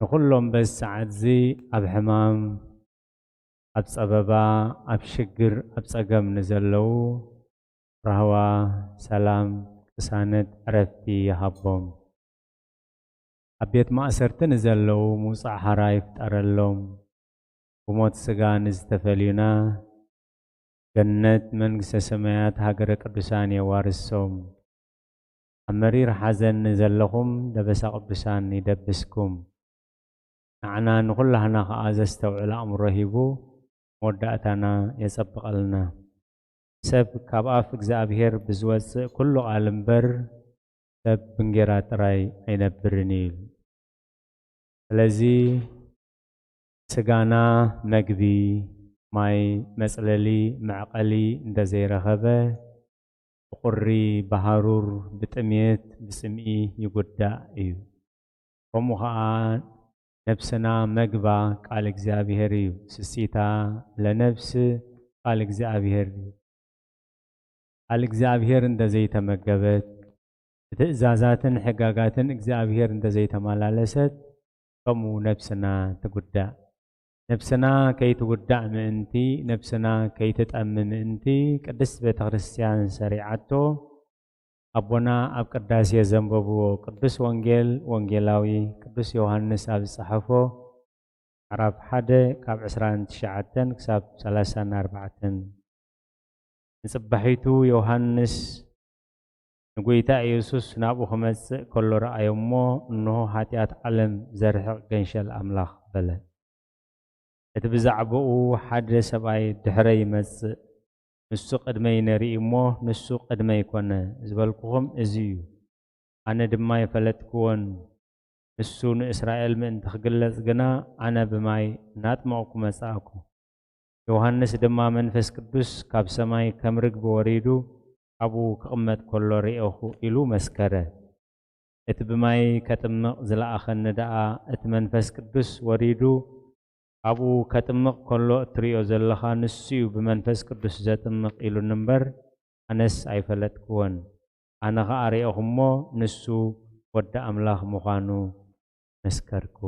ንኹሎም በዚ ሰዓት እዚ ኣብ ሕማም፣ ኣብ ጸበባ፣ ኣብ ሽግር፣ ኣብ ጸገም ንዘለዉ ራህዋ፣ ሰላም፣ ቅሳነት፣ ዕረፍቲ ይሃቦም። ኣብ ቤት ማእሰርቲ ንዘለዉ ምውጻእ ሓራ ይፍጠረሎም። ብሞት ስጋ ንዝተፈልዩና ገነት መንግስተ ሰማያት ሃገረ ቅዱሳን የዋርሶም። ኣብ መሪር ሓዘን ንዘለኹም ደበሳ ቅዱሳን ይደብስኩም። ንዓና ንኹላህና ኸኣ ዘስተውዕል ኣእምሮ ሂቡ መወዳእታና የጸብቐልና። ሰብ ካብ ኣፍ እግዚኣብሔር ብዝወጽእ ኩሉ ቃል እምበር ሰብ ብእንጌራ ጥራይ ኣይነብርን እዩ። ስለዚ ስጋና መግቢ፣ ማይ፣ መጽለሊ፣ መዕቐሊ እንተዘይረኸበ ብቁሪ፣ ብሃሩር፣ ብጥሜት፣ ብጽምኢ ይጉዳእ እዩ። ከምኡ ኸኣ ነብስና መግባ ቃል እግዚኣብሔር እዩ። ስሲታ ለነብስ ቃል እግዚኣብሔር እዩ። ቃል እግዚኣብሔር እንተዘይተመገበት፣ ብትእዛዛትን ሕጋጋትን እግዚኣብሔር እንተዘይተመላለሰት፣ ከምኡ ነብስና ትጉዳእ። ነብስና ከይትጉዳእ ምእንቲ፣ ነብስና ከይትጠሚ ምእንቲ ቅድስት ቤተ ክርስቲያን ሰሪዓቶ ኣቦና ኣብ ቅዳሴ ዘንበብዎ ቅዱስ ወንጌል ወንጌላዊ ቅዱስ ዮሃንስ ኣብ ዝጸሓፎ ምዕራፍ ሓደ ካብ ዕስራን ትሽዓተን ክሳብ ሰላሳን ኣርባዕተን ንጽባሒቱ ዮሃንስ ንጎይታ ኢየሱስ ናብኡ ክመጽእ ከሎ ረኣዮ እሞ፣ እንሆ፣ ሓጢኣት ዓለም ዘርሕቕ ገንሸል ኣምላኽ በለ። እቲ ብዛዕባኡ ሓደ ሰብኣይ ድሕረይ ይመጽእ፣ ንሱ ቅድመይ ነርኢ እሞ፣ ንሱ ቅድመይ ኮነ ዝበልኩኹም እዚ እዩ። ኣነ ድማ ይፈለጥክዎን፣ ንሱ ንእስራኤል ምእንቲ ክግለጽ ግና፣ ኣነ ብማይ እናጥመቕኩ መጻእኩ። ዮሃንስ ድማ መንፈስ ቅዱስ ካብ ሰማይ ከም ርግቢ ወሪዱ ኣብኡ ክቕመጥ ከሎ ርኤኹ ኢሉ መስከረ። እቲ ብማይ ከጥምቕ ዝለኣኸኒ ደኣ እቲ መንፈስ ቅዱስ ወሪዱ ኣብኡ ከጥምቕ ከሎ እትሪኦ ዘለኻ ንሱ እዩ ብመንፈስ ቅዱስ ዘጥምቕ ኢሉኒ እምበር ኣነስ ኣይፈለጥክዎን። ኣነ ኸኣ ርኤኹ እሞ ንሱ ወዲ ኣምላኽ ምዃኑ መስከርኩ።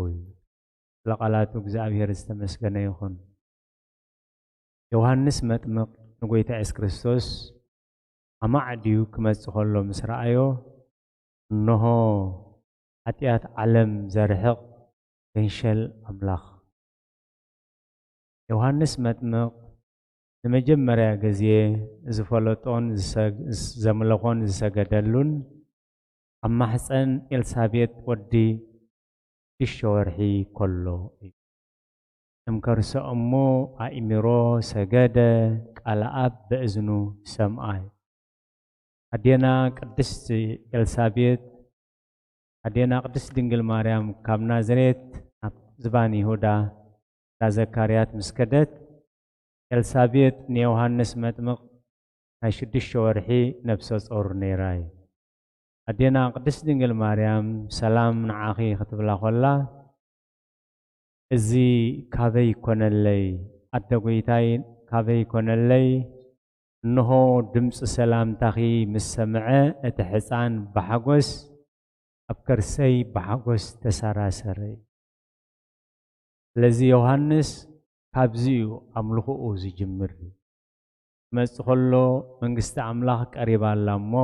ስለ ቃላቱ እግዚኣብሔር ዝተመስገነ ይኹን። ዮሃንስ መጥምቕ ንጎይታ የሱስ ክርስቶስ ኣማዕድዩ ክመጽእ ከሎ ምስ ረኣዮ፣ እንሆ፣ ሓጢኣት ዓለም ዘርሕቕ ገንሸል ኣምላኽ። ዮሃንስ መጥምቕ ንመጀመርያ ግዜ ዝፈለጦን ዝሰግ-፣ ዘምለኾን ዝሰገደሉን ኣብ ማሕፀን ኤልሳቤጥ ወዲ ሽዱሽተ ወርሒ ከሎ እዩ። እም ከርሰ እሞ ኣእሚሮ ሰገደ፣ ቃል ኣብ በእዝኑ ሰምኣ። ኣዴና ቅድስት ኤልሳቤጥ፣ ኣዴና ቅድስት ድንግል ማርያም ካብ ናዝሬት ናብ ዝባን ይሁዳ እንዳ ዘካርያት ምስ ከደት፣ ኤልሳቤጥ ንዮሃንስ መጥምቕ ናይ ሽዱሽተ ወርሒ ነብሰ ጾር ነይራ እዩ። ኣዴና ቅድስት ድንግል ማርያም ሰላም ንዓኺ ክትብላ ኾላ፣ እዚ ካበይ ኮነለይ፣ ኣደ ጐይታይ ካበይ ኮነለይ፣ እንሆ ድምፂ ሰላምታኺ ምስ ሰምዐ፣ እቲ ሕፃን ብሓጎስ ኣብ ከርሰይ ብሓጎስ ተሰራሰረ። ስለዚ ዮሃንስ ካብዚ እዩ ኣምልኾኡ ዝጅምር። ክመጽእ ከሎ መንግስቲ ኣምላኽ ቀሪባ ኣላ እሞ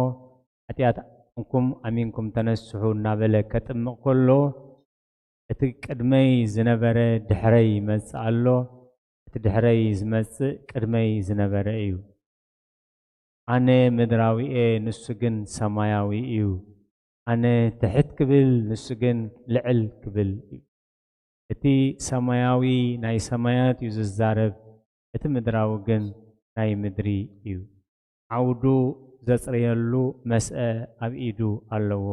ሓጢኣትኩም ኣሚንኩም ተነስሑ እናበለ ከጥምቕ ከሎ እቲ ቅድመይ ዝነበረ ድሕረይ ይመጽእ ኣሎ፣ እቲ ድሕረይ ዝመጽእ ቅድመይ ዝነበረ እዩ። ኣነ ምድራዊ እየ፣ ንሱ ግን ሰማያዊ እዩ። ኣነ ትሕት ክብል፣ ንሱ ግን ልዕል ክብል እዩ። እቲ ሰማያዊ ናይ ሰማያት እዩ ዝዛረብ፣ እቲ ምድራዊ ግን ናይ ምድሪ እዩ። ዓውዱ ዘጽርየሉ መስአ ኣብ ኢዱ ኣለዎ፣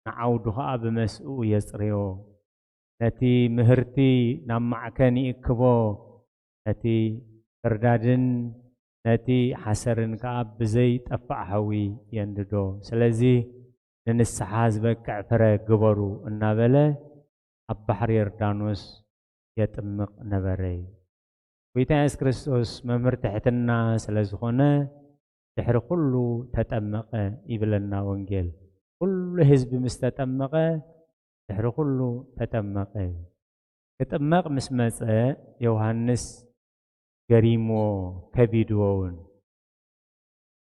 ንዓውዱ ኸኣ ብመስኡ የጽርዮ። ነቲ ምህርቲ ናብ ማዕከን ይእክቦ፣ ነቲ ክርዳድን ነቲ ሓሰርን ከኣ ብዘይጠፍእ ሓዊ የንድዶ። ስለዚ ንንስሓ ዝበቅዕ ፍረ ግበሩ እናበለ ኣብ ባሕሪ ዮርዳኖስ የጥምቕ ነበረ። ጎይታ የሱስ ክርስቶስ መምህር ትሕትና ስለ ዝኾነ ድሕሪ ኩሉ ተጠመቐ ይብለና ወንጌል። ኩሉ ህዝቢ ምስ ተጠመቐ ድሕሪ ኩሉ ተጠመቐ። ክጥመቕ ምስ መጸ ዮሃንስ ገሪምዎ ከቢድዎ እውን።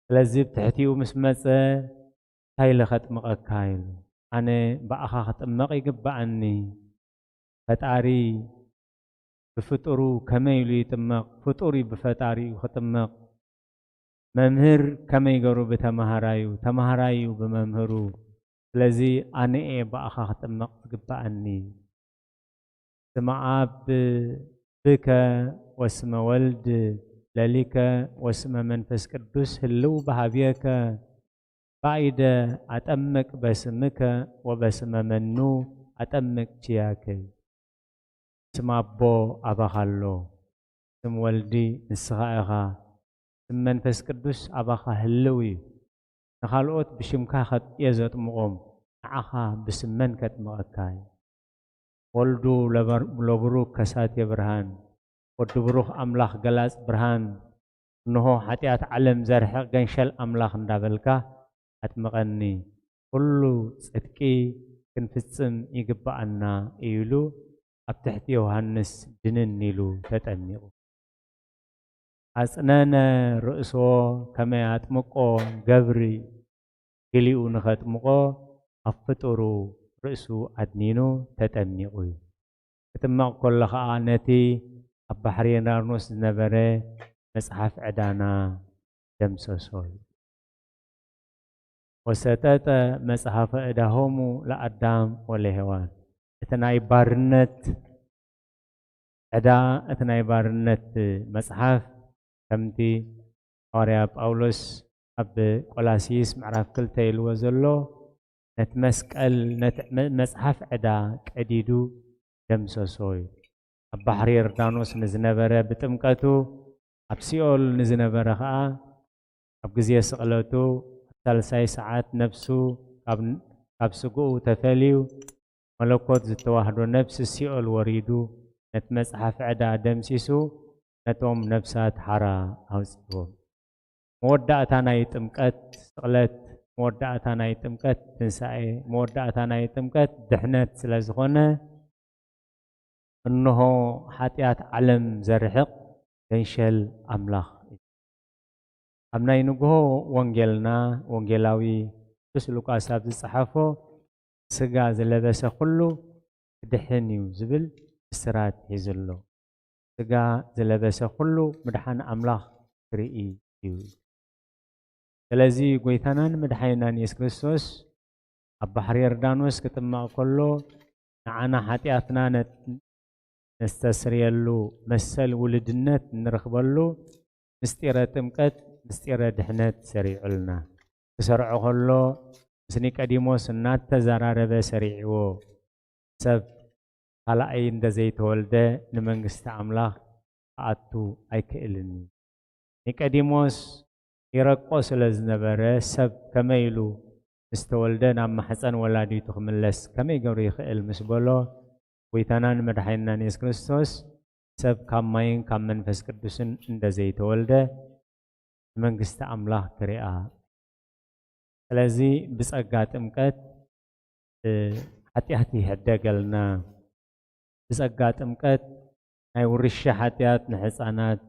ስለዚ ብትሕቲኡ ምስ መጸ እንታይ ኢለ ኸጥምቐካ ኢሉ። ኣነ ብኣኻ ክጥመቕ ይግብኣኒ። ፈጣሪ ብፍጡሩ ከመይ ኢሉ ይጥመቕ? ፍጡር እዩ ብፈጣሪኡ ክጥመቕ። መምህር ከመይ ገሩ ብተማሃራዩ፣ ተማሃራዩ ብመምህሩ። ስለዚ ኣነ እየ ብኣኻ ክጥመቕ ዝግብኣኒ። ስመ ኣብ ብከ ወስመ ወልድ ለሊከ ወስመ መንፈስ ቅዱስ ህልው በሃብየከ። ባይደ ኣጠምቅ በስምከ ወበስመ መኑ ኣጠምቅ ኪያከ። ስም ኣቦ ኣባኻ ኣሎ፣ ስም ወልዲ ንስኻ ኢኻ፣ ስም መንፈስ ቅዱስ ኣባኻ ህልው እዩ። ንኻልኦት ብሽምካ ከጥ-፣ እየ ዘጥምቖም፣ ንዓኻ ብስም መን ከጥምቐካ እዩ? ወልዱ ለበር-፣ ለቡሩክ ከሳቴ ብርሃን፣ ወዲ ብሩኽ ኣምላኽ ገላጽ ብርሃን፣ እንሆ ሓጢኣት ዓለም ዘርሕቕ ገንሸል ኣምላኽ እንዳበልካ ኣጥምቐኒ፣ ኩሉ ጽድቂ ክንፍጽም ይግብኣና እዩ ኢሉ ኣብ ትሕቲ ዮሃንስ ድንን ኢሉ ተጠሚቑ። ኣጽነነ ርእሶ ከመ ኣጥምቆ ገብሪ፣ ገሊኡ ንኸጥምቆ ኣብ ፍጡሩ ርእሱ ኣድኒኑ ተጠሚቑ እዩ። ክጥመቕ ከሎ ኸኣ ነቲ ኣብ ባሕሪ ዮርዳኖስ ዝነበረ መጽሓፍ ዕዳና ደምሰሶ እዩ። ወሰጠጠ መጽሓፈ ዕዳሆሙ ለኣዳም ወለሄዋን። እቲ ናይ ባርነት ዕዳ፣ እቲ ናይ ባርነት መጽሓፍ ከምቲ ሃዋርያ ጳውሎስ ኣብ ቆላስይስ ምዕራፍ ክልተ ኢልዎ ዘሎ፣ ነቲ መስቀል፣ ነቲ መ-፣ መጽሓፍ ዕዳ ቀዲዱ ደምሰሶ እዩ። ኣብ ባሕሪ ዮርዳኖስ ንዝነበረ ብጥምቀቱ፣ ኣብ ሲኦል ንዝነበረ ኸኣ ኣብ ግዜ ስቕለቱ ኣብ ሳልሳይ ሰዓት ነፍሱ ካብ፣ ካብ ስግኡ ተፈልዩ፣ መለኮት ዝተዋህዶ ነፍሲ ሲኦል ወሪዱ፣ ነቲ መጽሓፍ ዕዳ ደምሲሱ፣ ነቶም ነፍሳት ሓራ ኣውጺእዎም። መወዳእታ ናይ ጥምቀት ስቕለት፣ መወዳእታ ናይ ጥምቀት ትንሳኤ፣ መወዳእታ ናይ ጥምቀት ድሕነት ስለ ዝኾነ፣ እንሆ ሓጢኣት ዓለም ዘርሕቕ ገንሸል ኣምላኽ እዩ። ኣብ ናይ ንግሆ ወንጌልና፣ ወንጌላዊ ቅዱስ ሉቃስ ኣብ ዝጸሓፎ፣ "ስጋ ዝለበሰ ኩሉ ክድሕን እዩ" ዝብል ብስራት ሒዙ ኣሎ። ስጋ ዝለበሰ ኩሉ ምድሓን ኣምላኽ ክርኢ እዩ። ስለዚ ጎይታናን መድሓኒናን የሱስ ክርስቶስ ኣብ ባሕሪ ዮርዳኖስ ክጥመቕ ከሎ፣ ንዓና ሓጢኣትና ነ-፣ ነስተስርየሉ መሰል ውሉድነት እንረኽበሉ ምስጢረ ጥምቀት፣ ምስጢረ ድሕነት ሰሪዑልና። ክሰርዖ ከሎ ምስ ኒቀዲሞስ እናተዘራረበ ሰሪዕዎ። ሰብ ካልኣይ እንደ ዘይተወልደ ንመንግስቲ ኣምላኽ ክኣቱ ኣይክእልን እዩ። ኒቀዲሞስ ይረቆ ስለ ዝነበረ፣ ሰብ ከመይ ኢሉ ምስ ተወልደ ናብ ማሕፀን ወላዲቱ ክምለስ ከመይ ገይሩ ይኽእል ምስ በሎ፣ ጎይታናን መድሓኒናን የሱስ ክርስቶስ፣ ሰብ ካብ ማይን ካብ መንፈስ ቅዱስን እንደ ዘይተወልደ ንመንግስቲ ኣምላኽ ክሪኣ። ስለዚ ብጸጋ ጥምቀት፣ እ፣ ሓጢኣት ይሕደገልና። ብጸጋ ጥምቀት ናይ ውርሻ ሓጢኣት ንሕፃናት፣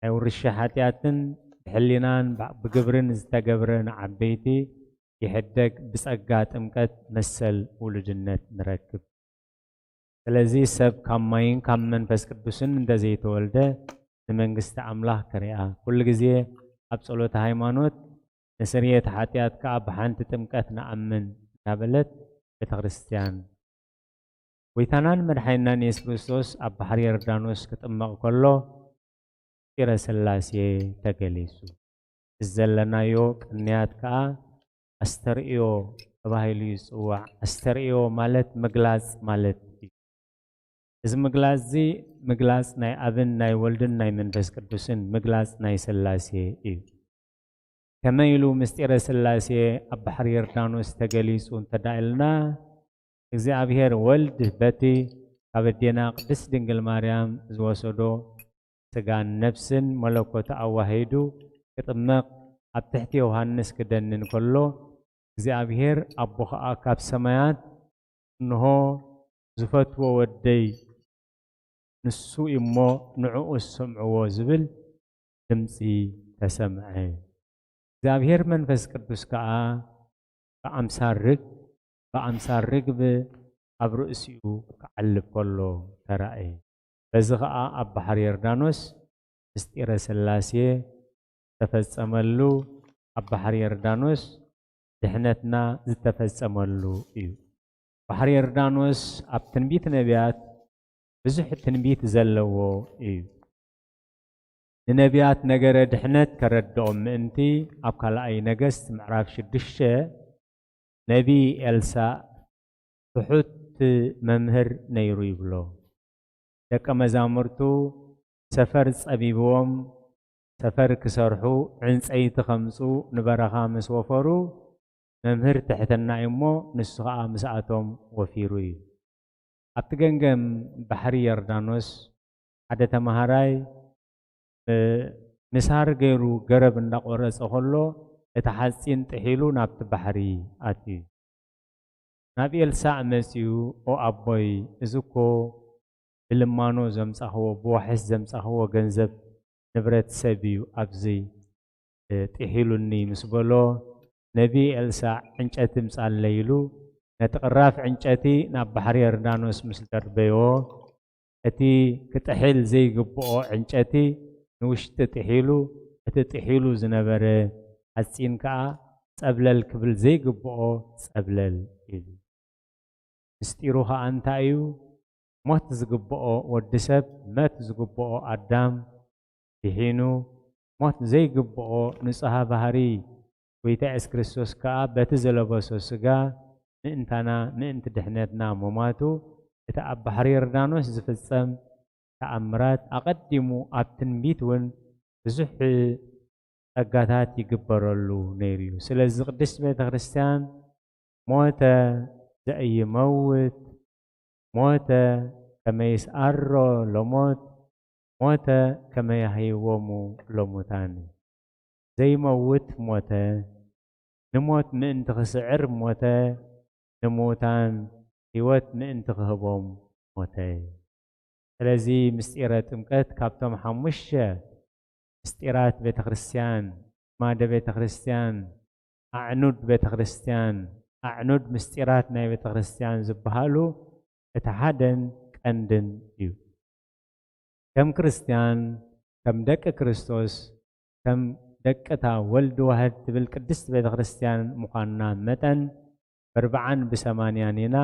ናይ ውርሻ ሓጢኣትን ብሕሊናን ብ-፣ ብግብርን ዝተገብረ ንዓበይቲ ይሕደግ፣ ብጸጋ ጥምቀት መሰል ውሉድነት ንረክብ። ስለዚ ሰብ ካብ ማይን ካብ መንፈስ ቅዱስን እንተዘይተወልደ ንመንግስቲ ኣምላኽ ክሪኣ። ኩሉ ግዜ ኣብ ጸሎተ ሃይማኖት ንስርየት ሓጢኣት ከኣ ብሓንቲ ጥምቀት ንኣምን እናበለት ቤተ ክርስቲያን። ጎይታናን መድሓኒናን የሱስ ክርስቶስ ኣብ ባሕሪ ዮርዳኖስ ክጥመቕ ከሎ ምስጢረ ስላሴ ተገሊጹ። እዚ ዘለናዮ ቅንያት ከኣ ኣስተርእዮ ተባሂሉ ይጽዋዕ። ኣስተርእዮ ማለት ምግላጽ ማለት እዩ። እዚ ምግላጽ እዚ ምግላጽ ናይ ኣብን ናይ ወልድን ናይ መንፈስ ቅዱስን ምግላጽ ናይ ስላሴ እዩ። ከመይ ኢሉ ምስጢረ ስላሴ ኣብ ባሕሪ ዮርዳኖስ ተገሊጹ እንተ ደኣ ኢልና፣ እግዚኣብሔር ወልድ በቲ ካብ ኣዴና ቅድስት ድንግል ማርያም ዝወሰዶ ስጋን ነፍስን መለኮት ኣዋሂዱ ክጥመቕ ኣብ ትሕቲ ዮሃንስ ክደንን ከሎ፣ እግዚኣብሔር ኣቦ ኸኣ ካብ ሰማያት፣ "እንሆ ዝፈትዎ ወደይ፣ ንሱ እዩ እሞ ንዕኡ ስምዕዎ" ዝብል ድምጺ ተሰምዐ። እግዚኣብሔር መንፈስ ቅዱስ ከኣ ብኣምሳል ርግ-፣ ብኣምሳል ርግብ ኣብ ርእሲኡ ክዓልብ ከሎ ተራእየ። በዚ ኸኣ ኣብ ባሕሪ ዮርዳኖስ ምስጢረ ስላሴ ዝተፈጸመሉ፣ ኣብ ባሕሪ ዮርዳኖስ ድሕነትና ዝተፈጸመሉ እዩ። ባሕሪ ዮርዳኖስ ኣብ ትንቢት ነቢያት ብዙሕ ትንቢት ዘለዎ እዩ። ንነቢያት ነገረ ድሕነት ከረድኦም ምእንቲ ኣብ ካልኣይ ነገስት ምዕራፍ ሽዱሽተ ነቢ ኤልሳእ ትሑት መምህር ነይሩ ይብሎ። ደቀ መዛሙርቱ ሰፈር ጸቢብዎም፣ ሰፈር ክሰርሑ ዕንጸይቲ ከምጽኡ ንበረኻ ምስ ወፈሩ፣ መምህር ትሕትና እዩ እሞ፣ ንሱ ኸኣ ምስኣቶም ወፊሩ እዩ። ኣብቲ ገምገም ባሕሪ ዮርዳኖስ ሓደ ተማሃራይ፣ እ፣ ምሳር ገይሩ ገረብ እንዳቆረጸ ከሎ፣ እቲ ሓጺን ጥሒሉ ናብቲ ባሕሪ ኣትዩ። ናብ ኤልሳዕ መጺኡ፣ "ኦ ኣቦይ፣ እዚ እኮ ብልማኖ ዘምጻኽዎ፣ ብዋሕስ ዘምጻኽዎ ገንዘብ ንብረት ሰብ እዩ፣ ኣብዚ፣ እ፣ ጥሒሉኒ" ምስ በሎ፣ ነቢ ኤልሳዕ "ዕንጨቲ ምጻለይ" ኢሉ፣ ነቲ ቅራፍ ዕንጨቲ ናብ ባሕሪ ዮርዳኖስ ምስ ደርበዮ፣ እቲ ክጥሕል ዘይግብኦ ዕንጨቲ ንውሽጢ ጥሒሉ፣ እቲ ጥሒሉ ዝነበረ ሓጺን ከኣ ጸብለል ክብል ዘይግብኦ ጸብለል ኢሉ። ምስጢሩ ኸኣ እንታይ እዩ? ሞት ዝግብኦ ወዲ ሰብ፣ መት ዝግብኦ ኣዳም ድሒኑ፣ ሞት ዘይግብኦ ንጹሃ ባህሪ ጎይታ የሱስ ክርስቶስ ከኣ በቲ ዝለበሶ ስጋ ምእንታና፣ ምእንቲ ድሕነትና ምሟቱ፣ እቲ ኣብ ባሕሪ ዮርዳኖስ ዝፍጸም ተኣምራት ኣቐዲሙ ኣብ ትንቢት እውን ብዙሕ ጸጋታት ይግበረሉ ነይሩ እዩ። ስለዚ ቅድስት ቤተ ክርስቲያን ሞተ ዘኢይመውት፣ ሞተ ከመ ይስዓሮ ለሞት፣ ሞተ ከመ ያህይዎሙ ለሙታን። ዘይመውት ሞተ፣ ንሞት ምእንቲ ክስዕር ሞተ፣ ንምዉታን ህይወት ምእንቲ ክህቦም ሞተ። ስለዚ ምስጢረ ጥምቀት ካብቶም ሓሙሽተ ምስጢራት ቤተ ክርስቲያን፣ ማደ ቤተ ክርስቲያን፣ ኣዕኑድ ቤተ ክርስቲያን፣ ኣዕኑድ ምስጢራት ናይ ቤተ ክርስቲያን ዝበሃሉ እቲ ሓደን ቀንድን እዩ። ከም ክርስቲያን፣ ከም ደቂ ክርስቶስ፣ ከም ደቂ እታ ወልድ ዋህድ ትብል ቅድስት ቤተ ክርስቲያን ምዃንና መጠን፣ ብኣርብዓን ብሰማንያን ኢና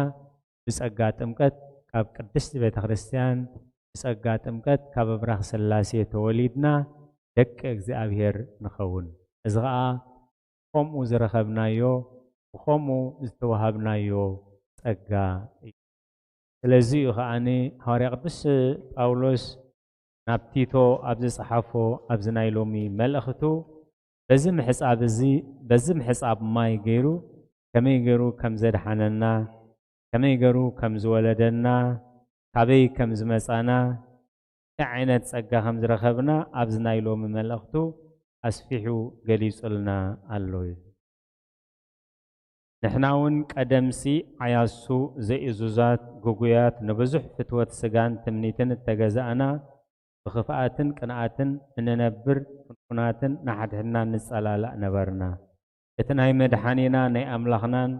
ብጸጋ ጥምቀት ካብ ቅድስት ቤተ ክርስቲያን፣ ብጸጋ ጥምቀት ካብ ኣብራኽ ሥላሴ ተወሊድና ደቂ እግዚኣብሔር ንኸውን። እዚ ኸኣ ብኸምኡ ዝረኸብናዮ፣ ብኸምኡ ዝተዋሃብናዮ ጸጋ እዩ። ስለዚ እዩ ኸኣ ሃዋርያ ቅዱስ ጳውሎስ ናብ ቲቶ ኣብ ዝጸሓፎ ኣብዚ ናይ ሎሚ መልእኽቱ፣ በዚ ምሕጻብ እዚ፣ በዚ ምሕጻብ ማይ ገይሩ፣ ከመይ ገይሩ ከም ዘድሓነና፣ ከመይ ገይሩ ከም ዝወለደና፣ ካበይ ከም ዝመጻና፣ እንታይ ዓይነት ጸጋ ከም ዝረኸብና ኣብዚ ናይ ሎሚ መልእኽቱ ኣስፊሑ ገሊጹልና ኣሎ እዩ። ንሕና እውን ቀደምሲ ዓያሱ ዘይእዙዛት፣ ግጉያት፣ ንብዙሕ ፍትወት ስጋን ትምኒትን እተገዛእና፣ ብኽፍኣትን ቅንኣትን እንነብር፣ ፍንፉናትን ንሓድሕድና ንጸላላእ ነበርና። እቲ ናይ መድሓኒና ናይ ኣምላኽናን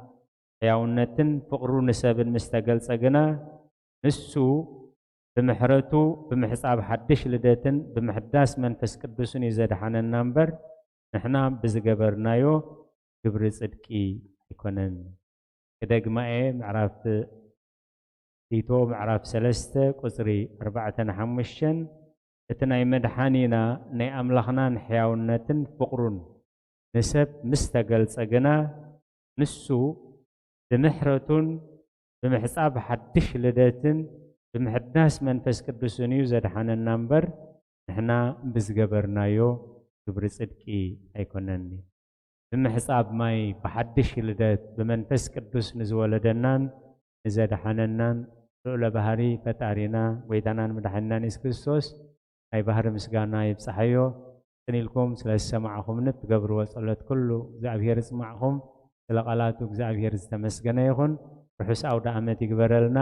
ሕያውነትን ፍቕሩ ንሰብን ምስ ተገልጸ ግና፣ ንሱ ብምሕረቱ፣ ብምሕጻብ ሓድሽ ልደትን ብምሕዳስ መንፈስ ቅዱስን እዩ ዘድሓነና እምበር፣ ንሕና ብዝገበርናዮ ግብሪ ጽድቂ ኣይኮነን። ክደግማ እየ፣ ምዕራፍ ቲቶ ምዕራፍ ሰለስተ ቁጽሪ ኣርባዕተን ሓሙሽተን፣ እቲ ናይ መድሓኒና ናይ ኣምላኽናን ሕያውነትን ፍቕሩን ንሰብ ምስ ተገልጸ ግና፣ ንሱ ብምሕረቱን ብምሕጻብ ሓድሽ ልደትን ብምሕዳስ መንፈስ ቅዱስን እዩ ዘድሓነና እምበር፣ ንሕና ብዝገበርናዮ ግብሪ ጽድቂ ኣይኮነን። ብምሕጻብ ማይ ብሓድሽ ልደት ብመንፈስ ቅዱስ ንዝወለደናን ንዘድሓነናን ልዑለ ባህሪ ፈጣሪና ጎይታናን መድሓኒናን የሱስ ክርስቶስ ናይ ባህሪ ምስጋና ይብጻሓዮ። ጽን ኢልኩም ስለ ዝሰማዕኹምኒ እትገብርዎ ጸሎት ኩሉ እግዚኣብሔር ይስማዕኹም። ስለ ቃላቱ እግዚኣብሔር ዝተመስገነ ይኹን። ርሑስ ኣውደ ዓመት ይግበረልና።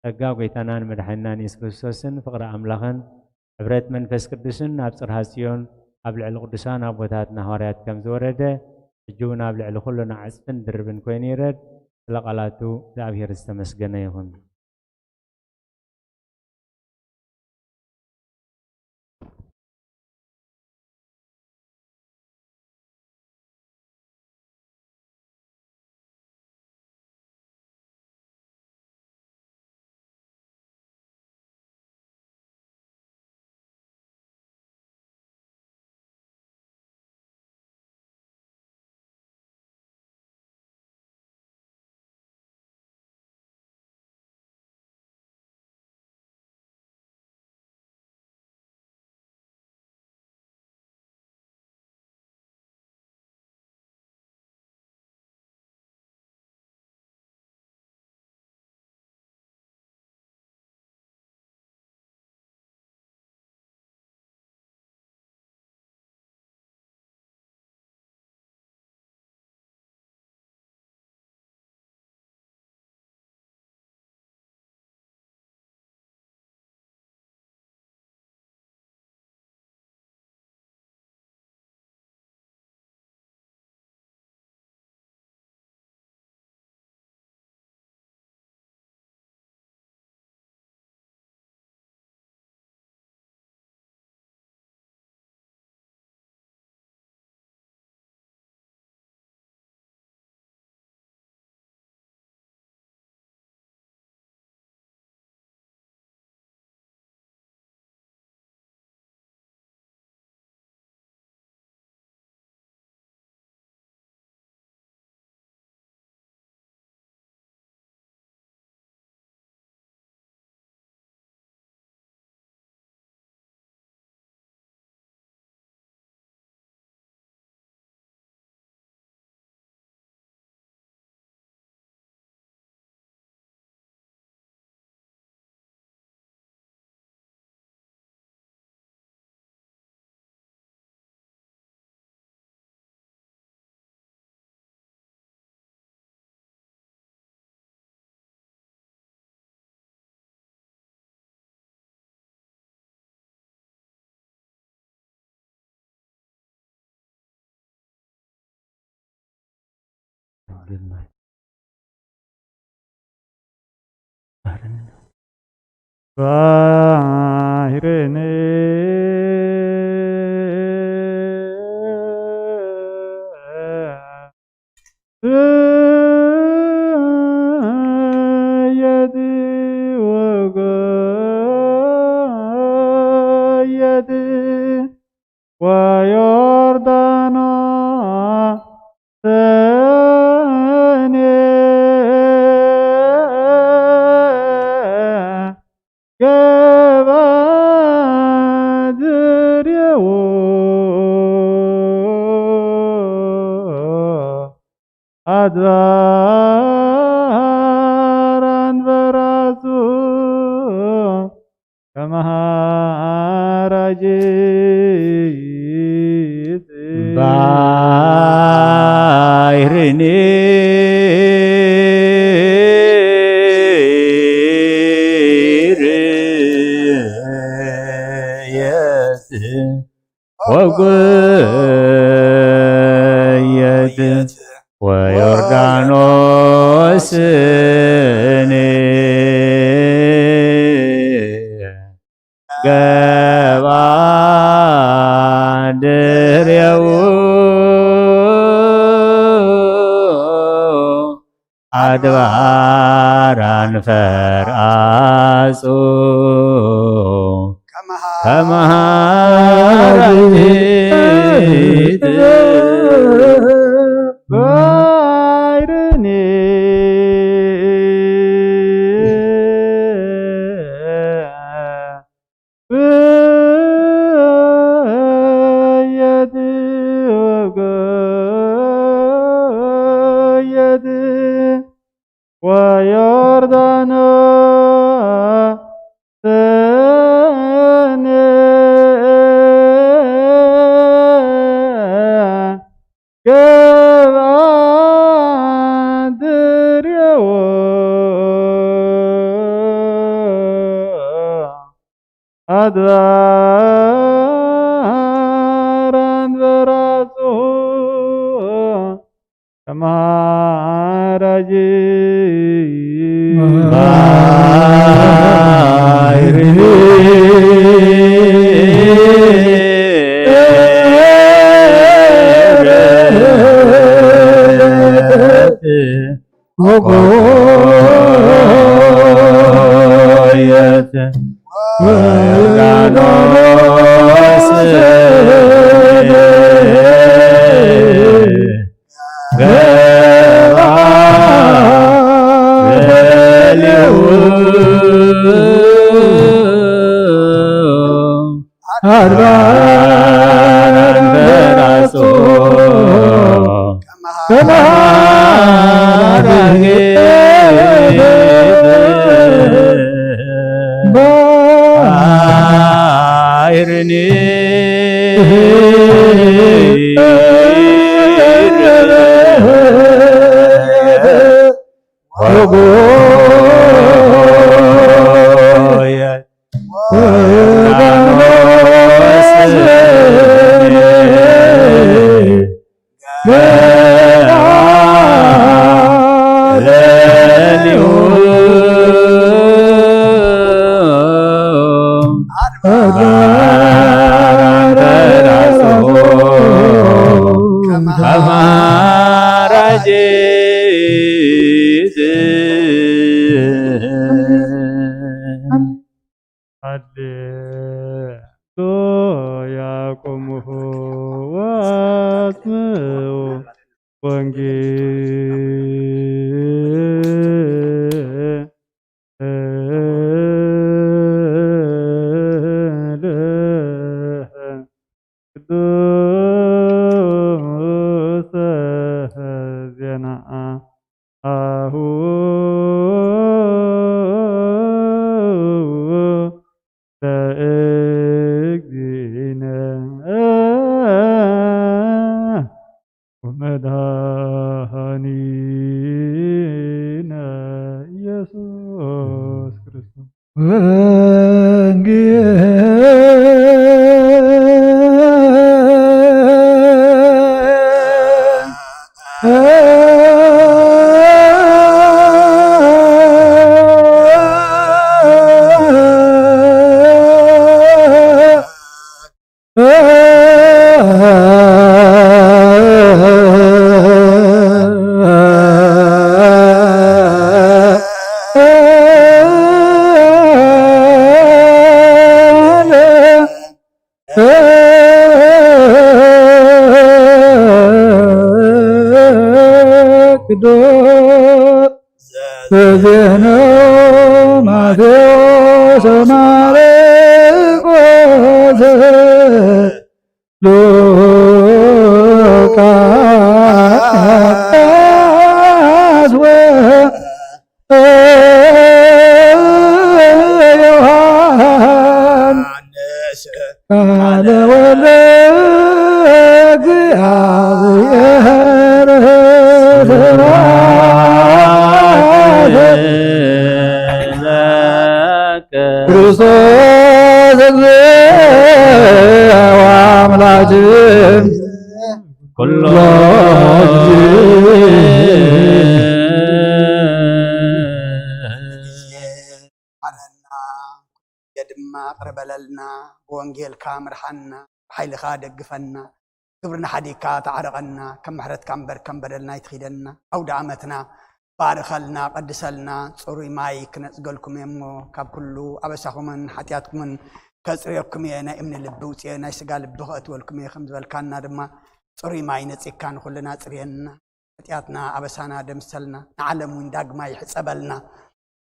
ጸጋ ጎይታናን መድሓኒናን የሱስ ክርስቶስን ፍቕሪ ኣምላኽን ሕብረት መንፈስ ቅዱስን ኣብ ጽርሃ ጽዮን ኣብ ልዕሊ ቅዱሳን ኣቦታትና ሃዋርያት ከም ዝወረደ፣ ሕጂ እውን ኣብ ልዕሊ ኩልና ዕጽፍን ድርብን ኮይኑ ይረድ። ስለ ቃላቱ እግዚኣብሔር ዝተመስገነ ይኹን። ባህርነ እየት ወጎየት ወዮርዳኖስ ሰኔ ገባ ድሬዎ ኣድባር ኣንበራሱ ከመሃራጅት ባይርኒ ጉየት ወዮርዳኖስን ገባ ድሬው ኣድባራን ፈርኣጹ ከመሃሪት ባይርኒ ብየት ወጎየት ወዮርዳኖስ ገባ ድሬዎ ኣድባራን በራጹ ከማራጂ ባይርኒ ወጎየት ወዮርዳኖስ ገባ በሌው አድባራን በራሶ ከማራጌ ባይርኒ ወጎየ ቅዱስ ዜና አሁ ለእግዚእነ ወመድኃኒነ ኢየሱስ ክርስቶስ። ቅዱስ ዜና ማቴዎስ ማርቆስ ሉቃስ ወዮሐንስ ቃለ ወልደ እግዚአብሔር ስብሐት ለከ ክርስቶስ እግዚኦ አምላክ በለልና፣ ብወንጌልካ ምርሓና፣ ብሓይልኻ ደግፈና፣ ግብርና ሓዲግካ ተዓረቐና፣ ከም ምሕረትካ እምበር ከም በደልና ኣይትኺደና። ኣውደ ዓመትና ባርኸልና፣ ቀድሰልና፣ ጽሩይ ማይ ክነጽገልኩም እየ እሞ፣ ካብ ኩሉ ኣበሳኹምን ሓጢኣትኩምን ከጽርየኩም እየ፣ ናይ እምኒ ልቢ ውጽየ፣ ናይ ስጋ ልቢ ከእትወልኩም እየ፣ ከም ዝበልካና ድማ ጽሩይ ማይ ነጺግካ ንኹልና ጽርየና። ሓጢኣትና ኣበሳና ደምሰልና፣ ንዓለም እውን ዳግማይ ሕጸበልና።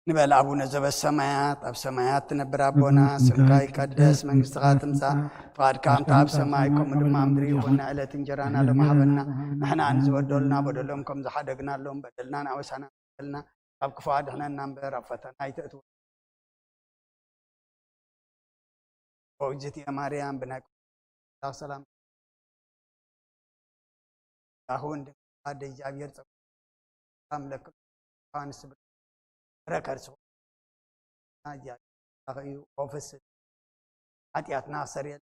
ንበል። ኣቡነ ዘበሰማያት፣ ኣብ ሰማያት ትነብር ኣቦና፣ ስምካ ይቀደስ፣ መንግስትኻ ትምጻእ፣ ፍቓድካ ከምቲ ኣብ ሰማይ ከምኡ ድማ ኣብ ምድሪ ይኹን። ዕለት እንጀራና ሎም ሃበና፣ ንሕና ንዝበደሉና በደሎም ከም ዝሓደግናሎም በደልናን ኣበሳና በደልና፣ ካብ ክፉ ኣድሕነና እምበር ኣብ ፈተና ኣይተእትወና። ኦ እግዝእትየ ማርያም ብናይ ሰላም ኣሁን ድማ እግዚኣብሔር ጸጉ ኣምለክ ዮሃንስ ብረከር ሱ እዩ። ኦፍስ ሓጢኣትና ክሰርየል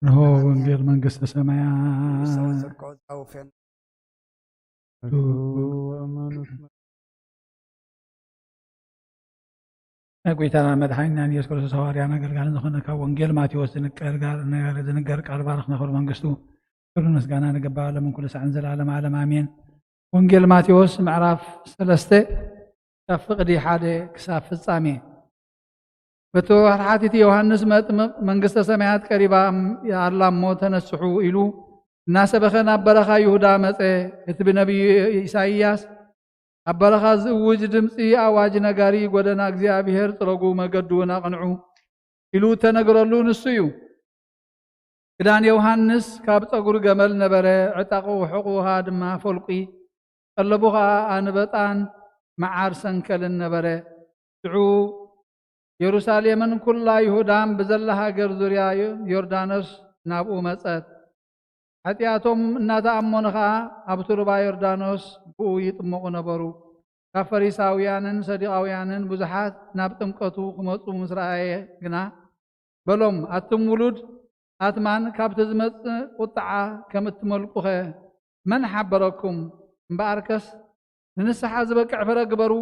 ንሆ ወንጌል መንግስተ ሰማያት ሰወሰድኮ ዛውፌን ናይ ጎይታና መድሓኒና ኢየሱስ ክርስቶስ ሃዋርያን ኣገልጋልን ዝኾነ ካብ ወንጌል ማቴዎስ ዝንቀር ጋር- ነገር- ዝንገር ቃል ባርኽ ነኽብር መንግስቱ ክብርን ምስጋና ንግባእ ሎምን ኩሉ ሳዕን ዘላለም ዓለም ኣሜን። ወንጌል ማቴዎስ ምዕራፍ ሰለስተ ካብ ፍቕዲ ሓደ ክሳብ ፍጻሜ። በቲ ወርሓት እቲ ዮሃንስ መጥምቕ መንግስተ ሰማያት ቀሪባ ኣላ እሞ ተነስሑ ኢሉ እናሰበኸ ናብ በረኻ ይሁዳ መጸ። እቲ ብነቢዩ ኢሳይያስ ኣብ በረኻ ዝእውጅ ድምፂ ኣዋጅ ነጋሪ ጎደና እግዚኣብሔር ጽረጉ መገዱ እውን ኣቕንዑ ኢሉ እተነግረሉ ንሱ እዩ። ክዳን ዮሃንስ ካብ ጸጉሪ ገመል ነበረ፣ ዕጣቑ ሕቑኻ ድማ ፈልቁ፣ ቀለቡ ኸኣ ኣንበጣን መዓር ሰንከልን ነበረ። ሽዑ የሩሳሌምን ኩላ ይሁዳን ብዘላ ሃገር ዙርያ ዮርዳኖስ ናብኡ መጸት። ሓጢኣቶም እናተኣመኑ ኸኣ ኣብቲ ሩባ ዮርዳኖስ ብኡ ይጥመቑ ነበሩ። ካብ ፈሪሳውያንን ሰዱቃውያንን ብዙሓት ናብ ጥምቀቱ ክመጹ ምስ ረኣየ ግና በሎም፣ ኣቱም ውሉድ ኣትማን ካብቲ ዝመጽእ ቁጥዓ ከም እትመልቁኸ መን ሓበረኩም? እምበኣርከስ ንንስሓ ዝበቅዕ ፍረ ግበሩ።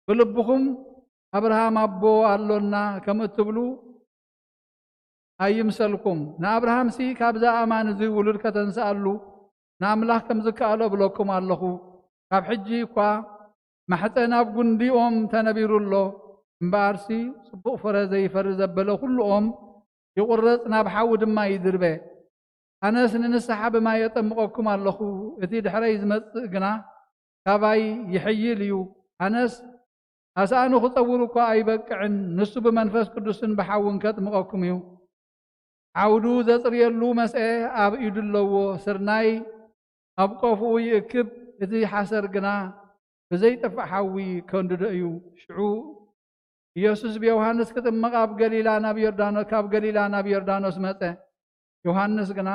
ብልብኹም ኣብርሃም ኣቦ ኣሎና ከም እትብሉ ኣይምሰልኩም። ንኣብርሃምሲ ካብዚ ኣእማን እዚ ውሉድ ከተንስኣሉ ንኣምላኽ ከም ዝከኣሎ እብለኩም ኣለኹ። ካብ ሕጂ እኳ ማሕፀን ኣብ ጉንዲ ኦም ተነቢሩ ኣሎ። እምበኣርሲ ጽቡቕ ፍረ ዘይፈሪ ዘበለ ኩሉ ኦም ይቑረጽ፣ ናብ ሓዊ ድማ ይድርበ። ኣነስ ንንስሓ ብማይ የጠምቐኩም ኣለኹ፣ እቲ ድሕረይ ዝመጽእ ግና ካባይ ይሕይል እዩ። ኣነስ ኣስኣኑ ክጸውር እኳ ኣይበቅዕን፣ ንሱ ብመንፈስ ቅዱስን ብሓውን ከጥምቐኩም እዩ። ዓውዱ ዘጽርየሉ መስአ ኣብ ኢዱ ኣለዎ፣ ስርናይ ኣብ ቆፍኡ ይእክብ፣ እቲ ሓሰር ግና ብዘይጠፍእ ሓዊ ከንድዶ እዩ። ሽዑ ኢየሱስ ብዮሃንስ ክጥምቕ ኣብ ገሊላ ናብ ዮርዳኖስ ካብ ገሊላ ናብ ዮርዳኖስ መጸ። ዮሃንስ ግና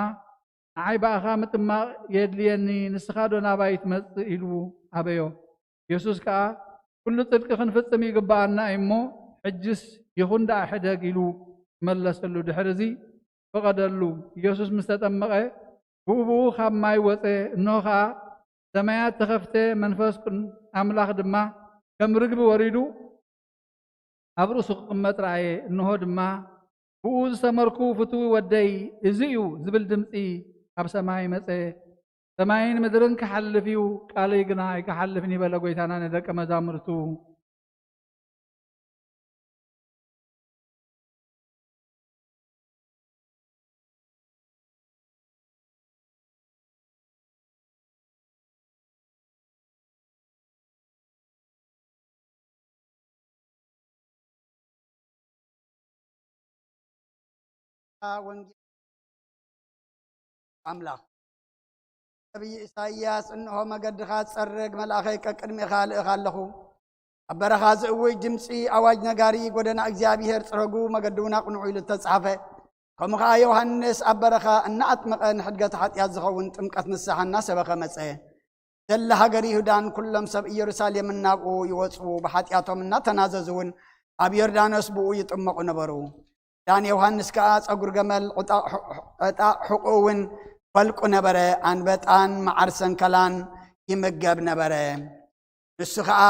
ንዓይ ብኣኻ ምጥማቕ የድልየኒ፣ ንስኻ ዶ ናባይ ትመጽእ ኢሉ ኣበዮ። ኢየሱስ ከኣ ኩሉ ጽድቂ ክንፍጽም ይግብኣና እዩ እሞ ሕጅስ ይኹን ደኣ ሕደግ ኢሉ መለሰሉ። ድሕሪ እዚ ፈቐደሉ። ኢየሱስ ምስ ተጠመቐ ብኡ ብኡ ካብ ማይ ወጸ። እንሆ ኸኣ ሰማያት ተኸፍተ፣ መንፈስ ኣምላኽ ድማ ከም ርግቢ ወሪዱ ኣብ ርእሱ ክቕመጥ ረኣየ። እንሆ ድማ ብኡ ዝሰመርኩ ፍትዊ ወደይ እዚ እዩ ዝብል ድምፂ ካብ ሰማይ መፀ። ሰማይን ምድርን ክሓልፍ እዩ፣ ቃለይ ግና ኣይክሓልፍን ይበለ ጎይታና ንደቀ መዛሙርቱ። ወንጌል ኣምላኽ ነቢይ ኢሳይያስ፣ እንሆ መገድኻ ጸርግ፣ መልኣኸይ ቀቅድሜኻ ልእኽ ኣለኹ። ኣብ በረኻ ዝእውጅ ድምጺ ኣዋጅ ነጋሪ፣ ጎደና እግዚኣብሔር ጽረጉ፣ መገዲ እውን ኣቕንዑ ኢሉ እተጻሕፈ። ከምኡ ኸዓ ዮሃንስ ኣብ በረኻ እናኣጥመቐ ንሕድገት ሓጢኣት ዝኸውን ጥምቀት ንስሓ እናሰበኸ መጸ። ዘላ ሃገር ይሁዳን ኩሎም ሰብ ኢየሩሳሌምን ናብኡ ይወጽኡ፣ ብሓጢኣቶም እናተናዘዙ እውን ኣብ ዮርዳኖስ ብኡ ይጥመቑ ነበሩ። ዳን ዮሃንስ ከኣ ጸጉሪ ገመል፣ ዕጣቕ ሕቑኡ እውን ፈልቁ ነበረ፣ ኣንበጣን መዓር ሰንከላን ይምገብ ነበረ። ንሱ ኸኣ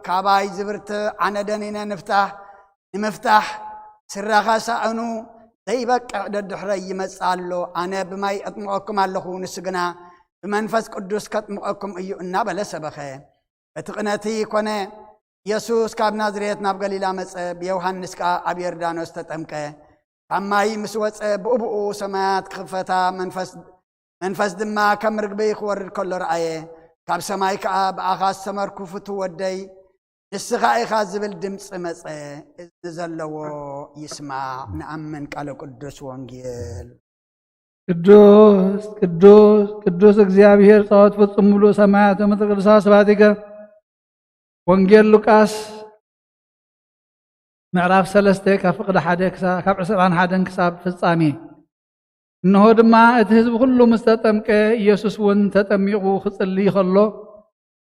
ካባይ ዝብርትዕ ዓነደን ኢነ ንፍታሕ ንምፍታሕ ስራኻ ሳእኑ ዘይበቅዕ ደድሕረይ ይመጽእ ኣሎ። ኣነ ብማይ ኣጥምቐኩም ኣለኹ፣ ንሱ ግና ብመንፈስ ቅዱስ ከጥምቐኩም እዩ እናበለ ሰበኸ። እቲ ቅነቲ ኮነ። የሱስ ካብ ናዝሬት ናብ ገሊላ መጸ፣ ብዮሃንስ ከኣ ኣብ ዮርዳኖስ ተጠምቀ። ካብ ማይ ምስ ወጸ ብኡብኡ ሰማያት ክኽፈታ መንፈስ መንፈስ ድማ ከም ርግቢ ክወርድ ከሎ ረኣየ። ካብ ሰማይ ከኣ ብኣኻ ዝተመርኩ ፍቱ ወደይ ንስኻ ኢኻ ዝብል ድምፂ መጸ። እዝኒ ዘለዎ ይስማዕ። ንኣምን ቃለ ቅዱስ ወንጌል። ቅዱስ ቅዱስ ቅዱስ እግዚኣብሔር ጸወት ፍጹም ምሉእ ሰማያት ምድሪ ቅዱሳት ስብሐቲከ። ወንጌል ሉቃስ ምዕራፍ ሰለስተ ካብ ፍቕዲ ሓደ ክሳ- ካብ ዕስራን ሓደን ክሳብ ፍጻሜ። እንሆ ድማ እቲ ህዝቢ ኩሉ ምስ ተጠምቀ፣ ኢየሱስ እውን ተጠሚቑ ክጽልይ ከሎ፣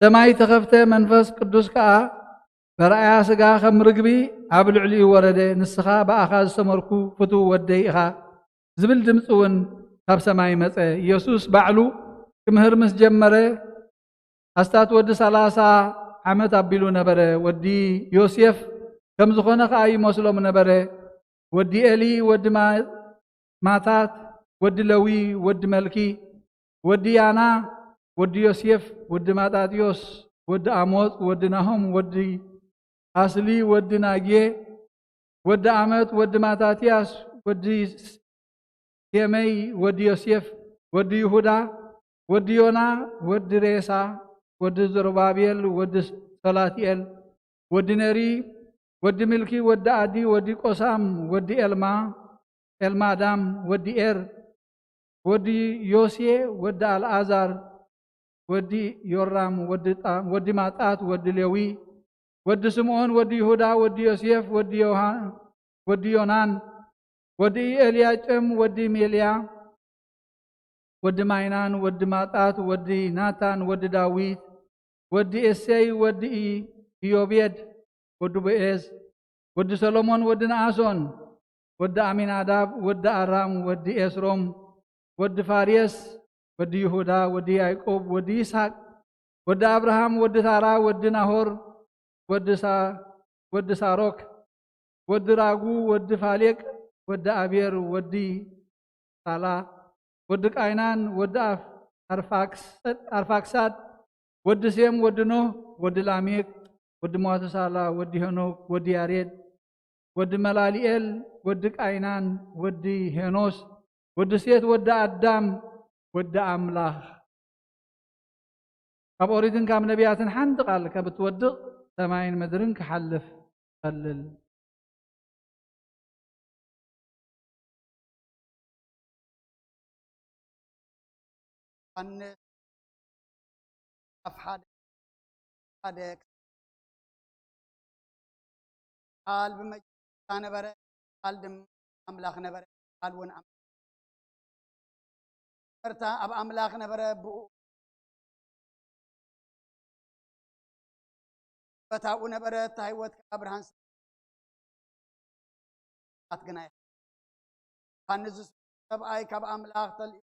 ሰማይ ተኸፍተ፣ መንፈስ ቅዱስ ከኣ በርኣያ ስጋ ከም ርግቢ ኣብ ልዕሊኡ ወረደ። "ንስኻ ብኣኻ ዝተመርኩ ፍቱው ወደይ ኢኻ" ዝብል ድምጺ እውን ካብ ሰማይ መጸ። ኢየሱስ ባዕሉ ክምህር ምስ ጀመረ፣ ኣስታት ወዲ ሰላሳ ዓመት ኣቢሉ ነበረ። ወዲ ዮሴፍ ከም ዝኾነ ከኣ ይመስሎም ነበረ። ወዲ ኤሊ፣ ወዲ ማ- ማታት፣ ወዲ ለዊ፣ ወዲ መልኪ፣ ወዲ ያና፣ ወዲ ዮሴፍ፣ ወዲ ማጣጥዮስ፣ ወዲ ኣሞጽ፣ ወዲ ናሆም፣ ወዲ ኣስሊ፣ ወዲ ናጌ፣ ወዲ ኣመት፣ ወዲ ማታትያስ፣ ወዲ ሴመይ፣ ወዲ ዮሴፍ፣ ወዲ ይሁዳ፣ ወዲ ዮና፣ ወዲ ሬሳ፣ ወዲ ዘሩባቤል፣ ወዲ ሰላትኤል፣ ወዲ ነሪ፣ ወዲ ሚልኪ፣ ወዲ ኣዲ፣ ወዲ ቆሳም፣ ወዲ ኤልማ፣ ኤልማዳም፣ ወዲ ኤር፣ ወዲ ዮሴ፣ ወዲ ኣልኣዛር፣ ወዲ ዮራም፣ ወዲ ጣ- ወዲ ማጣት፣ ወዲ ሌዊ፣ ወዲ ስምዖን፣ ወዲ ይሁዳ፣ ወዲ ዮሴፍ፣ ወዲ ዮሃ- ወዲ ዮናን፣ ወዲ ኤልያቄም፣ ወዲ ሜልያ፣ ወዲ ማይናን፣ ወዲ ማጣት፣ ወዲ ናታን፣ ወዲ ዳዊት፣ ወዲ ኤሴይ፣ ወዲ ኢ- ኢዮቤድ፣ ወዲ ቦኤዝ፣ ወዲ ሰሎሞን፣ ወዲ ነኣሶን፣ ወዲ ኣሚናዳብ፣ ወዲ ኣራም፣ ወዲ ኤስሮም፣ ወዲ ፋርየስ፣ ወዲ ይሁዳ፣ ወዲ ያዕቆብ፣ ወዲ ይስሐቅ፣ ወዲ ኣብርሃም፣ ወዲ ታራ፣ ወዲ ናሆር፣ ወዲ ሳ- ወዲ ሳሮክ፣ ወዲ ራጉ፣ ወዲ ፋሌቅ፣ ወዲ ኣቤር፣ ወዲ ሳላ፣ ወዲ ቃይናን፣ ወዲ ኣፍ- ኣርፋክስ- ኣርፋክሳድ፣ ወዲ ሴም፣ ወዲ ኖህ፣ ወዲ ላሜክ፣ ወዲ ማቱሳላ፣ ወዲ ሄኖክ፣ ወዲ ያሬድ፣ ወዲ መላሊኤል፣ ወዲ ቃይናን፣ ወዲ ሄኖስ፣ ወዲ ሴት፣ ወዲ ኣዳም፣ ወዲ ኣምላኽ። ካብ ኦሪትን ካብ ነቢያትን ሓንቲ ቃል ካብ እትወድቕ ሰማይን ምድርን ክሓልፍ ይኸልል። ዮሃንስ ምዕራፍ ሓደ ሓደ ቃል ብመጀመርታ ነበረ፣ ቃል ድማ ኣምላኽ ነበረ፣ ቃል እውን ኣምላኽ ነበረ። መጀመርታ ኣብ ኣምላኽ ነበረ፣ ብኡ በታኡ ነበረ፣ እታ ህይወት ከኣ ብርሃን ሰማያት ግና ኢኻ። ዮሃንስ ዝስሙ ሰብኣይ ካብ ኣምላኽ ተልኢኹ፣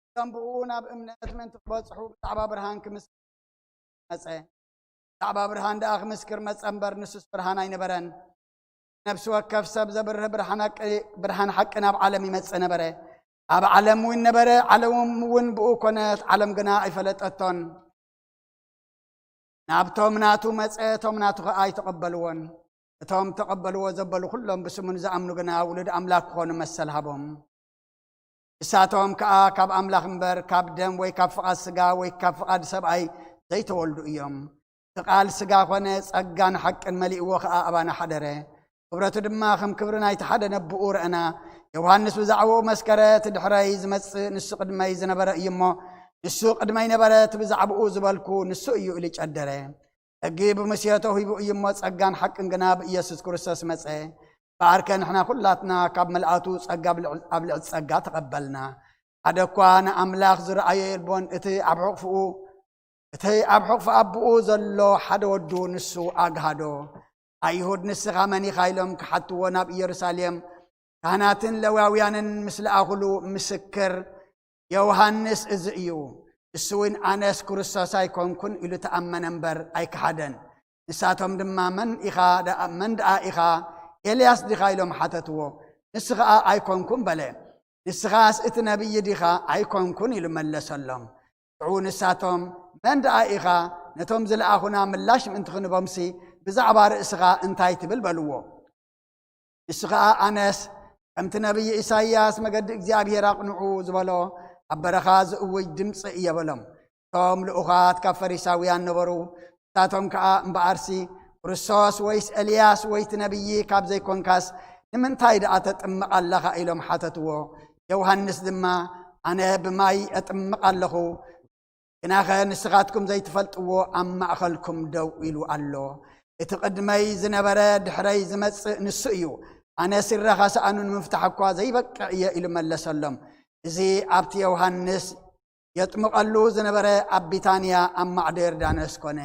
እቶም ብኡ ናብ እምነት ምእንቲ ክበጽሑ ብዛዕባ ብርሃን ክምስክር መጸ። ብዛዕባ ብርሃን ደኣ ክምስክር መጸ እምበር፣ ንሱስ ብርሃን ኣይነበረን። ነፍሲ ወከፍ ሰብ ዘብርህ ብርሃን ሓቂ፣ ብርሃን ሓቂ ናብ ዓለም ይመጽእ ነበረ። ኣብ ዓለም እውን ነበረ፣ ዓለም እውን ብኡ ኮነት፣ ዓለም ግና ኣይፈለጠቶን። ናብቶም ናቱ መጸ፣ እቶም ናቱ ኸኣ ኣይተቐበልዎን። እቶም ተቐበልዎ ዘበሉ ኩሎም ብስሙ ንዝኣምኑ ግና ውሉድ ኣምላኽ ክኾኑ መሰል ሃቦም። ንሳቶም ከኣ ካብ ኣምላኽ እምበር ካብ ደም ወይ ካብ ፍቓድ ስጋ ወይ ካብ ፍቓድ ሰብኣይ ዘይተወልዱ እዮም። እቲ ቃል ስጋ ኾነ፣ ጸጋን ሓቅን መሊእዎ ኸኣ ኣባና ሓደረ። ክብረቱ ድማ ከም ክብሪ ናይቲ ሓደ ነብኡ ረኣና። ዮሃንስ ብዛዕባኡ መስከረ፣ "እቲ ድሕረይ ዝመጽእ ንሱ ቅድመይ ዝነበረ እዩ እሞ፣ ንሱ ቅድመይ ነበረ፣ እቲ ብዛዕባኡ ዝበልኩ ንሱ እዩ" ኢሉ ጨደረ። ሕጊ ብሙሴ ተውሂቡ እዩ እሞ፣ ጸጋን ሓቅን ግና ብኢየሱስ ክርስቶስ መጸ። እምበኣርከ ንሕና ኩላትና ካብ ምልኣቱ ጸጋ ኣብ ልዕሊ- ኣብ ልዕሊ ጸጋ ተቐበልና። ሓደ እኳ ንኣምላኽ ዝረኣዮ የልቦን፣ እቲ ኣብ ሕቕፍኡ እቲ ኣብ ሕቕፊ ኣቦኡ ዘሎ ሓደ ወዱ ንሱ ኣግሃዶ። ኣይሁድ፣ "ንስኻ መን ኢኻ?" ኢሎም ክሓትዎ ናብ ኢየሩሳሌም ካህናትን ሌዋውያንን ምስ ለኣኹሉ፣ ምስክር ዮሃንስ እዚ እዩ። ንሱ እውን፣ "ኣነስ ክርስቶስ ኣይኮንኩን" ኢሉ ተኣመነ እምበር ኣይከሓደን። ንሳቶም ድማ፣ "መን ኢኻ ደኣ፣ መን ደኣ ኢኻ? ኤልያስ ዲኻ?" ኢሎም ሓተትዎ። ንሱ ኸኣ፣ "ኣይኮንኩን" በለ። ንስኻስ እቲ ነቢይ ዲኻ? ኣይኮንኩን ኢሉ መለሰሎም። ሽዑ ንሳቶም፣ "መን ደኣ ኢኻ? ነቶም ዝለኣኹና ምላሽ ምእንቲ ክንቦምሲ ብዛዕባ ርእስኻ እንታይ ትብል?" በልዎ። ንሱ ኸኣ፣ "ኣነስ ከምቲ ነቢይ ኢሳይያስ መገዲ እግዚኣብሔር ኣቕንዑ ዝበሎ ኣብ በረኻ ዝእውጅ ድምፂ እየ" በሎም። እቶም ልኡኻት ካብ ፈሪሳውያን ነበሩ። ንሳቶም ከኣ፣ "እምበኣርሲ ክርስቶስ ወይስ ኤልያስ ወይ እቲ ነቢይ ካብ ዘይኮንካስ ንምንታይ ደኣ ተጥምቕ ኣለኻ?" ኢሎም ሓተትዎ። ዮሃንስ ድማ፣ "ኣነ ብማይ እጥምቕ ኣለኹ፣ ግናኸ ንስኻትኩም ዘይትፈልጥዎ ኣብ ማእኸልኩም ደው ኢሉ ኣሎ። እቲ ቅድመይ ዝነበረ ድሕረይ ዝመጽእ ንሱ እዩ። ኣነ ስረኻ ሰኣኑ ንምፍታሕ እኳ ዘይበቅዕ እየ" ኢሉ መለሰሎም። እዚ ኣብቲ ዮሃንስ የጥምቐሉ ዝነበረ ኣብ ቢታንያ ኣብ ማዕዶ ዮርዳኖስ ኮነ።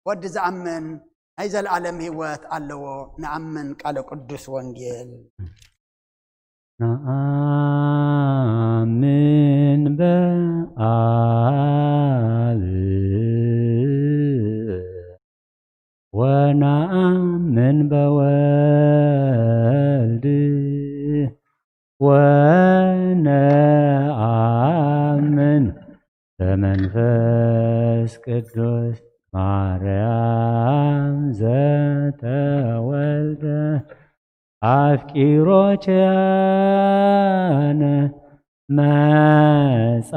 ወዲ ዝኣምን ናይ ዘለኣለም ህይወት ኣለዎ። ንኣምን ቃለ ቅዱስ ወንጌል። ንኣምን በኣብ ወነኣምን በወልድ ወነኣምን በመንፈስ ቅዱስ። ማርያም ዘተወልደ ኣፍቂሮ ቸያነ መጻሃብየነ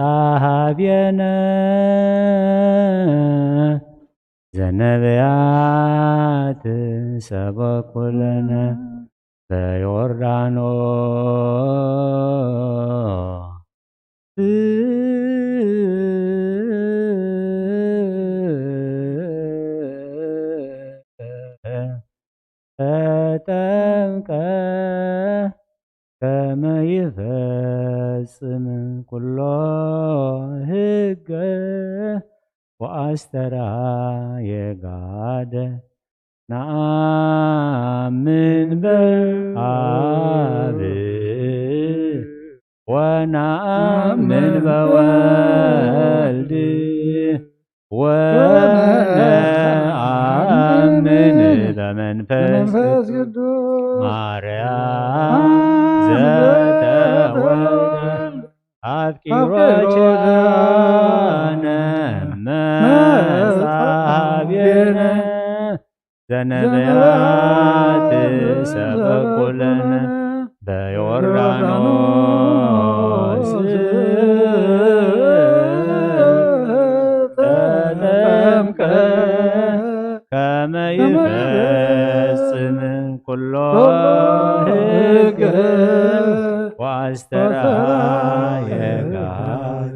ዘነብያት ሰበኩለነ በዮርዳኖስ። ተጠምቀ ከመ ይፈጽም ኩሎ ህገ ወአስተርአየ ጋደ። ነአምን በአብ ወነአምን በወልድ ወነአምን በመንፈስ ቅዱስ። ማርያም ዘተወልደ አፍቂሮ ቸያነ መጻብየነ ዘነብያት ሰበኩለነ በዮርዳኖስ ተጠምቀ ከመ ይፈጽም ኩሎ ህግ ወአስተርአየ ጋር።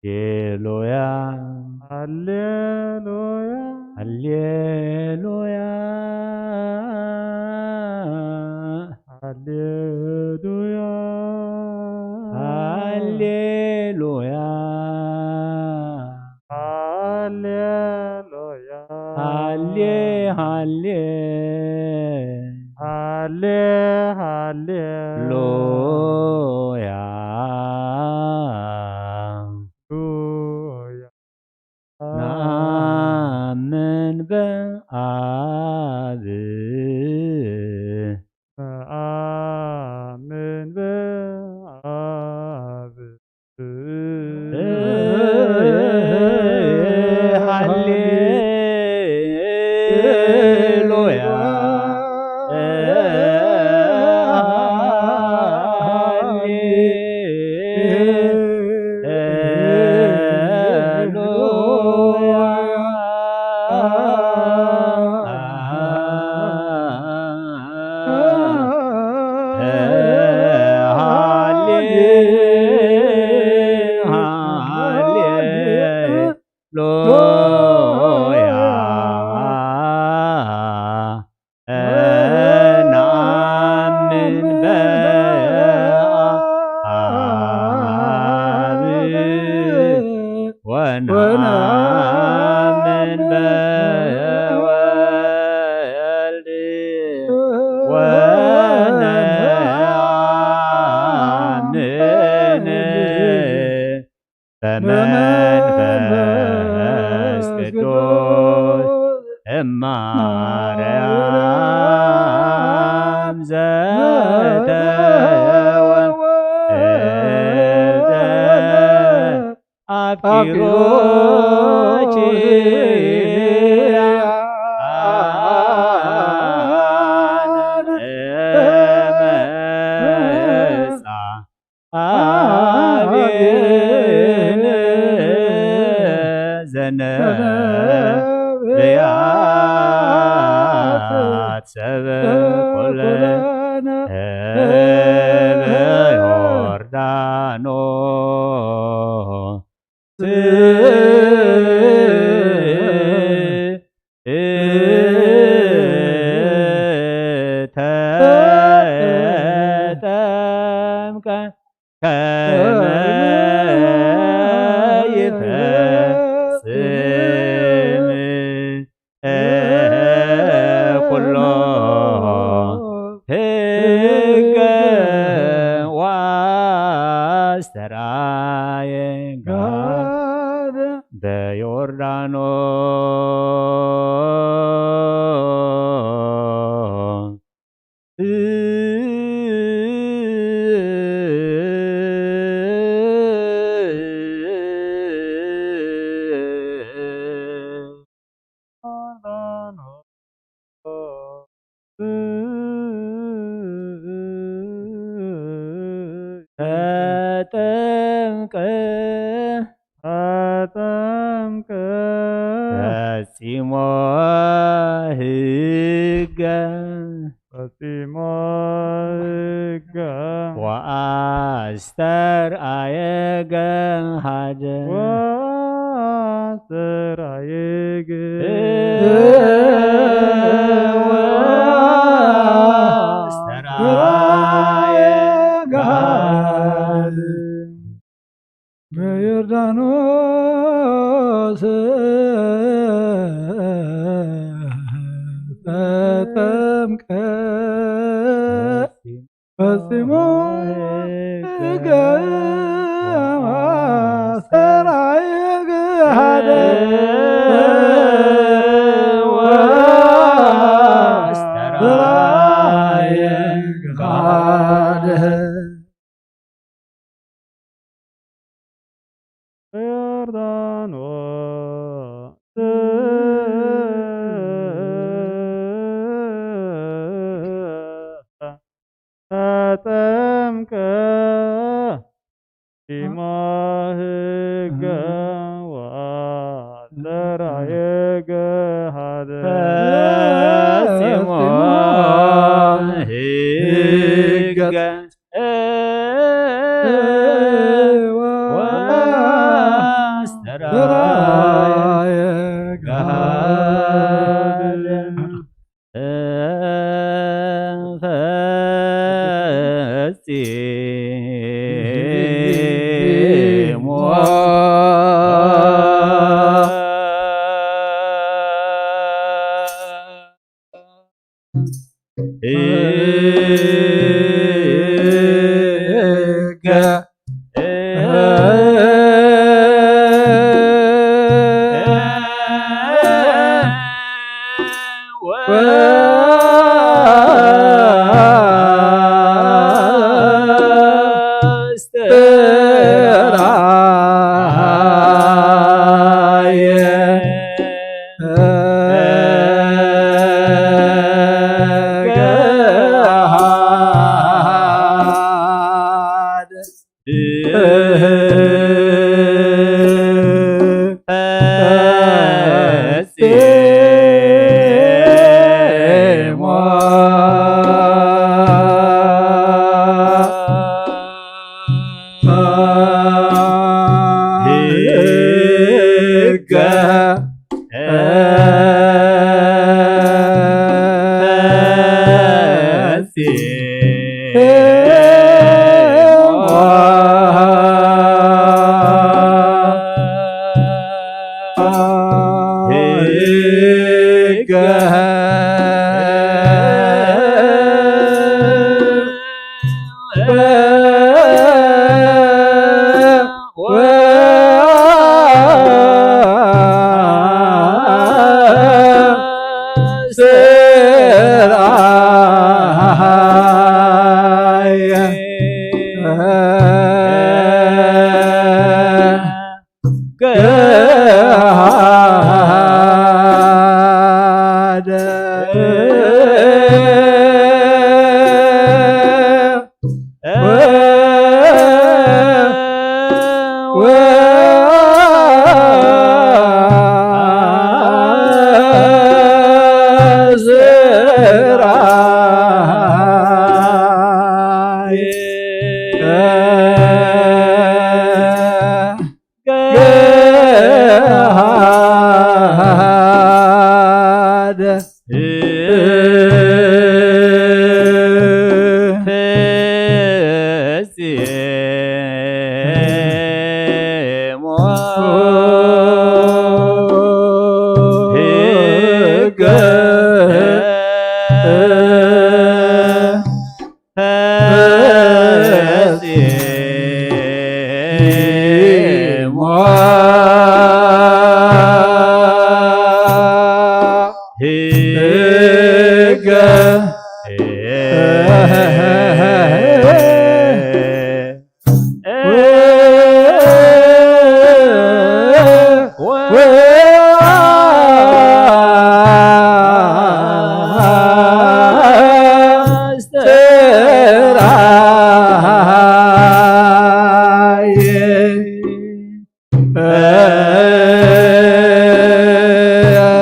ሃሌሉያ፣ ሃሌሉያ፣ ሃሌሉያ፣ ሃሌሉያ፣ ሃሌሉያ፣ ሃሌሉያ፣ ሃሌ፣ ሃሌ፣ ሃሌ፣ ሃሌ፣ ሉያ። ሉያ። ነአምን በአብ። ነአምን በአብ። ሃሌሉያ። ሃሌሉያ። ነአምን በአብ ወነአምን በወልድ ወነአምን በመንፈስ ቅዱስ። እማርያም ዘተወልደ ኣፍቂሮኪ ኣነ መጻ ኣቤን ዘነብያት ሰብ ኩለን እበ ዮርዳኖስ ተጠምቀ ከመ ይፈጽም ኩሎ ሕገ ወአስተርአየ ጋደ በዮርዳኖስ። ተጠምቀ ተጠምቀ ፈጺሞ ሕገ ፈጺሞ ሕገ ወአስተርአየ ገሃደ ወአስተርአየ ገሃደ ወአስተርአየ ገሃደ በዮርዳኖስ ተጠምቀ ፈጺሞ ሕገ ወአስተርአየ ገሃደ ወአስተርአየ ገሃደ ዮርዳኖስ ተጠምቀ ፈጺሞ ሕገ ወአስተርአየ ገሃደ ፈጺሞ ሕገ ወአስተርአየ ገሃደ ፈጺሞ ሕገ ወአስተርአየ ገሃደ ፈጺሞ ሕገ ገሃደ ወዘራይ ገሃደ ፈጺሞ ህገ ፈጺሞ ህገ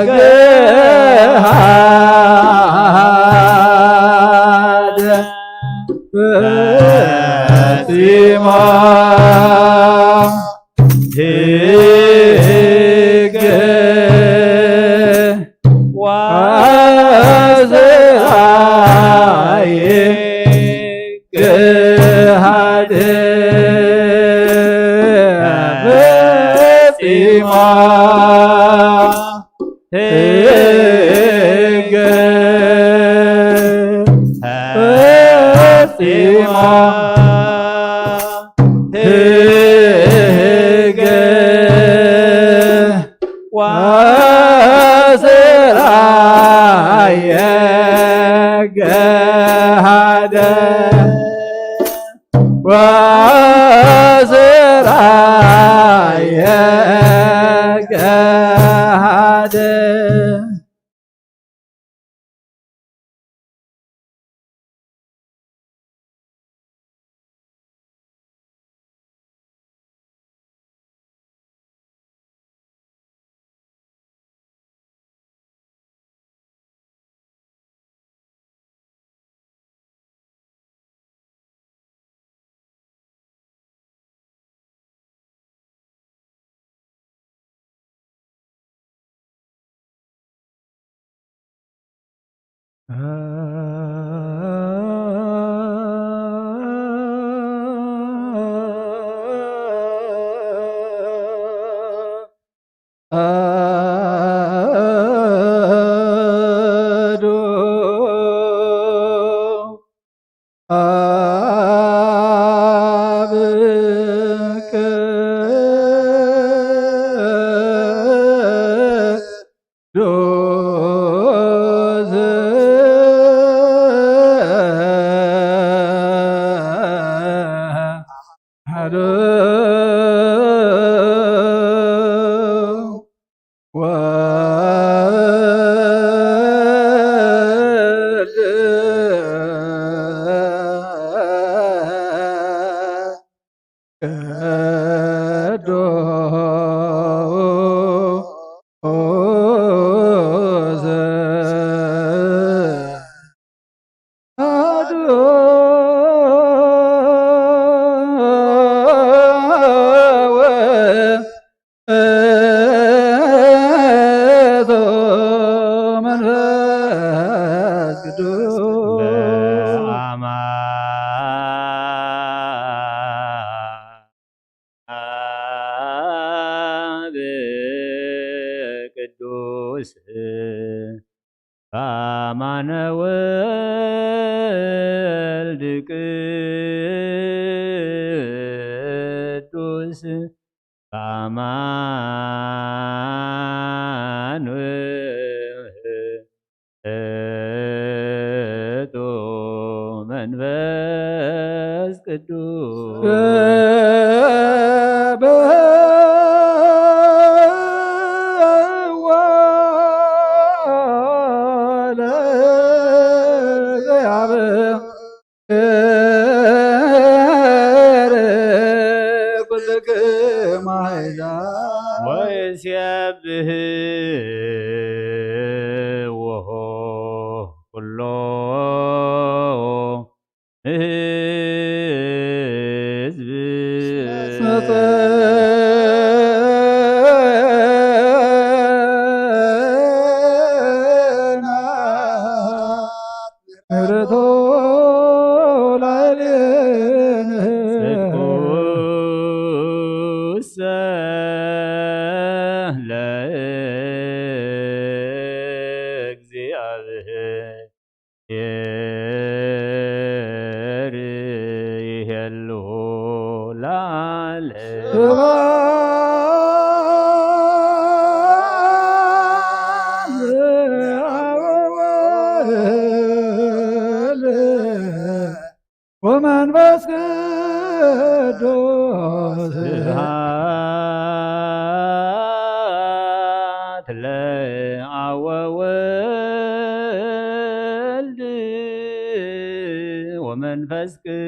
ፈጺማ ህገ ወዘራይ ገሃደ ፈጺማ ህገ ፈጺማ ህገ ወዘራየ ገሃደ ወዘራየ ገሃደ። ወይሴብሕዎ ኩሎ ህዝብ። ምሕረቱ ላዕሌነ። ጽድቁሰ ለእግዚአብሔር ይሄሉ ለዓለም። ወመንፈስ ቅዱስ። ስብሐት ለአብ ወወልድ ወመንፈስ ቅዱስ።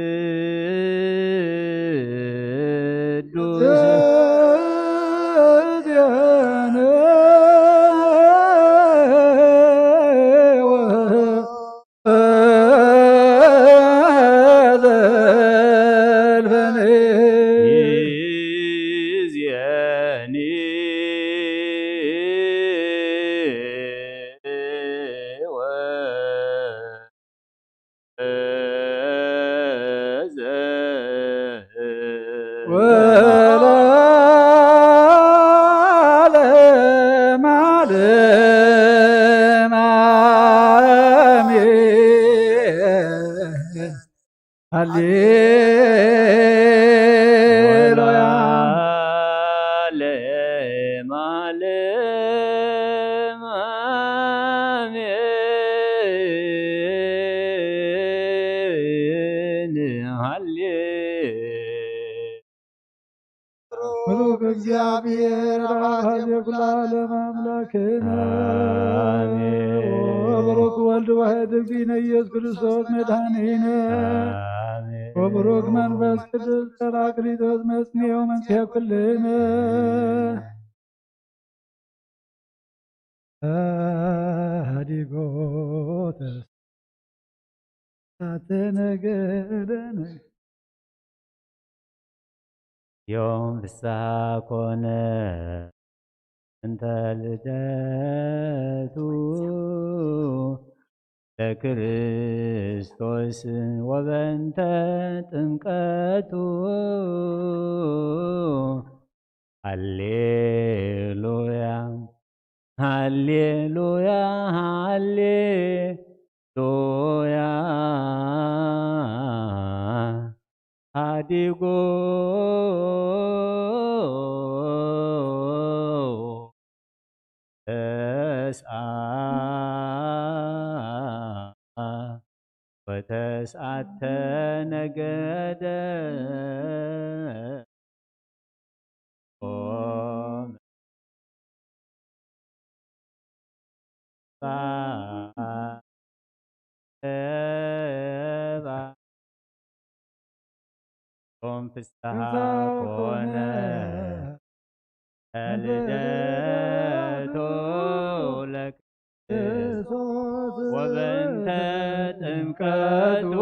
ወለዓለመ ዓለም አሜን። ሃሌሉያ። ወለዓለመ ዓለም አሜን። ሃሌ ብሩክ እግዚአብሔር አብ ሀዜ ኩሉ ዓለም አምላክነ። አሜን። ወብሩክ ወልድ ዋሕድ እግዚእነ ኢየሱስ ክርስቶስ መድኃኒነ። አሜን። ወብሩክ መንፈስ ቅዱስ ጰራቅሊጦስ መጽንዮ መንጽሔ ኩልነ። ሀዲጎ ተሳተ ነገደነ። ዮም ፍስሐ ኮነ እንተ ልደቱ ለክርስቶስ ወበእንተ ጥምቀቱ። ሃሌሉያ፣ ሃሌሉያ፣ ሃሌሉያ። ሀዲጎ ተስአ ወተስዓተ ነገደ ኦም። ዮም ፍስሐ ኮነ ልደቱ ለክርስቶስ ወበእንተ ጥምቀቱ።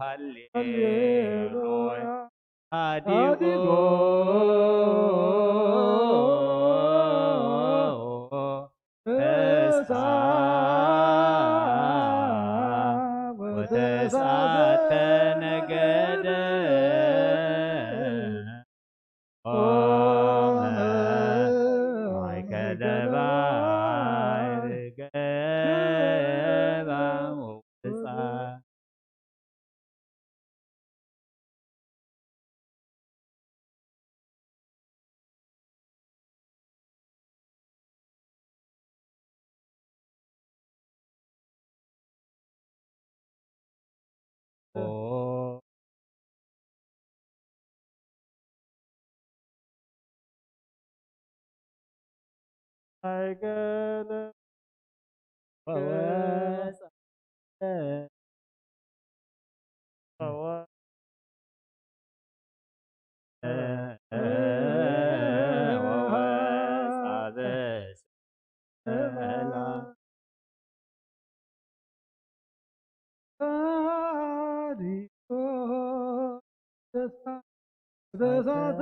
ሃሌሉያ። ሀዲጎ ተስዓ ወተስዓተ ነገደ ቆመ ማእከለ ባሕር ገባ ወወፅአ። ተስፋ ተሳተ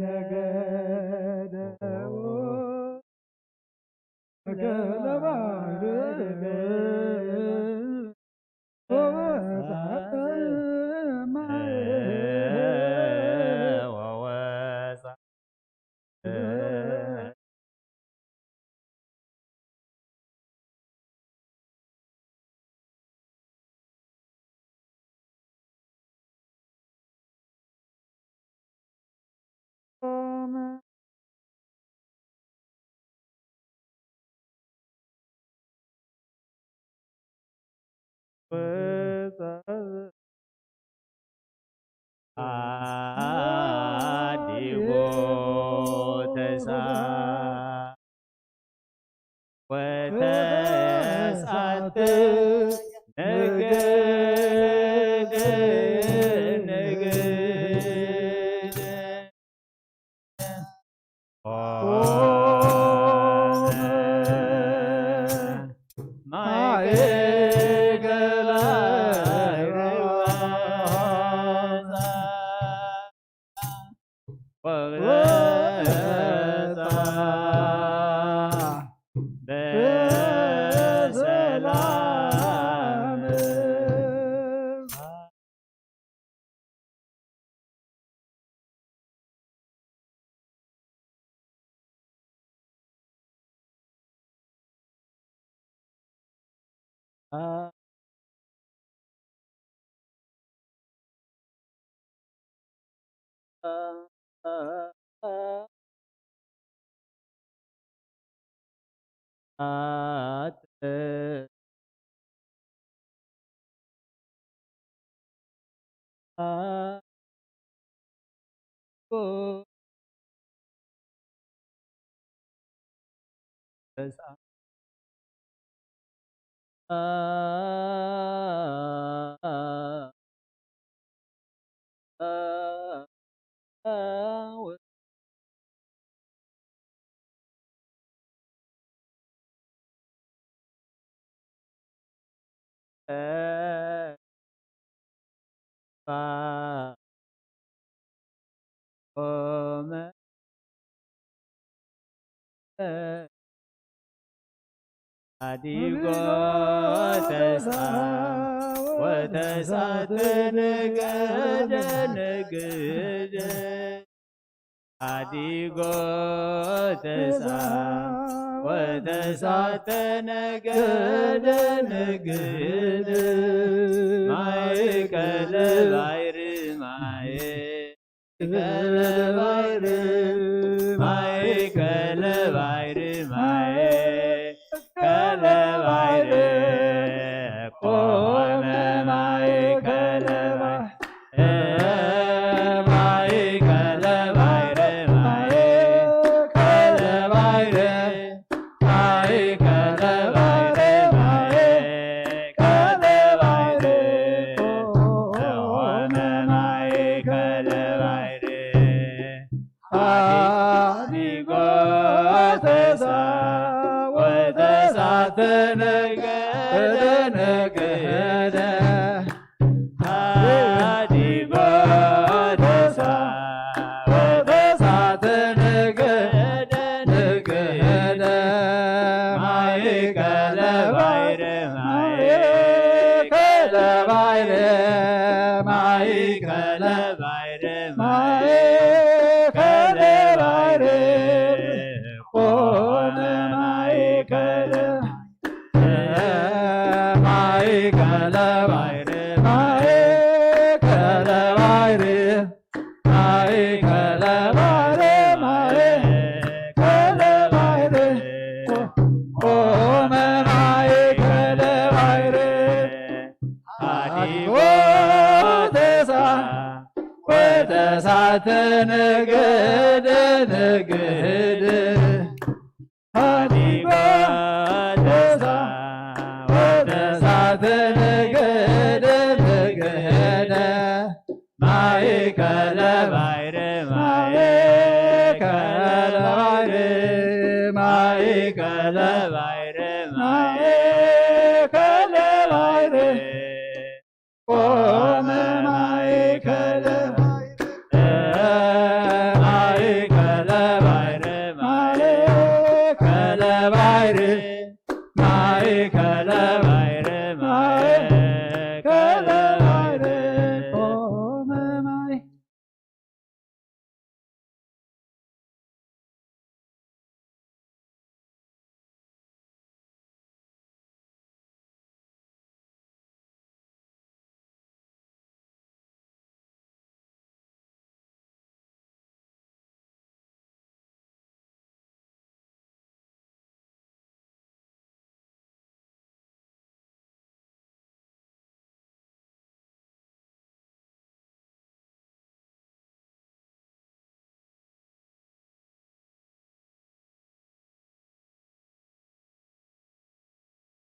ነገደ ገለባርግ ወወፃ ማየ ወወፃ አዲጎ ተሳ ወተስዓት ነገድ ነገድ አዲጎ ተስዓ ወተስዓት ነገደ ነገደ አዲጎ ተስዓ ወተስዓተ ነገደ ነገደ ማእከለ ባሕሪ ማየ ማእከለ ባሕሪ ማየ ማእከለ ባሕሪ ማየ ከለ ባሕሪ ቆመ ማእከለ ባሕሪ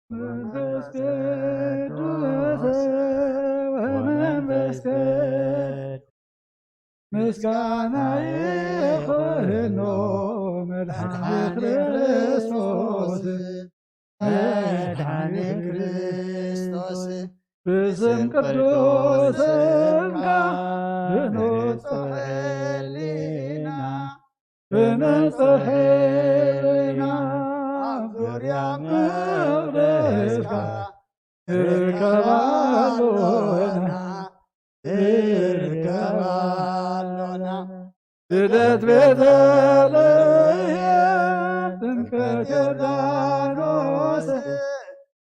መንፈስ ቅዱስ ወመንፈስ ቅዱስ ምስጋና ይኹኖ መድሓኒ ክርስቶስ፣ መድሓኒ ክርስቶስ፣ ብስም ቅዱስ ስምካ ብንጹሕ ሕሊና፣ ብንጹሕ ሕሊና ኣብ ዙርያ መቕደስካ ንርከብ ኣሎና፣ ንርከብ ኣሎና። ልደት ቤተልሔም፣ ጥምቀት ዮርዳኖስ፣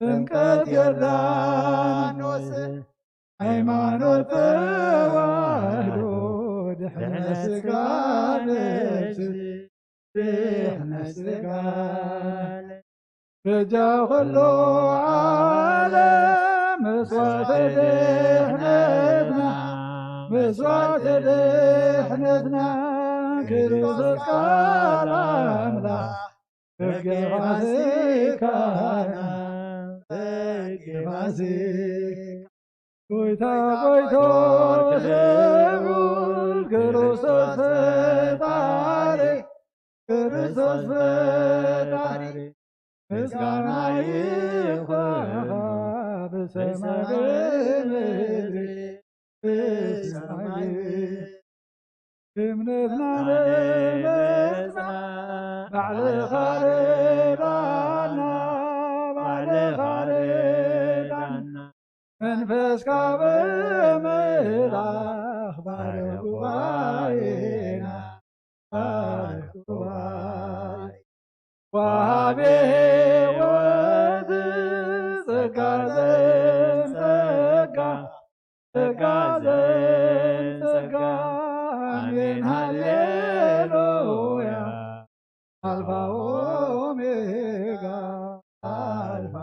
ጥምቀት ዮርዳኖስ፣ ሃይማኖት ተዋህዶ ድሕነ ስጋ ነፍሲ፣ ድሕነ ስጋ ነፍሲ። በጃ ኹሉ ዓለም መስዋዕተ ድሕነትና፣ መስዋዕተ ድሕነትና፣ ክርስቶስ ቃል ኣምላኽ በጊዕ ፋሲካና፣ በጊዕ ፋሲካ። ጎይታ ጎይቶች ልዑል ክርስቶስ ፈጣሪ፣ ክርስቶስ ፈጣሪ፣ ምስጋና ይኹንኻ ብሰማይ ብምድሪ፣ ብሰማይ እምነትና ነመጽና፣ ባዕልኻ ርዳና፣ ባዕልኻ ርዳና። መንፈስካ ብምልኣኽ ባርኽ ጉባኤና፣ ባርኽ ጉባኤ። ወሃቢ ሕይወት ጸጋ ዘንጸጋ፣ ጸጋ ዘንጸጋ። ኣሜን ሃሌሉያ። ኣልፋ ኦሜጋ፣ ኣልፋ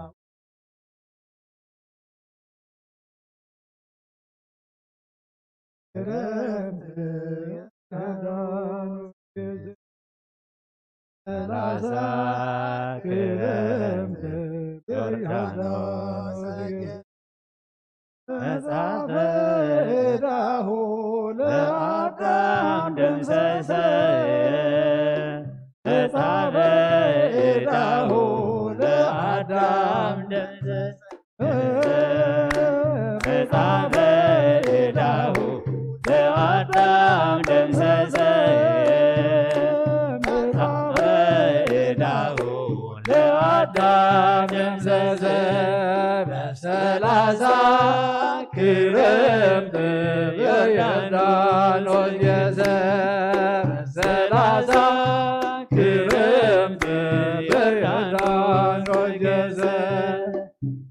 ክረምቲ ሰላሳ ክረምቲ ዮርዳኖስ መጽሐፈ ዕዳሁ ለአዳም ደምሰሰ። መጽሐፈ ዕዳሁ ለአዳም ደምሰሰ። መጽሐፈ ዕዳሁ ለአዳም ደምሰሰ። መጽሐፈ ዕዳሁ ለአዳም ደምሰሰ። በሰላሳ ክረምት ዮርዳኖስ ገሰ። በሰላሳ ክረምት ዮርዳኖስ ገሰ።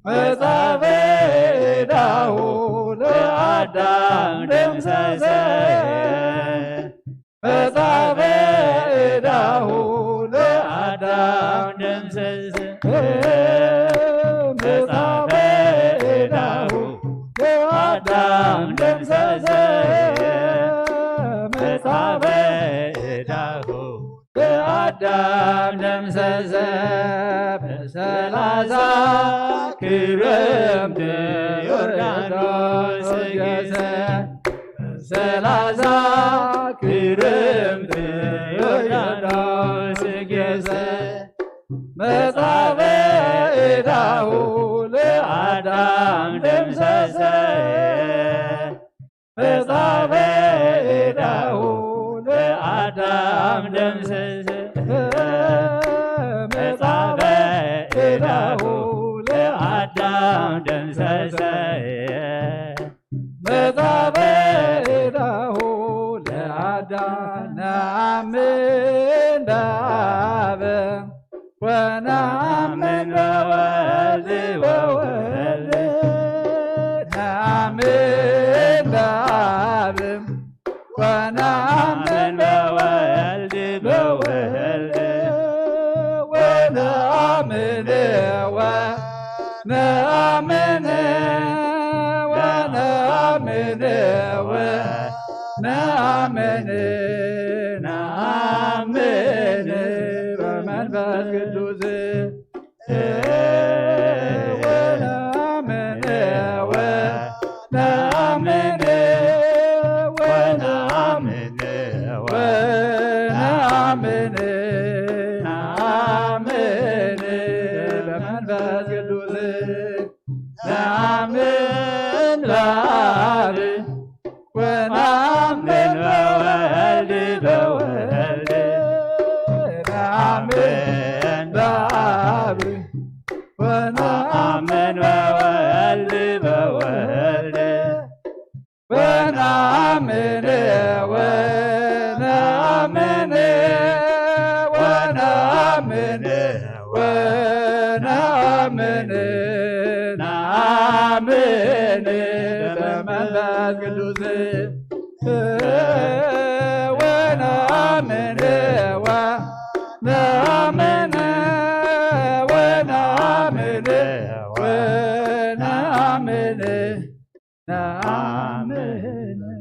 መጽሐፈ ዕዳሁ ለአዳም ደምሰሰ። መጽሐፈ ዕዳሁ ለአዳም ደምሰሰ። መጽሐፈ ዕዳሁ ለአዳም ደምሰሰ። መጽሐፈ ዕዳሁ ለአዳም ደምሰሰ። በሰላሳ ክረምት ዮርዳኖስ ገሰ። በሰላሳ ክረምት ዮርዳኖስ ገሰ። መጽሐፈ ዕዳሁ ለአዳም ደምሰሰ። መጽሐፈ ዕዳሁ ለአዳም ደምሰሰ። መጽሐፈ ዕዳሁ ለአዳም ደምሰሰ። መጽሐፈ ዕዳሁ ለአዳም ነአምን በአብ ወነአምን በወልድ ወወልድ ነአምን በአብ ወነአምን በወልድ በወልድ ወነአምን ወ ነአምን ወነአምን ወነአምን ነአምን በመንፈስ ቅዱስ ኣምን ኣምን በመንፈስ ቅዱስ ኣምን በአብ ወነአምን በወልድ በወልድ ነአምን በአብ ወነአምን በወልድ በወልድ ወነአምን ወነአምን ወነአምን ወነአምን ነአምን በመንፈስ ቅዱስ ወነአምን ወነአምን ወነአምን ወነአምን ነአምን።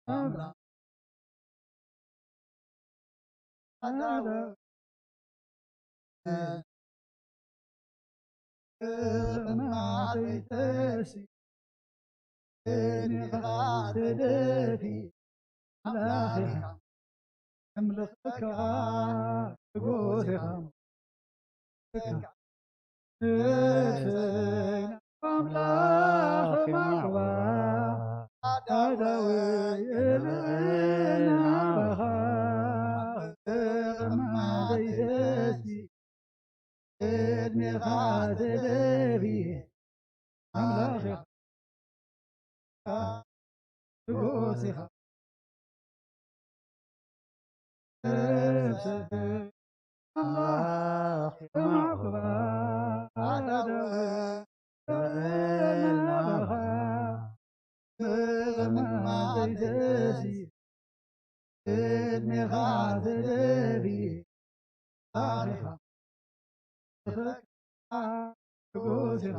ኣምላኽ ኣዳለወ። እማተይተሲ እኔኻ ተደፊ ኣምላኽ ኢኻ እምልኸካ ንጉስ ኢኻ። ኣምላኽ ማዕዋ ኣዳለወ የለና በኻ እማተይተሲ ቅድሜኻ ተደፊ ኣምላኽ ኢኻ ንጉስ ኢኻ ነፍሰይ ኣምላኽ ከማዕበባ ኣዳለወ ናኻ ብቕድመ ማዕበይተሲ ቅድሜኻ ተደፊ ኣኺኻ ንጉስ ኢኻ።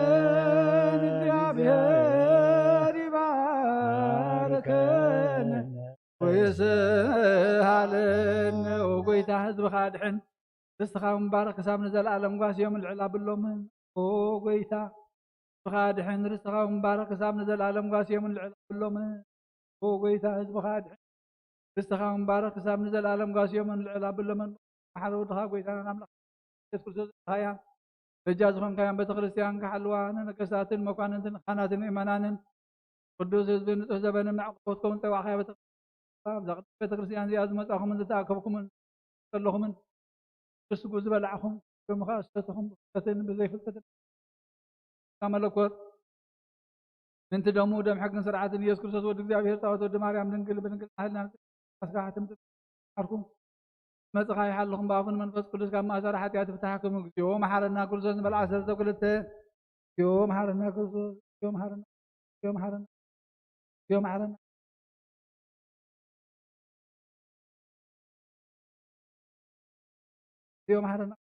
ኣሜን። እግዚኣብሔር ይባርከን ወይስሃለን። ኦ ጎይታ፣ ህዝብኻ ኣድሕን፣ ርስትኻ ምባረኽ ክሳብ ንዘለኣለም ጓስዮም ልዕል ኣብሎምን። ኦ ጎይታ፣ ህዝብኻ ኣድሕን፣ ርስትኻ ምባረኽ ክሳብ ንዘለኣለም ጓስዮም ልዕል ኣብሎምን። ኦ ጎይታ፣ ህዝብኻ ኣድሕን፣ ርስትኻ ምባረኽ ክሳብ ንዘለኣለም ጓስዮምን ልዕል ኣብሎምን። መሓሪ ወድኻ ጎይታናን ኣምላኽ ኢየሱስ ክርስቶስ ዝሃያ በጃ ዝኾንካዮም ቤተ ክርስቲያን ክሓልዋ፣ ንነገስታትን መኳንንትን ካህናትን ምእመናንን ቅዱስ ህዝቢ ንጹህ ዘበንን መዕቆብ ክትከውን ዝጸዋዕካያ ቤተ ክርስቲያን፣ ኣብዛ ቅድስቲ ቤተ ክርስቲያን እዚኣ ዝመጻኹምን ዝተኣከብኩምን ዘለኹምን ብስጉ ዝበላዕኹም ደሙ ከኣ ዝሰተኹም ብፍልጠትን ብዘይፍልጠትን መለኮት ምንቲ ደሙ ደም ሕግን ስርዓትን ኢየሱስ ክርስቶስ ወዲ እግዚኣብሔር ጻወት ወዲ ማርያም ድንግል ብድንግልና ህልና ንጽ ኣስጋሕትም ዓርኩም መጽኻ ይሓልኹም ብኣፉን መንፈስ ቅዱስ ካብ ማእሰር ሓጢኣት ይፍታሕኩም። እግዚኦ መሓረና ክርስቶስ ንበል ዓሰርተ ክልተ። እግዚኦ መሓረና ክርስቶስ፣ እግዚኦ መሓረና፣ እግዚኦ መሓረና፣ እግዚኦ መሓረና፣ እግዚኦ መሓረና።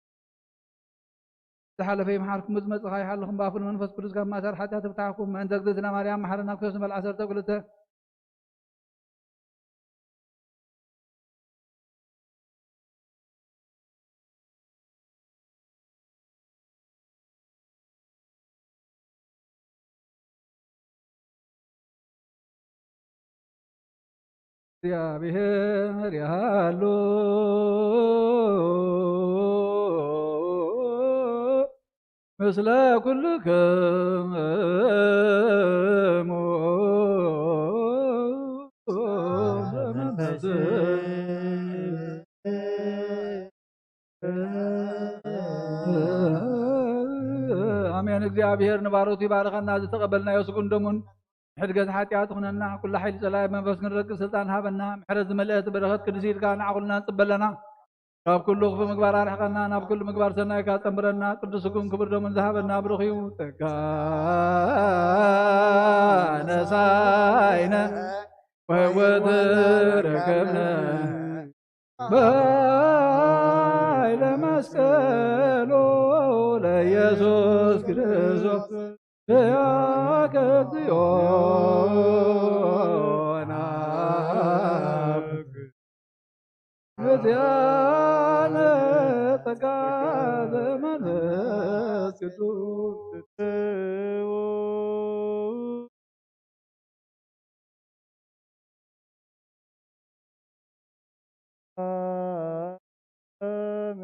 ዝሓለፈ ይምሓርኩም፣ ዝመጽእ ኸኣ ይሓልኹም፣ ብኣፉን መንፈስ ቅዱስ ካብ ማእሰር ሓጢኣት ይፍታሕኩም። ምእንተ እግዝእትና ማርያም መሓረና ክርስቶስ ንበል ዓሰርተ ክልተ። እግዚኣብሔር ይሃሉ። ምስለ ኩልክሙ። ኣሜን። እግዚኣብሔር ንባሮቱ ይባርኸና። ዝተቐበልናዮ ስጉን ደሙን ሕድገት ሓጢኣት ኩነና። ኩሉ ሓይሊ ጸላኢ መንፈስ ክንረግጽ ስልጣን ሃበና። ምሕረት ዝመልአት በረኸት ቅዱስ ኢድካ ንዓኹልና ንጽበለና። ካብ ኩሉ ክፉእ ምግባር ኣርሕቐና፣ ናብ ኩሉ ምግባር ሰናይካ ጸምረና። ቅዱስ ስጉን ክቡር ደሙን ዝሃበና ብሩኽ እዩ። ጸጋ ነሳይነ ወህይወት ረከብነ በኃይለ መስቀሉ ለኢየሱስ ክርስቶስ ያከትዮ ናብክ። በዚያነ ጸጋ ዘመንፈስ ቅዱስ ኣነ።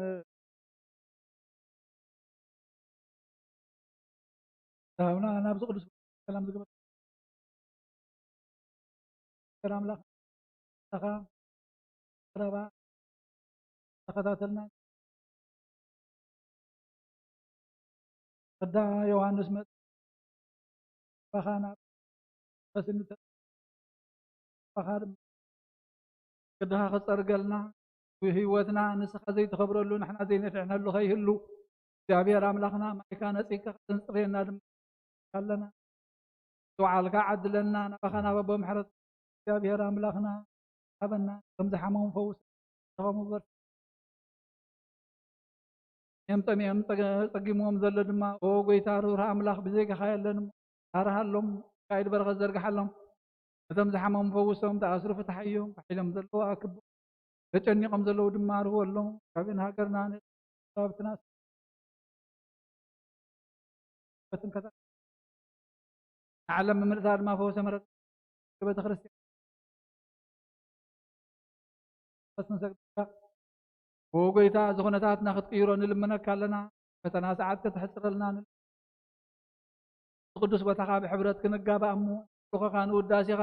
ዳውና ናብዚ ቅዱስ ሰላም ዝግበር ሰላም ኣምላኽ ተኻ ረባ ተኸታተልና። ቅዳ ዮሃንስ መጽ ባኻ ናብ በስኒ ተ-፣ ባኻ ድማ ቅድኻ ክጸርገልና ህይወትና ንስኻ ዘይትኸብረሉ ንሕና ዘይነድሕነሉ ከይህሉ እግዚኣብሔር ኣምላኽና ማይካ ነጺግካ ከተንጽፍየና ድማ ኣለና። ዝወዓልካ ዓድለና፣ ናባኻ ናብ ኣቦ ምሕረት እግዚኣብሔር ኣምላኽና ሃበና። ከም ዝሓመሙ ፈውስ፣ ዝደኸሙ በርትዕ። እዮም ጠሚዮም ጸገ-፣ ጸጊምዎም ዘሎ ድማ፣ ኦ ጎይታ ርህሩህ ኣምላኽ፣ ብዘይካኻ የለን እሞ፣ ራህርሃሎም፣ ካይድ በረኸት ዘርግሓሎም። እቶም ዝሓመሙ ፈውሶም፣ ተኣስሩ ፍትሓዮም፣ ፋሕ ኢሎም ዘለዉ ኣክቦም፣ ተጨኒቖም ዘለዉ ድማ ርህወሎም። ካብን ሃገርና ን-፣ ናብትና በትን ከታ-፣ ንዓለም ብምልእታ ድማ ፈውሰ ምሕረት ቤተ ክርስቲያን ንሰግደልካ። ኦ ጎይታ፣ እዚ ኩነታትና ክትቅይሮ ንልምነካ ኣለና። ፈተና ሰዓት ከተሕጽረልና ንል-፣ ቅዱስ ቦታኻ ብሕብረት ክንጋባእ እሞ፣ ልኾኻ ንውዳሴኻ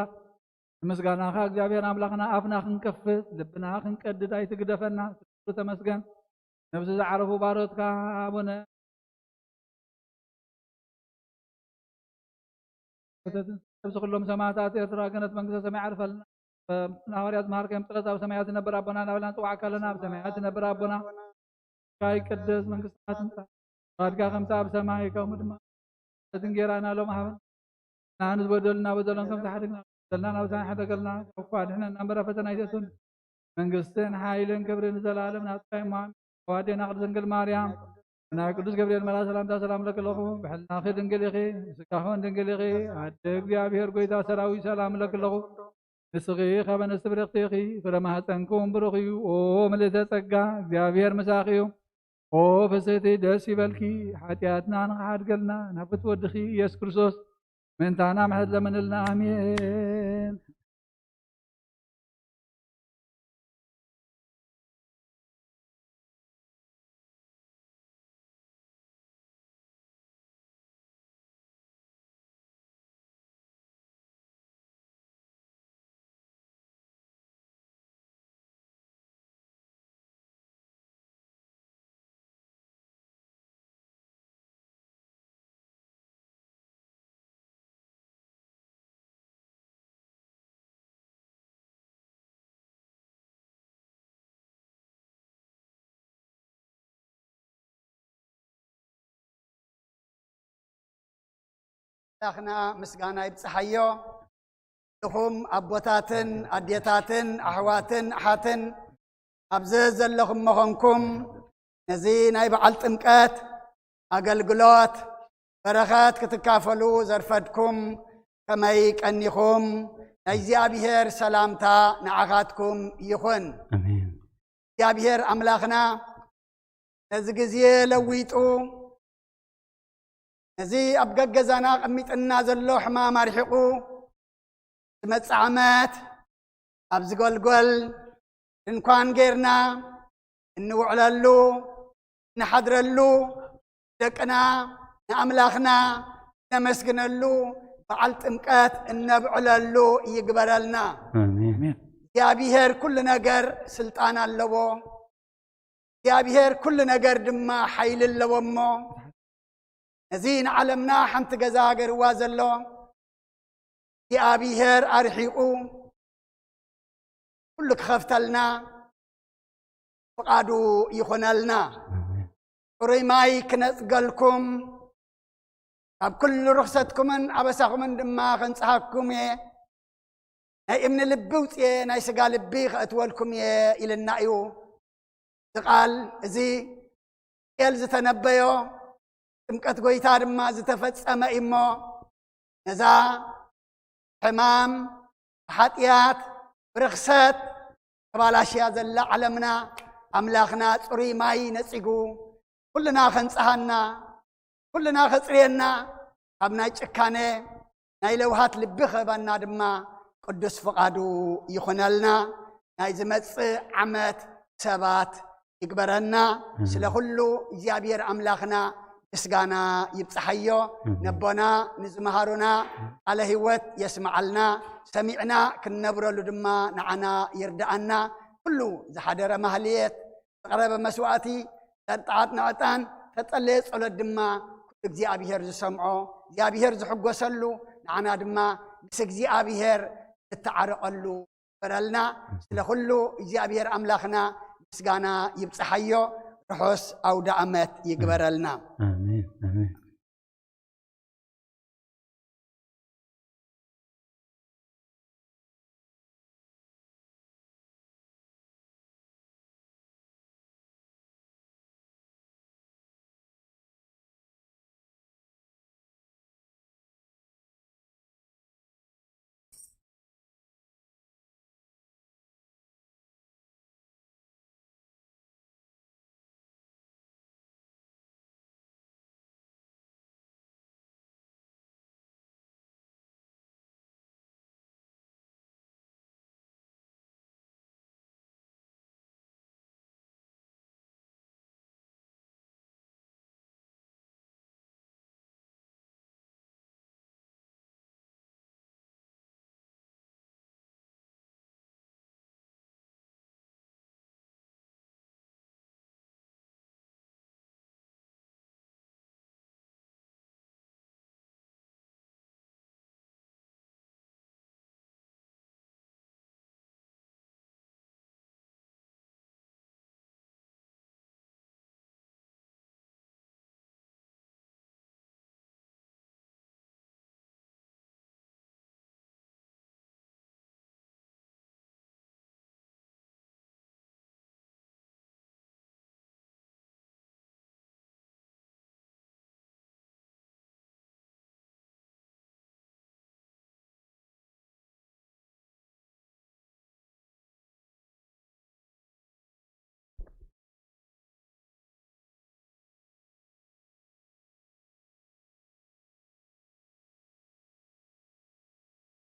ንምስጋናኻ እግዚኣብሔር ኣምላኽና ኣፍና ክንከፍት ልብና ክንቀድድ ኣይትግደፈና። ስሉ ተመስገን። ነብሲ ዝዓረፉ ባሮትካ ኣቡነ ነብሲ ኩሎም ሰማዕታት ኤርትራ ገነት መንግስተ ሰማይ ዓርፈልና። ሃዋርያት ዝመሃርከዮም ጸሎት ኣብ ሰማያት ዝነብር ኣቦና እናበልና ንጽዋዕካ ኣለና። ኣብ ሰማያት ዝነብር ኣቦና፣ ስምካ ይቀደስ፣ መንግስትካ ትምጻእ፣ ፍቃድካ ከምቲ ኣብ ሰማይ ከምኡ ድማ። እቲ እንጌራና ሎም ሃበና። ንዓና ዝበደሉና በደሎም ከም ዝሓደግና፣ በደልና ናብ ዝሓደገልና፣ ካብ ክፉእ ኣድሕነና እምበር ኣብ ፈተና ኣይተእትወና። መንግስትን ሓይልን ክብርን ንዘለኣለም ናትካ እዩ። እሞ ኣሜን። ኣዋዴና ቅድስት ድንግል ማርያም፣ ናይ ቅዱስ ገብርኤል መልኣክ ሰላምታ ሰላም ለኪ ኣለኹ። ብሕልናኺ ድንግል ኢኺ፣ ብስጋኺ እውን ድንግል ኢኺ። ኣደ እግዚኣብሔር ጎይታ ሰራዊት ሰላም ለኪ ኣለኹ። ንስኺ ካብ ኣንስቲ ብርኽቲ ኢኺ፣ ፍረ ማህፀንኪ እውን ብሩኽ እዩ። ኦ ምልእተ ጸጋ፣ እግዚኣብሔር ምሳኺ እዩ። ኦ ፍስህቲ ደስ ይበልኪ፣ ሓጢኣትና ንኽሓድገልና ናብ ፍትወ ወድኺ ኢየሱስ ክርስቶስ ምእንታና ምሕረት ለምንልና። ኣሜን። ኣምላኽና ምስጋና ይብጽሓዮ። ንኹም ኣቦታትን ኣዴታትን ኣሕዋትን ኣሓትን ኣብዚ ዘለኹም መኾንኩም ነዚ ናይ በዓል ጥምቀት ኣገልግሎት በረኸት ክትካፈሉ ዘርፈድኩም ከመይ ቀኒኹም? ናይ እግዚኣብሔር ሰላምታ ንዓኻትኩም ይኹን። ኣሜን። እግዚኣብሔር ኣምላኽና ነዚ ግዜ ለዊጡ፣ ነዚ ኣብ ገገዛና ቀሚጥና ዘሎ ሕማም ኣርሒቑ፣ ዝመጽእ ዓመት ኣብ ዝገልጎል ድንኳን ጌርና እንውዕለሉ፣ እንሓድረሉ፣ ደቅና ንኣምላኽና ነመስግነሉ በዓል ጥምቀት እነብዕለሉ ይግበረልና። ኣሜን። እግዚኣብሔር ኩሉ ነገር ስልጣን ኣለዎ። እግዚኣብሔር ኩሉ ነገር ድማ ሓይሊ ኣለዎ እሞ ነዚ ንዓለምና ሓንቲ ገዛ ገርዋ ዘሎ እግዚኣብሔር ኣርሒቑ ኩሉ ክኸፍተልና ፍቓዱ ይኹነልና። ጽሩይ ማይ ክነጽገልኩም፣ ካብ ኩሉ ርኽሰትኩምን ኣበሳኹምን ድማ ከንጽሃኩም እየ። ናይ እምኒ ልቢ ውጽኤ ናይ ስጋ ልቢ ከእትወልኩም እየ ኢልና እዩ። እዚ ቃል እዚ ኤል ዝተነበዮ ጥምቀት ጎይታ ድማ ዝተፈጸመ እዩ እሞ ነዛ ሕማም፣ ሓጢኣት፣ ብርኽሰት ተባላሽያ ዘላ ዓለምና ኣምላኽና ጽሩይ ማይ ነጺጉ ኩልና ከንጽሃና፣ ኩልና ከጽርየና፣ ካብ ናይ ጭካነ ናይ ለውሃት ልቢ ክህበና ድማ ቅዱስ ፍቓዱ ይኹነልና። ናይ ዝመጽእ ዓመት ሰባት ይግበረና። ስለ ኩሉ እግዚኣብሔር ኣምላኽና ምስጋና ይብጽሓዮ። ነቦና ንዝመሃሩና ቃለ ህይወት የስምዓልና። ሰሚዕና ክንነብረሉ ድማ ንዓና ይርድኣና። ኩሉ ዝሓደረ ማህልየት፣ ዝቐረበ መስዋእቲ፣ ጠጣዓት ንዕጣን፣ ተጸለየ ጸሎት ድማ ኩሉ እግዚኣብሔር ዝሰምዖ፣ እግዚኣብሔር ዝሕጎሰሉ፣ ንዓና ድማ ምስ እግዚኣብሔር ንተዓረቐሉ ይግበረልና። ስለ ኩሉ እግዚኣብሔር ኣምላኽና ምስጋና ይብጽሓዮ። ርሑስ ኣውደ ኣመት ይግበረልና።